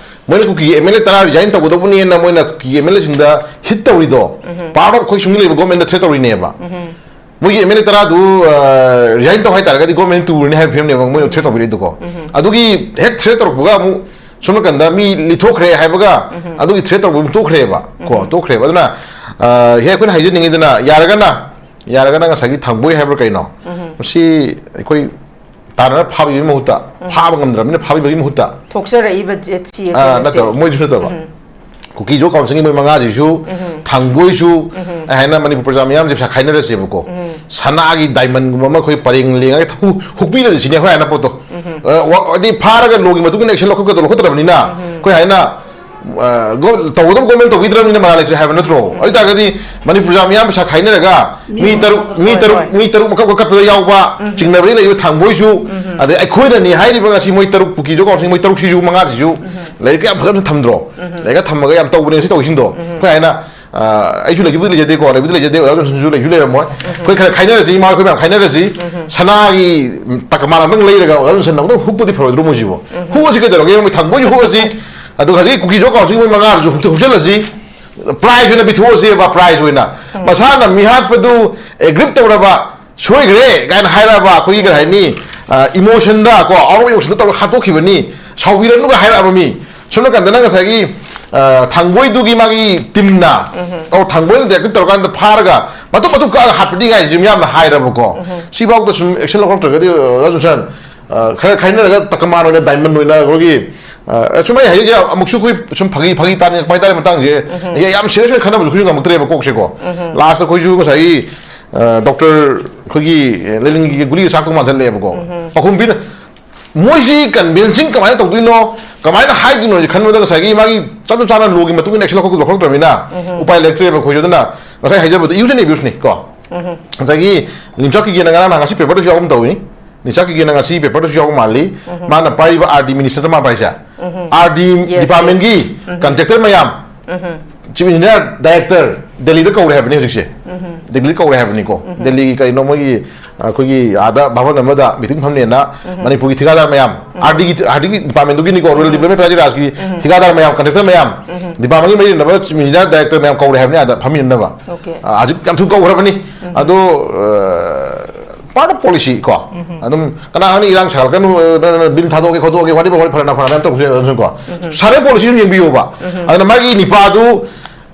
ꯃꯣꯏꯅ ꯀꯨꯀꯤꯒꯤ ꯑꯦꯝ ꯑꯦꯜ ꯑꯦ ꯇꯔꯥ ꯔꯤꯖꯥꯏꯟ ꯇꯧꯒꯗꯧꯕꯅꯦꯅ ꯃꯣꯏꯅ ꯀꯨꯀꯤꯒꯤ ꯑꯦꯝ ꯑꯦꯜ ꯑꯦꯁꯤꯡꯗ ꯍꯤꯠ ꯇꯧꯔꯤꯗꯣ, ꯄꯥꯔꯠ ꯑꯣꯐ ꯑꯩꯈꯣꯏ ꯁꯨꯝ ꯂꯩꯕ ꯒꯣꯔꯃꯦꯟꯗ ꯊ꯭ꯔꯦꯠ ꯇꯧꯔꯤꯅꯦꯕ꯫ ꯃꯣꯏꯒꯤ ꯑꯦꯝ ꯑꯦꯜ ꯑꯦ ꯇꯔꯥꯗꯨ ꯔꯤꯖꯥꯏꯟ ꯇꯧ ꯍꯥꯏꯇꯥꯔꯒꯗꯤ ꯒꯣꯔꯃꯦꯟ ꯇꯨꯔꯅꯤ ꯍꯥꯏꯕ ꯐꯤꯕꯝꯅꯦꯕ ꯃꯣꯏꯅ ꯊ꯭ꯔꯦꯠ ꯇꯧꯕꯤꯔꯛꯏꯗꯨꯀꯣ꯫ ꯑꯗꯨꯒꯤ ꯍꯦꯛ ꯊ꯭ꯔꯦꯠ ꯇꯧꯔꯛꯄꯒ ꯑꯃꯨꯛ ꯁꯣꯝ ꯅꯥꯀꯟꯗ ꯃꯤ ꯂꯤꯊꯣꯛꯈ꯭ꯔꯦ ꯍꯥꯏꯕꯒ ꯑꯗꯨꯒꯤ ꯊ꯭ꯔꯦꯠ ꯇꯧꯕ ꯑꯃꯨꯛ ꯇꯣꯛꯈ꯭ꯔꯦꯕ ꯀꯣ꯫ ꯇꯣꯛꯈ꯭ꯔꯦꯕ꯫ ꯑꯗꯨꯅ ꯍꯦꯛ ꯑꯩꯈꯣꯏꯅ ꯍꯥꯏꯖꯅꯤꯡꯉꯤꯗꯅ, ꯌꯥꯔꯒꯅ ꯌꯥꯔꯒꯅ ꯉꯁꯥꯏꯒꯤ ꯊꯥꯡꯕꯣꯏ ꯍꯥꯏꯕ꯭ꯔꯥ ꯀꯩꯅꯣ, ꯃꯁꯤ ꯑꯩꯈꯣꯏ ꯇꯥꯟꯅꯔ ꯐꯥꯕꯤꯕꯒꯤ ꯃꯍꯨꯠꯇ, ꯐꯥꯕ ꯉꯝꯗ꯭ꯔꯕꯅꯤꯅ ꯐꯥꯕꯤꯕꯒꯤ ꯃꯍꯨꯠꯇ, ꯊꯣꯛꯆꯔꯛꯏꯕ ꯖꯦꯠꯁꯤ ꯑꯥ, ꯅꯠꯇꯕ, ꯃꯣꯏꯗꯨꯁꯨ ꯅꯠꯇꯕ, ꯀꯨꯀꯤꯖꯣ ꯀꯥꯎꯟꯁꯤꯜꯒꯤ ꯃꯣꯏ ꯃꯉꯥꯁꯤꯁꯨ, ꯊꯥꯡꯕꯣꯏꯁꯨ, ꯑꯩ ꯍꯥꯏꯅ ꯃꯅꯤꯄꯨꯔ ꯄ꯭ꯔꯖꯥ ꯃꯤꯌꯥꯝꯁꯦ ꯄꯩꯁꯥ ꯈꯥꯏꯅꯔꯁꯦꯕꯀꯣ, ꯁꯅꯥꯒꯤ ꯗꯥꯏꯃꯟꯒꯨꯝꯕ ꯑꯃ ꯑꯩꯈꯣꯏ ꯄꯔꯦꯡ ꯂꯦꯡꯉꯒ ꯍꯨ-, ꯍꯨꯛꯄꯤꯔꯁꯤ ꯁꯤꯅꯦ ꯑꯩꯈꯣꯏ ꯍꯥꯏꯅ ꯄꯣꯠꯇꯣ꯫ ꯑ, ꯋꯥ-, ꯍꯥꯏꯗꯤ ꯐꯥꯔꯒ ꯂꯣꯒꯤ ꯃꯇꯨꯡ ꯏꯟꯅ ꯑꯦꯛꯁꯟ ꯂꯧꯈꯠꯀꯗꯧ ꯂꯧꯈꯠꯇ꯭ꯔꯕꯅꯤꯅ, ꯑꯩꯈꯣꯏ ꯍꯥꯏꯅ, ꯑ, ꯒꯣ-, ꯇꯧꯒꯗꯕ ꯒꯣꯔꯃꯦꯟ ꯇꯧꯕꯤꯗ꯭ꯔꯕꯅꯤꯅ ꯃꯔꯥ ꯂꯩꯇ꯭ꯔꯦ ꯍꯥꯏꯕ ꯅꯠꯇ꯭ꯔꯣ? ꯑꯗꯨ ꯑꯣꯏꯇꯥꯔꯒꯗꯤ ꯃꯅꯤꯄꯨꯔ ꯄ꯭ꯔꯖꯥ ꯃꯤꯌꯥꯝ ꯄꯩꯁꯥ ꯈꯥꯏꯅꯔꯒ ꯃꯤ ꯇꯔꯨꯛ, ꯃꯤ ꯍꯣꯏ, ꯇꯔꯨꯛ, ꯍꯣꯏ꯫ ꯃꯤ ꯇꯔꯨꯛ ꯃꯀꯛ ꯃꯀꯛ ꯀꯛꯄꯗ ꯌꯥꯎꯕ, ꯆꯤꯡꯅꯕꯗꯤ ꯂꯩꯕ ꯊꯥꯡꯕꯣꯏꯁꯨ, ꯑꯗꯩ ꯑꯩꯈꯣꯏꯅꯅꯤ ꯍꯥꯏꯔꯤꯕ ꯉꯁꯤ ꯃꯣꯏ ꯇꯔꯨꯛ, ꯀꯨꯀꯤꯖꯣ ꯀꯥꯎꯟꯁꯤꯜ ꯃꯣꯏ ꯇꯔꯨꯛꯁꯤꯁꯨ, ꯃꯉꯥꯁꯤꯁꯨ ꯂꯥꯏꯔꯤꯛ ꯌꯥꯝ ꯐꯖꯅ ꯊꯝꯗ꯭ꯔꯣ? ꯂꯥꯏꯔꯤꯛ ꯊꯝꯃꯒ ꯌꯥꯝ ꯇꯧꯕꯅꯦ ꯁꯤ ꯇꯧꯔꯤꯁꯤꯡꯗꯣ꯫ ꯑꯩꯈꯣꯏ ꯍꯥꯏꯅ, ꯑ, ꯑꯩꯁꯨ ꯂꯩꯖꯕꯨꯗꯤ ꯂꯩꯖꯗꯦꯀꯣ, ꯂꯩꯕꯨꯗꯤ ꯂꯩꯖꯗꯦ, ꯑꯣꯖꯥ ꯖꯣꯟꯁꯟꯁꯨ ꯂꯩꯁꯨ ꯂꯩꯔꯝꯃꯣꯏ꯫ ꯑꯩꯈꯣꯏ ꯈꯔ ꯈꯥꯏꯅꯔꯁꯤ, ꯏꯃꯥ ꯑꯩꯈꯣꯏ ꯃꯌꯥꯝ ꯈꯥꯏꯅꯔꯁꯤ꯫ ꯁꯅꯥꯒꯤ, ꯎꯝ, ꯇꯀꯃꯥꯟ ꯑꯝꯇꯪ ꯂꯩꯔꯒ ꯑꯣꯖꯥ ꯖꯣꯟꯁꯟ ꯑꯃꯨꯛꯇꯪ ꯍꯨꯛꯄꯗꯤ ꯐꯔꯣꯏꯗ꯭ꯔꯣ ꯃꯣꯏꯁꯤꯕꯣ? ꯍꯨꯛꯑꯁꯤ ꯀꯩꯗꯧꯔꯒꯦ? ꯃꯣꯏ ꯊꯥꯡꯕꯣꯏꯁꯨ ꯍꯨꯛꯑꯁꯤ, ꯑꯗꯨꯒ ꯍꯧꯖꯤꯛ ꯀꯨꯀꯤꯖꯣ ꯀꯥꯎꯟꯁꯤꯜ ꯃꯣꯏ ꯃꯉꯥꯗꯨꯁꯨ ꯍꯨꯛꯇ ꯍꯨꯛꯆꯜꯂꯁꯤ꯫ ꯄ꯭ꯔꯥꯏꯖ ꯑꯣꯏꯅ ꯄꯤꯊꯣꯛꯑꯁꯦꯕ, ꯄ꯭ꯔꯥꯏꯖ ꯑꯣꯏꯅ꯫ ꯃꯁꯥꯅ ꯃꯤꯍꯥꯠꯄꯗꯨ ꯑꯦꯒ꯭ꯔꯤꯞ ꯇꯧꯔꯕ, ꯁꯣꯏꯈ꯭ꯔꯦ ꯀꯥꯏꯅ ꯍꯥꯏꯔꯛꯑꯕ, ꯑꯩꯈꯣꯏꯒꯤ ꯀꯔꯤ ꯍꯥꯏꯅꯤ, ꯑ, ꯏꯃꯣꯁꯟꯗ ꯀꯣ, ꯑꯥꯎꯠ ꯑꯣꯐ ꯏꯃꯣꯁꯟꯗ ꯇꯧꯔꯒ ꯍꯥꯠꯇꯣꯛꯈꯤꯕꯅꯤ, ꯁꯥꯎꯕꯤꯔꯅꯨꯒ ꯍꯥꯏꯔꯛꯑꯕ ꯃꯤ꯫ ꯁꯣꯝ ꯅꯥꯀꯟꯗꯅ ꯉꯁꯥꯏꯒꯤ, ꯑ, ꯊꯥꯡꯕꯣꯏꯗꯨꯒꯤ ꯃꯥꯒꯤ ꯇꯤꯝꯅ, ꯑꯣ, ꯊꯥꯡꯕꯣꯏꯅ ꯗꯥꯏꯔꯦꯛꯇꯔ ꯇꯧꯔꯀꯥꯟꯗ ꯐꯥꯔꯒ ꯃꯇꯨꯞ ꯃꯇꯨꯞ ꯀꯛꯑꯒ ꯍꯥꯠꯄꯗꯤ ꯉꯥꯏꯁꯤ ꯃꯤꯌꯥꯝꯅ ꯍꯥꯏꯔꯕꯀꯣ꯫ ꯁꯤꯐꯥꯎꯗ ꯁꯨꯝ ꯑꯦꯛꯁꯟ ꯂꯧꯈꯠꯇ꯭ꯔꯒꯗꯤ, ꯑ, ꯑꯣꯖꯥ ꯖꯣꯟꯁꯟ, ꯑ, ꯈꯔ ꯈꯥꯏꯅꯔꯒ ꯇꯀꯃꯥꯟ ꯑꯣꯏꯅ ꯗꯥꯏꯃꯟ ꯑꯣꯏꯅ ꯑꯩꯈꯣꯏꯒꯤ, ꯑ, ꯁꯨꯝ ꯑꯩ ꯍꯥꯏꯖꯒꯦ, ꯑꯃꯨꯛꯁꯨ ꯑꯩꯈꯣꯏ ꯁꯨꯝ ꯐꯥꯒꯤ, ꯐꯥꯒꯤ ꯇꯥꯅꯤꯡꯉꯛꯄ ꯍꯥꯏꯇꯥꯔꯦ ꯃꯇꯥꯡꯁꯦ꯫ ꯌꯥ-, ꯌꯥꯝ ꯁꯤꯔꯤꯌꯁ ꯑꯣꯏꯅ ꯈꯟꯅꯕꯁꯨ ꯑꯩꯈꯣꯏꯁꯨ ꯉꯝꯃꯛꯇ꯭ꯔꯦꯕ ꯀꯣꯛꯁꯦꯀꯣ꯫ ꯂꯥꯁꯇ ꯑꯩꯈꯣꯏꯁꯨ ꯉꯁꯥꯏꯒꯤ, ꯑ, ꯗꯣꯛꯇꯔ ꯑꯩꯈꯣꯏꯒꯤ, ꯑ, ꯂꯩꯅꯤꯡꯒꯤ ꯒꯨꯂꯤꯒ ꯆꯥꯛꯇꯧ ꯃꯥꯟꯁꯤꯜꯂꯛꯑꯦꯕꯀꯣ꯫ ꯄꯥꯎꯈꯨꯝ ꯄꯤꯅ-, ꯃꯣꯏꯁꯤ ꯀꯟꯚꯤꯟꯁꯤꯡ ꯀꯃꯥꯏꯅ ꯇꯧꯗꯣꯏꯅꯣ, ꯀꯃꯥꯏꯅ ꯍꯥꯏꯗꯣꯏꯅꯣ ꯍꯥꯏꯁꯦ ꯈꯟꯕꯗ ꯉꯁꯥꯏꯒꯤ ꯃꯥꯒꯤ ꯆꯞ ꯆꯥꯅ ꯂꯣꯒꯤ ꯃꯇꯨꯡ ꯏꯟꯅ ꯑꯦꯛꯁꯟ ꯂꯧꯈꯠ-, ꯂꯧꯈꯠꯂꯛꯇ꯭ꯔꯕꯅꯤꯅ ꯎꯄꯥꯏ ꯂꯩꯔꯛꯇ꯭ꯔꯦꯕ ꯑꯩꯈꯣꯏꯁꯨ꯫ ꯑꯗꯨꯅ ꯉꯁꯥꯏ ꯍꯥꯏꯖꯕꯗꯣ ꯌꯨꯁ ꯑꯦꯟ ꯑꯦꯕ꯭ꯌꯨꯁꯅꯤ ꯀꯣ꯫ ꯉꯁꯥꯏꯒꯤ ꯂꯤꯝꯆꯥꯛꯀꯤꯒꯦꯅ ꯉꯔꯥꯡ ꯅꯍꯥꯟ ꯉꯁꯤ ꯄꯦꯄꯔꯗꯁꯨ ꯌꯥꯎꯒꯨꯝ ꯇꯧꯏ꯫ ꯂꯤꯝꯆꯥꯛꯀꯤꯒꯦꯅ ꯉꯁꯤ ꯄꯦꯄꯔꯗꯁꯨ ꯌꯥꯎꯕ ꯃꯥꯜꯂꯤ꯫ ꯃꯥꯅ ꯄꯥꯏꯔꯤꯕ ꯑꯥꯔ ꯗꯤ ꯃꯤꯅꯤꯁꯇꯔꯗ ꯃꯥ ꯄꯥꯏꯁꯦ꯫ ꯑꯥꯔ ꯗꯤ ꯗꯤꯄꯥꯔꯠꯃꯦꯟꯒꯤ ꯀꯟꯇ꯭ꯔꯦꯛꯇꯔ ꯃꯌꯥꯝ, ꯆꯤꯐ ꯏꯟꯖꯤꯅꯤꯌꯥꯔ ꯗꯥꯏꯔꯦꯛꯇꯔ ꯗꯦꯜꯂꯤꯗ ꯀꯧꯔꯦ ꯍꯥꯏꯕꯅꯤ ꯍꯧꯖꯤꯛꯁꯦ꯫ ꯗꯦꯜꯂꯤꯗ ꯀꯧꯔꯦ ꯍꯥꯏꯕꯅꯤꯀꯣ꯫ ꯗꯦꯜꯂꯤꯒꯤ ꯀꯩꯅꯣ ꯃꯣꯏꯒꯤ, ꯑꯩꯈꯣꯏꯒꯤ ꯑꯥꯗ ꯚꯕꯟ ꯑꯃꯗ ꯃꯤꯇꯤꯡ ꯐꯝꯅꯦꯅ ꯃꯅꯤꯄꯨꯔꯒꯤ ꯊꯤꯀꯥꯗꯥꯔ ꯃꯌꯥꯝ, ꯑꯥꯔꯗꯤꯒꯤ, ꯑꯥꯔꯗꯤꯒꯤ ꯗꯤꯄꯥꯔꯠꯃꯦꯟꯗꯨꯒꯤꯅꯤꯀꯣ, ꯔꯨꯔꯦꯜ ꯗꯤꯕ꯭ꯂꯞꯃꯦꯟ ꯄ꯭ꯔꯥꯏꯚꯦꯠ ꯂꯤꯃꯤꯇꯦꯗꯀꯤ ꯊꯤꯀꯥꯗꯥꯔ ꯃꯌꯥꯝ, ꯀꯟꯇ꯭ꯔꯦꯛꯇꯔ ꯃꯌꯥꯝ, ꯗꯤꯄꯥꯔꯠꯃꯦꯟꯒꯤ ꯃꯔꯤ ꯂꯩꯅꯕ ꯆꯤꯐ ꯏꯟꯖꯤꯅꯤꯌꯥꯔ ꯗꯥꯏꯔꯦꯛꯇꯔ ꯃꯌꯥꯝ ꯀꯧꯔꯦ ꯍꯥꯏꯕꯅꯤ ꯑꯥꯗ ꯐꯝꯃꯤꯟꯅꯅꯕ꯫ Okay. ꯑ, ꯍꯧꯖꯤꯛ ꯌꯥꯝ ꯊꯨꯅ ꯀꯧꯈ꯭ꯔꯕꯅꯤ꯫ ꯑꯗꯣ, ꯄꯥꯔꯠ ꯑꯣꯐ ꯄꯣꯂꯤꯁꯤ ꯀꯣ꯫ ꯑꯗꯨꯝ ꯀꯅꯥ ꯈꯪꯅꯤ, ꯏꯔꯥꯡ ꯁꯥꯒꯠꯂꯛꯀꯅꯨ, ꯑ, ꯅ-, ꯅ-, ꯅ-, ꯕꯤꯜ ꯊꯥꯗꯣꯛꯑꯒꯦ ꯈꯣꯠꯇꯣꯛꯑꯒꯦ, whatever, ꯍꯣꯏ, ꯐꯔꯦ, ꯐꯔꯦ, ꯇꯧꯁꯦ ꯑꯗꯨꯝ ꯀꯣ꯫ ꯁꯥꯔꯦ ꯄꯣꯂꯤꯁꯤ ꯑꯗꯨꯝ ꯌꯦꯡꯕꯤꯌꯣꯕ꯫ ꯑꯗꯨꯅ ꯃꯥꯒꯤ ꯅꯤꯄꯥꯗꯨ,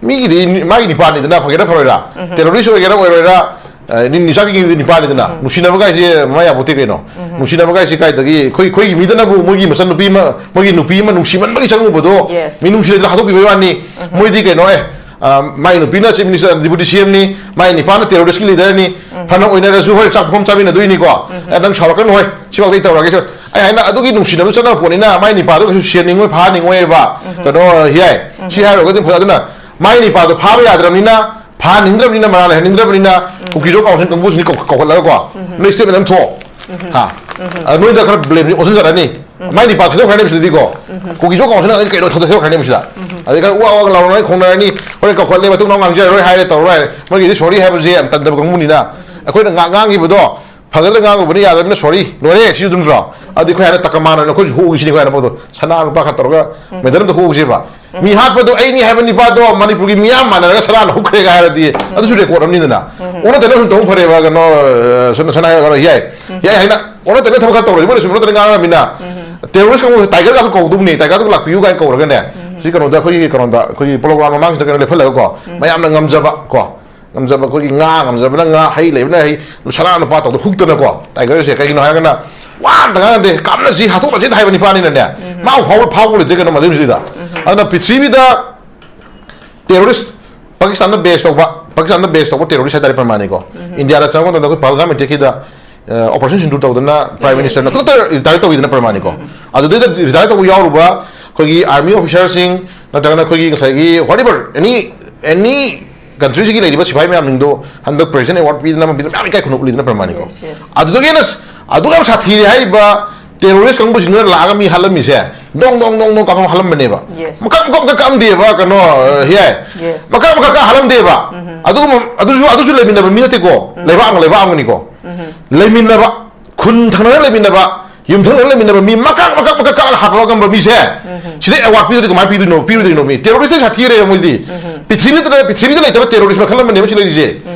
ꯃꯤꯒꯤꯗꯤ ꯃꯥꯒꯤ ꯅꯤꯄꯥꯅꯤꯗꯅ, ꯐꯒꯦꯔꯥ ꯐꯔꯣꯏꯔꯥ, terrorist ꯑꯣꯏꯒꯦꯔꯥ ꯑꯣꯏꯔꯣꯏꯔꯥ, ꯑ, ꯅꯤ-, ꯅꯤꯁꯥꯒꯤ ꯅꯤꯄꯥꯅꯤꯗꯅ, ꯅꯨꯡꯁꯤꯅꯕ ꯀꯥꯏꯁꯦ ꯃꯃꯥ ꯌꯥꯄꯣꯠꯇꯦ ꯀꯩꯅꯣ꯫ ꯅꯨꯡꯁꯤꯅꯕ ꯀꯥꯏꯁꯦ ꯀꯥꯏꯗꯒꯤ, ꯑꯩꯈꯣꯏ, ꯑꯩꯈꯣꯏꯒꯤ ꯃꯤꯗꯅꯕꯨ ꯃꯣꯏꯒꯤ ꯃꯆꯟꯅꯨꯄꯤ ꯑꯃ, ꯃꯣꯏꯒꯤ ꯅꯨꯄꯤ ꯑꯃ ꯅꯨꯡꯁꯤꯃꯟꯕꯒꯤ ꯆꯪꯉꯨꯕꯗꯣ, Yes. ꯃꯤ ꯅꯨꯡꯁꯤ ꯂꯩꯇꯅ ꯍꯥꯠꯇꯣꯛꯄꯤꯕꯩ ꯋꯥꯅꯤ꯫ ꯃꯣꯏꯗꯤ ꯀꯩꯅꯣ, ꯑꯦ, ꯑ, ꯃꯥꯏ ꯅꯨꯄꯤꯅ ꯆꯤꯐ ꯃꯤꯅꯤꯁꯇꯔ, ꯗꯤꯄꯨꯇꯤ ꯁꯤ ꯑꯦꯝꯅꯤ, ꯃꯥꯏ ꯅꯤꯄꯥꯅ terrorist ꯀꯤ ꯂꯤꯗꯔꯅꯤ, ꯐꯅ ꯑꯣꯏꯅꯔꯁꯨ ꯍꯣꯏ ꯆꯥꯛ ꯄꯨꯈꯝ ꯆꯥꯃꯤꯟꯅꯗꯣꯏꯅꯤꯀꯣ꯫ ꯑꯦ, ꯅꯪ ꯁꯥꯎꯔꯛꯀꯅꯨ ꯍꯣꯏ, ꯁꯤꯐꯥꯎꯗ ꯑꯩ ꯇꯧꯔꯒꯦ꯫ ꯑꯩ ꯍꯥꯏꯅ ꯑꯗꯨꯒꯤ ꯅꯨꯡꯁꯤꯅꯕ ꯆꯠꯅꯕ ꯄꯣꯠꯅꯤꯅ ꯃꯥꯏ ꯅꯤꯄꯥꯗꯣ ꯀꯩꯁꯨ ꯁꯤꯍꯟꯅꯤꯡꯉꯣꯏ, ꯐꯥꯍꯟꯅꯤꯡꯉꯣꯏꯕ꯫ ꯀꯩꯅꯣ, ꯌꯥꯏ, ꯁꯤ ꯍꯥꯏꯔꯨꯔꯒꯗꯤ ꯐꯖ-, ꯑꯗꯨꯅ ꯃꯥꯏ ꯅꯤꯄꯥꯗꯣ ꯐꯥꯕ ꯌꯥꯗ꯭ꯔꯕꯅꯤꯅ, ꯐꯥꯍꯟꯅꯤꯡꯗ꯭ꯔꯕꯅꯤꯅ, ꯃꯔꯥꯜ ꯂꯩꯍꯟꯅꯤꯡꯗ꯭ꯔꯕꯅꯤꯅ, ꯀꯨꯀꯤꯖꯣ ꯀꯥꯎꯟꯁꯤꯜ ꯀꯥꯡꯕꯨꯁꯤꯡ ꯀꯧ-, ꯀꯧꯈꯠꯂꯒꯀꯣ, ꯅꯣꯏ statement ꯑꯃ ꯊꯣꯛꯑꯣ꯫ ꯍꯥ? ꯑ, ꯅꯣꯏꯗ ꯈꯔ blame ꯑꯣꯟꯁꯤꯟꯖꯔꯛꯑꯅꯤ꯫ ꯃꯥꯏ ꯅꯤꯄꯥ ꯊꯥꯗꯣꯛꯈ꯭ꯔꯅꯦꯕ ꯁꯤꯗꯗꯤꯀꯣ꯫ ꯀꯨꯀꯤꯖꯣ ꯀꯥꯎꯟꯁꯤꯜꯅ ꯀꯩꯅꯣ ꯊꯥꯗꯣꯛꯈ꯭ꯔꯅꯦꯕ ꯁꯤꯗ꯫ ꯑꯗꯩ ꯈꯔ ꯋꯥ ꯋꯥ ꯂꯥꯎꯅꯔꯅꯤ, ꯈꯣꯡꯅꯔꯅꯤ, ꯍꯣꯔꯦꯟ ꯀꯧꯈꯠꯂꯦ, ꯃꯇꯨꯡ ꯃꯅꯥꯎ ꯉꯥꯡꯖꯔꯔꯣꯏ ꯍꯥꯏꯔꯦ, ꯇꯧꯔꯔꯣꯏ ꯍꯥꯏꯔꯦ꯫ ꯃꯣꯏꯒꯤꯗꯤ sorry ꯍꯥꯏꯕꯁꯦ ꯌꯥꯝ ꯇꯟꯗꯕ ꯀꯥꯡꯕꯨꯅꯤꯅ꯫ ꯑꯩꯈꯣꯏꯅ ꯉꯥ-, ꯉꯥꯡꯈꯤꯕꯗꯣ ꯐꯒꯗ꯭ꯔꯥ ꯉꯥꯡꯉꯨꯕꯅ ꯌꯥꯗꯕꯅꯤꯅ sorry, ꯂꯣꯏꯔꯦ, ꯁꯤꯁꯨ ꯑꯗꯨꯝ ꯅꯠꯇ꯭ꯔꯣ? ꯑꯗꯨꯗꯤ ꯑꯩꯈꯣꯏ ꯍꯥꯏꯅ ꯇꯀꯃꯥꯟ ꯑꯣꯏꯅ ꯑꯩꯈꯣꯏꯁꯨ ꯍꯨꯛꯎꯒꯦ ꯁꯤꯅꯤ ꯑꯩꯈꯣꯏ ꯍꯥꯏꯅ ꯄꯣꯠꯇꯣ꯫ ꯁꯅꯥ ꯂꯨꯄꯥ ꯈꯔ ꯇꯧꯔꯒ medal ꯑꯝꯇ ꯍꯨꯛꯎꯁꯦꯕ꯫ ꯃꯤ ꯍꯥꯠꯄꯗꯣ ꯑꯩꯅꯤ ꯍꯥꯏꯕ ꯅꯤꯄꯥꯗꯣ ꯃꯅꯤꯄꯨꯔꯒꯤ ꯃꯤꯌꯥꯝ ꯃꯥꯟꯅꯔꯒ ꯁꯅꯥꯅ ꯍꯨꯛꯈ꯭ꯔꯦꯒ ꯍꯥꯏꯔꯗꯤ ꯑꯗꯨꯁꯨ record ꯑꯃꯅꯤꯗꯅ꯫ ꯑꯣꯟꯅ ꯇꯩꯅ ꯁꯨꯝ ꯇꯧꯕ ꯐꯔꯦꯕ, ꯀꯩꯅꯣ, ꯑ, ꯁꯅꯥ, ꯁꯅꯥ ꯍꯥꯏꯔꯒ ꯌꯥꯏ꯫ ꯌꯥꯏ ꯍꯥꯏꯅ ꯑꯣꯟꯅ ꯇꯩꯅ ꯊꯕꯛ ꯈꯔ ꯇꯧꯔꯁꯤ꯫ ꯃꯣꯏꯅ ꯁꯨꯝ ꯑꯣꯟꯅ ꯇꯩꯅ ꯉꯥꯡꯉꯃꯤꯅ terrorist ꯀꯥꯡꯕꯨ tiger ꯒꯥꯗꯣ ꯀꯧꯗꯧꯅꯦ, tiger ꯗꯨ ꯂꯥꯛꯄꯤꯌꯨ ꯀꯥꯏꯅ ꯀꯧꯔꯒꯅꯦ꯫ ꯁꯤ ꯀꯩꯅꯣꯗ ꯑꯩꯈꯣꯏꯒꯤ ꯀꯩꯅꯣꯗ ꯑꯩꯈꯣꯏꯒꯤ polo ground ꯃꯃꯥꯡꯁꯤꯗ ꯀꯩꯅꯣ ꯂꯦꯞꯍꯜꯂꯒꯀꯣ, ꯃꯌꯥꯝꯅ ꯉꯝꯖꯕ ꯀꯣ, ꯉꯝꯖꯕ ꯑꯩꯈꯣꯏꯒꯤ ꯉꯥ ꯉꯝꯖꯕꯅ ꯉꯥ, ꯍꯩ ꯂꯩꯕꯅ ꯍꯩ, ꯁꯅꯥ ꯂꯨꯄꯥ ꯇꯧꯗ ꯍꯨꯛꯇꯅꯀꯣ, tiger ꯁꯦ ꯀꯩꯒꯤꯅꯣ ꯍꯥꯏꯔꯒꯅ ꯋꯥ ꯑꯝꯇ ꯉꯥꯡꯅꯗꯦ, ꯀꯥꯞꯅꯁꯤ, ꯍꯥꯠꯇꯣꯛꯅꯁꯤ ꯍꯥꯏꯕ ꯅꯤꯄꯥꯅꯤꯅꯅꯦ, ꯃꯥ ꯐꯥꯎꯕ ꯐꯥꯎꯕ ꯂꯩꯇ꯭ꯔꯦ ꯀꯩꯅꯣ ꯃꯥꯂꯦꯝꯁꯤꯗ꯫ ꯑꯗꯨꯅ ꯄ꯭ꯔꯤꯊꯤꯕꯤꯗ terrorist, ꯄꯥꯀꯤꯁꯇꯥꯟꯗ base ꯇꯧꯕ, ꯄꯥꯀꯤꯁꯇꯥꯟꯗ base ꯇꯧꯕ terrorist ꯍꯥꯏꯇꯥꯔꯦ ꯄ꯭ꯔꯃꯥꯅꯤꯀꯣ꯫ ꯏꯟꯗꯤꯌꯥꯗ ꯆꯪꯉꯛꯄ ꯃꯇꯝꯗ ꯑꯩꯈꯣꯏ ꯄꯍꯜꯒꯥꯝ attack ꯀꯤꯗ, ꯑ, operation ꯁꯤꯟꯗꯨꯔ ꯇꯧꯗꯅ prime minister ꯅ ꯈꯨꯗꯛꯇ retire ꯇꯧꯈꯤꯗꯅ ꯄ꯭ꯔꯃꯥꯅꯤꯀꯣ꯫ ꯑꯗꯨꯗꯩꯗ retire ꯇꯧꯕ ꯌꯥꯎꯔꯨꯕ ꯑꯩꯈꯣꯏꯒꯤ army officer ꯁꯤꯡ, ꯅꯠꯇ꯭ꯔꯒꯅ ꯑꯩꯈꯣꯏꯒꯤ ꯉꯁꯥꯏꯒꯤ whatever, any, any country ꯁꯤꯒꯤ ꯂꯩꯔꯤꯕ ꯁꯤꯐꯥꯏ ꯃꯌꯥꯝꯁꯤꯡꯗꯣ ꯍꯟꯗꯛ President Award ꯄꯤꯗꯅ ꯑꯃ ꯄꯤꯗꯅ ꯃꯌꯥꯝ ꯏꯀꯥꯏ ꯈꯨꯝꯅꯕ ꯎꯠꯂꯤꯗꯅ ꯄ꯭ꯔꯃꯥꯅꯤꯀꯣ꯫ Yes, yes. ꯑꯗꯨꯗꯒꯤ ꯍꯦꯟꯅ ꯑꯗꯨꯛ ꯌꯥꯝ ꯁꯥꯊꯤꯔꯦ ꯍꯥꯏꯔꯤꯕ terrorist ꯀꯥꯡꯕꯨꯁꯤꯡꯗꯨꯅ ꯂꯥꯛꯑꯒ ꯃꯤ ꯍꯥꯠꯂꯝꯃꯤꯁꯦ, ꯗꯣꯡ ꯗꯣꯡ ꯗꯣꯡ ꯗꯣꯡ ꯀꯥꯞꯄ ꯍꯥꯜꯂꯝꯕꯅꯦꯕ꯫ Yes. ꯃꯀꯛ ꯃꯀꯛ ꯃꯀꯛ ꯀꯛꯑꯝꯗꯦꯕ, ꯀꯩꯅꯣ, ꯍꯤꯌꯥꯏ꯫ Yes. ꯃꯀꯛ ꯃꯀꯛ ꯀꯛ ꯍꯥꯜꯂꯝꯗꯦꯕ꯫ ꯑꯗꯨꯒꯨꯝꯕ, ꯑꯗꯨꯁꯨ, ꯑꯗꯨꯁꯨ ꯂꯩꯃꯤꯟꯅꯕ ꯃꯤ ꯅꯠꯇꯦꯀꯣ꯫ ꯂꯩꯕꯥꯛ ꯑꯃ, ꯂꯩꯕꯥꯛ ꯑꯃꯒꯅꯤꯀꯣ꯫ ꯂꯩꯃꯤꯟꯅꯕ, ꯈꯨꯟ ꯊꯪꯅꯅ ꯂꯩꯃꯤꯟꯅꯕ, ꯌꯨꯝꯊꯪꯅꯅ ꯂꯩꯃꯤꯟꯅꯕ ꯃꯤ ꯃꯀꯛ ꯃꯀꯛ ꯃꯀꯛ ꯀꯛꯑꯒ ꯍꯥꯠꯄ ꯉꯝꯕ ꯃꯤꯁꯦ, ꯁꯤꯗ ꯑꯦꯋꯥꯔꯗ ꯄꯤꯗꯣꯏꯗꯤ ꯀꯃꯥꯏꯅ ꯄꯤꯗꯣꯏꯅꯣ? ꯄꯤꯔꯣꯏꯗꯣꯏꯅꯣ? ꯃꯤ ꯇꯦꯔꯣꯔꯤꯁꯇ ꯁꯥꯊꯤꯔꯦ ꯃꯣꯏꯗꯤ꯫ ꯄ꯭ꯔꯤꯊꯤꯕꯤꯗ, ꯄ꯭ꯔꯤꯊꯤꯕꯤꯗ ꯂꯩꯇꯕ ꯇꯦꯔꯣꯔꯤꯁ ꯃꯈꯜ ꯑꯃꯅꯦꯕ ꯁꯤ ꯂꯩꯔꯤꯁꯦ꯫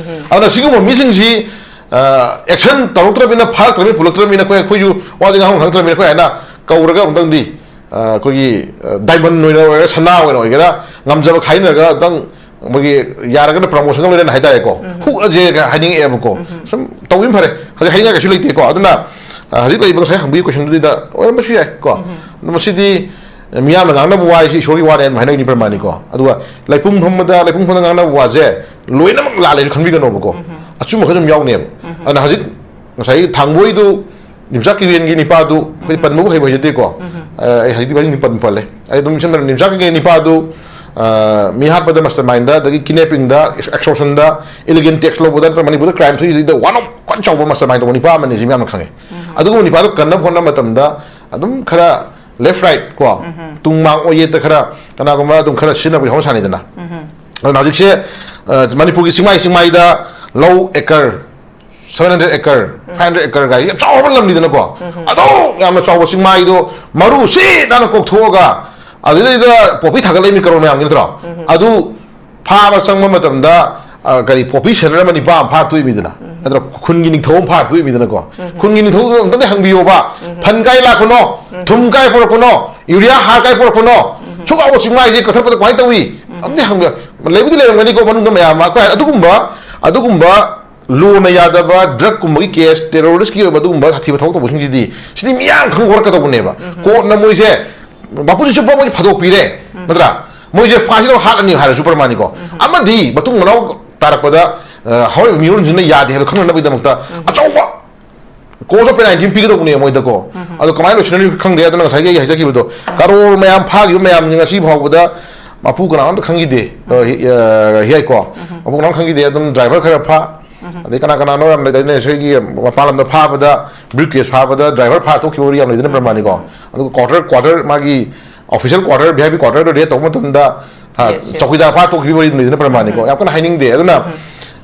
ꯑꯗꯨꯅ ꯁꯤꯒꯨꯝꯕ ꯃꯤꯁꯤꯡꯁꯤ, ꯑ, ꯑꯦꯛꯁꯟ ꯇꯧꯔꯛꯇ꯭ꯔꯕꯅꯤꯅ, ꯐꯥꯔꯛꯇ꯭ꯔꯕꯅꯤꯅ, ꯄꯨꯜꯂꯛꯇ꯭ꯔꯕꯅꯤꯅ, ꯑꯩꯈꯣꯏ, ꯑꯩꯈꯣꯏꯁꯨ ꯋꯥꯁꯦ ꯉꯥꯡꯐꯝ ꯈꯪꯗ꯭ꯔꯕꯅꯤꯅ, ꯑꯩꯈꯣꯏ ꯍꯥꯏꯅ ꯀꯧꯔꯒ ꯑꯃꯨꯛꯇꯪꯗꯤ, ꯑ, ꯑꯩꯈꯣꯏꯒꯤ, ꯑ, ꯗꯥꯏꯃꯟ ꯑꯣꯏꯅ ꯑꯣꯏꯒꯦꯔꯥ, ꯁꯅꯥ ꯑꯣꯏꯅ ꯑꯣꯏꯒꯦꯔꯥ, ꯉꯝꯖꯕ ꯈꯥꯏꯅꯔꯒ ꯑꯃꯨꯛꯇꯪ ꯃꯣꯏꯒꯤ ꯌꯥꯔꯒꯅ ꯄ꯭ꯔꯃꯣꯁꯟꯒ ꯂꯣꯏꯅꯅ ꯍꯥꯏꯇꯥꯔꯦꯀꯣ꯫ ꯍꯨꯛꯑꯁꯦ ꯍꯥꯏꯅꯤꯡꯉꯛꯑꯦꯕꯀꯣ꯫ ꯁꯨꯝ ꯇꯧꯕꯤꯅ ꯐꯔꯦ꯫ ꯍꯧꯖꯤꯛ ꯍꯥꯏꯅꯤꯡꯉꯥꯏ ꯀꯩꯁꯨ ꯂꯩꯇꯦꯀꯣ꯫ ꯑꯗꯨꯅ, ꯑ, ꯍꯧꯖꯤꯛ ꯂꯩꯔꯤꯕ ꯉꯁꯥꯏ ꯍꯪꯕꯒꯤ ꯀꯣꯏꯁꯟꯗꯨꯗ ꯑꯣꯏꯔꯝꯕꯁꯨ ꯌꯥꯏ ꯀꯣ꯫ ꯑꯗꯣ ꯃꯁꯤꯗꯤ ꯃꯤꯌꯥꯝꯅ ꯉꯥꯡꯅꯕ ꯋꯥ ꯍꯥꯏꯁꯤ ꯏꯁꯣꯔꯒꯤ ꯋꯥꯅꯦ ꯑꯗꯨꯝ ꯍꯥꯏꯅꯕꯅꯤ ꯄ꯭ꯔꯃꯥꯅꯤꯀꯣ꯫ ꯑꯗꯨꯒ ꯂꯩꯄꯨꯡ ꯐꯝꯕꯗ, ꯂꯩꯄꯨꯡ ꯐꯝꯕꯗ ꯉꯥꯡꯅꯕ ꯋꯥꯁꯦ ꯂꯣꯏꯅꯃꯛ ꯂꯥꯜꯂꯦꯁꯨ ꯈꯟꯕꯤꯒꯅꯣꯕꯀꯣ꯫ ꯑꯆꯨꯝꯕ ꯈꯔ ꯑꯗꯨꯝ ꯌꯥꯎꯅꯦꯕ꯫ ꯑꯗꯨꯅ ꯍꯧꯖꯤꯛ ꯉꯁꯥꯏꯒꯤ ꯊꯥꯡꯕꯣꯏꯗꯨ, ꯌꯨꯝꯆꯥꯛ ꯀꯤꯔꯦꯟꯒꯤ ꯅꯤꯄꯥꯗꯨ ꯑꯩꯈꯣꯏ ꯄꯟꯕꯕꯨ ꯍꯩꯕ ꯍꯩꯖꯗꯦꯀꯣ꯫ ꯑ, ꯑꯩ ꯍꯧꯖꯤꯛꯇꯤ ꯍꯧꯖꯤꯛ ꯄꯟ ꯄꯜꯂꯦ꯫ ꯑꯩ ꯑꯗꯨꯝ ꯁꯝꯅ ꯌꯨꯝꯆꯥꯛ ꯀꯤꯔꯦꯟꯒꯤ ꯅꯤꯄꯥꯗꯨ, ꯑ, ꯃꯤ ꯍꯥꯠꯄꯗ ꯃꯁꯇꯔ ꯃꯥꯏꯟꯗ, ꯑꯗꯒꯤ ꯀꯤꯗꯅꯦꯄꯤꯡꯗ, ꯑꯦꯛꯁꯇꯣꯔꯁꯟꯗ, ꯏꯂꯤꯒꯦꯜ ꯇꯦꯛꯁ ꯂꯧꯕꯗ, ꯅꯠꯇ꯭ꯔꯒ ꯃꯅꯤꯄꯨꯔꯗ ꯀ꯭ꯔꯥꯏꯝ ꯊꯣꯛꯏꯁꯤꯗ ꯋꯥꯟ ꯑꯣꯐ ꯈ꯭ꯋꯥꯏ ꯆꯥꯎꯕ ꯃꯁꯇꯔ ꯃꯥꯏꯟ ꯇꯧꯕ ꯅꯤꯄꯥ ꯑꯃꯅꯤ ꯁꯤ ꯃꯌꯥꯝꯅ ꯈꯪꯉꯦ꯫ ꯑꯗꯨꯒꯨꯝꯕ ꯅꯤꯄꯥꯗꯣ ꯀꯟꯅꯕ ꯍꯣꯠꯅꯕ ꯃꯇꯝꯗ ꯑꯗꯨꯝ ꯈꯔ ꯂꯦꯐ ꯔꯥꯏꯠ ꯀꯣ, ꯇꯨꯡ ꯃꯥꯡ ꯑꯣꯏ ꯌꯦꯠꯇ ꯈꯔ ꯀꯅꯥꯒꯨꯝꯕ ꯑꯗꯨꯝ ꯈꯔ ꯁꯤꯖꯤꯟꯅꯕꯒꯤ ꯍꯧꯅ ꯁꯥꯅꯤꯗꯅ꯫ ꯑꯗꯨꯅ ꯍꯧꯖꯤꯛꯁꯦ, ꯑ, ꯃꯅꯤꯄꯨꯔꯒꯤ ꯆꯤꯡꯃꯥꯏ ꯆꯤꯡꯃꯥꯏꯗ ꯂꯧ acre seven hundred acre, five hundred acre ꯒꯥꯏ ꯌꯥꯝ ꯆꯥꯎꯔꯕ ꯂꯝꯅꯤꯗꯅꯀꯣ꯫ ꯑꯗꯣ ꯌꯥꯝꯅ ꯆꯥꯎꯕ ꯆꯤꯡꯃꯥꯏꯗꯣ ꯃꯔꯨ ꯁꯤ ꯅꯥꯟꯅ ꯀꯣꯛꯊꯣꯛꯑꯒ ꯑꯗꯨꯗꯩꯗ ꯄꯣꯄꯤ ꯊꯥꯒꯠꯂꯛꯏ ꯃꯤ ꯀꯔꯣꯔ ꯃꯌꯥꯝꯒꯤ ꯅꯠꯇ꯭ꯔꯣ? ꯑꯗꯨ ꯐꯥꯕ ꯆꯪꯕ ꯃꯇꯝꯗ, ꯑ, ꯀꯔꯤ, ꯄꯣꯄꯤ ꯁꯦꯟꯅꯔ ꯑꯃ ꯅꯤꯄꯥ ꯑꯃ ꯐꯥꯔꯛꯇꯣꯏꯃꯤꯗꯅ, ꯅꯠꯇ꯭ꯔ? ꯈꯨꯟꯒꯤ ꯅꯤꯡꯊꯧ ꯑꯃ ꯐꯥꯔꯛꯇꯣꯏꯃꯤꯗꯅꯀꯣ꯫ ꯈꯨꯟꯒꯤ ꯅꯤꯡꯊꯧꯗꯨꯗ ꯑꯝꯇꯗꯤ ꯍꯪꯕꯤꯌꯣꯕ, ꯐꯟ ꯀꯥꯏ ꯂꯥꯛꯄꯅꯣ, ꯊꯨꯝ ꯀꯥꯏ ꯄꯨꯔꯛꯄꯅꯣ, ꯌꯨꯔꯤꯌꯥ ꯍꯥꯔ ꯀꯥꯏ ꯄꯨꯔꯛꯄꯅꯣ, ꯁꯨꯛ ꯆꯥꯎꯕ ꯆꯤꯡꯃꯥꯏꯁꯦ ꯀꯛꯊꯠꯄꯗ ꯀꯃꯥꯏꯅ ꯇꯧꯏ? ꯑꯝꯇꯗꯤ ꯍꯪꯕꯤꯌꯣ꯫ ꯂꯩꯕꯨꯗꯤ ꯂꯩꯔꯝꯒꯅꯤꯀꯣ ꯃꯅꯨꯡꯗ ꯃꯌꯥꯝ ꯑꯃ꯫ ꯑꯩꯈꯣꯏ ꯑꯗꯨꯒꯨꯝꯕ, ꯑꯗꯨꯒꯨꯝꯕ ꯂꯣꯅ ꯌꯥꯗꯕ, ꯗ꯭ꯔꯒꯀꯨꯝꯕꯒꯤ ꯀꯦꯁ, ꯇꯦꯔꯣꯔꯤꯁꯀꯤ ꯑꯣꯏꯕ ꯑꯗꯨꯒꯨꯝꯕ ꯁꯥꯊꯤꯕ ꯊꯕꯛ ꯇꯧꯕꯁꯤꯡꯁꯤꯗꯤ, ꯁꯤꯗꯤ ꯃꯤꯌꯥꯝ ꯈꯪ ꯍꯧꯔꯛꯀꯗꯧꯕꯅꯦꯕ꯫ ꯀꯣꯔꯠꯅ ꯃꯣꯏꯁꯦ ꯃꯄꯨꯟꯁꯤ ꯆꯨꯞꯄ ꯃꯣꯏꯁꯦ ꯐꯥꯗꯣꯛꯄꯤꯔꯦ, ꯅꯠꯇ꯭ꯔꯥ? ꯃꯣꯏꯁꯦ ꯐꯥꯁꯤꯗ ꯍꯥꯠꯂꯅꯤ ꯍꯥꯏꯔꯁꯨ ꯄ꯭ꯔꯃꯥꯅꯤꯀꯣ꯫ ꯑꯃꯗꯤ ꯃꯇꯨꯡ ꯃꯅꯥꯎ ꯇꯥꯔꯛꯄꯗ, ꯑ, ꯍꯧꯔꯛꯏꯕ ꯃꯤꯔꯣꯟꯁꯤꯡꯅ ꯌꯥꯗꯦ ꯍꯥꯏꯕ ꯈꯪꯅꯅꯕꯒꯤꯗꯃꯛꯇ ꯑꯆꯧꯕ ꯀꯣꯁ ꯑꯣꯐ ꯄꯦꯅꯥꯜꯇꯤ ꯑꯃ ꯄꯤꯒꯗꯧꯕꯅꯦ ꯃꯣꯏꯗꯀꯣ꯫ ꯑꯗꯣ ꯀꯃꯥꯏꯅ ꯂꯣꯏꯁꯤꯟꯅꯔꯤꯅꯣ ꯈꯪꯗꯦ꯫ ꯑꯗꯨꯅ ꯉꯁꯥꯏꯒꯤ ꯑꯩ ꯍꯥꯏꯖꯈꯤꯕꯗꯣ, ꯀꯔꯣꯔ ꯃꯌꯥꯝ ꯐꯥꯈꯤꯕ ꯃꯌꯥꯝꯁꯤ ꯉꯁꯤ ꯐꯥꯎꯕꯗ ꯃꯄꯨ ꯀꯅꯥꯝꯇ ꯈꯪꯈꯤꯗꯦ꯫ ꯑ, ꯍꯤ-, ꯑ, ꯍꯤꯌꯥꯏꯀꯣ꯫ ꯃꯄꯨ ꯀꯅꯥꯝ ꯈꯪꯈꯤꯗꯦ꯫ ꯑꯗꯨꯝ ꯗ꯭ꯔꯥꯏꯚꯔ ꯈꯔ ꯐꯥ, ꯑꯗꯩ ꯀꯅꯥ ꯀꯅꯥꯅꯣ ꯌꯥꯝ ꯂꯩꯗꯥꯏꯅꯦ, ꯑꯩꯈꯣꯏꯒꯤ ꯃꯄꯥꯟ ꯂꯝꯗ ꯐꯥꯕꯗ ꯕ꯭ꯔꯤꯐ ꯀꯦꯁ ꯐꯥꯕꯗ ꯗ꯭ꯔꯥꯏꯚꯔ ꯐꯥꯔ ꯊꯣꯛꯈꯤꯕ ꯋꯥꯔꯤ ꯌꯥꯝ ꯂꯩꯗꯅ, ꯄ꯭ꯔꯃꯥꯅꯤꯀꯣ? ꯑꯗꯨꯒ ꯀ꯭ꯋꯥꯇꯔ ꯀ꯭ꯋꯥꯇꯔ ꯃꯥꯒꯤ official quarter, V I P ꯀ꯭ꯋꯥꯇꯔꯗꯣ ꯔꯦꯠ ꯇꯧꯕ ꯃꯇꯝꯗ, ꯍꯥ, Yes, yes. ꯆꯧꯀꯤꯗꯥꯔ ꯐꯥꯔ ꯊꯣꯛꯈꯤꯕ ꯋꯥꯔꯤ ꯂꯩꯗꯅ, ꯄ꯭ꯔꯃꯥꯅꯤꯀꯣ? ꯌꯥꯝ ꯀꯟꯅ ꯍꯥꯏꯅꯤꯡꯗꯦ꯫ ꯑꯗꯨꯅ,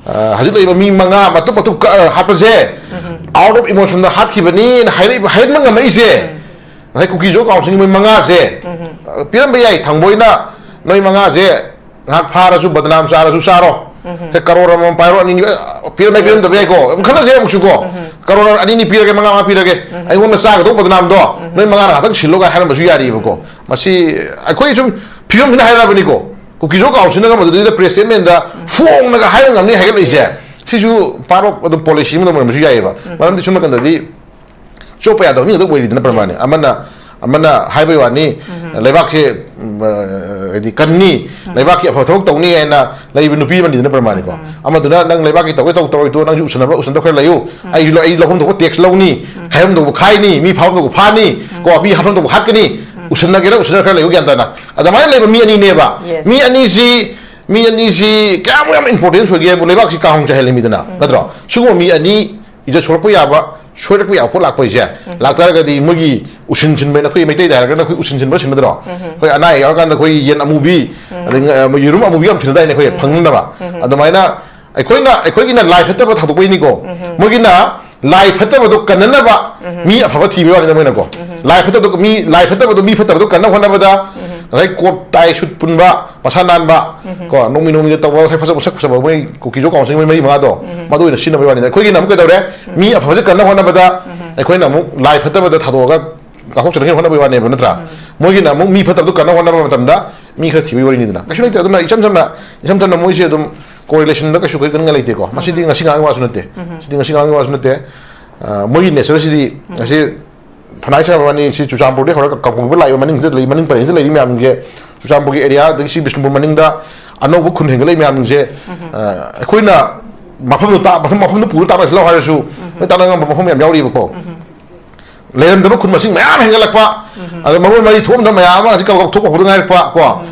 ꯑ, ꯍꯧꯖꯤꯛ ꯂꯩꯔꯤꯕ ꯃꯤ ꯃꯉꯥ ꯃꯇꯨꯞ ꯃꯇꯨꯞ ꯀꯛꯑꯒ ꯍꯥꯠꯄꯁꯦ, ꯑꯥꯎꯠ ꯑꯣꯐ ꯏꯃꯣꯁꯟꯗ ꯍꯥꯠꯈꯤꯕꯅꯤꯅ ꯍꯥꯏꯔꯛꯏꯕ, ꯍꯥꯏꯍꯟꯕ ꯉꯝꯃꯛꯏꯁꯦ, ꯉꯁꯥꯏ ꯀꯨꯀꯤꯖꯣ ꯀꯥꯎꯟꯁꯤꯜꯒꯤ ꯃꯣꯏ ꯃꯉꯥꯁꯦ, ꯑ, ꯄꯤꯔꯝꯕ ꯌꯥꯏ, ꯊꯥꯡꯕꯣꯏꯅ ꯅꯣꯏ ꯃꯉꯥꯁꯦ ꯉꯥꯏꯍꯥꯛ ꯐꯥꯔꯁꯨ, ꯕꯗꯅꯥꯝ ꯆꯥꯔꯁꯨ ꯆꯥꯔꯣ꯫ ꯁꯦ, ꯀꯔꯣꯔ ꯑꯃꯃꯝ ꯄꯥꯏꯔꯣ, ꯑꯅꯤ ꯑꯅꯤ, ꯑ, ꯄꯤꯔꯝꯃꯦ, ꯄꯤꯔꯝꯗꯕ ꯌꯥꯏꯀꯣ꯫ ꯑꯗꯨꯝ ꯈꯟꯅꯁꯦ ꯑꯃꯨꯛꯁꯨꯀꯣ꯫ ꯀꯔꯣꯔ ꯑꯅꯤ ꯑꯅꯤ ꯄꯤꯔꯒꯦ, ꯃꯉꯥ ꯃꯉꯥ ꯄꯤꯔꯒꯦ꯫ ꯑꯩꯉꯣꯟꯗ ꯆꯥꯒꯗꯧꯕ ꯕꯗꯅꯥꯝꯗꯣ ꯅꯣꯏ ꯃꯉꯥꯅ ꯉꯥꯛꯇꯪ ꯁꯤꯜꯂꯣ ꯀꯥꯏ ꯍꯥꯏꯔꯝꯕꯁꯨ ꯌꯥꯔꯤꯕꯀꯣ꯫ ꯃꯁꯤ ꯑꯩꯈꯣꯏ ꯁꯨꯝ ꯐꯤꯕꯝꯁꯤꯅ ꯍꯥꯏꯔꯕꯅꯤꯀꯣ꯫ ꯀꯨꯀꯤꯖꯣ ꯀꯥꯎꯟꯁꯤꯜꯅꯒ ꯃꯗꯨꯗꯩꯗ ꯄ꯭ꯔꯦꯁ ꯁ꯭ꯇꯦꯠꯃꯦꯟꯗ ꯐꯣꯡꯅꯒ ꯍꯥꯏꯕ ꯉꯝꯅꯤ ꯍꯥꯏꯒꯠꯂꯛꯏꯁꯦ꯫ ꯁꯤꯁꯨ ꯄꯥꯔꯠ ꯑꯣꯐ ꯑꯗꯨꯝ ꯄꯣꯂꯤꯁꯤ ꯑꯃ ꯑꯣꯏꯔꯝꯕꯁꯨ ꯌꯥꯏꯑꯕ꯫ ꯃꯔꯝꯗꯤ ꯁꯨꯝ ꯅꯥꯀꯟꯗꯗꯤ ꯆꯣꯞꯄ ꯌꯥꯗꯕ ꯃꯤ ꯈꯛꯇ ꯑꯣꯏꯔꯤꯗꯅ, ꯄ꯭ꯔꯃꯥꯅꯤ꯫ ꯑꯃꯅ, ꯑꯃꯅ ꯍꯥꯏꯕꯩ ꯋꯥꯅꯤ, ꯂꯩꯕꯥꯛꯁꯦ, ꯎꯝ, ꯑ, ꯍꯥꯏꯗꯤ ꯀꯟꯅꯤ, ꯂꯩꯕꯥꯛꯀꯤ ꯑꯐꯕ ꯊꯕꯛ ꯇꯧꯅꯤ ꯍꯥꯏꯅ ꯂꯩꯕ ꯅꯨꯄꯤ ꯑꯃꯅꯤꯗꯅ, ꯄ꯭ꯔꯃꯥꯅꯤꯀꯣ꯫ ꯑꯃꯗꯨꯅ ꯅꯪ ꯂꯩꯕꯥꯛꯀꯤ ꯇꯧꯒꯦ ꯇꯧ, ꯇꯧꯔꯣꯏ ꯇꯣ, ꯅꯪꯁꯨ ꯎꯁꯟꯅꯕ, ꯎꯁꯟꯅꯗꯕ ꯈꯔ ꯂꯩꯌꯨ꯫ ꯑꯩꯁꯨ ꯂ-, ꯑꯩ ꯂꯧꯐꯝ ꯊꯣꯛꯄ ꯇꯦꯛꯁ ꯂꯧꯅꯤ, ꯈꯥꯏꯐꯝ ꯊꯣꯛꯄ ꯈꯥꯏꯅꯤ, ꯃꯤ ꯐꯥꯐꯝ ꯊꯣꯛꯄ ꯐꯥꯅꯤ, ꯀꯣ, ꯃꯤ ꯍꯥꯠꯐꯝ ꯊꯣꯛꯄ ꯍꯥꯠꯀꯅꯤ, ꯎꯁꯟꯅꯒꯦꯔꯥ ꯎꯁꯟꯅ ꯈꯔ ꯂꯩꯌꯨ, ꯒ꯭ꯌꯥꯟ ꯇꯥꯅ꯫ ꯑꯗꯨꯃꯥꯏꯅ ꯂꯩꯕ ꯃꯤ ꯑꯅꯤꯅꯦꯕ꯫ Yes. ꯃꯤ ꯑꯅꯤꯁꯤ, ꯃꯤ ꯑꯅꯤꯁꯤ ꯀꯌꯥꯃꯨꯛ ꯌꯥꯝ ꯏꯝꯄꯣꯔꯇꯦꯟꯁ ꯑꯣꯏꯒꯦ ꯍꯥꯏꯕꯨ ꯂꯩꯕꯥꯛꯁꯤ ꯀꯥꯡꯍꯣꯡ ꯆꯥꯏꯍꯜꯂꯤꯃꯤꯗꯅ, ꯅꯠꯇ꯭ꯔꯣ? ꯁꯤꯒꯨꯝꯕ ꯃꯤ ꯑꯅꯤ ꯏꯖꯠ ꯁꯣꯛꯂꯛꯄ ꯌꯥꯕ, ꯁꯣꯏꯔꯛꯄ ꯌꯥꯕ ꯄꯣꯠ ꯂꯥꯛꯄ ꯍꯥꯏꯁꯦ, ꯂꯥꯛꯇꯥꯔꯒꯗꯤ ꯃꯣꯏꯒꯤ ꯎꯁꯤꯟ ꯁꯤꯟꯕ ꯍꯥꯏꯅ, ꯑꯩꯈꯣꯏ ꯃꯩꯇꯩꯗ ꯍꯥꯏꯔꯒꯅ ꯑꯩꯈꯣꯏ ꯎꯁꯤꯟ ꯁꯤꯟꯕ ꯁꯤꯟꯅꯗ꯭ꯔꯣ? ꯑꯩꯈꯣꯏ ꯑꯅꯥ ꯑꯌꯦꯛ ꯌꯥꯎꯔꯀꯥꯟꯗ ꯑꯩꯈꯣꯏ ꯌꯦꯟ ꯑꯃꯨꯕꯤ, ꯑꯗꯩ ꯉ-, ꯌꯦꯔꯨꯝ ꯑꯃꯨꯕꯤ ꯌꯥꯝ ꯊꯤꯅꯗꯥꯏꯅꯦ ꯑꯩꯈꯣꯏ ꯐꯪꯅꯅꯕ? ꯑꯗꯨꯃꯥꯏꯅ ꯑꯩꯈꯣꯏꯅ, ꯑꯩꯈꯣꯏꯒꯤꯅ ꯂꯥꯏ ꯐꯠꯇꯕ ꯊꯥꯗꯣꯛꯄꯩꯅꯤꯀꯣ, ꯃꯣꯏꯒꯤꯅ ꯂꯥꯏ ꯐꯠꯇꯕꯗꯣ ꯀꯟꯅꯅꯕ ꯃꯤ ꯑꯐꯕ ꯊꯤꯕꯩ ꯋꯥꯅꯤꯗ ꯃꯣꯏꯅꯀꯣ꯫ ꯂꯥꯏ ꯐꯠꯇꯕꯗꯣ, ꯃꯤ, ꯂꯥꯏ ꯐꯠꯇꯕꯗꯣ, ꯃꯤ ꯐꯠꯇꯕꯗꯣ ꯀꯟꯅ ꯍꯣꯠꯅꯕꯗ, ꯉꯁꯥꯏ ꯀꯣꯠ ꯇꯥꯏ ꯁꯨꯠ ꯄꯨꯟꯕ, ꯃꯁꯥ ꯅꯥꯟꯕ, ꯀꯣ, ꯅꯣꯡꯃꯤ ꯅꯣꯡꯃꯤꯗ ꯇꯧꯕ, ꯃꯁꯛ ꯐꯖ, ꯃꯁꯛ ꯐꯖꯕ ꯃꯣꯏ ꯀꯨꯀꯤꯖꯣ ꯀꯥꯎꯟꯁꯤꯜ ꯃꯣꯏ ꯃꯔꯤ ꯃꯉꯥꯗꯣ, ꯃꯗꯨ ꯑꯣꯏꯅ ꯁꯤꯖꯤꯟꯅꯕꯩ ꯋꯥꯅꯤꯗ꯫ ꯑꯩꯈꯣꯏꯒꯤꯅ ꯑꯃꯨꯛ ꯀꯩꯗꯧꯔꯦ? ꯃꯤ ꯑꯐꯕꯁꯦ ꯀꯟꯅ ꯍꯣꯠꯅꯕꯗ ꯑꯩꯈꯣꯏꯅ ꯑꯃꯨꯛ ꯂꯥꯏ ꯐꯠꯇꯕꯗ ꯊꯥꯗꯣꯛꯑꯒ ꯉꯥꯛꯊꯣꯛꯆꯔꯛꯅꯕ ꯍꯣꯠꯅꯕꯩ ꯋꯥꯅꯦꯕ, ꯅꯠꯇ꯭ꯔꯥ? ꯃꯣꯏꯒꯤꯅ ꯑꯃꯨꯛ ꯃꯤ ꯐꯠꯇꯕꯗꯣ ꯀꯟꯅ ꯍꯣꯠꯅꯕ ꯃꯇꯝꯗ ꯃꯤ ꯈꯔ ꯊꯤꯕꯩ ꯋꯥꯔꯤꯅꯤꯗꯅ꯫ ꯀꯩꯁꯨ ꯂꯩꯇꯦ꯫ ꯑꯗꯨꯅ ꯏꯆꯝ ꯆꯝꯅ, ꯏꯆꯝ ꯆꯝꯅ ꯃꯣꯏꯁꯦ ꯑꯗꯨꯝ ꯀꯣꯔꯤꯂꯦꯁꯟꯗ ꯀꯩꯁꯨ ꯀꯩ ꯀꯩꯅꯣ ꯂꯩꯇꯦꯀꯣ꯫ ꯃꯁꯤꯗꯤ ꯉꯁꯤ ꯉꯔꯥꯡꯒꯤ ꯋꯥꯁꯨ ꯅꯠꯇꯦ꯫ ꯁꯤꯗꯤ ꯉꯁꯤ ꯉꯔꯥꯡꯒꯤ ꯋꯥꯁꯨ ꯅꯠꯇꯦ꯫ ꯑ, ꯃꯣꯏꯒꯤ ꯅꯦꯆꯔꯁꯤꯗꯤ ꯉꯁꯤ ꯐꯅꯥꯏ ꯁꯥꯕꯅꯤ, ꯁꯤ ꯆꯨꯔꯆꯥꯟꯄꯨꯔꯗꯒꯤ ꯍꯧꯔꯒ ꯀꯥꯡꯄꯣꯛꯄꯤꯗ ꯂꯥꯛꯏꯕ ꯃꯅꯤꯡꯗ ꯂꯩ, ꯃꯅꯤꯡ ꯄꯔꯦꯡꯁꯤꯗ ꯂꯩꯔꯤ ꯃꯌꯥꯝꯁꯦ, ꯆꯨꯔꯆꯥꯟꯄꯨꯔꯒꯤ ꯑꯦꯔꯤꯌꯥ, ꯑꯗꯒꯤ ꯁꯤ ꯕꯤꯁꯅꯨꯄꯨꯔ ꯃꯅꯤꯡꯗ ꯑꯅꯧꯕ ꯈꯨꯟ ꯍꯦꯟꯒꯠꯂꯛꯏ ꯃꯌꯥꯝꯁꯤꯡꯁꯦ, ꯑ, ꯑꯩꯈꯣꯏꯅ ꯃꯐꯝꯗꯣ ꯇꯥ-, ꯃꯐꯝ, ꯃꯐꯝꯗꯣ ꯄꯨꯔ ꯇꯥꯛꯅꯁꯤ ꯂꯥꯎ ꯍꯥꯏꯔꯁꯨ, ꯂꯣꯏ ꯇꯥꯛꯅ ꯉꯝꯕ ꯃꯐꯝ ꯌꯥꯝ ꯌꯥꯎꯔꯤꯕꯀꯣ꯫ ꯂꯩꯔꯝꯗꯕ ꯈꯨꯟ ꯃꯁꯤꯡ ꯃꯌꯥꯝ ꯍꯦꯟꯒꯠꯂꯛꯄ, ꯑꯗ ꯃꯔꯣꯟ ꯃꯔꯤ ꯊꯣꯛꯑꯝꯗꯕ ꯃꯌꯥꯝ ꯑꯃ ꯍꯧꯖꯤꯛ ꯀꯕꯛ ꯀꯕꯛ ꯊꯣꯛꯄ ꯍꯧꯗ ꯉꯥꯏꯔꯛꯄ ꯀꯣ꯫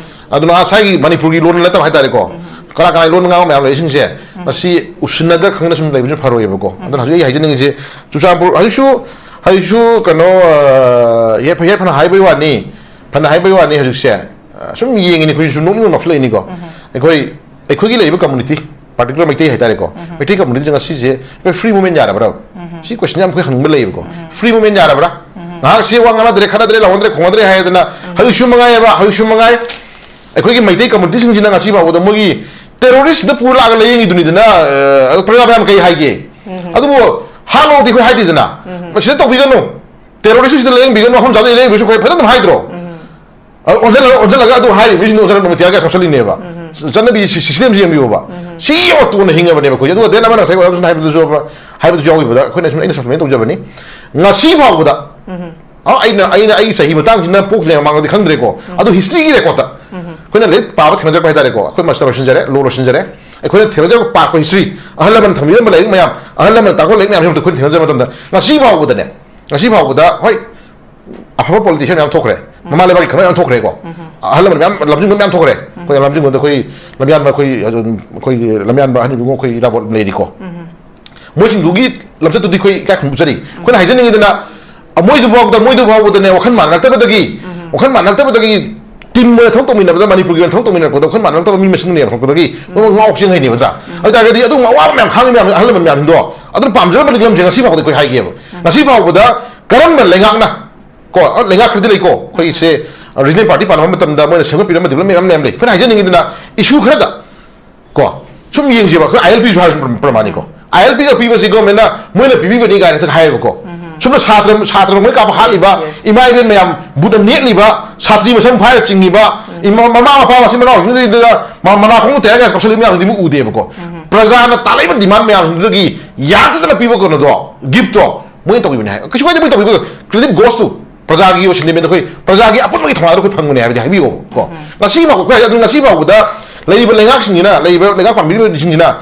ꯑꯗꯨꯅ ꯉꯁꯥꯏꯒꯤ ꯃꯅꯤꯄꯨꯔꯒꯤ ꯂꯣꯟ ꯅꯠꯇꯕ ꯍꯥꯏꯇꯥꯔꯦꯀꯣ, ꯀꯅꯥ ꯀꯅꯥ ꯂꯣꯟ ꯉꯥꯡꯕ ꯃꯌꯥꯝ ꯂꯩꯔꯤꯁꯤꯡꯁꯦ, ꯃꯁꯤ ꯎꯁꯤꯟꯅꯗ ꯈꯪꯅ ꯁꯨꯝ ꯂꯩꯕꯁꯨ ꯐꯔꯣꯏꯌꯦꯕꯀꯣ꯫ ꯑꯗꯨꯅ ꯍꯧꯖꯤꯛ ꯑꯩ ꯍꯥꯏꯖꯅꯤꯡꯉꯤꯁꯦ, ꯆꯨꯔꯆꯥꯟꯄꯨꯔ ꯍꯧꯖꯤꯛꯁꯨ, ꯍꯧꯖꯤꯛꯁꯨ ꯀꯩꯅꯣ, ꯑ, ꯍꯦ, ꯍꯦ ꯐꯅ ꯍꯥꯏꯕꯩ ꯋꯥꯅꯤ, ꯐꯅ ꯍꯥꯏꯕꯩ ꯋꯥꯅꯤ, ꯍꯧꯖꯤꯛꯁꯦ, ꯑ, ꯁꯨꯝ ꯌꯦꯡꯉꯤꯅꯤ, ꯑꯩꯈꯣꯏꯁꯨ ꯅꯣꯛꯅꯤꯡꯕ ꯅꯣꯛꯁꯤꯜꯂꯛꯏꯅꯤꯀꯣ꯫ ꯑꯩꯈꯣꯏ, ꯑꯩꯈꯣꯏꯒꯤ ꯂꯩꯔꯤꯕ community, particular ꯃꯩꯇꯩ ꯍꯥꯏꯇꯥꯔꯦꯀꯣ, ꯃꯩꯇꯩ communityꯁꯦ ꯉꯁꯤꯁꯦ ꯑꯩꯈꯣꯏ free movement ꯌꯥꯔꯕ꯭ꯔꯥ? ꯁꯤ question ꯌꯥꯝ ꯑꯩꯈꯣꯏ ꯍꯪꯅꯤꯡꯕ ꯂꯩꯌꯦꯕꯀꯣ꯫ Free movement ꯌꯥꯔꯕ꯭ꯔꯥ? ꯉꯥꯏꯍꯥꯛꯁꯤ ꯋꯥ ꯉꯥꯡꯅꯗ꯭ꯔꯦ, ꯈꯠꯅꯗ꯭ꯔꯦ, ꯂꯥꯎꯅꯗ꯭ꯔꯦ, ꯈꯣꯡꯅꯗ꯭ꯔꯦ ꯍꯥꯏꯗꯅ, ꯍꯧꯖꯤꯛꯁꯨ ꯃꯉꯥꯏꯑꯕ, ꯍꯧꯖꯤꯛꯁꯨ ꯃꯉꯥꯏ꯫ ꯑꯩꯈꯣꯏꯒꯤ ꯃꯩꯇꯩ communityꯁꯤꯡꯁꯤꯅ ꯉꯁꯤ ꯐꯥꯎꯕꯗ ꯃꯣꯏꯒꯤ terroristꯇ ꯄꯨꯔ ꯂꯥꯛꯑꯒ ꯂꯥꯌꯦꯡꯉꯤꯗꯨꯅꯤꯗꯅ, ꯑ, ꯑꯗꯣ ꯄ꯭ꯔꯖꯥ ꯃꯌꯥꯝ ꯀꯩ ꯍꯥꯏꯒꯦ? ꯑꯗꯨꯕꯨ ꯍꯥꯠꯂꯣꯗꯤ ꯑꯩꯈꯣꯏ ꯍꯥꯏꯗꯦꯗꯅ, ꯃꯁꯤꯗ ꯇꯧꯕꯤꯒꯅꯨ, terroristꯁꯤꯗ ꯂꯥꯌꯦꯡꯕꯤꯒꯅꯨ, ꯃꯐꯝ ꯆꯥꯗ ꯂꯥꯌꯦꯡꯕꯤꯒꯅꯨ, ꯑꯩꯈꯣꯏ ꯐꯖꯅ ꯑꯗꯨꯝ ꯍꯥꯏꯗ꯭ꯔꯣ? ꯑꯗꯣ ꯑꯣꯟꯁꯤꯜꯂꯒ, ꯑꯣꯟꯁꯤꯜꯂꯒ ꯑꯗꯨ ꯍꯥꯏꯔꯤꯕ ꯃꯤꯁꯤꯡꯗꯣ ꯑꯣꯟꯁꯤꯜꯂꯒ ꯑꯗꯨꯝ tear gas ꯀꯥꯞꯁꯤꯜꯂꯤꯅꯦꯕ꯫ ꯆꯠꯅꯕꯤ ꯁꯤ-, systemꯁꯤ ꯌꯦꯡꯕꯤꯌꯣꯕ꯫ ꯁꯤ ꯌꯥꯝ ꯇꯣꯟꯅ ꯍꯤꯡꯉꯕꯅꯦꯕ ꯑꯩꯈꯣꯏꯁꯦ꯫ ꯑꯗꯨꯒ then ꯑꯃꯅ ꯉꯁꯥꯏ ꯑꯣꯖꯥ ꯍꯥꯏꯕꯗꯨꯁꯨ, ꯍꯥꯏꯕꯗꯨꯁꯨ ꯌꯥꯎꯈꯤꯕꯗ ꯑꯩꯈꯣꯏꯅ ꯁꯨꯝ, ꯑꯩꯅ supplement ꯇꯧꯖꯕꯅꯤ꯫ ꯉꯁꯤ ꯐꯥꯎꯕꯗ, ꯑ, ꯑꯩꯅ, ꯑꯩꯅ ꯑꯩꯒꯤ ꯆꯍꯤ ꯃꯇꯥꯡꯁꯤꯅ ꯄꯣꯛꯇ꯭ꯔꯤꯉꯩ ꯃꯃꯥꯡꯗꯗꯤ ꯈꯪꯗ꯭ꯔꯦꯀꯣ꯫ ꯑꯗꯣ historyꯒꯤ recordꯇ ꯑꯩꯈꯣꯏꯅ ꯂꯥꯏꯔꯤꯛ ꯄꯥꯕ ꯊꯦꯡꯅꯖꯔꯛꯄ ꯍꯥꯏꯇꯥꯔꯦꯀꯣ꯫ ꯑꯩꯈꯣꯏ master ꯂꯣꯏꯁꯤꯟꯖꯔꯦ, law ꯂꯣꯏꯁꯤꯟꯖꯔꯦ꯫ ꯑꯩꯈꯣꯏꯅ ꯊꯦꯡꯅꯖꯔꯛꯄ, ꯄꯥꯔꯛꯄ history, ꯑꯍꯜ ꯂꯃꯟ ꯊꯝꯕꯤꯔꯝꯕ ꯂꯥꯏꯔꯤꯛ ꯃꯌꯥꯝ, ꯑꯍꯜ ꯂꯃꯟ ꯇꯥꯛꯄ ꯂꯥꯏꯔꯤꯛ ꯃꯌꯥꯝꯁꯤ ꯑꯩꯈꯣꯏꯅ ꯊꯦꯡꯅꯖꯕ ꯃꯇꯝꯗ, ꯉꯁꯤ ꯐꯥꯎꯕꯗꯅꯦ, ꯉꯁꯤ ꯐꯥꯎꯕꯗ, ꯍꯣꯏ, ꯑꯐꯕ politician ꯃꯌꯥꯝ ꯊꯣꯛꯈ꯭ꯔꯦ, ꯃꯃꯥ ꯂꯩꯕꯥꯛꯀꯤ ꯈꯪꯅ ꯌꯥꯝ ꯊꯣꯛꯈ꯭ꯔꯦꯀꯣ꯫ ꯑꯍꯜ ꯂꯃꯟ ꯃꯌꯥꯝ ꯂꯝꯖꯤꯡꯕ ꯃꯌꯥꯝ ꯊꯣꯛꯈ꯭ꯔꯦ꯫ ꯑꯩꯈꯣꯏ ꯂꯝꯖꯤꯡꯕꯗ ꯑꯩꯈꯣꯏ ꯂꯝꯌꯥꯟꯕ, ꯑꯩꯈꯣꯏ ꯑꯗꯨꯝ, ꯑꯩꯈꯣꯏꯒꯤ ꯂꯝꯌꯥꯟꯕ ꯑꯍꯟ ꯏꯕꯨꯡꯉꯣ ꯑꯩꯈꯣꯏ ꯏꯔꯥꯕꯣꯠ ꯂꯩꯔꯤꯀꯣ꯫ ꯃꯣꯏꯁꯤꯡꯗꯨꯒꯤ ꯂꯝꯆꯠꯇꯨꯗꯤ ꯑꯩꯈꯣꯏ ꯏꯀꯥꯏ ꯈꯨꯝꯅꯕ ꯆꯠꯅꯤ꯫ ꯑꯩꯈꯣꯏꯅ ꯍꯥꯏꯖꯅꯤꯡꯉꯤꯗꯅ, ꯃꯣꯏꯗꯨ ꯐꯥꯎꯕꯗ, ꯃꯣꯏꯗꯨ ꯐꯥꯎꯕꯗꯅꯦ, ꯋꯥꯈꯜ ꯃꯥꯟꯅꯔꯛꯇꯕꯗꯒꯤ, ꯋꯥꯈꯜ ꯃꯥꯟꯅꯔꯛꯇꯕꯗꯒꯤ team ꯑꯣꯏꯅ ꯊꯕꯛ ꯇꯧꯃꯤꯟꯅꯕꯗ, ꯃꯅꯤꯄꯨꯔꯒꯤ ꯑꯣꯏꯅ ꯊꯕꯛ ꯇꯧꯃꯤꯟꯅꯔꯛꯄꯗ ꯋꯥꯈꯜ ꯃꯥꯟꯅꯔꯛꯇꯕ ꯃꯤ ꯃꯁꯤꯡꯅ ꯌꯥꯝꯃꯛꯄꯗꯒꯤ ꯃꯣꯏ ꯉꯥꯎ ꯆꯦꯟ ꯍꯩꯅꯦꯕ ꯅꯠꯇ꯭ꯔꯥ? ꯑꯗꯨ ꯑꯣꯏꯇꯥꯔꯒꯗꯤ ꯑꯗꯨꯒꯨꯝꯕ ꯑꯋꯥꯕ ꯃꯌꯥꯝ ꯈꯥꯡꯉꯤ ꯃꯌꯥꯝ, ꯑꯍꯜ ꯂꯃꯟ ꯃꯌꯥꯝꯁꯤꯡꯗꯣ ꯑꯗꯨꯅ ꯄꯥꯝꯖꯔꯝꯕ ꯂꯤꯛꯂꯝꯁꯦ ꯉꯁꯤ ꯐꯥꯎꯕꯗ ꯑꯩꯈꯣꯏ ꯍꯥꯏꯒꯦꯕ꯫ ꯉꯁꯤ ꯐꯥꯎꯕꯗ ꯀꯔꯝꯕ ꯂꯩꯉꯥꯛꯅ ꯀꯣ, ꯑ, ꯂꯩꯉꯥꯛ ꯈꯔꯗꯤ ꯂꯩꯀꯣ, ꯑꯩꯈꯣꯏꯁꯦ, ꯑ, regional party ꯄꯥꯟꯅꯕ ꯃꯇꯝꯗ ꯃꯣꯏꯅ ꯁꯦꯝꯒꯠꯄꯤꯔꯝꯕ development ꯃꯌꯥꯝ ꯂꯩ꯫ ꯑꯩꯈꯣꯏꯅ ꯍꯥꯏꯖꯅꯤꯡꯉꯤꯗꯨꯅ issue ꯈꯔꯗ ꯀꯣ, ꯁꯨꯝ ꯌꯦꯡꯁꯦꯕ, ꯑꯩꯈꯣꯏ ILPꯁꯨ ꯍꯥꯏꯔꯁꯨ ꯄ꯭ꯔ-, ꯄ꯭ꯔꯃꯥꯅꯤꯀꯣ꯫ ILPꯒ ꯄꯤꯕꯁꯤ governmentꯅ ꯃꯣꯏꯅ ꯄꯤꯕꯤꯕꯅꯤ ꯀꯥꯏꯅ ꯍꯦꯛꯇ ꯍꯥꯏꯌꯦꯕꯀꯣ꯫ ꯁꯨꯝꯅ ꯁꯥꯇ꯭ꯔ, ꯁꯥꯇ꯭ꯔ ꯃꯣꯏ ꯀꯥꯞꯄ ꯍꯥꯠꯂꯤꯕ, Yes, yes. ꯏꯃꯥ ꯏꯕꯦꯟ ꯃꯌꯥꯝ ꯕꯨꯠꯅ ꯅꯦꯠꯂꯤꯕ, ꯁꯥꯇ꯭ꯔꯤ ꯃꯁꯝ ꯐꯥꯏꯔ ꯆꯤꯡꯉꯤꯕ, ꯏꯃꯥ, ꯃꯃꯥ ꯃꯄꯥ ꯃꯆꯤꯟ ꯃꯅꯥꯎꯁꯤꯡꯗꯨꯗ ꯃ-, ꯃꯅꯥ ꯈꯣꯡ ꯇꯌꯥꯔ ꯀꯌꯥ ꯀꯥꯞꯁꯤꯜꯂꯤꯕ ꯃꯌꯥꯝꯗꯨꯗꯤ ꯃꯣꯏ ꯎꯗꯦꯕꯀꯣ꯫ ꯄ꯭ꯔꯖꯥꯅ ꯇꯥꯜꯂꯛꯏꯕ demand ꯃꯌꯥꯝꯁꯤꯡꯗꯨꯗꯒꯤ ꯌꯥꯟꯊꯗꯅ ꯄꯤꯕ ꯀꯩꯅꯣꯗꯣ, giftꯇꯣ, ꯃꯣꯏꯅ ꯇꯧꯕꯤꯕꯅꯤ ꯍꯥꯏ꯫ ꯀꯩꯁꯨ ꯀꯥꯏꯗꯦ ꯃꯣꯏ ꯇꯧꯕꯤꯕ, credit goes to ꯄ꯭ꯔꯖꯥꯒꯤ ꯑꯣꯏꯕ sentiment, ꯑꯩꯈꯣꯏ ꯄ꯭ꯔꯖꯥꯒꯤ ꯑꯄꯨꯟꯕꯒꯤ ꯊꯧꯅꯥꯗꯣ ꯑꯩꯈꯣꯏ ꯐꯪꯕꯅꯦ ꯍꯥꯏꯕꯗꯤ ꯍꯥꯏꯕꯤꯌꯣ ꯀꯣ꯫ ꯉꯁꯤ ꯐꯥꯎꯕ ꯑꯩꯈꯣꯏ ꯍꯥꯏ, ꯑꯗꯨ ꯉꯁꯤ ꯐꯥꯎꯕꯗ ꯂꯩꯔꯤꯕ ꯂꯩꯉꯥꯛꯁꯤꯡꯁꯤꯅ, ꯂꯩꯔꯤꯕ ꯂꯩꯉꯥꯛ ꯄꯥꯟꯕꯤꯔꯤꯕꯁꯤꯡꯁꯤꯅ,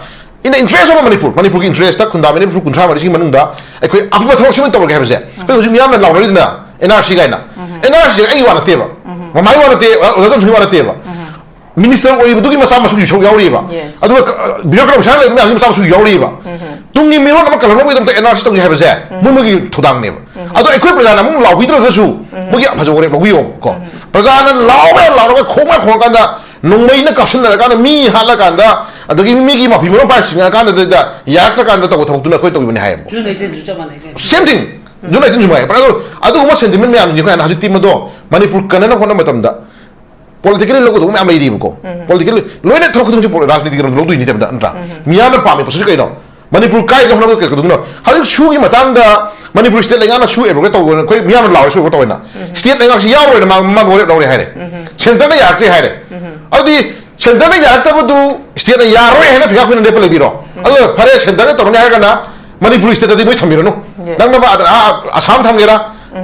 in the interest of Manipur, ꯃꯅꯤꯄꯨꯔꯒꯤ interestꯇ ꯈꯨꯟꯗꯥꯃꯤꯟꯅꯔꯤꯕ ꯐꯨꯔꯨꯞ ꯀꯨꯟꯊ꯭ꯔꯥ ꯃꯔꯤꯁꯤꯒꯤ ꯃꯅꯨꯡꯗ ꯑꯩꯈꯣꯏ ꯑꯐꯕ ꯊꯕꯛꯁꯤꯃ ꯇꯧꯔꯒꯦ ꯍꯥꯏꯕꯁꯦ, ꯑꯩꯈꯣꯏ ꯍꯧꯖꯤꯛ ꯃꯤꯌꯥꯝꯅ ꯂꯥꯎꯅꯔꯤꯗꯨꯅ NRC ꯀꯥꯏꯅ꯫ NRC ꯑꯩꯒꯤ ꯋꯥ ꯅꯠꯇꯦꯕ, ꯃꯃꯥꯒꯤ ꯋꯥ ꯅꯠꯇꯦ, ꯑꯣꯖꯥ ꯖꯣꯟꯁꯟꯒꯤ ꯋꯥ ꯅꯠꯇꯦꯕ꯫ ꯃꯤꯅꯤꯁꯇꯔ ꯑꯣꯏꯔꯤꯕꯗꯨꯒꯤ ꯃꯆꯥ ꯃꯁꯨꯒꯤꯁꯨ ꯌꯥꯎꯔꯤꯕ꯫ Yes. ꯑꯗꯨꯒ ꯕꯤꯔꯣꯀ꯭ꯔꯥꯠ ꯑꯣꯐꯤꯁꯥꯔ ꯂꯩꯕ ꯃꯌꯥꯝꯁꯤ ꯃꯆꯥ ꯃꯁꯨ ꯌꯥꯎꯔꯤꯕ꯫ ꯇꯨꯡꯒꯤ ꯃꯤꯔꯣꯜ ꯑꯃ ꯀꯜꯍꯧꯅꯕꯒꯤꯗꯃꯛꯇ ꯑꯦꯟ ꯑꯥꯔ ꯁꯤ ꯇꯧꯅꯤ ꯍꯥꯏꯕꯁꯦ ꯃꯣꯏ ꯃꯣꯏꯒꯤ ꯊꯧꯗꯥꯡꯅꯦꯕ꯫ ꯑꯗꯣ ꯑꯩꯈꯣꯏ ꯄ꯭ꯔꯖꯥꯅ ꯑꯃꯨꯛ ꯂꯥꯎꯕꯤꯗ꯭ꯔꯒꯁꯨ ꯃꯣꯏꯒꯤ ꯐꯖꯕ ꯋꯥꯔꯦꯞ ꯂꯧꯕꯤꯌꯣꯕꯀꯣ꯫ ꯄ꯭ꯔꯖꯥꯅ ꯂꯥꯎꯕ ꯌꯥꯝ ꯂꯥꯎꯔꯒ ꯈꯣꯡꯕ ꯌꯥꯝ ꯈꯣꯡꯉꯀꯥꯟꯗ, ꯅꯣꯡꯃꯩꯅ ꯀꯥꯞꯁꯤꯟꯅꯔꯀꯥꯟꯗ, ꯃꯤ ꯍꯥꯠꯂꯀꯥꯟꯗ, ꯑꯗꯒꯤ ꯃꯤꯒꯤ ꯃꯐꯤ ꯃꯔꯣꯟ ꯄꯥꯏꯔ ꯆꯤꯡꯉꯛꯑꯀꯥꯟꯗ ꯌꯥꯔꯛꯇ꯭ꯔꯀꯥꯟꯗ ꯇꯧꯕ ꯊꯕꯛꯇꯨꯅ ꯑꯩꯈꯣꯏ ꯇꯧꯈꯤꯕꯅꯤ ꯍꯥꯏꯌꯦꯕꯀꯣ꯫ ꯖꯨꯟ ꯑꯩꯠꯇꯤꯟꯁꯨ ꯆꯞ ꯃꯥꯟꯅꯩ ꯀꯩꯅꯣ꯫ Same thing. ꯖꯨꯟ ꯑꯩꯠꯇꯤꯟ ꯁꯨꯃꯥꯏꯅ ꯑꯗꯣ ꯑꯗꯨꯒꯨꯝꯕ ꯁꯦꯟꯇꯤꯃꯦꯟ ꯃꯌꯥꯝꯁꯤꯡꯁꯦ ꯑꯩꯈꯣꯏ ꯍꯥꯟꯅ ꯍꯧꯖꯤꯛꯇꯤ ꯃꯗꯣ ꯃꯅꯤꯄꯨꯔ ꯀꯟꯅꯅꯕ ꯍꯣꯠꯅꯕ ꯃꯇꯝꯗ ꯄꯣꯂꯤꯇꯤꯀꯦꯜꯂꯤ ꯂꯧꯒꯗꯧꯕ ꯃꯌꯥꯝ ꯂꯩꯔꯤꯕꯀꯣ꯫ ꯄꯣꯂꯤꯇꯤꯀꯦꯜ ꯂꯣꯏꯅ ꯊꯕꯛ ꯈꯨꯗꯤꯡꯃꯛꯁꯦ ꯄꯣ- ꯔꯥꯖꯅꯤꯇꯤꯒꯤ ꯂꯝꯗ ꯂꯧꯗꯣꯏꯅꯤ ꯍꯥꯏꯕꯗ ꯅꯠꯇ꯭ꯔꯥ? ꯃꯤꯌꯥꯝꯅ ꯄꯥꯝꯃꯤ ꯄꯣꯠꯁꯤꯁꯨ ꯀꯩꯅꯣ? ꯃꯅꯤꯄꯨꯔ ꯀꯥꯏꯗ ꯍꯣꯠꯅꯕ ꯀꯩ- ꯀꯩꯗꯧꯗꯣꯏꯅꯣ? ꯍꯧꯖꯤꯛ ꯁꯨꯒꯤ ꯃꯇꯥꯡꯗ ꯃꯅꯤꯄꯨꯔ ꯁ꯭ꯇꯦꯠ ꯂꯩꯉꯥꯛꯅ ꯁꯨ ꯑꯦꯕ꯭ꯔꯣꯒꯦꯠ ꯇꯧꯕ ꯑꯩꯈꯣꯏ ꯃꯤꯌꯥꯝꯅ ꯂꯥꯎꯔꯦ ꯁꯨ ꯑꯦꯕ꯭ꯔꯣꯒꯦꯠ ꯇꯧꯋꯦꯅ꯫ ꯁ꯭ꯇꯦꯠ ꯂꯩꯉꯥꯛꯁꯤ ꯌꯥꯎꯔꯣꯏꯅ ꯃꯥ ꯃꯃꯥꯡꯗ ꯋꯥꯔꯦꯞ ꯂꯧꯔꯦ ꯍꯥꯏꯔꯦ꯫ ꯁꯦꯟꯇꯔꯅ ꯌꯥꯔꯛꯇ꯭ꯔꯦ ꯍꯥꯏꯔꯦ꯫ ꯑꯗꯨꯗꯤ ꯁꯦꯟꯇꯔꯅ ꯌꯥꯔꯛꯇꯕꯗꯨ ꯁ꯭ꯇꯦꯠꯅ ꯌꯥꯔꯣꯏ ꯍꯥꯏꯅ ꯐꯤꯈꯥ ꯑꯩꯈꯣꯏꯅ ꯂꯦꯞꯄ ꯂꯩꯕꯤꯔꯣ? ꯑꯗꯨꯒ ꯐꯔꯦ ꯁꯦꯟꯇꯔꯅ ꯇꯧꯔꯅꯤ ꯍꯥꯏꯔꯒꯅ ꯃꯅꯤꯄꯨꯔ ꯁ꯭ꯇꯦꯠꯇꯗꯤ ꯃꯣꯏ ꯊꯝꯕꯤꯔꯅꯨ꯫ ꯌꯦ꯫ ꯅꯪꯅ ꯃꯥ- ꯑꯥ ꯑꯁꯥꯝ ꯊꯝꯒꯦꯔꯥ,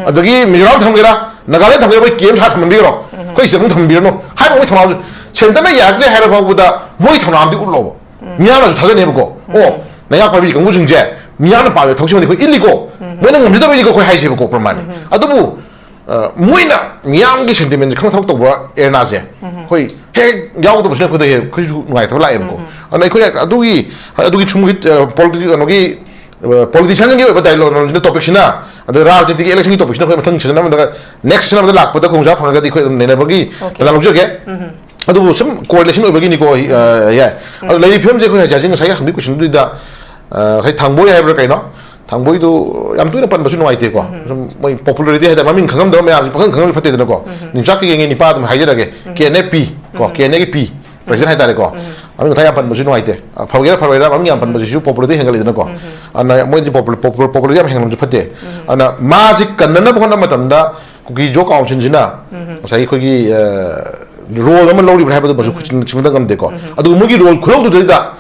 ꯑꯗꯒꯤ ꯃꯤꯖꯣꯔꯥꯝ ꯊꯝꯒꯦꯔꯥ, ꯅꯥꯒꯥꯂꯦꯟ ꯊꯝꯒꯦꯔꯥ, ꯃꯣꯏ ꯀꯦꯝ ꯁꯥ ꯊꯝꯍꯟꯕꯤꯔꯣ꯫ ꯑꯩꯈꯣꯏ ꯁꯤꯗ ꯑꯗꯨꯝ ꯊꯝꯕꯤꯔꯅꯨ ꯍꯥꯏꯕ ꯃꯣꯏ ꯊꯧꯅꯥ꯫ ꯁꯦꯟꯇꯔꯅ ꯌꯥꯔꯛꯇ꯭ꯔꯦ ꯍꯥꯏꯔ ꯐꯥꯎꯕꯗ ꯃꯣꯏ ꯊꯧꯅꯥꯗꯤ ꯎꯠꯂꯣꯕ꯫ ꯃꯤꯌꯥꯝꯅꯁꯨ ꯊꯥꯖꯅꯦꯕꯀꯣ꯫ ꯑꯣ, ꯅꯌꯥ ꯄꯥꯏꯕꯤ ꯀꯥꯡꯕꯨꯁꯤꯡꯁꯦ ꯃꯤꯌꯥꯝꯅ ꯄꯥꯝꯃꯦ ꯊꯕꯛꯁꯤꯃꯗꯤ ꯑꯩꯈꯣꯏ ꯏꯜꯂꯤꯀꯣ꯫ ꯃꯣꯏꯅ ꯉꯝꯖꯗꯕꯩꯅꯤꯀꯣ ꯑꯩꯈꯣꯏ ꯍꯥꯏꯁꯦꯕꯀꯣ ꯄ꯭ꯔꯃꯥꯟꯅꯤ꯫ ꯑꯗꯨꯕꯨ ꯑ, ꯃꯣꯏꯅ ꯃꯤꯌꯥꯝꯒꯤ ꯁꯦꯟꯇꯤꯃꯦꯟꯁꯦ ꯈꯪ ꯊꯕꯛ ꯇꯧꯕ ꯑꯦꯔꯦꯅꯥꯁꯦ ꯑꯩꯈꯣꯏ ꯍꯦꯛ ꯌꯥꯎꯗꯕꯁꯤꯅ ꯑꯩꯈꯣꯏꯗ ꯍꯦꯛ ꯑꯩꯈꯣꯏꯁꯨ ꯅꯨꯡꯉꯥꯏꯇꯕ ꯂꯥꯛꯑꯦꯕꯀꯣ꯫ ꯑꯗꯨꯅ ꯑꯩꯈꯣꯏ ꯑꯗꯨꯒꯤ ꯑꯗꯨꯒꯤ ꯁꯨꯝ ꯄꯣꯂꯤꯇꯤꯀꯦꯜ ꯀꯩꯅꯣꯒꯤ ꯄꯣꯂꯤꯇꯤꯁꯤꯌꯥꯟꯒꯤ ꯑꯣꯏꯕ ꯗꯥꯏꯂꯣꯒ ꯇꯣꯄꯤꯛꯁꯤꯅ, ꯑꯗ ꯔꯥꯖꯅꯤꯇꯤꯒꯤ ꯏꯂꯦꯛꯁꯟꯒꯤ ꯇꯣꯄꯤꯛꯁꯤꯅ ꯑꯩꯈꯣꯏ ꯃꯊꯪ ꯁꯤꯖꯟ ꯑꯃꯗ, ꯅꯦꯛꯁ ꯁꯤꯖꯟ ꯑꯃꯗ ꯂꯥꯛꯄꯗ ꯈꯨꯗꯣꯡꯆꯥꯕ ꯐꯪꯉꯒꯗꯤ ꯑꯩꯈꯣꯏ ꯑꯗꯨꯝ ꯅꯩꯅꯕꯒꯤ Okay. ꯀꯩꯅꯣ ꯂꯧꯖꯒꯦ꯫ ꯑꯗꯨꯕꯨ ꯁꯨꯝ ꯀꯣꯔꯤꯂꯦꯁꯟ ꯑꯣꯏꯕꯒꯤꯅꯤꯀꯣ꯫ ꯑ, ꯌꯥꯏ꯫ ꯑꯗꯣ ꯂꯩꯔꯤꯕ ꯐꯤꯕꯝꯁꯦ ꯑꯩꯈꯣꯏ ꯍꯧꯖꯤꯛ ꯉꯁꯥꯏꯒꯤ ꯍꯪꯕꯒꯤ ꯀꯣꯏꯁꯟꯗꯨꯗ, ꯑ, ꯉꯁꯥꯏ ꯊꯥꯡꯕꯣꯏ ꯍꯥꯏꯕ꯭ꯔꯥ ꯀꯩꯅꯣ, ꯊꯥꯡꯕꯣꯏꯗꯨ ꯌꯥꯝ ꯇꯣꯏꯅ ꯄꯟꯕꯁꯨ ꯅꯨꯡꯉꯥꯏꯇꯦꯀꯣ꯫ ꯁꯨꯝ ꯃꯣꯏ ꯄꯣꯄꯨꯂꯔꯤꯇꯤ ꯍꯥꯏꯇꯥꯔꯦ, ꯃꯃꯤꯡ ꯈꯪꯉꯝꯗꯕ ꯃꯌꯥꯝꯁꯦ ꯄꯪꯈꯪ ꯈꯪꯍꯜꯂꯗꯤ ꯐꯠꯇꯦꯗꯅꯀꯣ꯫ ꯅꯤꯝꯆꯥꯛ ꯀꯤꯒꯦꯟꯒꯤ ꯅꯤꯄꯥ ꯑꯗꯨꯝ ꯍꯥꯏꯖꯔꯒꯦ, ꯀꯦ ꯑꯦꯟ ꯑꯦ ꯄꯤ ꯀꯣ, ꯀꯦ ꯑꯦꯟ ꯑꯦꯒꯤ ꯄꯤ ꯄ꯭ꯔꯁꯤꯗꯦꯟ ꯍꯥꯏꯇꯥꯔꯦꯀꯣ꯫ ꯃꯃꯤꯡ ꯃꯊꯥ ꯌꯥꯝ ꯄꯟꯕꯁꯨ ꯅꯨꯡꯉꯥꯏꯇꯦ꯫ ꯑ, ꯐꯒꯦꯔꯥ ꯐꯔꯣꯏꯔꯥ ꯃꯃꯤꯡ ꯌꯥꯝ ꯄꯟꯕꯁꯤꯁꯨ ꯄꯣꯄꯨꯂꯔꯤꯇꯤ ꯍꯦꯟꯒꯠꯂꯤꯗꯅꯀꯣ꯫ ꯑꯗꯨꯅ ꯃꯣꯏꯗꯤ ꯄꯣꯄꯨꯂꯔ- ꯄꯣꯄꯨꯂꯔ- ꯄꯣꯄꯨꯂꯔꯤꯇꯤ ꯌꯥꯝ ꯍꯦꯟꯒꯠꯂꯝꯕꯁꯨ ꯐꯠꯇꯦ꯫ ꯑꯗꯨꯅ ꯃꯥꯁꯤ ꯀꯟꯅꯅꯕ ꯍꯣꯠꯅꯕ ꯃꯇꯝꯗ ꯀꯨꯀꯤ ꯖꯣ ꯀꯥꯎꯟꯁꯤꯜꯁꯤꯅ ꯉꯁꯥꯏꯒꯤ ꯑꯩꯈꯣꯏꯒꯤ, ꯑ, ꯔꯣꯜ ꯑꯃ ꯂꯧꯔꯤꯕ꯭ꯔꯥ ꯍꯥꯏꯕꯗꯨꯃꯁꯨ ꯈꯨꯠ- ꯁꯤꯡꯕꯗ ꯉꯝꯗꯦꯀꯣ꯫ ꯑꯗꯨꯒ ꯃꯣꯏꯒꯤ ꯔꯣꯜ ꯈꯨꯂꯧꯗꯨꯗꯩꯗ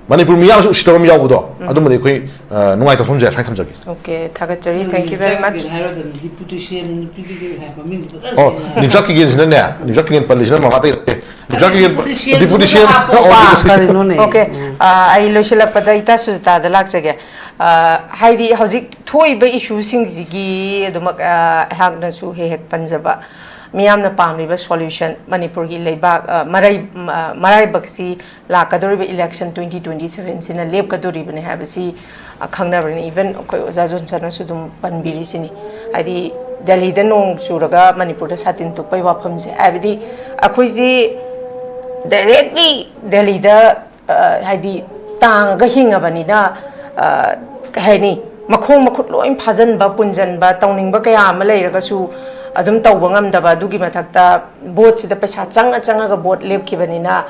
ꯃꯅꯤꯄꯨꯔ ꯃꯤꯌꯥꯝꯁꯨ ꯎꯁꯤꯠꯇꯕ ꯑꯃ ꯌꯥꯎꯕꯗꯣ, ꯑꯗꯨꯃꯗꯤ ꯑꯩꯈꯣꯏ, ꯑ, ꯅꯨꯡꯉꯥꯏꯇꯕ ꯐꯣꯡꯖꯩ, ꯁꯨꯃꯥꯏꯅ ꯊꯝꯖꯒꯦ꯫ Okay, ꯊꯥꯒꯠꯆꯔꯤ꯫ Thank you very much. ꯍꯥꯏꯔꯗꯅ ꯗꯤꯄꯨꯇꯤ ꯁꯤ ꯑꯦꯝ ꯅꯨꯄꯤꯗꯨꯒꯤ ꯍꯥꯏ ꯃꯃꯤꯡꯗꯨ ꯐꯖꯅ ꯑꯣ, ꯁꯦꯡꯅ ꯍꯥꯏ꯫ ꯅꯤꯝꯆꯥꯛ ꯀꯤꯒꯦꯟꯁꯤꯅꯅꯦ, ꯅꯤꯝꯆꯥꯛ ꯀꯤꯒꯦꯟ ꯄꯜꯂꯤꯁꯤꯅ ꯃꯃꯥ ꯑꯇꯩ ꯅꯠꯇꯦ꯫ ꯅꯤꯝꯆꯥꯛ ꯀꯤꯒꯦꯟ deputy C M deputy C M ꯍꯥꯞꯄꯣꯕ꯫ ꯑꯣ, ꯗꯤꯄꯨꯇꯤ ꯁꯤ ꯑꯦꯝ꯫ Okay, ꯑ, ꯑꯩ ꯂꯣꯏꯁꯤꯜꯂꯛꯄꯗ ꯏꯇꯥ ꯁꯨꯖꯤꯇꯥꯗ ꯂꯥꯛꯆꯒꯦ꯫ ꯑ, ꯍꯥꯏꯗꯤ ꯍꯧꯖꯤꯛ ꯊꯣꯛꯏꯕ ꯏꯁꯨꯁꯤꯡꯁꯤꯒꯤ ꯑꯗꯨꯃꯛ, ꯑ, ꯑꯩꯍꯥꯛꯅꯁꯨ ꯍꯦꯛ ꯍꯦꯛ ꯄꯟꯖꯕ, ꯃꯤꯌꯥꯝꯅ ꯄꯥꯝꯂꯤꯕ solution, ꯃꯅꯤꯄꯨꯔꯒꯤ ꯂꯩꯕꯥꯛ, ꯑ, ꯃꯔꯩ-, ꯑ, ꯃꯔꯥꯏꯕꯛꯁꯤ ꯂꯥꯛꯀꯗꯧꯔꯤꯕ election twenty twenty seven ꯁꯤꯅ ꯂꯦꯞꯀꯗꯧꯔꯤꯕꯅꯤ ꯍꯥꯏꯕꯁꯤ, ꯑ, ꯈꯪꯅꯕꯅꯤ꯫ Even ꯑꯩꯈꯣꯏ ꯑꯣꯖꯥ ꯖꯣꯟꯁꯟꯅꯁꯨ ꯑꯗꯨꯝ ꯄꯟꯕꯤꯔꯤꯁꯤꯅꯤ꯫ ꯍꯥꯏꯗꯤ, ꯗꯦꯜꯂꯤꯗ ꯅꯣꯡ ꯆꯨꯔꯒ ꯃꯅꯤꯄꯨꯔꯗ ꯁꯥꯇꯤꯟ ꯇꯨꯞꯄꯩ ꯋꯥꯐꯝꯁꯦ, ꯍꯥꯏꯕꯗꯤ, ꯑꯩꯈꯣꯏꯁꯤ directly ꯗꯦꯜꯂꯤꯗ, ꯑ, ꯍꯥꯏꯗꯤ, ꯇꯥꯡꯉꯒ ꯍꯤꯡꯉꯕꯅꯤꯅ, ꯑ, ꯀꯩ ꯍꯥꯏꯅꯤ, ꯃꯈꯣꯡ ꯃꯈꯨꯠ ꯂꯣꯏ ꯐꯥꯖꯤꯟꯕ, ꯄꯨꯟꯖꯟꯕ, ꯇꯧꯅꯤꯡꯕ ꯀꯌꯥ ꯑꯃ ꯂꯩꯔꯒꯁꯨ ꯑꯗꯨꯝ ꯇꯧꯕ ꯉꯝꯗꯕ, ꯑꯗꯨꯒꯤ ꯃꯊꯛꯇ ꯚꯣꯠꯁꯤꯗ ꯄꯩꯁꯥ ꯆꯪꯉ ꯆꯪꯉꯒ ꯚꯣꯠ ꯂꯦꯞꯈꯤꯕꯅꯤꯅ,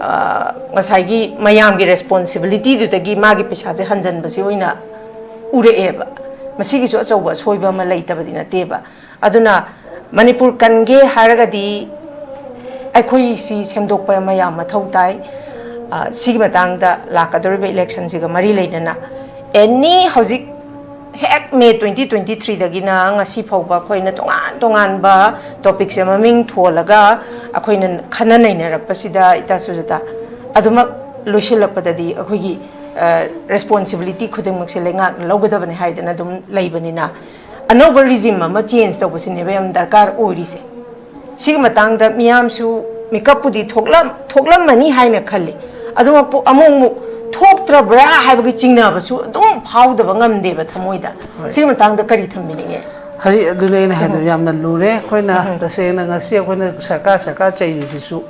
ꯑ, ꯉꯁꯥꯏꯒꯤ ꯃꯌꯥꯝꯒꯤ responsibility ꯗꯨꯗꯒꯤ ꯃꯥꯒꯤ ꯄꯩꯁꯥꯁꯦ ꯍꯟꯖꯟꯕꯁꯤ ꯑꯣꯏꯅ ꯎꯔꯛꯑꯦꯕ꯫ ꯃꯁꯤꯒꯤꯁꯨ ꯑꯆꯧꯕ ꯑꯁꯣꯏꯕ ꯑꯃ ꯂꯩꯇꯕꯗꯤ ꯅꯠꯇꯦꯕ꯫ ꯑꯗꯨꯅ ꯃꯅꯤꯄꯨꯔ ꯀꯟꯒꯦ ꯍꯥꯏꯔꯒꯗꯤ ꯑꯩꯈꯣꯏ ꯁꯤ ꯁꯦꯝꯗꯣꯛꯄ ꯑꯃ ꯌꯥꯝ ꯃꯊꯧ ꯇꯥꯏ꯫ ꯑ, ꯁꯤꯒꯤ ꯃꯇꯥꯡꯗ ꯂꯥꯛꯀꯗꯧꯔꯤꯕ election ꯁꯤꯒ ꯃꯔꯤ ꯂꯩꯅꯅ, any, ꯍꯧꯖꯤꯛ ꯍꯦꯛ May twenty twenty three ꯗꯒꯤꯅ ꯉꯁꯤ ꯐꯥꯎꯕ ꯑꯩꯈꯣꯏꯅ ꯇꯣꯉꯥꯟ ꯇꯣꯉꯥꯟꯕ topic ꯁꯦ ꯃꯃꯤꯡ ꯊꯣꯜꯂꯒ ꯑꯩꯈꯣꯏꯅ ꯈꯟꯅ ꯅꯩꯅꯔꯛꯄꯁꯤꯗ, ꯏꯇꯥ ꯁꯨꯖꯥꯇꯥ, ꯑꯗꯨꯃꯛ ꯂꯣꯏꯁꯤꯜꯂꯛꯄꯗꯗꯤ ꯑꯩꯈꯣꯏꯒꯤ, ꯑ, responsibility ꯈꯨꯗꯤꯡꯃꯛꯁꯦ ꯂꯩꯉꯥꯛꯅ ꯂꯧꯒꯗꯕꯅꯤ ꯍꯥꯏꯗꯅ ꯑꯗꯨꯝ ꯂꯩꯕꯅꯤꯅ, ꯑꯅꯧꯕ regime ꯑꯃ change ꯇꯧꯕꯁꯤꯅꯦꯕ ꯌꯥꯝ ꯗꯔꯀꯥꯔ ꯑꯣꯏꯔꯤꯁꯦ꯫ ꯁꯤꯒꯤ ꯃꯇꯥꯡꯗ ꯃꯤꯌꯥꯝꯁꯨ ꯃꯤꯀꯞꯄꯨꯗꯤ ꯊꯣꯛꯂꯝ-, ꯊꯣꯛꯂꯝꯃꯅꯤ ꯍꯥꯏꯅ ꯈꯜꯂꯤ꯫ ꯑꯗꯨꯃꯛꯄꯨ ꯑꯃꯨꯛ ꯑꯃꯨꯛ ꯊꯣꯛꯇ꯭ꯔꯕ꯭ꯔꯥ ꯍꯥꯏꯕꯒꯤ ꯆꯤꯡꯅꯕꯁꯨ ꯑꯗꯨꯝ ꯐꯥꯎꯗꯕ ꯉꯝꯗꯦꯕ ꯊꯃꯣꯏꯗ꯫ ꯍꯣꯏ꯫ ꯁꯤꯒꯤ ꯃꯇꯥꯡꯗ ꯀꯔꯤ ꯊꯝꯕꯤꯅꯤꯡꯉꯦ? ꯍꯥꯏꯗꯤ, ꯑꯗꯨꯅꯦ ꯑꯩꯅ ꯍꯥꯏꯗꯣ, ꯎꯝ꯫ ꯌꯥꯝꯅ ꯂꯨꯔꯦ꯫ ꯑꯩꯈꯣꯏꯅ ꯎꯝ꯫ ꯇꯁꯦꯡꯅ ꯉꯁꯤ ꯑꯩꯈꯣꯏꯅ ꯁꯔꯀꯥꯔ, ꯁꯔꯀꯥꯔ ꯆꯩꯔꯤꯁꯤꯁꯨ,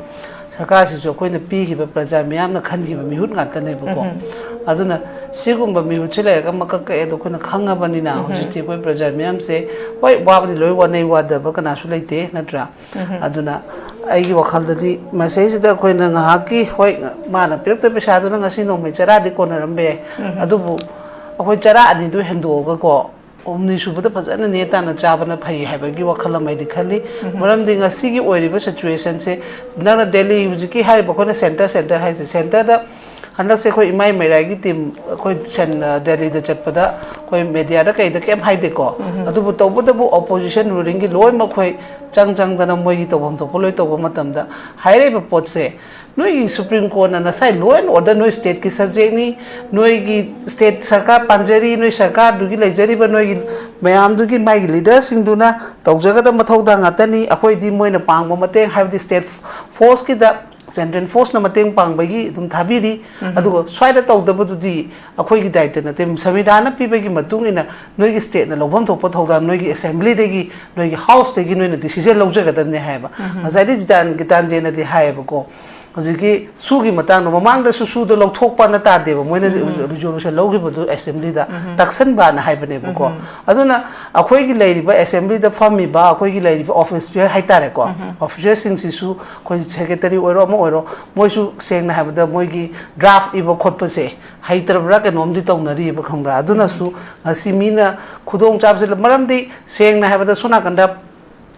ꯁꯔꯀꯥꯔꯁꯤꯁꯨ ꯑꯩꯈꯣꯏꯅ ꯄꯤꯈꯤꯕ ꯄ꯭ꯔꯖꯥ ꯃꯤꯌꯥꯝꯅ ꯈꯟꯈꯤꯕ ꯃꯤꯍꯨꯠ ꯉꯥꯛꯇꯅꯦꯕꯀꯣ꯫ ꯎꯝ꯫ ꯑꯗꯨꯅ ꯁꯤꯒꯨꯝꯕ ꯃꯤꯍꯨꯠꯁꯤ ꯂꯩꯔꯒ ꯃꯀꯛ ꯀꯛꯑꯦ ꯑꯗꯣ ꯑꯩꯈꯣꯏꯅ ꯈꯪꯉꯕꯅꯤꯅ, ꯎꯝ꯫ ꯍꯧꯖꯤꯛꯇꯤ ꯑꯩꯈꯣꯏ ꯄ꯭ꯔꯖꯥ ꯃꯤꯌꯥꯝꯁꯦ, ꯍꯣꯏ, ꯋꯥꯕꯗꯤ ꯂꯣꯏ ꯋꯥꯅꯩ, ꯋꯥꯗꯕ ꯀꯅꯥꯁꯨ ꯂꯩꯇꯦ, ꯅꯠꯇ꯭ꯔꯥ? ꯎꯝ꯫ ꯑꯗꯨꯅ ꯑꯩꯒꯤ ꯋꯥꯈꯜꯗꯗꯤ ꯃꯁꯤꯁꯤꯗ ꯑꯩꯈꯣꯏꯅ ꯉꯥꯏꯍꯥꯛꯀꯤ, ꯍꯣꯏ, ꯃꯥꯅ ꯄꯤꯔꯛꯇꯣꯏ ꯄꯩꯁꯥꯗꯨꯅ ꯉꯁꯤ ꯅꯣꯡꯃꯩ ꯆꯔꯥꯗꯤ ꯀꯣꯟꯅꯔꯝꯕ ꯌꯥꯏ, ꯎꯝ꯫ ꯑꯗꯨꯕꯨ ꯑꯩꯈꯣꯏ ꯆꯔꯥ ꯑꯅꯤꯗꯨ ꯍꯦꯟꯗꯣꯛꯑꯒꯀꯣ, ꯍꯨꯝꯅꯤ ꯁꯨꯕꯗ ꯐꯖꯅ ꯅꯦ ꯇꯥꯅ ꯆꯥꯕꯅ ꯐꯩ ꯍꯥꯏꯕꯒꯤ ꯋꯥꯈꯜ ꯑꯃ ꯑꯩꯗꯤ ꯈꯜꯂꯤ꯫ ꯎꯝ꯫ ꯃꯔꯝꯗꯤ ꯉꯁꯤꯒꯤ ꯑꯣꯏꯔꯤꯕ situation ꯁꯦ, ꯅꯪꯅ ꯗꯦꯜꯂꯤ ꯍꯧꯖꯤꯛꯀꯤ ꯍꯥꯏꯔꯤꯕ ꯑꯩꯈꯣꯏꯅ centre, centre ꯍꯥꯏꯁꯦ, centre ꯗ ꯍꯟꯗꯛꯁꯦ ꯑꯩꯈꯣꯏ ꯏꯃꯥꯏ ꯃꯩꯔꯥꯒꯤ ꯇꯤꯝ ꯑꯩꯈꯣꯏ ꯁꯦꯟ ꯗꯦꯜꯂꯤꯗ ꯆꯠꯄꯗ ꯑꯩꯈꯣꯏ ꯃꯦꯗꯤꯌꯥꯗ ꯀꯩꯗ ꯀꯩꯝ ꯍꯥꯏꯗꯦꯀꯣ꯫ ꯑꯗꯨꯕꯨ ꯇꯧꯕꯇꯕꯨ ꯑꯣꯄꯣꯖꯤꯁꯟ ꯔꯨꯂꯤꯡꯒꯤ ꯂꯣꯏꯅꯃꯛ ꯑꯩꯈꯣꯏ ꯆꯪ ꯆꯪꯗꯅ ꯃꯣꯏꯒꯤ ꯇꯧꯐꯝ ꯊꯣꯛꯄ ꯂꯣꯏ ꯇꯧꯕ ꯃꯇꯝꯗ ꯍꯥꯏꯔꯛꯏꯕ ꯄꯣꯠꯁꯦ, ꯅꯣꯏꯒꯤ ꯁꯨꯄ꯭ꯔꯤꯝ ꯀꯣꯔꯠꯅ ꯅꯁꯥꯏ ꯂꯣ ꯑꯦꯟ ꯑꯣꯔꯗꯔ ꯅꯣꯏ ꯁ꯭ꯇꯦꯠꯀꯤ ꯁꯕꯖꯦꯛꯅꯤ, ꯅꯣꯏꯒꯤ ꯁ꯭ꯇꯦꯠ ꯁꯔꯀꯥꯔ ꯄꯥꯟꯖꯔꯤ, ꯅꯣꯏ ꯁꯔꯀꯥꯔꯗꯨꯒꯤ ꯂꯩꯖꯔꯤꯕ ꯅꯣꯏꯒꯤ ꯃꯌꯥꯝꯗꯨꯒꯤ ꯃꯥꯒꯤ ꯂꯤꯗꯔꯁꯤꯡꯗꯨꯅ ꯇꯧꯖꯒꯗꯕ ꯃꯊꯧꯗꯥꯡ ꯉꯥꯛꯇꯅꯤ꯫ ꯑꯩꯈꯣꯏꯗꯤ ꯃꯣꯏꯅ ꯄꯥꯡꯕ ꯃꯇꯦꯡ ꯍꯥꯏꯕꯗꯤ ꯁ꯭ꯇꯦꯠ ꯐꯣꯔꯁꯀꯤꯗ ꯁꯦꯟꯇ꯭ꯔꯦꯜ ꯐꯣꯔꯁꯅ ꯃꯇꯦꯡ ꯄꯥꯡꯕꯒꯤ ꯑꯗꯨꯝ ꯊꯥꯕꯤꯔꯤ꯫ ꯑꯗꯨꯒ ꯁ꯭ꯋꯥꯏꯗ ꯇꯧꯗꯕꯗꯨꯗꯤ ꯑꯩꯈꯣꯏꯒꯤ ꯗꯥꯏꯇ ꯅꯠꯇꯦ꯫ ꯁꯪꯕꯤꯙꯥꯟꯅ ꯄꯤꯕꯒꯤ ꯃꯇꯨꯡ ꯏꯟꯅ ꯅꯣꯏꯒꯤ ꯁ꯭ꯇꯦꯠꯅ ꯂꯧꯐꯝ ꯊꯣꯛꯄ ꯊꯧꯗꯥꯡ ꯅꯣꯏꯒꯤ ꯑꯦꯁꯦꯝꯕ꯭ꯂꯤꯗꯒꯤ, ꯅꯣꯏꯒꯤ ꯍꯥꯎꯁꯇꯒꯤ ꯅꯣꯏꯅ ꯗꯤꯁꯤꯖꯟ ꯂꯧꯖꯒꯗꯕꯅꯦ ꯍꯥꯏꯕ꯫ ꯉꯁꯥꯏꯗꯤ ꯖꯤꯇꯥꯟ ꯒꯤꯇꯥꯟꯖꯦꯅꯗꯤ ꯍꯥꯏꯌꯦꯕꯀꯣ, ꯍꯧꯖꯤꯛꯀꯤ ꯁꯨꯒꯤ ꯃꯇꯥꯡꯗꯣ ꯃꯃꯥꯡꯗꯁꯨ ꯁꯨꯗꯣ ꯂꯧꯊꯣꯛꯄꯅ ꯇꯥꯗꯦꯕ, ꯃꯣꯏꯅ ꯔꯤꯖꯣꯂꯨꯁꯟ ꯂꯧꯈꯤꯕꯗꯨ ꯑꯦꯁꯦꯝꯕ꯭ꯂꯤꯗ ꯇꯛꯁꯟꯕꯅ ꯍꯥꯏꯕꯅꯦꯕꯀꯣ꯫ ꯑꯗꯨꯅ ꯑꯩꯈꯣꯏꯒꯤ ꯂꯩꯔꯤꯕ ꯑꯦꯁꯦꯝꯕ꯭ꯂꯤꯗ ꯐꯝꯃꯤꯕ ꯑꯩꯈꯣꯏꯒꯤ ꯂꯩꯔꯤꯕ ꯑꯣꯐꯤꯁ ꯕꯤꯌꯔ ꯍꯥꯏꯇꯥꯔꯦꯀꯣ, ꯑꯣꯐꯤꯁꯔꯁꯤꯡꯁꯤꯁꯨ ꯑꯩꯈꯣꯏ ꯁꯦꯀ꯭ꯔꯦꯇꯔꯤ ꯑꯣꯏꯔꯣ ꯑꯃ ꯑꯣꯏꯔꯣ, ꯃꯣꯏꯁꯨ ꯁꯦꯡꯅ ꯍꯥꯏꯕꯗ ꯃꯣꯏꯒꯤ ꯗ꯭ꯔꯥꯐ ꯏꯕ ꯈꯣꯠꯄꯁꯦ ꯍꯩꯇ꯭ꯔꯕ꯭ꯔꯥ ꯀꯩꯅꯣꯝꯗꯤ ꯇꯧꯅꯔꯤꯑꯕ, ꯈꯪꯕ꯭ꯔꯥ? ꯑꯗꯨꯅꯁꯨ ꯉꯁꯤ ꯃꯤꯅ ꯈꯨꯗꯣꯡ ꯆꯥꯕꯁꯦ, ꯃꯔꯝꯗꯤ ꯁꯦꯡꯅ ꯍꯥꯏꯕꯗ ꯁꯣꯝ ꯅꯥꯀꯟꯗ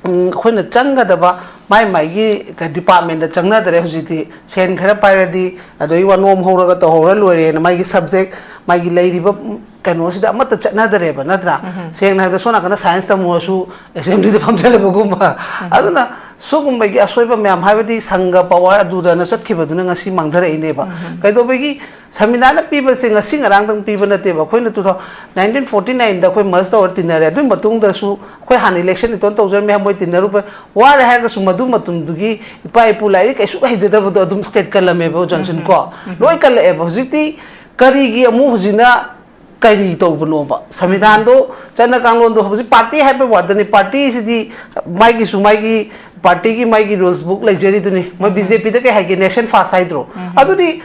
ꯎꯝ, ꯑꯩꯈꯣꯏꯅ ꯆꯪꯒꯗꯕ ꯃꯥꯏ ꯃꯥꯏꯒꯤ ꯗꯤꯄꯥꯔꯠꯃꯦꯟꯗ ꯆꯪꯅꯗ꯭ꯔꯦ ꯍꯧꯖꯤꯛꯇꯤ꯫ ꯁꯦꯟ ꯈꯔ ꯄꯥꯏꯔꯗꯤ ꯑꯗꯩ ꯋꯥ ꯅꯣꯝ ꯍꯧꯔꯒ ꯇꯧꯍꯧꯔ ꯂꯣꯏꯔꯦꯅ ꯃꯥꯒꯤ ꯁꯕꯖꯦꯛ, ꯃꯥꯒꯤ ꯂꯩꯔꯤꯕ ꯀꯩꯅꯣꯁꯤꯗ ꯑꯃꯠꯇ ꯆꯠꯅꯗꯔꯦꯕ, ꯅꯠꯇ꯭ꯔꯥ? ꯁꯦꯡꯅ ꯍꯥꯏꯕꯗ ꯁꯣꯝ ꯅꯥꯀꯟꯗ ꯁꯥꯏꯟꯁ ꯇꯝꯃꯨꯔꯁꯨ ꯑꯦꯁꯦꯝꯕ꯭ꯂꯤꯗ ꯐꯝꯖꯜꯂꯕꯒꯨꯝꯕ꯫ ꯑꯗꯨꯅ ꯁꯤꯒꯨꯝꯕꯒꯤ ꯑꯁꯣꯏꯕ ꯃꯌꯥꯝ, ꯍꯥꯏꯕꯗꯤ ꯁꯪꯒ ꯄꯋꯥꯔ ꯑꯗꯨꯗꯅ ꯆꯠꯈꯤꯕꯗꯨꯅ ꯉꯁꯤ ꯃꯥꯡꯊꯔꯛꯏꯅꯦꯕ꯫ ꯀꯩꯗꯧꯕꯒꯤ? ꯁꯪꯕꯤꯙꯥꯟꯅ ꯄꯤꯕꯁꯦ ꯉꯁꯤ ꯉꯔꯥꯡꯗꯪ ꯄꯤꯕ ꯅꯠꯇꯦꯕ꯫ ꯑꯩꯈꯣꯏꯅ ꯇꯨ ꯊꯥꯎ-, ꯅꯥꯏꯟꯇꯤꯟ ꯐꯣꯔꯇꯤ ꯅꯥꯏꯟꯗ ꯑꯩꯈꯣꯏ ꯃꯔꯖ ꯇꯧꯔ ꯇꯤꯟꯅꯔꯦ꯫ ꯑꯗꯨꯒꯤ ꯃꯇꯨꯡꯗꯁꯨ ꯑꯩꯈꯣꯏ ꯍꯥꯟꯅ ꯏꯂꯦꯛꯁꯟ ꯏꯇꯣꯟ ꯇꯧꯖꯔꯝꯃꯦ, ꯃꯣꯏ ꯇꯤꯟꯅꯔꯨꯕ ꯋꯥꯔꯦ ꯍꯥꯏꯔꯒꯁꯨ ꯃꯗꯨ ꯃꯇꯝꯗꯨꯒꯤ ꯏꯄꯥ ꯏꯄꯨ ꯂꯥꯏꯔꯤꯛ ꯀꯩꯁꯨ ꯍꯩꯖꯗꯕꯗꯣ ꯑꯗꯨꯝ ꯁ꯭ꯇꯦꯠ ꯀꯜꯂꯝꯃꯦꯕ, ꯖꯣꯟꯁꯟ ꯀꯣ꯫ ꯂꯣꯏ ꯀꯜꯂꯛꯑꯦꯕ꯫ ꯍꯧꯖꯤꯛꯇꯤ ꯀꯔꯤꯒꯤ ꯑꯃꯨꯛ ꯍꯧꯖꯤꯛꯅ ꯀꯔꯤ ꯇꯧꯕꯅꯣꯕ? ꯁꯪꯕꯤꯙꯥꯟꯗꯣ, ꯆꯠꯅ ꯀꯥꯡꯂꯣꯟꯗꯣ, ꯍꯧꯖꯤꯛ ꯄꯥꯔꯇꯤ ꯍꯥꯏꯕ ꯋꯥꯗꯅꯤ, ꯄꯥꯔꯇꯤꯁꯤꯗꯤ ꯃꯥꯒꯤꯁꯨ ꯃꯥꯒꯤ ꯄꯥꯔꯇꯤꯒꯤ ꯃꯥꯒꯤ ꯔꯨꯜꯁ ꯕꯨꯛ ꯂꯩꯖꯔꯤꯗꯨꯅꯤ꯫ ꯃꯣꯏ ꯕꯤ ꯖꯦ ꯄꯤꯗ ꯀꯩ ꯍꯥꯏꯒꯦ? Nation first ꯍꯥꯏꯗ꯭ꯔꯣ? ꯑꯗꯨꯗꯤ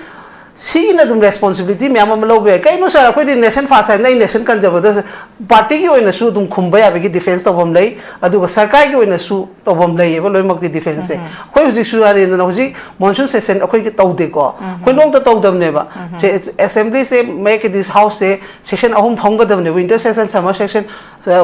ꯁꯤꯒꯤꯅ ꯑꯗꯨꯝ ꯔꯦꯁꯄꯣꯟꯁꯤꯕꯤꯂꯤꯇꯤ ꯃꯌꯥꯝ ꯑꯃ ꯂꯧꯕ ꯌꯥꯏ꯫ ꯀꯩꯅꯣ ꯁꯥꯔ, ꯑꯩꯈꯣꯏꯗꯤ ꯅꯦꯁꯟ ꯐꯥꯔꯁ ꯍꯥꯏꯕꯅ ꯑꯩ ꯅꯦꯁꯟ ꯀꯟꯖꯕꯗ ꯄꯥꯔꯇꯤꯒꯤ ꯑꯣꯏꯅꯁꯨ ꯑꯗꯨꯝ ꯈꯨꯝꯕ ꯌꯥꯕꯒꯤ ꯗꯤꯐꯦꯟꯁ ꯇꯧꯐꯝ ꯂꯩ, ꯑꯗꯨꯒ ꯁꯔꯀꯥꯔꯒꯤ ꯑꯣꯏꯅꯁꯨ ꯇꯧꯐꯝ ꯂꯩꯌꯦꯕ, ꯂꯣꯏꯅꯃꯛꯇꯤ ꯗꯤꯐꯦꯟꯁꯁꯦ꯫ ꯑꯩꯈꯣꯏ ꯍꯧꯖꯤꯛꯁꯨ ꯌꯥꯔꯦꯗꯅ, ꯍꯧꯖꯤꯛ ꯃꯣꯟꯁꯨꯟ ꯁꯦꯁꯟ ꯑꯩꯈꯣꯏꯒꯤ ꯇꯧꯗꯦꯀꯣ, ꯑꯩꯈꯣꯏ ꯅꯣꯡꯇ ꯇꯧꯗꯕꯅꯦꯕ꯫ ꯁꯦ-, ꯑꯦꯁꯦꯝꯕ꯭ꯂꯤꯁꯦ, ꯃꯌꯦꯛꯀꯤꯗꯤ ꯍꯥꯎꯁꯁꯦ ꯁꯦꯁꯟ ꯑꯍꯨꯝ ꯐꯝꯒꯗꯕꯅꯦ, winter season, summer season,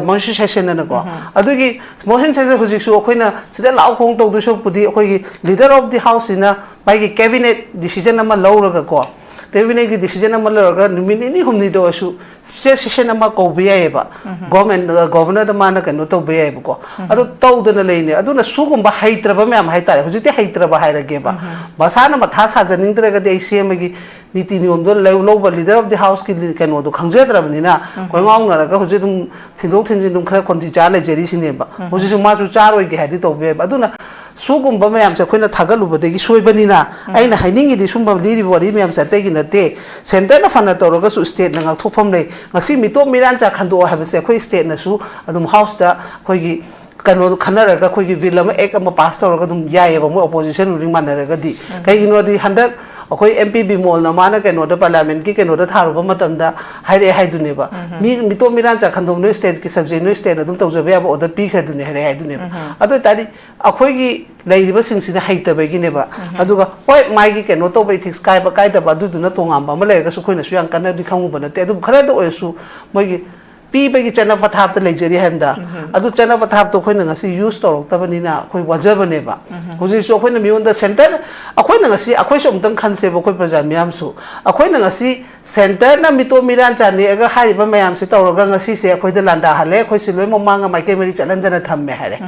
monsoon season ꯑꯅꯀꯣ꯫ ꯑꯗꯨꯒꯤ ꯃꯣꯟꯁꯨꯟ ꯁꯦꯁꯟ ꯍꯧꯖꯤꯛꯁꯨ ꯑꯩꯈꯣꯏꯅ ꯁꯤꯗ ꯂꯥꯎ ꯈꯣꯡ ꯇꯧꯗꯣꯏ ꯁꯔꯨꯛꯄꯨꯗꯤ ꯑꯩꯈꯣꯏꯒꯤ ꯂꯤꯗꯔ ꯑꯣꯐ ꯗꯤ ꯍꯥꯎꯁꯁꯤꯅ ꯃꯥꯒꯤ ꯀꯦꯕꯤꯅꯦꯠ ꯗꯤꯁꯤꯖꯟ ꯑꯃ ꯂꯧꯔꯒꯀꯣ, ꯀꯦꯕꯤꯅꯦꯠꯀꯤ ꯗꯤꯁꯤꯖꯟ ꯑꯃ ꯂꯧꯔꯒ ꯅꯨꯃꯤꯠ ꯅꯤꯅꯤ ꯍꯨꯝꯅꯤꯗ ꯑꯣꯏꯔꯁꯨ ꯁ꯭ꯄꯦꯁꯦꯜ ꯁꯦꯁꯟ ꯑꯃ ꯀꯧꯕ ꯌꯥꯏꯑꯕ꯫ ꯒꯣꯚꯔꯟꯃꯦꯟ ꯒꯣꯚꯔꯅꯔꯗ ꯃꯥꯅ ꯀꯩꯅꯣ ꯇꯧꯕ ꯌꯥꯏꯑꯕꯀꯣ꯫ ꯑꯗꯣ ꯇꯧꯗꯅ ꯂꯩꯅꯦ꯫ ꯑꯗꯨꯅ ꯁꯨꯒꯨꯝꯕ ꯍꯩꯇ꯭ꯔꯕ ꯃꯌꯥꯝ ꯍꯥꯏꯇꯥꯔꯦ, ꯍꯧꯖꯤꯛꯇꯤ ꯍꯩꯇ꯭ꯔꯕ ꯍꯥꯏꯔꯒꯦꯕ꯫ ꯃꯁꯥꯅ ꯃꯊꯥ ꯁꯥꯖꯅꯤꯡꯗ꯭ꯔꯒꯗꯤ ꯑꯩ ꯁꯦꯝꯃꯒꯤ ꯅꯤꯇꯤ ꯅꯤꯌꯣꯝꯗꯣ ꯂꯧ- ꯂꯧꯕ, ꯂꯤꯗꯔ ꯑꯣꯐ ꯗꯤ ꯍꯥꯎꯁꯀꯤ ꯂꯤ- ꯀꯩꯅꯣꯗꯣ ꯈꯪꯖꯗ꯭ꯔꯕꯅꯤꯅ, ꯀꯣꯏꯉꯥꯎꯅꯔꯒ ꯍꯧꯖꯤꯛ ꯑꯗꯨꯝ ꯊꯤꯟꯗꯣꯛ ꯊꯤꯟꯖꯤꯟ ꯑꯗꯨꯝ ꯈꯔ ꯈꯣꯟꯊꯤ ꯆꯥ ꯂꯩꯖꯔꯤꯁꯤꯅꯦꯕ꯫ ꯍꯧꯖꯤꯛꯁꯨ ꯃꯥꯁꯨ ꯆꯥꯔꯣꯏꯒꯦ ꯍꯥꯏꯗꯤ ꯇꯧꯕ ꯌꯥꯏꯕ꯫ ꯑꯗꯨꯅ ꯁꯨꯒꯨꯝꯕ ꯃꯌꯥꯝꯁꯦ ꯑꯩꯈꯣꯏꯅ ꯊꯥꯒꯠꯂꯨꯕꯗꯒꯤ ꯁꯣꯏꯕꯅꯤꯅ, ꯑꯩꯅ ꯍꯥꯏꯅꯤꯡꯉꯤꯗꯤ ꯁꯨꯝꯕ ꯂꯤꯔꯤꯕ ꯋꯥꯔꯤ ꯃꯌꯥꯝꯁꯦ ꯑꯇꯩꯒꯤ ꯅꯠꯇꯦ꯫ ꯁꯦꯟꯇꯔꯅ ꯐꯅ ꯇꯧꯔꯒꯁꯨ ꯁ꯭ꯇꯦꯠꯅ ꯉꯥꯛꯊꯣꯛꯐꯝ ꯂꯩ꯫ ꯉꯁꯤ ꯃꯤꯇꯣꯞ ꯃꯤꯔꯥꯟꯆꯥ ꯈꯟꯗꯣꯛꯑꯣ ꯍꯥꯏꯕꯁꯦ ꯑꯩꯈꯣꯏ ꯁ꯭ꯇꯦꯠꯅꯁꯨ ꯑꯗꯨꯝ ꯍꯥꯎꯁꯇ ꯑꯩꯈꯣꯏꯒꯤ ꯀꯩꯅꯣ ꯈꯟꯅꯔꯒ, ꯑꯩꯈꯣꯏꯒꯤ ꯕꯤꯜ ꯑꯃ, ꯑꯦꯛ ꯑꯃ ꯄꯥꯁ ꯇꯧꯔꯒ ꯑꯗꯨꯝ ꯌꯥꯏꯑꯕ, ꯃꯣꯏ ꯑꯣꯄꯣꯖꯤꯁꯟ ꯔꯨꯂꯤꯡ ꯃꯥꯟꯅꯔꯒꯗꯤ꯫ ꯀꯩꯒꯤꯅꯣꯗꯤ ꯍꯟꯗꯛ ꯑꯩꯈꯣꯏ ꯑꯦꯝ ꯄꯤ ꯕꯤꯃꯣꯜꯅ ꯃꯥꯅ ꯀꯩꯅꯣꯗ, ꯄꯥꯔꯂꯤꯌꯥꯃꯦꯟꯠꯀꯤ ꯀꯩꯅꯣꯗ ꯊꯥꯔꯨꯕ ꯃꯇꯝꯗ ꯍꯥꯏꯔꯛꯑꯦ ꯍꯥꯏꯗꯨꯅꯦꯕ꯫ ꯃꯤ ꯃꯤꯇꯣꯞ ꯃꯤꯔꯥꯟꯆꯥ ꯈꯟꯗꯣꯛ, ꯅꯣꯏ ꯁ꯭ꯇꯦꯠꯀꯤ ꯁꯕꯖꯦꯛ ꯅꯣꯏ ꯁ꯭ꯇꯦꯠꯅ ꯑꯗꯨꯝ ꯇꯧꯖꯕ ꯌꯥꯕ ꯑꯣꯔꯗꯔ ꯄꯤꯈ꯭ꯔꯦ ꯑꯗꯨꯅꯦ ꯍꯥꯏꯔꯛꯑꯦ ꯍꯥꯏꯗꯨꯅꯦꯕ꯫ ꯑꯗꯨ ꯑꯣꯏꯇꯥꯔꯗꯤ ꯑꯩꯈꯣꯏꯒꯤ ꯂꯩꯔꯤꯕꯁꯤꯡꯁꯤꯅ ꯍꯩꯇꯕꯒꯤꯅꯦꯕ꯫ ꯑꯗꯨꯒ ꯍꯣꯏ, ꯃꯥꯒꯤ ꯀꯩꯅꯣ ꯇꯧꯕ, ꯏꯊꯤꯛꯁ ꯀꯥꯏꯕ ꯀꯥꯏꯗꯕ ꯑꯗꯨꯗꯨꯅ ꯇꯣꯉꯥꯟꯕ ꯑꯃ ꯂꯩꯔꯒꯁꯨ ꯑꯩꯈꯣꯏꯅꯁꯨ ꯌꯥꯝ ꯀꯟꯅꯗꯤ ꯈꯪꯉꯨꯕ ꯅꯠꯇꯦ꯫ ꯑꯗꯨꯕꯨ ꯈꯔꯗ ꯑꯣꯏꯔꯁꯨ ꯃꯣꯏꯒꯤ ꯄꯤꯕꯒꯤ ꯆꯠꯅ ꯄꯊꯥꯞꯇ ꯂꯩꯖꯔꯤ ꯍꯥꯏꯕꯗ, ꯑꯗꯨ ꯆꯠꯅ ꯄꯊꯥꯞꯇꯣ ꯑꯩꯈꯣꯏꯅ ꯉꯁꯤ ꯌꯨꯁ ꯇꯧꯔꯛꯇꯕꯅꯤꯅ ꯑꯩꯈꯣꯏ ꯋꯥꯖꯕꯅꯦꯕ꯫ ꯍꯧꯖꯤꯛꯁꯨ ꯑꯩꯈꯣꯏꯅ ꯃꯤꯉꯣꯟꯗ ꯁꯦꯟꯇꯔ, ꯑꯩꯈꯣꯏꯅ ꯉꯁꯤ, ꯑꯩꯈꯣꯏꯁꯨ ꯑꯃꯨꯛꯇꯪ ꯈꯟꯁꯦꯕ, ꯑꯩꯈꯣꯏ ꯄ꯭ꯔꯖꯥ ꯃꯤꯌꯥꯝꯁꯨ꯫ ꯑꯩꯈꯣꯏꯅ ꯉꯁꯤ ꯁꯦꯟꯇꯔꯅ ꯃꯤꯇꯣꯞ ꯃꯤꯔꯥꯟ ꯆꯥꯅꯦꯛꯑꯒ ꯍꯥꯏꯔꯤꯕ ꯃꯌꯥꯝꯁꯦ ꯇꯧꯔꯒ ꯉꯁꯤꯁꯦ ꯑꯩꯈꯣꯏꯗ ꯂꯥꯟꯗꯥꯍꯜꯂꯦ, ꯑꯩꯈꯣꯏꯁꯦ ꯂꯣꯏꯅꯃꯛ ꯃꯥꯡꯉ ꯃꯥꯏꯀꯩ ꯃꯔꯤ ꯆꯠꯍꯟꯗꯅ ꯊꯝꯃꯦ ꯍꯥꯏꯔꯦ꯫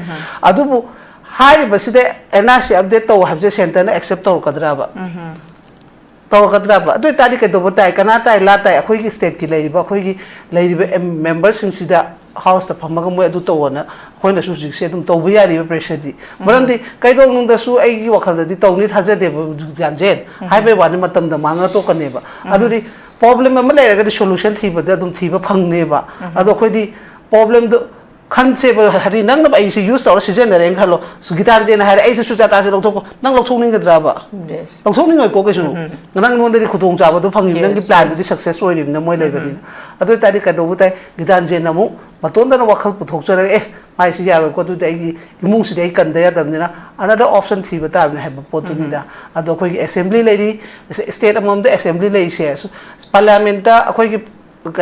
ꯑꯗꯨꯕꯨ ꯍꯥꯏꯔꯤꯕꯁꯤꯗ ꯑꯦꯟ ꯑꯥꯔ ꯁꯤ ꯑꯞꯗꯦꯠ ꯇꯧ ꯍꯥꯏꯕꯁꯦ ꯁꯦꯟꯇꯔꯅ ꯑꯦꯛꯁꯦꯞ ꯇꯧꯔꯛꯀꯗ꯭ꯔꯕ? ꯇꯧꯔꯛꯀꯗ꯭ꯔꯕ? ꯑꯗꯨ ꯑꯣꯏꯇꯥꯔꯗꯤ ꯀꯩꯗꯧꯕ ꯇꯥꯏ? ꯀꯅꯥ ꯇꯥꯏ? ꯂꯥ ꯇꯥꯏ? ꯑꯩꯈꯣꯏꯒꯤ ꯁ꯭ꯇꯦꯠꯀꯤ ꯂꯩꯔꯤꯕ, ꯑꯩꯈꯣꯏꯒꯤ ꯂꯩꯔꯤꯕ ꯑꯦꯝ-, ꯃꯦꯝꯕꯔꯁꯤꯡꯁꯤꯗ ꯍꯥꯎꯁꯇ ꯐꯝꯃꯒ ꯃꯣꯏ ꯑꯗꯨ ꯇꯧꯑꯣꯅ ꯑꯩꯈꯣꯏꯅꯁꯨ ꯍꯧꯖꯤꯛꯁꯦ ꯑꯗꯨꯝ ꯇꯧꯕ ꯌꯥꯔꯤꯕ ꯄ꯭ꯔꯦꯁꯔꯗꯤ꯫ ꯃꯔꯝꯗꯤ ꯀꯩꯗꯧꯅꯨꯡꯗꯁꯨ ꯑꯩꯒꯤ ꯋꯥꯈꯜꯗꯗꯤ ꯇꯧꯅꯤ ꯊꯥꯖꯗꯦꯕ, ꯒ꯭ꯌꯥꯟꯖꯦꯟ꯫ ꯍꯥꯏꯕꯩ ꯋꯥꯅꯤ, ꯃꯇꯝꯗ ꯃꯥꯡꯉ ꯇꯣꯛꯀꯅꯦꯕ꯫ ꯑꯗꯨꯗꯤ ꯄ꯭ꯔꯣꯕ꯭ꯂꯦꯝ ꯑꯃ ꯂꯩꯔꯒꯗꯤ ꯁꯣꯂꯨꯁꯟ ꯊꯤꯕꯗ ꯑꯗꯨꯝ ꯊꯤꯕ ꯐꯪꯅꯦꯕ꯫ ꯑꯗꯣ ꯑꯩꯈꯣꯏꯗꯤ ꯄ꯭ꯔꯣꯕ꯭ꯂꯦꯝꯗꯣ ꯈꯟꯁꯦꯕ, ꯍꯥꯏꯗꯤ ꯅꯪꯅ ꯑꯩꯁꯦ ꯌꯨꯁ ꯇꯧꯔ ꯁꯤꯖꯤꯟꯅꯔꯦꯅ ꯈꯜꯂꯣ, ꯒꯤꯇꯥꯟꯖꯦꯅ ꯍꯥꯏꯔꯦ, "ꯑꯩꯁꯦ ꯁꯨꯖꯥꯇꯥꯁꯦ ꯂꯧꯊꯣꯛꯀꯣ"꯫ ꯅꯪ ꯂꯧꯊꯣꯛꯅꯤꯡꯒꯗ꯭ꯔꯕ? ꯂꯧꯊꯣꯛꯅꯤꯡꯉꯣꯏꯀꯣ ꯀꯩꯁꯨ꯫ ꯅꯪꯉꯣꯟꯗꯗꯤ ꯈꯨꯗꯣꯡꯆꯥꯕꯗꯣ ꯐꯪꯉꯤꯕ, ꯅꯪꯒꯤ ꯄ꯭ꯂꯥꯟꯗꯨꯗꯤ ꯁꯛꯁꯦꯁ ꯑꯣꯏꯔꯤꯕꯅꯤꯅ ꯃꯣꯏ ꯂꯩꯕꯅꯤꯅ꯫ ꯑꯗꯨ ꯑꯣꯏꯇꯥꯔꯗꯤ ꯀꯩꯗꯧꯕ ꯇꯥꯏ? ꯒꯤꯇꯥꯟꯖꯦꯟ ꯑꯃꯨꯛ ꯃꯇꯣꯟꯗꯅ ꯋꯥꯈꯜ ꯄꯨꯊꯣꯛꯆꯔꯒ, "ꯑꯦ, ꯃꯥꯏꯁꯤ ꯌꯥꯔꯣꯏꯀꯣ, ꯑꯗꯨꯗꯤ ꯑꯩꯒꯤ ꯏꯃꯨꯡꯁꯤꯗꯤ ꯑꯩ ꯀꯟꯗ ꯌꯥꯗꯕꯅꯤꯅ ꯑꯅꯗꯔ ꯑꯣꯞꯁꯟ ꯊꯤꯕ ꯇꯥꯕꯅꯤ" ꯍꯥꯏꯕ ꯄꯣꯠꯇꯨꯅꯤꯗ꯫ ꯑꯗꯣ ꯑꯩꯈꯣꯏꯒꯤ ꯑꯦꯁꯦꯝꯕ꯭ꯂꯤ ꯂꯩꯔꯤ, ꯁ꯭ꯇꯦꯠ ꯑꯃꯃꯝꯗ ꯑꯦꯁꯦꯝꯕ꯭ꯂꯤ ꯂꯩꯔꯤꯁꯦ, ꯄꯥꯔꯂꯤꯌꯥꯃꯦꯟꯠꯇ ꯑꯩꯈꯣꯏꯒꯤ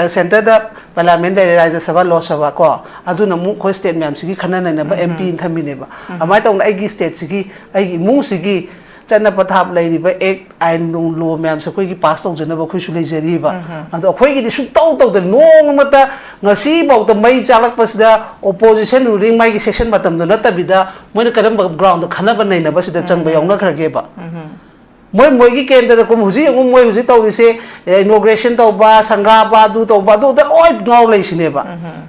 ꯁꯦꯟꯇꯔꯗ ꯄꯥꯔꯂꯤꯌꯥꯃꯦꯟꯠ ꯂꯩꯔꯦ, ꯔꯥꯖ꯭ꯌ ꯁꯚꯥ, ꯂꯣꯛ ꯁꯚꯥ ꯀꯣ, ꯑꯗꯨꯅ ꯑꯃꯨꯛ ꯑꯩꯈꯣꯏ ꯁ꯭ꯇꯦꯠ ꯃꯌꯥꯝꯁꯤꯒꯤ ꯈꯟꯅ ꯅꯩꯅꯕ ꯑꯦꯝ ꯄꯤ ꯑꯃ ꯊꯝꯃꯤꯅꯦꯕ꯫ ꯑꯗꯨꯃꯥꯏꯅ ꯇꯧꯗꯅ ꯑꯩꯒꯤ ꯁ꯭ꯇꯦꯠꯁꯤꯒꯤ, ꯑꯩꯒꯤ ꯏꯃꯨꯡꯁꯤꯒꯤ ꯆꯠꯅ ꯄꯊꯥꯞ ꯂꯩꯔꯤꯕ ꯑꯦꯛ, ꯑꯥꯏꯟ ꯅꯨꯡ, ꯂꯣ ꯃꯌꯥꯝꯁꯦ ꯑꯩꯈꯣꯏꯒꯤ ꯄꯥꯁ ꯇꯧꯖꯅꯕ ꯑꯩꯈꯣꯏꯁꯨ ꯂꯩꯖꯔꯤꯕ꯫ ꯑꯗꯣ ꯑꯩꯈꯣꯏꯒꯤꯗꯤ ꯁꯨꯡꯇꯧ ꯇꯧꯗꯅ ꯅꯣꯡꯃꯇ ꯉꯁꯤꯐꯥꯎꯗ ꯃꯩ ꯆꯥꯛꯂꯛꯄꯁꯤꯗ ꯑꯣꯄꯣꯖꯤꯁꯟ ꯔꯨꯂꯤꯡ ꯃꯥꯒꯤ ꯁꯦꯁꯟ ꯃꯇꯝꯗꯣ ꯅꯠꯇꯕꯤꯗ ꯃꯣꯏꯅ ꯀꯔꯝꯕ ꯒ꯭ꯔꯥꯎꯟꯗ ꯈꯟꯅꯕ ꯅꯩꯅꯕꯁꯤꯗ ꯆꯪꯕ ꯌꯥꯎꯅꯈ꯭ꯔꯒꯦꯕ? ꯃꯣꯏ ꯃꯣꯏꯒꯤ ꯀꯦꯟꯗ꯭ꯔꯗ ꯀꯨꯝ ꯍꯧꯖꯤꯛ ꯌꯦꯡꯉꯨ, ꯃꯣꯏ ꯍꯧꯖꯤꯛ ꯇꯧꯔꯤꯁꯦ, ꯏꯅꯣꯒ꯭ꯔꯦꯁꯟ ꯇꯧꯕ, ꯁꯪꯒꯥꯕ, ꯑꯗꯨ ꯇꯧꯕ, ꯑꯗꯨꯗ ꯂꯣꯏ ꯉꯥꯎ ꯂꯩꯁꯤꯅꯦꯕ꯫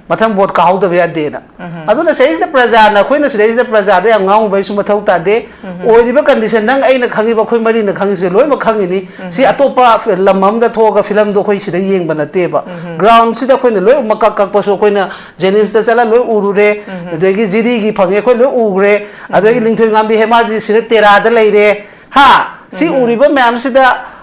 ꯃꯊꯪ ꯚꯣꯠ ꯀꯥꯍꯧꯗꯕ ꯌꯥꯗꯦꯅ꯫ ꯑꯗꯨꯅ ꯁꯤꯗꯩꯁꯤꯗ ꯄ꯭ꯔꯖꯥꯅ, ꯑꯩꯈꯣꯏꯅ ꯁꯤꯗꯩꯁꯤꯗ ꯄ꯭ꯔꯖꯥꯗ ꯌꯥꯝ ꯉꯥꯡꯉꯨꯕꯩꯁꯨ ꯃꯊꯧ ꯇꯥꯗꯦ꯫ ꯑꯣꯏꯔꯤꯕ ꯀꯟꯗꯤꯁꯟ ꯅꯪ ꯑꯩꯅ ꯈꯪꯉꯤꯕ, ꯑꯩꯈꯣꯏ ꯃꯔꯤꯅ ꯈꯪꯉꯤꯁꯦ ꯂꯣꯏꯅꯃꯛ ꯈꯪꯉꯤꯅꯤ꯫ ꯁꯤ ꯑꯇꯣꯞꯄ ꯐꯤ-, ꯂꯝ ꯑꯃꯗ ꯊꯣꯛꯑꯒ ꯐꯤꯂꯝꯗꯣ ꯑꯩꯈꯣꯏ ꯁꯤꯗ ꯌꯦꯡꯕ ꯅꯠꯇꯦꯕ꯫ ꯒ꯭ꯔꯥꯎꯟꯁꯤꯗ ꯑꯩꯈꯣꯏꯅ ꯂꯣꯏ ꯃꯀꯛ ꯀꯛꯄꯁꯨ ꯑꯩꯈꯣꯏꯅ ꯖꯦꯅꯤꯝꯁꯇ ꯆꯠꯂ ꯂꯣꯏ ꯎꯔꯨꯔꯦ꯫ ꯑꯗꯒꯤ ꯖꯤꯔꯤꯒꯤ ꯐꯪꯉꯦ ꯑꯩꯈꯣꯏ ꯂꯣꯏ ꯎꯈ꯭ꯔꯦ꯫ ꯑꯗꯒꯤ ꯂꯤꯡꯊꯣꯏꯉꯥꯝꯕꯤ ꯍꯦꯃꯥꯖꯤ ꯁꯤꯗ ꯇꯦꯔꯥꯗ ꯂꯩꯔꯦ꯫ ꯍꯥ? ꯁꯤ ꯎꯔꯤꯕ ꯃꯌꯥꯝꯁꯤꯗ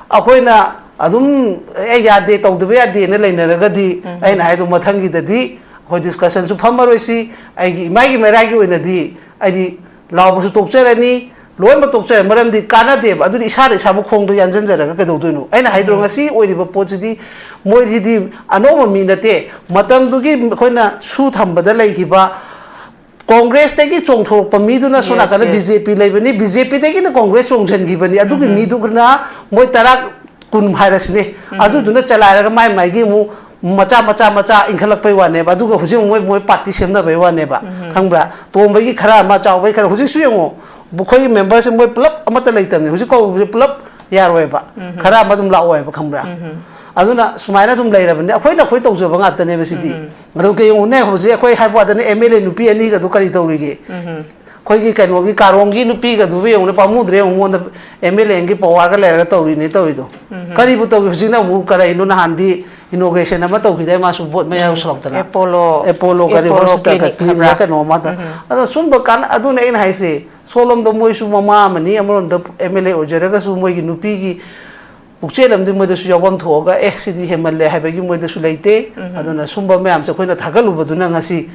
ꯑꯩꯈꯣꯏꯅ ꯑꯗꯨꯝ, "ꯑꯦ, ꯌꯥꯗꯦ, ꯇꯧꯗꯕ ꯌꯥꯗꯦꯅ" ꯂꯩꯅꯔꯒꯗꯤ, ꯑꯩꯅ ꯍꯥꯏꯗꯣ, ꯃꯊꯪꯒꯤꯗꯗꯤ ꯑꯩꯈꯣꯏ ꯗꯤꯁꯀꯁꯟꯁꯨ ꯐꯝꯃꯔꯣꯏꯁꯤ꯫ ꯑꯩꯒꯤ ꯏꯃꯥꯒꯤ ꯃꯩꯔꯥꯒꯤ ꯑꯣꯏꯅꯗꯤ ꯑꯩꯗꯤ ꯂꯥꯎꯕꯁꯨ ꯇꯣꯛꯆꯔꯅꯤ, ꯂꯣꯏꯅꯃꯛ ꯇꯣꯛꯆꯔꯦ꯫ ꯃꯔꯝꯗꯤ ꯀꯥꯟꯅꯗꯦꯕ꯫ ꯑꯗꯨꯗꯤ ꯏꯁꯥꯅ ꯏꯁꯥꯕꯨ ꯈꯣꯡꯗ ꯌꯥꯟꯁꯤꯟꯖꯔꯒ ꯀꯩꯗꯧꯗꯣꯏꯅꯣ? ꯑꯩꯅ ꯍꯥꯏꯗ꯭ꯔꯣ, ꯉꯁꯤ ꯑꯣꯏꯔꯤꯕ ꯄꯣꯠꯁꯤꯗꯤ ꯃꯣꯏꯁꯤꯗꯤ ꯑꯅꯧꯕ ꯃꯤ ꯅꯠꯇꯦ꯫ ꯃꯇꯝꯗꯨꯒꯤ ꯑꯩꯈꯣꯏꯅ ꯁꯨ ꯊꯝꯕꯗ ꯂꯩꯈꯤꯕ ꯀꯣꯡꯒ꯭ꯔꯦꯁꯇꯒꯤ ꯆꯣꯡꯊꯣꯔꯛꯄ ꯃꯤꯗꯨꯅ ꯁꯣꯝ Yes, ꯅꯥꯀꯟꯗ yes. ꯕꯤ ꯖꯦ ꯄꯤ ꯂꯩꯕꯅꯤ, ꯕꯤ ꯖꯦ ꯄꯤꯗꯒꯤꯅ ꯀꯣꯡꯒ꯭ꯔꯦꯁ ꯆꯣꯡꯁꯤꯟꯈꯤꯕꯅꯤ꯫ ꯑꯗꯨꯒꯤ ꯃꯤꯗꯨꯅ ꯃꯣꯏ ꯇꯔꯥ, ꯀꯨꯟ ꯍꯥꯏꯔꯁꯤꯅꯦ, ꯑꯗꯨꯗꯨꯅ ꯆꯂꯥꯏꯔꯒ ꯃꯥꯏ ꯃꯥꯏꯒꯤ ꯑꯃꯨꯛ ꯃꯆꯥ, ꯃꯆꯥ, ꯃꯆꯥ ꯏꯟꯈꯠꯂꯛꯄꯩ ꯋꯥꯅꯦꯕ꯫ ꯑꯗꯨꯒ ꯍꯧꯖꯤꯛ ꯑꯃꯨꯛ ꯃꯣꯏ, ꯃꯣꯏ ꯄꯥꯔꯇꯤ ꯁꯦꯝꯅꯕꯩ ꯋꯥꯅꯦꯕ꯫ ꯈꯪꯕ꯭ꯔꯥ? ꯇꯣꯝꯕꯒꯤ ꯈꯔ ꯑꯃ, ꯆꯥꯎꯕꯒꯤ ꯈꯔ꯫ ꯍꯧꯖꯤꯛꯁꯨ ꯌꯦꯡꯉꯣ, ꯑꯩꯈꯣꯏꯒꯤ ꯃꯦꯝꯕꯔꯁꯦ ꯃꯣꯏ ꯄꯨꯂꯞ ꯑꯃꯠꯇ ꯂꯩꯇꯕꯅꯤ꯫ ꯍꯧꯖꯤꯛ ꯀꯧꯕꯁꯦ ꯄꯨꯂꯞ ꯌꯥꯔꯣꯏꯕ꯫ ꯈꯔ ꯑꯃ ꯑꯗꯨꯝ ꯂꯥꯛꯑꯣꯏꯕ, ꯈꯪꯕ꯭ꯔꯥ? ꯑꯗꯨꯅ ꯁꯨꯃꯥꯏꯅ ꯑꯗꯨꯝ ꯂꯩꯔꯕꯅꯤ꯫ ꯑꯩꯈꯣꯏꯅ ꯑꯩꯈꯣꯏ ꯇꯧꯖꯕ ꯉꯥꯛꯇꯅꯦꯕ ꯁꯤꯗꯤ꯫ ꯑꯗꯨ ꯀꯩ ꯌꯦꯡꯉꯨꯅꯦ, ꯍꯧꯖꯤꯛ ꯑꯩꯈꯣꯏ ꯍꯥꯏꯕ ꯋꯥꯗꯅꯦ, ꯑꯦꯝ ꯑꯦꯜ ꯑꯦ ꯅꯨꯄꯤ ꯑꯅꯤꯒꯗꯨ ꯀꯔꯤ ꯇꯧꯔꯤꯒꯦ? ꯑꯩꯈꯣꯏꯒꯤ ꯀꯩꯅꯣꯒꯤ ꯀꯥꯔꯣꯡꯒꯤ ꯅꯨꯄꯤꯒꯗꯨꯕꯨ ꯌꯦꯡꯉꯨꯅꯦ, ꯄꯥꯝꯃꯨꯗ꯭ꯔꯦ ꯌꯦꯡꯉꯨ, ꯃꯉꯣꯟꯗ ꯑꯦꯝ ꯑꯦꯜ ꯑꯦꯒꯤ ꯄꯋꯥꯔꯒ ꯂꯩꯔꯒ ꯇꯧꯔꯤꯅꯦ ꯇꯧꯔꯤꯗꯣ꯫ ꯀꯔꯤꯕꯨ ꯇꯧꯏ? ꯍꯧꯖꯤꯛꯅ ꯑꯃꯨꯛ ꯀꯔꯤꯅꯣ, ꯅꯍꯥꯟꯗꯤ ꯏꯅꯣꯒ꯭ꯔꯦꯁꯟ ꯑꯃ ꯇꯧꯈꯤꯗꯥꯏ ꯃꯥꯁꯨ ꯚꯣꯠ ꯃꯌꯥ ꯌꯧꯁꯜꯂꯛꯇꯅ? ꯑꯦꯄꯣꯂꯣ, ꯑꯦꯄꯣꯂꯣ ꯀꯔꯤ ꯑꯦꯄꯣꯂꯣ ꯍꯣꯁꯄꯤꯇꯥꯜ ꯀ꯭ꯂꯤꯅꯤꯛ ꯀ꯭ꯂꯤꯅꯤꯛ ꯍꯥꯏꯕ꯭ꯔꯥ? ꯀꯩꯅꯣ ꯑꯃꯗ꯫ ꯑꯗꯣ ꯁꯨꯝꯕ ꯀꯥꯟ-, ꯑꯗꯨꯅ ꯑꯩꯅ ꯍꯥꯏꯁꯦ, ꯁꯣꯝꯂꯣꯝꯗ ꯃꯣꯏꯁꯨ ꯃꯃꯥ ꯑꯃꯅꯤ, ꯑꯃꯔꯣꯝꯗ ꯑꯦꯝ ꯑꯦꯜ ꯑꯦ ꯑꯣꯏꯖꯔꯒꯁꯨ ꯃꯣꯏꯒꯤ ꯅꯨꯄꯤꯒꯤ ꯄꯨꯛꯆꯦꯜ ꯑꯃꯗꯤ ꯃꯣꯏꯗꯁꯨ ꯌꯥꯎꯐꯝ ꯊꯣꯛꯑꯒ, "ꯑꯦ, ꯁꯤꯗꯤ ꯍꯦꯟꯃꯜꯂꯦ" ꯍꯥꯏꯕꯒꯤ ꯃꯣꯏꯗꯁꯨ ꯂꯩꯇꯦ꯫ ꯑꯗꯨꯅ ꯁꯨꯝꯕ ꯃꯌꯥꯝꯁꯦ ꯑꯩꯈꯣꯏꯅ ꯊꯥꯒꯠꯂꯨꯕꯗꯨꯅ ꯉꯁꯤ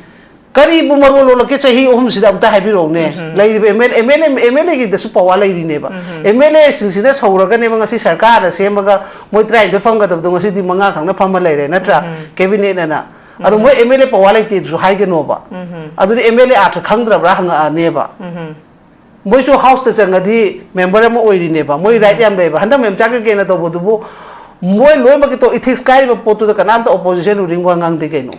ꯀꯔꯤꯕꯨ ꯃꯔꯣꯜ ꯂꯣꯜꯂꯛꯀꯦ? ꯆꯍꯤ ꯑꯍꯨꯝꯁꯤꯗ ꯑꯝꯇ ꯍꯥꯏꯕꯤꯔꯛꯎꯅꯦ꯫ ꯂꯩꯔꯤꯕ M L A, M L A, M L ꯑꯦꯒꯤꯗꯁꯨ ꯄꯋꯥꯔ ꯂꯩꯔꯤꯅꯦꯕ꯫ ꯑꯦꯝ ꯑꯦꯜ ꯑꯦꯁꯤꯡꯁꯤꯅ ꯁꯧꯔꯒꯅꯦꯕ ꯉꯁꯤ ꯁꯔꯀꯥꯔꯅ ꯁꯦꯝꯃꯒ ꯃꯣꯏ ꯇꯔꯥꯅꯤꯊꯣꯏ ꯐꯪꯒꯗꯕꯗꯣ ꯉꯁꯤꯗꯤ ꯃꯉꯥ ꯈꯛꯅ ꯐꯝꯃ ꯂꯩꯔꯦ, ꯅꯠꯇ꯭ꯔꯥ? ꯀꯦꯕꯤꯅꯦꯠꯅ꯫ ꯑꯗꯣ ꯃꯣꯏ ꯑꯦꯝ ꯑꯦꯜ ꯑꯦ ꯄꯋꯥꯔ ꯂꯩꯇꯦ ꯑꯗꯨꯁꯨ ꯍꯥꯏꯒꯅꯣꯕ꯫ ꯑꯗꯨꯗꯤ ꯑꯦꯝ ꯑꯦꯜ ꯑꯦ ꯑꯥꯔꯊ ꯈꯪꯗ꯭ꯔꯕ꯭ꯔꯥ ꯍꯪꯉꯛꯑꯅꯦꯕ꯫ ꯃꯣꯏꯁꯨ ꯍꯥꯎꯁꯇ ꯆꯪꯉꯗꯤ ꯃꯦꯝꯕꯔ ꯑꯃ ꯑꯣꯏꯔꯤꯅꯦꯕ, ꯃꯣꯏ ꯔꯥꯏꯠ ꯌꯥꯝ ꯂꯩꯌꯦꯕ꯫ ꯍꯟꯗꯛ ꯃꯦꯝꯆꯥ ꯀꯩꯀꯩꯅ ꯇꯧꯕꯗꯨꯕꯨ ꯃꯣꯏ ꯂꯣꯏꯅꯃꯛꯀꯤ ꯇꯣ ꯏꯊꯤꯛꯁ ꯀꯥꯏꯔꯤꯕ ꯄꯣꯠꯇꯨꯗ ꯀꯅꯥꯝꯇ ꯑꯣꯄꯣꯖꯤꯁꯟ ꯎꯔꯤꯡ ꯋꯥ ꯉꯥꯡꯗꯦ ꯀꯩꯅꯣ꯫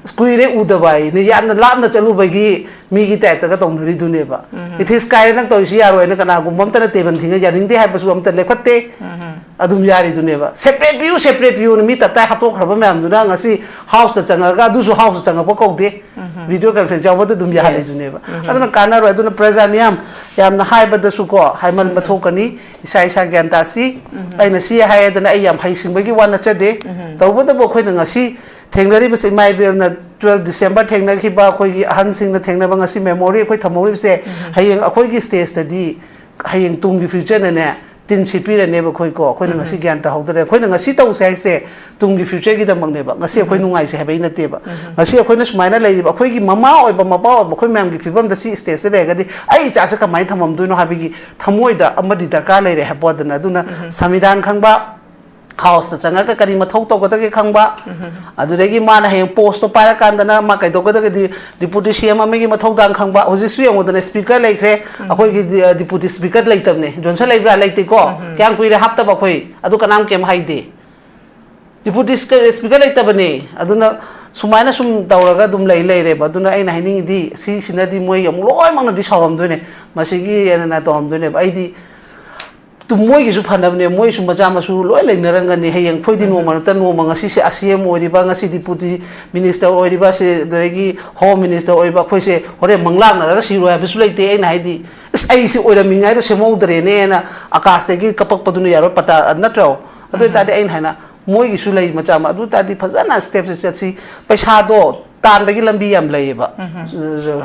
ꯑꯁ, ꯀꯨꯏꯔꯦ ꯎꯗꯕ ꯍꯥꯏꯅ ꯌꯥꯝꯅ ꯂꯥꯞꯅ ꯆꯠꯂꯨꯕꯒꯤ ꯃꯤꯒꯤ ꯇꯥꯏꯞꯇꯒ ꯇꯧꯅꯔꯤꯗꯨꯅꯦꯕ꯫ ꯏꯊꯤꯛꯁ ꯀꯥꯏꯔꯦ, ꯅꯪ ꯇꯧꯔꯤꯁꯤ ꯌꯥꯔꯣꯏꯅ ꯀꯅꯥꯒꯨꯝꯕ ꯑꯝꯇꯅ ꯇꯦꯕꯟ ꯊꯤꯡꯉ ꯌꯥꯅꯤꯡꯗꯦ ꯍꯥꯏꯕꯁꯨ ꯑꯝꯇ ꯂꯦꯞꯈꯠꯇꯦ꯫ ꯑꯗꯨꯝ ꯌꯥꯔꯤꯗꯨꯅꯦꯕ꯫ ꯁꯦꯄꯔꯦꯠ ꯄꯤꯌꯨ, ꯁꯦꯄꯔꯦꯠ ꯄꯤꯌꯨꯅ ꯃꯤ ꯇꯞꯇꯥꯏ ꯍꯥꯠꯇꯣꯛꯈ꯭ꯔꯕ ꯃꯌꯥꯝꯗꯨꯅ ꯉꯁꯤ ꯍꯥꯎꯁꯇ ꯆꯪꯉꯒ ꯑꯗꯨꯁꯨ ꯍꯥꯎꯁꯇ ꯆꯪꯉꯛꯄ ꯀꯧꯗꯦ꯫ ꯚꯤꯗꯤꯑꯣ ꯀꯟꯐꯔꯦꯟꯁ ꯌꯥꯎꯕꯗ ꯑꯗꯨꯝ ꯌꯥꯍꯜꯂꯤꯗꯨꯅꯦꯕ꯫ ꯑꯗꯨꯅ ꯀꯥꯟꯅꯔꯣꯏ꯫ ꯑꯗꯨꯅ ꯄ꯭ꯔꯖꯥ ꯃꯤꯌꯥꯝ, ꯌꯥꯝꯅ ꯍꯥꯏꯕꯗꯁꯨ ꯀꯣ, ꯍꯥꯏꯃꯟꯕ ꯊꯣꯛꯀꯅꯤ꯫ ꯏꯁꯥ ꯏꯁꯥ ꯒ꯭ꯌꯥꯟ ꯇꯥꯁꯤ꯫ ꯑꯩꯅ ꯁꯤ ꯍꯥꯏꯗꯅ ꯑꯩ ꯌꯥꯝ ꯍꯩꯁꯤꯡꯕꯒꯤ ꯋꯥ ꯅꯠꯆꯗꯦ꯫ ꯇꯧꯕꯇꯕꯨ ꯑꯩꯈꯣꯏꯅ ꯉꯁꯤ ꯊꯦꯡꯅꯔꯤꯕꯁꯤ, ꯏꯃꯥ ꯏꯕꯦꯜꯅ ꯇꯨꯋꯦꯜꯐ ꯗꯤꯁꯦꯝꯕꯔ ꯊꯦꯡꯅꯈꯤꯕ, ꯑꯩꯈꯣꯏꯒꯤ ꯑꯍꯟꯁꯤꯡꯅ ꯊꯦꯡꯅꯕ ꯉꯁꯤ ꯃꯦꯃꯣꯔꯤ ꯑꯩꯈꯣꯏ ꯊꯝꯍꯧꯔꯤꯕꯁꯦ, ꯍꯌꯦꯡ ꯑꯩꯈꯣꯏꯒꯤ ꯁ꯭ꯇꯦꯖꯇꯗꯤ, ꯍꯌꯦꯡ ꯇꯨꯡꯒꯤ ꯐ꯭ꯌꯨꯆꯔꯅꯅꯦ ꯇꯤꯟ ꯁꯤꯠꯄꯤꯔꯅꯦꯕ ꯑꯩꯈꯣꯏꯀꯣ꯫ ꯑꯩꯈꯣꯏꯅ ꯉꯁꯤ ꯒ꯭ꯌꯥꯟ ꯇꯥꯍꯧꯗ꯭ꯔꯦ꯫ ꯑꯩꯈꯣꯏꯅ ꯉꯁꯤ ꯇꯧꯁꯦ ꯍꯥꯏꯁꯦ ꯇꯨꯡꯒꯤ ꯐ꯭ꯌꯨꯆꯔꯒꯤꯗꯃꯛꯅꯦꯕ꯫ ꯉꯁꯤ ꯑꯩꯈꯣꯏ ꯅꯨꯡꯉꯥꯏꯁꯦ ꯍꯥꯏꯕꯒꯤ ꯅꯠꯇꯦꯕ꯫ ꯉꯁꯤ ꯑꯩꯈꯣꯏꯅ ꯁꯨꯃꯥꯏꯅ ꯂꯩꯔꯤꯕ, ꯑꯩꯈꯣꯏꯒꯤ ꯃꯃꯥ ꯑꯣꯏꯕ, ꯃꯄꯥ ꯑꯣꯏꯕ, ꯑꯩꯈꯣꯏ ꯃꯌꯥꯝꯒꯤ ꯐꯤꯕꯝꯗ ꯁꯤ ꯁ꯭ꯇꯦꯖꯇ ꯂꯩꯔꯒꯗꯤ ꯑꯩ ꯏꯆꯥꯁꯦ ꯀꯃꯥꯏꯅ ꯊꯝꯃꯝꯗꯣꯏꯅꯣ ꯍꯥꯏꯕꯒꯤ ꯊꯃꯣꯏꯗ ꯑꯃꯗꯤ ꯗꯔꯀꯥꯔ ꯂꯩꯔꯦ ꯍꯥꯏꯕ ꯋꯥꯗꯅ꯫ ꯑꯗꯨꯅ ꯁꯪꯕꯤꯙꯥꯟ ꯈꯪꯕ, ꯍꯥꯎꯁꯇ ꯆꯪꯉꯒ ꯀꯔꯤ ꯃꯊꯧ ꯇꯧꯒꯗꯒꯦ ꯈꯪꯕ, ꯑꯗꯨꯗꯒꯤ ꯃꯥꯅ ꯍꯌꯦꯡ ꯄꯣꯁꯇꯣ ꯄꯥꯏꯔꯀꯥꯟꯗꯅ ꯃꯥ ꯀꯩꯗꯧꯒꯗꯒꯦꯗꯤ ꯗꯤꯄꯨꯇꯤ ꯁꯤ ꯑꯦꯝ ꯑꯃꯒꯤ ꯃꯊꯧꯗꯥꯡ ꯈꯪꯕ꯫ ꯍꯧꯖꯤꯛꯁꯨ ꯌꯦꯡꯉꯨꯗꯅ, ꯁ꯭ꯄꯤꯀꯔ ꯂꯩꯈ꯭ꯔꯦ, ꯑꯩꯈꯣꯏꯒꯤ ꯗꯤ-, ꯗꯤꯄꯨꯇꯤ ꯁ꯭ꯄꯤꯀꯔ ꯂꯩꯇꯕꯅꯦ꯫ ꯖꯣꯟꯁꯟ ꯂꯩꯕ꯭ꯔꯥ? ꯂꯩꯇꯦꯀꯣ꯫ ꯀꯌꯥꯝ ꯀꯨꯏꯔꯦ ꯍꯥꯞꯇꯕ ꯑꯩꯈꯣꯏ? ꯑꯗꯨ ꯀꯅꯥꯝ ꯀꯩꯝ ꯍꯥꯏꯗꯦ꯫ ꯗꯤꯄꯨꯇꯤ ꯁ꯭ꯄꯤꯀꯔ ꯂꯩꯇꯕꯅꯦ꯫ ꯑꯗꯨꯅ ꯁꯨꯃꯥꯏꯅ ꯁꯨꯝ ꯇꯧꯔꯒ ꯑꯗꯨꯝ ꯂꯩ ꯂꯩꯔꯦꯕ꯫ ꯑꯗꯨꯅ ꯑꯩꯅ ꯍꯥꯏꯅꯤꯡꯉꯤꯗꯤ, ꯁꯤꯁꯤꯅꯗꯤ ꯃꯣꯏ ꯑꯃꯨꯛ ꯂꯣꯏꯅꯃꯛꯅꯗꯤ ꯁꯥꯎꯔꯝꯗꯣꯏꯅꯦ꯫ ꯃꯁꯤꯒꯤ ꯍꯦꯟꯅ ꯇꯧꯔꯝꯗꯣꯏꯅꯦꯕ꯫ ꯑꯩꯗꯤ ꯇꯨ-, ꯃꯣꯏꯒꯤꯁꯨ ꯐꯅꯕꯅꯦ, ꯃꯣꯏꯁꯨ ꯃꯆꯥ ꯃꯁꯨ ꯂꯣꯏ ꯂꯩꯅꯔꯝꯒꯅꯤ꯫ ꯍꯌꯦꯡ ꯑꯩꯈꯣꯏꯗꯤ ꯅꯣꯡꯃ ꯅꯠꯇ ꯅꯣꯡꯃ, ꯉꯁꯤꯁꯦ ꯑꯥ ꯁꯤ ꯑꯦꯝ ꯑꯣꯏꯔꯤꯕ, ꯉꯁꯤ ꯗꯤꯄꯨꯇꯤ ꯃꯤꯅꯤꯁꯇꯔ ꯑꯣꯏꯔꯤꯕ, ꯁꯤ, ꯑꯗꯨꯗꯒꯤ ꯍꯣꯝ ꯃꯤꯅꯤꯁꯇꯔ ꯑꯣꯏꯔꯤꯕ, ꯑꯩꯈꯣꯏꯁꯦ ꯍꯣꯔꯦꯟ ꯃꯪꯂꯥꯛꯅꯔꯒ ꯁꯤꯔꯣꯏ ꯍꯥꯏꯕꯁꯨ ꯂꯩꯇꯦ꯫ ꯑꯩꯅ ꯍꯥꯏꯗꯤ, "ꯑꯁ, ꯑꯩꯁꯦ ꯑꯣꯏꯔꯝꯃꯤꯉꯩꯗ ꯁꯦꯝꯍꯧꯗ꯭ꯔꯦꯅꯦꯅ" ꯑꯀꯥꯁꯇꯒꯤ ꯀꯞꯄꯛꯄꯗꯨꯅ ꯌꯥꯔꯣꯏ, ꯄꯇꯥ ꯅꯠꯇ꯭ꯔꯣ? ꯑꯗꯨ ꯑꯣꯏꯇꯥꯔꯗꯤ ꯑꯩꯅ ꯍꯥꯏꯅ, ꯃꯣꯏꯒꯤꯁꯨ ꯂꯩ ꯃꯆꯥ ꯑꯃ, ꯑꯗꯨ ꯑꯣꯏꯇꯥꯔꯗꯤ ꯐꯖꯅ ꯁ꯭ꯇꯦꯞꯁꯦ ꯆꯠꯁꯤ꯫ ꯄꯩꯁꯥꯗꯣ ꯇꯥꯟꯕꯒꯤ ꯂꯝꯕꯤ ꯌꯥꯝ ꯂꯩꯌꯦꯕ꯫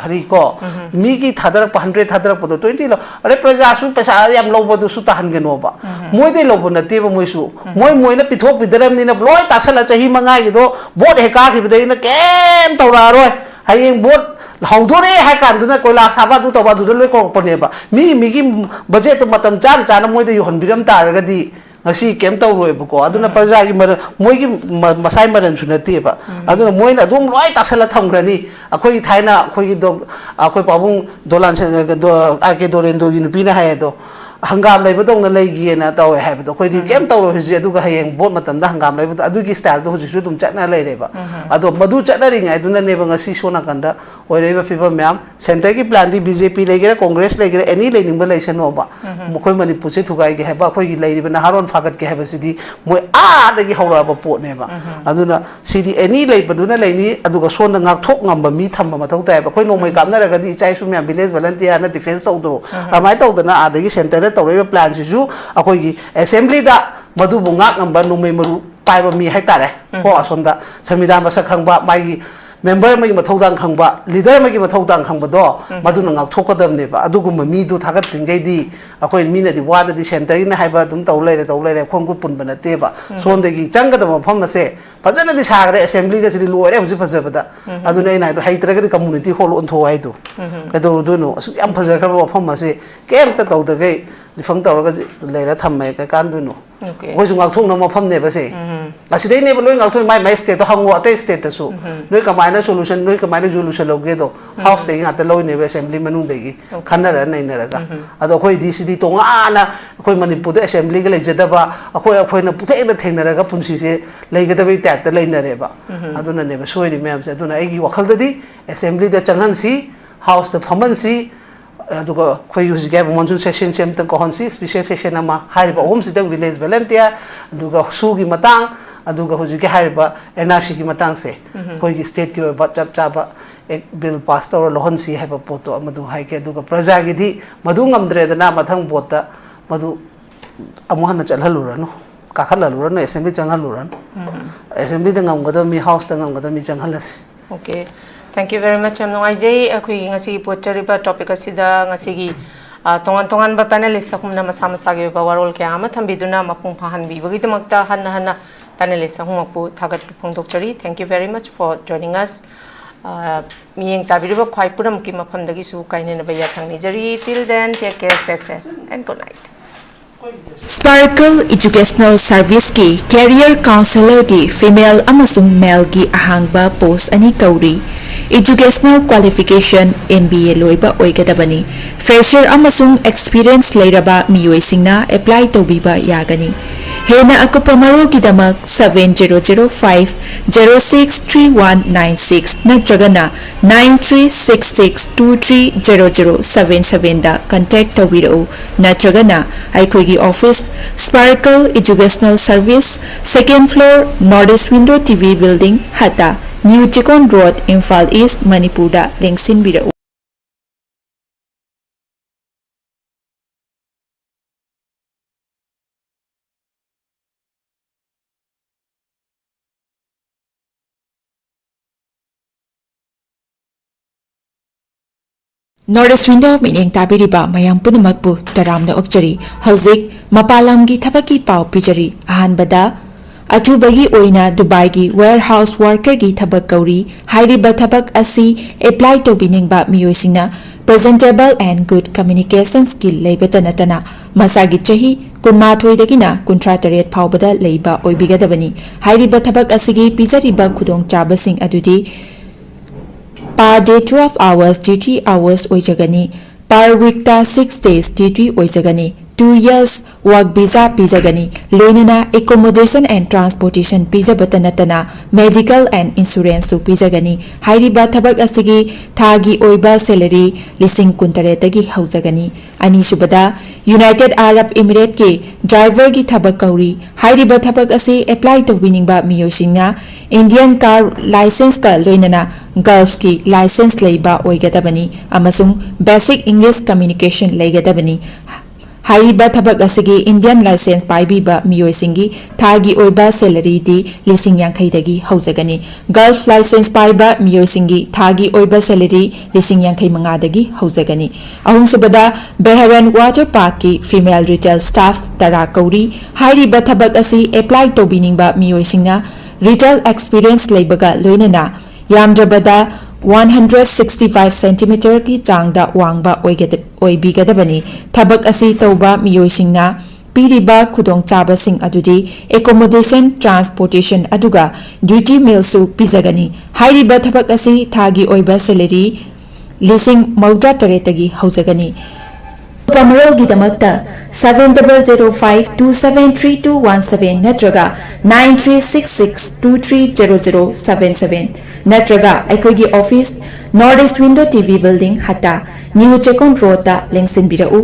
ꯍꯔꯤ ꯀꯣ, ꯃꯤꯒꯤ ꯊꯥꯗꯔꯛꯄ ꯍꯟꯗ꯭ꯔꯦꯠ ꯊꯥꯗꯔꯛꯄꯗꯣ ꯇ꯭ꯋꯦꯟꯇꯤ ꯂꯧ-, ꯑꯗꯩ ꯄ꯭ꯔꯖꯥꯁꯨ ꯄꯩꯁꯥ ꯌꯥꯝ ꯂꯧꯕꯗꯨꯁꯨ ꯇꯥꯍꯟꯒꯅꯣꯕ꯫ ꯃꯣꯏꯗꯩ ꯂꯧꯕ ꯅꯠꯇꯦꯕ ꯃꯣꯏꯁꯨ꯫ ꯃꯣꯏ, ꯃꯣꯏꯅ ꯄꯤꯊꯣꯛꯄꯤꯗꯔꯕꯅꯤꯅ ꯂꯣꯏ ꯇꯥꯁꯜꯂ ꯆꯍꯤ ꯃꯉꯥꯒꯤꯗꯣ ꯚꯣꯠ ꯍꯦꯛ ꯀꯥꯈꯤꯕꯗꯒꯤꯅ ꯀꯩꯝ ꯇꯧꯔꯛꯑꯔꯣꯏ꯫ ꯍꯌꯦꯡ ꯚꯣꯠ ꯍꯧꯗꯣꯔꯦ ꯍꯥꯏ ꯀꯥꯟꯗꯨꯅ ꯀꯣꯏꯂꯥ ꯁꯥꯕ, ꯑꯗꯨ ꯇꯧꯕ, ꯑꯗꯨꯗ ꯂꯣꯏ ꯀꯧꯔꯛꯄꯅꯦꯕ꯫ ꯃꯤ, ꯃꯤꯒꯤ ꯕꯖꯦꯠꯇꯣ ꯃꯇꯝ ꯆꯥꯅ ꯆꯥꯅ ꯃꯣꯏꯗ ꯌꯧꯍꯟꯕꯤꯔꯝ ꯇꯥꯔꯒꯗꯤ ꯉꯁꯤ ꯀꯩꯝ ꯇꯧꯔꯣꯏꯕꯀꯣ꯫ ꯑꯗꯨꯅ ꯎꯝ꯫ ꯄ꯭ꯔꯖꯥꯒꯤ ꯃꯔꯜ, ꯃꯣꯏꯒꯤ ꯃ-, ꯃꯁꯥꯏ ꯃꯔꯜꯁꯨ ꯅꯠꯇꯦꯕ꯫ ꯎꯝ꯫ ꯑꯗꯨꯅ ꯃꯣꯏꯅ ꯑꯗꯨꯝ ꯂꯣꯏ ꯇꯥꯁꯜꯂ ꯊꯝꯈ꯭ꯔꯅꯤ꯫ ꯑꯩꯈꯣꯏꯒꯤ ꯊꯥꯏꯅ ꯑꯩꯈꯣꯏꯒꯤ ꯗꯣꯛ-, ꯑꯩꯈꯣꯏ ꯄꯥꯕꯨꯡ ꯗꯣꯂꯥꯟ ꯁ-, ꯗꯣ-, ꯑꯥꯔ ꯀꯦ ꯗꯣꯔꯦꯟꯗ꯭ꯔꯣꯒꯤ ꯅꯨꯄꯤꯅ ꯍꯥꯏ ꯑꯗꯣ, "ꯍꯪꯒꯥꯝ ꯂꯩꯕꯗꯧꯅ ꯂꯩꯒꯦꯅ ꯇꯧꯋꯦ" ꯍꯥꯏꯕꯗꯣ꯫ ꯑꯩꯈꯣꯏꯗꯤ ꯎꯝ꯫ ꯀꯩꯝ ꯇꯧꯔꯣꯏ ꯍꯧꯖꯤꯛ, ꯑꯗꯨꯒ ꯍꯌꯦꯡ ꯚꯣꯠ ꯃꯇꯝꯗ ꯍꯪꯒꯥꯝ ꯂꯩꯕꯗꯣ, ꯑꯗꯨꯒꯤ ꯁ꯭ꯇꯥꯏꯜꯗꯣ ꯍꯧꯖꯤꯛꯁꯨ ꯑꯗꯨꯝ ꯆꯠꯅ ꯂꯩꯔꯦꯕ꯫ ꯎꯝ꯫ ꯑꯗꯣ ꯃꯗꯨ ꯆꯠꯅꯔꯤꯉꯩꯗꯨꯅꯅꯦꯕ ꯉꯁꯤ ꯁꯣꯝ ꯅꯥꯀꯟꯗ ꯑꯣꯏꯔꯛꯏꯕ ꯐꯤꯕꯝ ꯃꯌꯥꯝ, ꯁꯦꯟꯇꯔꯒꯤ ꯄ꯭ꯂꯥꯟꯗꯤ ꯕꯤ ꯖꯦ ꯄꯤ ꯂꯩꯒꯦꯔꯥ, ꯀꯣꯡꯒ꯭ꯔꯦꯁ ꯂꯩꯒꯦꯔꯥ, ꯑꯦꯅꯤ ꯂꯩꯅꯤꯡꯕ ꯂꯩꯁꯅꯣꯕ꯫ ꯎꯝ꯫ ꯃꯈꯣꯏ ꯃꯅꯤꯄꯨꯔꯁꯦ ꯊꯨꯒꯥꯏꯒꯦ ꯍꯥꯏꯕ, ꯑꯩꯈꯣꯏꯒꯤ ꯂꯩꯔꯤꯕ ꯅꯍꯥꯔꯣꯟ ꯐꯥꯒꯠꯀꯦ ꯍꯥꯏꯕꯁꯤꯗꯤ ꯃꯣꯏ ꯑꯥꯗꯒꯤ ꯍꯧꯔꯛꯑꯕ ꯄꯣꯠꯅꯦꯕ꯫ ꯎꯝ꯫ ꯑꯗꯨꯅ ꯁꯤꯗꯤ ꯑꯦꯅꯤ ꯂꯩꯕꯗꯨꯅ ꯂꯩꯅꯤ, ꯑꯗꯨꯒ ꯁꯣꯝꯗ ꯉꯥꯛꯊꯣꯛ ꯉꯝꯕ ꯃꯤ ꯊꯝꯕ ꯃꯊꯧ ꯇꯥꯏꯌꯦꯕ꯫ ꯑꯩꯈꯣꯏ ꯅꯣꯡꯃꯩ ꯎꯝ꯫ ꯀꯥꯞꯅꯔꯒꯗꯤ ꯏꯆꯥ ꯏꯁꯨ ꯃꯌꯥꯝ, ꯚꯤꯂꯦꯖ ꯚꯣꯂꯟꯇꯤꯌꯥꯔꯅ ꯗꯤꯐꯦꯟꯁ ꯇꯧꯗ꯭ꯔꯣ? ꯎꯝ꯫ ꯑꯗꯨꯃꯥꯏꯅ ꯇꯧꯗꯅ ꯑꯥꯗꯒꯤ ꯁꯦꯟꯇꯔꯗ ꯇꯧꯔꯛꯏꯕ ꯄ꯭ꯂꯥꯟꯁꯤꯁꯨ ꯑꯩꯈꯣꯏꯒꯤ ꯑꯦꯁꯦꯝꯕ꯭ꯂꯤꯗ ꯃꯗꯨꯕꯨ ꯉꯥꯛ ꯉꯝꯕ ꯅꯣꯡꯃꯩ ꯃꯔꯨ ꯄꯥꯏꯕ ꯃꯤ ꯍꯥꯏꯇꯥꯔꯦ꯫ ꯎꯝ꯫ ꯀꯣ ꯑꯁꯣꯝꯗ ꯁꯪꯕꯤꯙꯥꯟ ꯃꯁꯛ ꯈꯪꯕ, ꯃꯥꯒꯤ ꯃꯦꯝꯕꯔ ꯑꯃꯒꯤ ꯃꯊꯧꯗꯥꯡ ꯈꯪꯕ, ꯂꯤꯗꯔ ꯑꯃꯒꯤ ꯃꯊꯧꯗꯥꯡ ꯈꯪꯕꯗꯣ, ꯎꯝ꯫ ꯃꯗꯨꯅ ꯉꯥꯛꯊꯣꯛꯀꯗꯕꯅꯦꯕ꯫ ꯑꯗꯨꯒꯨꯝꯕ ꯃꯤꯗꯨ ꯊꯥꯒꯠꯇ꯭ꯔꯤꯉꯩꯗꯤ ꯑꯩꯈꯣꯏ ꯃꯤꯅꯗꯤ ꯋꯥꯗꯗꯤ ꯁꯦꯟꯇꯔꯒꯤꯅ ꯍꯥꯏꯕ ꯑꯗꯨꯝ ꯇꯧ ꯂꯩꯔꯦ, ꯇꯧ ꯂꯩꯔꯦ, ꯈꯣꯡ ꯈꯨꯠ ꯄꯨꯟꯕ ꯅꯠꯇꯦꯕ꯫ ꯎꯝ꯫ ꯁꯣꯝꯗꯒꯤ ꯆꯪꯒꯗꯕ ꯃꯐꯝ ꯑꯁꯦ ꯐꯖꯅꯗꯤ ꯁꯥꯈ꯭ꯔꯦ, ꯑꯦꯁꯦꯝꯕ꯭ꯂꯤꯒꯁꯤꯗꯤ ꯂꯣꯏꯔꯦ ꯍꯧꯖꯤꯛ ꯐꯖꯕꯗ꯫ ꯎꯝ꯫ ꯑꯗꯨꯅ ꯑꯩꯅ ꯍꯥꯏꯗꯣ, ꯍꯩꯇ꯭ꯔꯒꯗꯤ ꯀꯝꯃꯨꯅꯤꯇꯤ ꯍꯣꯜ ꯑꯣꯟꯊꯣꯛꯑꯣ ꯍꯥꯏꯗꯣ꯫ ꯎꯝ꯫ ꯀꯩꯗꯧꯔꯨꯗꯣꯏꯅꯣ? ꯑꯁꯨꯛ ꯌꯥꯝ ꯐꯖꯈ꯭ꯔꯕ ꯃꯐꯝ ꯑꯁꯤ ꯀꯩꯝꯇ ꯇꯧꯗꯈꯩ ꯗꯤꯐꯪ ꯇꯧꯔꯒ ꯂꯩꯔ ꯊꯝꯃꯦ, ꯀꯩꯀꯥꯟꯗꯣꯏꯅꯣ? ꯑꯣꯀꯦ꯫ ꯑꯩꯈꯣꯏꯁꯨ ꯉꯥꯛꯊꯣꯛꯅꯕ ꯃꯐꯝꯅꯦꯕ ꯁꯦ꯫ ꯎꯝ꯫ ꯑꯁꯤꯗꯩꯅꯦꯕ ꯂꯣꯏ ꯉꯥꯛꯊꯣꯛꯏ, ꯃꯥꯏ ꯃꯥꯏ ꯁ꯭ꯇꯦꯠꯇꯣ ꯍꯪꯉꯣ, ꯑꯇꯩ ꯁ꯭ꯇꯦꯠꯇꯁꯨ꯫ ꯎꯝ꯫ ꯅꯣꯏ ꯀꯃꯥꯏꯅ ꯁꯣꯂꯨꯁꯟ, ꯅꯣꯏ ꯀꯃꯥꯏꯅ ꯔꯤꯖꯣꯂꯨꯁꯟ ꯂꯧꯒꯦꯗꯣ, ꯎꯝ꯫ ꯍꯥꯎꯁꯇꯒꯤ ꯉꯥꯛꯇ ꯂꯧꯔꯤꯅꯦꯕ, ꯑꯦꯁꯦꯝꯕ꯭ꯂꯤ ꯃꯅꯨꯡꯗꯒꯤ ꯑꯣꯀꯦ꯫ ꯈꯟꯅꯔ ꯅꯩꯅꯔꯒ꯫ ꯎꯝ꯫ ꯑꯗꯣ ꯑꯩꯈꯣꯏꯗꯤ ꯁꯤꯗꯤ ꯇꯣꯉꯥꯟꯅ ꯑꯩꯈꯣꯏ ꯃꯅꯤꯄꯨꯔꯗ ꯑꯦꯁꯦꯝꯕ꯭ꯂꯤꯒ ꯂꯩꯖꯗꯕ, ꯑꯩꯈꯣꯏ, ꯑꯩꯈꯣꯏꯅ ꯄꯨꯊꯦꯡꯗ ꯊꯦꯡꯅꯔꯒ ꯄꯨꯟꯁꯤꯁꯦ ꯂꯩꯒꯗꯕꯒꯤ ꯇꯥꯏꯞꯇ ꯂꯩꯅꯔꯦꯕ꯫ ꯎꯝ꯫ ꯑꯗꯨꯅꯅꯦꯕ ꯁꯣꯏꯔꯤ ꯃꯌꯥꯝꯁꯦ꯫ ꯑꯗꯨꯅ ꯑꯩꯒꯤ ꯋꯥꯈꯜꯗꯗꯤ ꯑꯦꯁꯦꯝꯕ꯭ꯂꯤꯗ ꯆꯪꯍꯟꯁꯤ, ꯍꯥꯎꯁꯇ ꯐꯝꯍꯟꯁꯤ, ꯑꯗꯨꯒ ꯑꯩꯈꯣꯏꯒꯤ ꯍꯧꯖꯤꯛꯀꯤ ꯍꯥꯏꯕ ꯃꯣꯟꯁꯨꯟ ꯁꯦꯁꯟꯁꯦ ꯑꯝꯇꯪ ꯀꯧꯍꯟꯁꯤ, ꯁ꯭ꯄꯤꯁꯦꯜ ꯁꯦꯁꯟ ꯑꯃ, ꯍꯥꯏꯔꯤꯕ ꯑꯍꯨꯝꯁꯤꯗꯪ, ꯚꯤꯂꯦꯖ ꯚꯣꯂꯟꯇꯤꯌꯥꯔ, ꯑꯗꯨꯒ ꯁꯨꯒꯤ ꯃꯇꯥꯡ, ꯑꯗꯨꯒ ꯍꯧꯖꯤꯛꯀꯤ ꯍꯥꯏꯔꯤꯕ ꯑꯦꯟ ꯑꯥꯔ ꯁꯤꯒꯤ ꯃꯇꯥꯡꯁꯦ, ꯎꯝ꯫ ꯑꯩꯈꯣꯏꯒꯤ ꯁ꯭ꯇꯦꯠꯀꯤ ꯑꯣꯏꯕ ꯆꯞ ꯆꯥꯕ ꯑꯦꯛ-, ꯕꯤꯜ ꯄꯥꯁ ꯇꯧꯔ ꯂꯧꯍꯟꯁꯤ ꯍꯥꯏꯕ ꯄꯣꯠꯇꯣ ꯑꯃꯗꯨ ꯍꯥꯏꯒꯦ꯫ ꯑꯗꯨꯒ ꯄ꯭ꯔꯖꯥꯒꯤꯗꯤ ꯃꯗꯨ ꯉꯝꯗ꯭ꯔꯦꯗꯅ, ꯃꯊꯪ ꯚꯣꯠꯇ ꯃꯗꯨ ꯑꯃꯨꯛ ꯍꯟꯅ ꯆꯠꯍꯜꯂꯨꯔꯅꯨ, ꯀꯥꯈꯠꯍꯜꯂꯨꯔꯅꯨ, ꯑꯦꯁꯦꯝꯕ꯭ꯂꯤ ꯆꯪꯍꯜꯂꯨꯔꯅꯨ꯫ ꯎꯝ꯫ ꯑꯦꯁꯦꯝꯕ꯭ꯂꯤꯗ ꯉꯝꯒꯗꯕ ꯃꯤ ꯍꯥꯎꯁꯇ ꯉꯝꯒꯗꯕ ꯃꯤ ꯆꯪꯍꯜꯂꯁꯤ꯫ Okay. Thank you very much꯫ ꯌꯥꯝ ꯅꯨꯡꯉꯥꯏꯖꯩ꯫ ꯑꯩꯈꯣꯏꯒꯤ ꯉꯁꯤ ꯄꯣꯠꯆꯔꯤꯕ topic ꯑꯁꯤꯗ ꯉꯁꯤꯒꯤ, ꯑ, ꯇꯣꯉꯥꯟ ꯇꯣꯉꯥꯟꯕ panelist ꯑꯍꯨꯝꯅ ꯃꯁꯥ ꯃꯁꯥꯒꯤ ꯑꯣꯏꯕ ꯋꯥꯔꯣꯜ ꯀꯌꯥ ꯑꯃ ꯊꯝꯕꯤꯗꯨꯅ ꯃꯄꯨꯡ ꯐꯥꯍꯟꯕꯤꯕꯒꯤꯗꯃꯛꯇ ꯍꯟꯅ ꯍꯟꯅ panelist ꯑꯍꯨꯝꯃꯛꯄꯨ ꯊꯥꯒꯠꯄ ꯐꯣꯡꯗꯣꯛꯆꯔꯤ꯫ Thank you very much for joining us꯫ ꯑ, ꯃꯤꯠꯌꯦꯡ ꯇꯥꯕꯤꯔꯤꯕ ꯈ꯭ꯋꯥꯏ ꯄꯨꯝꯅꯃꯛꯀꯤ ꯃꯐꯝꯗꯒꯤꯁꯨ ꯀꯥꯏꯅꯅꯕ ꯌꯥꯊꯪ ꯅꯤꯖꯔꯤ꯫ Till then, take care, stay safe and good night꯫ Sparkle Educational Serviceꯀꯤ Career Counselorꯒꯤ female ꯑꯃꯁꯨꯡ maleꯒꯤ ꯑꯍꯥꯡꯕ post ꯑꯅꯤ ꯀꯧꯔꯤ꯫ Educational qualification M B A ꯂꯣꯏꯕ ꯑꯣꯏꯒꯗꯕꯅꯤ꯫ Fresher ꯑꯃꯁꯨꯡ experience ꯂꯩꯔꯕ ꯃꯤꯑꯣꯏꯁꯤꯡꯅ apply ꯇꯧꯕꯤꯕ ꯌꯥꯒꯅꯤ꯫ ꯍꯦꯟꯅ ꯑꯀꯨꯞꯄ ꯃꯔꯣꯜꯒꯤꯗꯃꯛ seven zero zero five zero six three one nine six ꯅꯠꯇ꯭ꯔꯒꯅ nine three six six two three zero zero seven sevenꯗ contact ꯇꯧꯕꯤꯔꯛꯎ, ꯅꯠꯇ꯭ꯔꯒꯅ ꯑꯩꯈꯣꯏꯒꯤ office, Sparkle Educational Service, second floor, North East Window T V Building, ꯍꯠꯇ, New Chikon Road, Imphal East, ꯃꯅꯤꯄꯨꯔꯗ ꯂꯦꯡꯁꯤꯟꯕꯤꯔꯛꯎ꯫ North East Window ꯃꯤꯠꯌꯦꯡ ꯇꯥꯕꯤꯔꯤꯕ ꯃꯌꯥꯝ ꯄꯨꯝꯅꯃꯛꯄꯨ ꯇꯔꯥꯝꯅ ꯑꯣꯛꯆꯔꯤ꯫ ꯍꯧꯖꯤꯛ ꯃꯄꯥꯟ ꯂꯝꯒꯤ ꯊꯕꯛꯀꯤ ꯄꯥꯎ ꯄꯤꯖꯔꯤ꯫ ꯑꯍꯥꯟꯕꯗ, ꯑꯊꯨꯕꯒꯤ ꯑꯣꯏꯅ ꯗꯨꯕꯥꯏꯒꯤ warehouse workerꯒꯤ ꯊꯕꯛ ꯀꯧꯔꯤ꯫ ꯍꯥꯏꯔꯤꯕ ꯊꯕꯛ ꯑꯁꯤ apply ꯇꯧꯕꯤꯅꯤꯡꯕ ꯃꯤꯑꯣꯏꯁꯤꯡꯅ presentable and good communication skill ꯂꯩꯕꯇ ꯅꯠꯇꯅ ꯃꯁꯥꯒꯤ ꯆꯍꯤ ꯀꯨꯟꯃꯥꯊꯣꯏꯗꯒꯤꯅ ꯀꯨꯟꯊ꯭ꯔꯥ ꯇꯔꯦꯠ ꯐꯥꯎꯕꯗ ꯂꯩꯕ ꯑꯣꯏꯕꯤꯒꯗꯕꯅꯤ꯫ ꯍꯥꯏꯔꯤꯕ ꯊꯕꯛ ꯑꯁꯤꯒꯤ ꯄꯤꯖꯔꯤꯕ ꯈꯨꯗꯣꯡꯆꯥꯕꯁꯤꯡ ꯑꯗꯨꯗꯤ per day twelve hours duty hours ꯑꯣꯏꯖꯒꯅꯤ꯫ Per weekꯇ six days duty ꯑꯣꯏꯖꯒꯅꯤ꯫ Two years work visa ꯄꯤꯖꯒꯅꯤ꯫ ꯂꯣꯏꯅꯅ accommodation and transportation ꯄꯤꯖꯕꯇ ꯅꯠꯇꯅ medical and insuranceꯁꯨ ꯄꯤꯖꯒꯅꯤ꯫ ꯍꯥꯏꯔꯤꯕ ꯊꯕꯛ ꯑꯁꯤꯒꯤ ꯊꯥꯒꯤ ꯑꯣꯏꯕ salary ꯂꯤꯁꯤꯡ ꯀꯨꯟꯇꯔꯦꯠꯇꯒꯤ ꯍꯧꯖꯒꯅꯤ꯫ ꯑꯅꯤꯁꯨꯕꯗ, United Arab Emirateꯀꯤ driverꯒꯤ ꯊꯕꯛ ꯀꯧꯔꯤ꯫ ꯍꯥꯏꯔꯤꯕ ꯊꯕꯛ ꯑꯁꯤ apply ꯇꯧꯕꯤꯅꯤꯡꯕ ꯃꯤꯑꯣꯏꯁꯤꯡꯅ Indian car licenceꯀ ꯂꯣꯏꯅꯅ Gulfꯀꯤ license ꯂꯩꯕ ꯑꯣꯏꯒꯗꯕꯅꯤ ꯑꯃꯁꯨꯡ basic English communication ꯂꯩꯒꯗꯕꯅꯤ꯫ ꯍꯥꯏꯔꯤꯕ ꯊꯕꯛ ꯑꯁꯤꯒꯤ Indian license ꯄꯥꯏꯕꯤꯕ ꯃꯤꯑꯣꯏꯁꯤꯡꯒꯤ ꯊꯥꯒꯤ ꯑꯣꯏꯕ salaryꯗꯤ ꯂꯤꯁꯤꯡ ꯌꯥꯡꯈꯩꯗꯒꯤ ꯍꯧꯖꯒꯅꯤ꯫ Gulf license ꯄꯥꯏꯕ ꯃꯤꯑꯣꯏꯁꯤꯡꯒꯤ ꯊꯥꯒꯤ ꯑꯣꯏꯕ salary ꯂꯤꯁꯤꯡ ꯌꯥꯡꯈꯩ ꯃꯉꯥꯗꯒꯤ ꯍꯧꯖꯒꯅꯤ꯫ ꯑꯍꯨꯝꯁꯨꯕꯗ, Bahrain Water Parkꯀꯤ female retail staff ꯇꯔꯥ ꯀꯧꯔꯤ꯫ ꯍꯥꯏꯔꯤꯕ ꯊꯕꯛ ꯑꯁꯤ apply ꯇꯧꯕꯤꯅꯤꯡꯕ ꯃꯤꯑꯣꯏꯁꯤꯡꯅ retail experience ꯂꯩꯕꯒ ꯂꯣꯏꯅꯅ ꯌꯥꯝꯗ꯭ꯔꯕꯗ one hundred sixty five centimeterꯒꯤ ꯆꯥꯡꯗ ꯋꯥꯡꯕ ꯑꯣꯏꯒꯗ-, ꯑꯣꯏꯕꯤꯒꯗꯕꯅꯤ꯫ ꯊꯕꯛ ꯑꯁꯤ ꯇꯧꯕ ꯃꯤꯑꯣꯏꯁꯤꯡꯅ ꯄꯤꯔꯤꯕ ꯈꯨꯗꯣꯡꯆꯥꯕꯁꯤꯡ ꯑꯗꯨꯗꯤ accommodation, transportation ꯑꯗꯨꯒ duty mealꯁꯨ ꯄꯤꯖꯒꯅꯤ꯫ ꯍꯥꯏꯔꯤꯕ ꯊꯕꯛ ꯑꯁꯤ ꯊꯥꯒꯤ ꯑꯣꯏꯕ salary ꯂꯤꯁꯤꯡ ꯃꯧꯗ꯭ꯔꯥ ꯇꯔꯦꯠꯇꯒꯤ ꯍꯧꯖꯒꯅꯤ꯫ ꯑꯀꯨꯞꯄ ꯃꯔꯣꯜꯒꯤꯗꯃꯛꯇ seven double zero five two seven three two one seven ꯅꯠꯇ꯭ꯔꯒ nine three six six two three zero zero seven seven ꯅꯠꯇ꯭ꯔꯒ ꯑꯩꯈꯣꯏꯒꯤ office, North East Window T V Building, Hatta, New Chekon Roadꯇ ꯂꯦꯡꯁꯤꯟꯕꯤꯔꯛꯎ꯫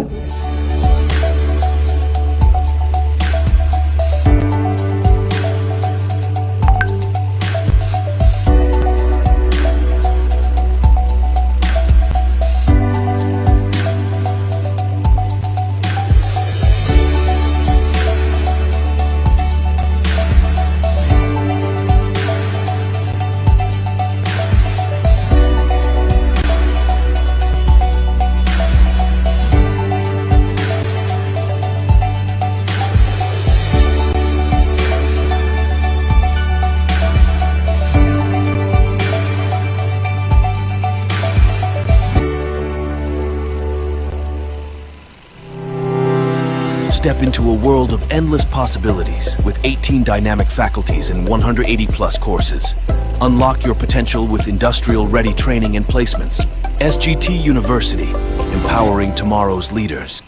Step into a world of endless possibilities with eighteen dynamic faculties and one hundred eighty plus courses. Unlock your potential with industrial ready training and placements. S G T University, empowering tomorrow's leaders.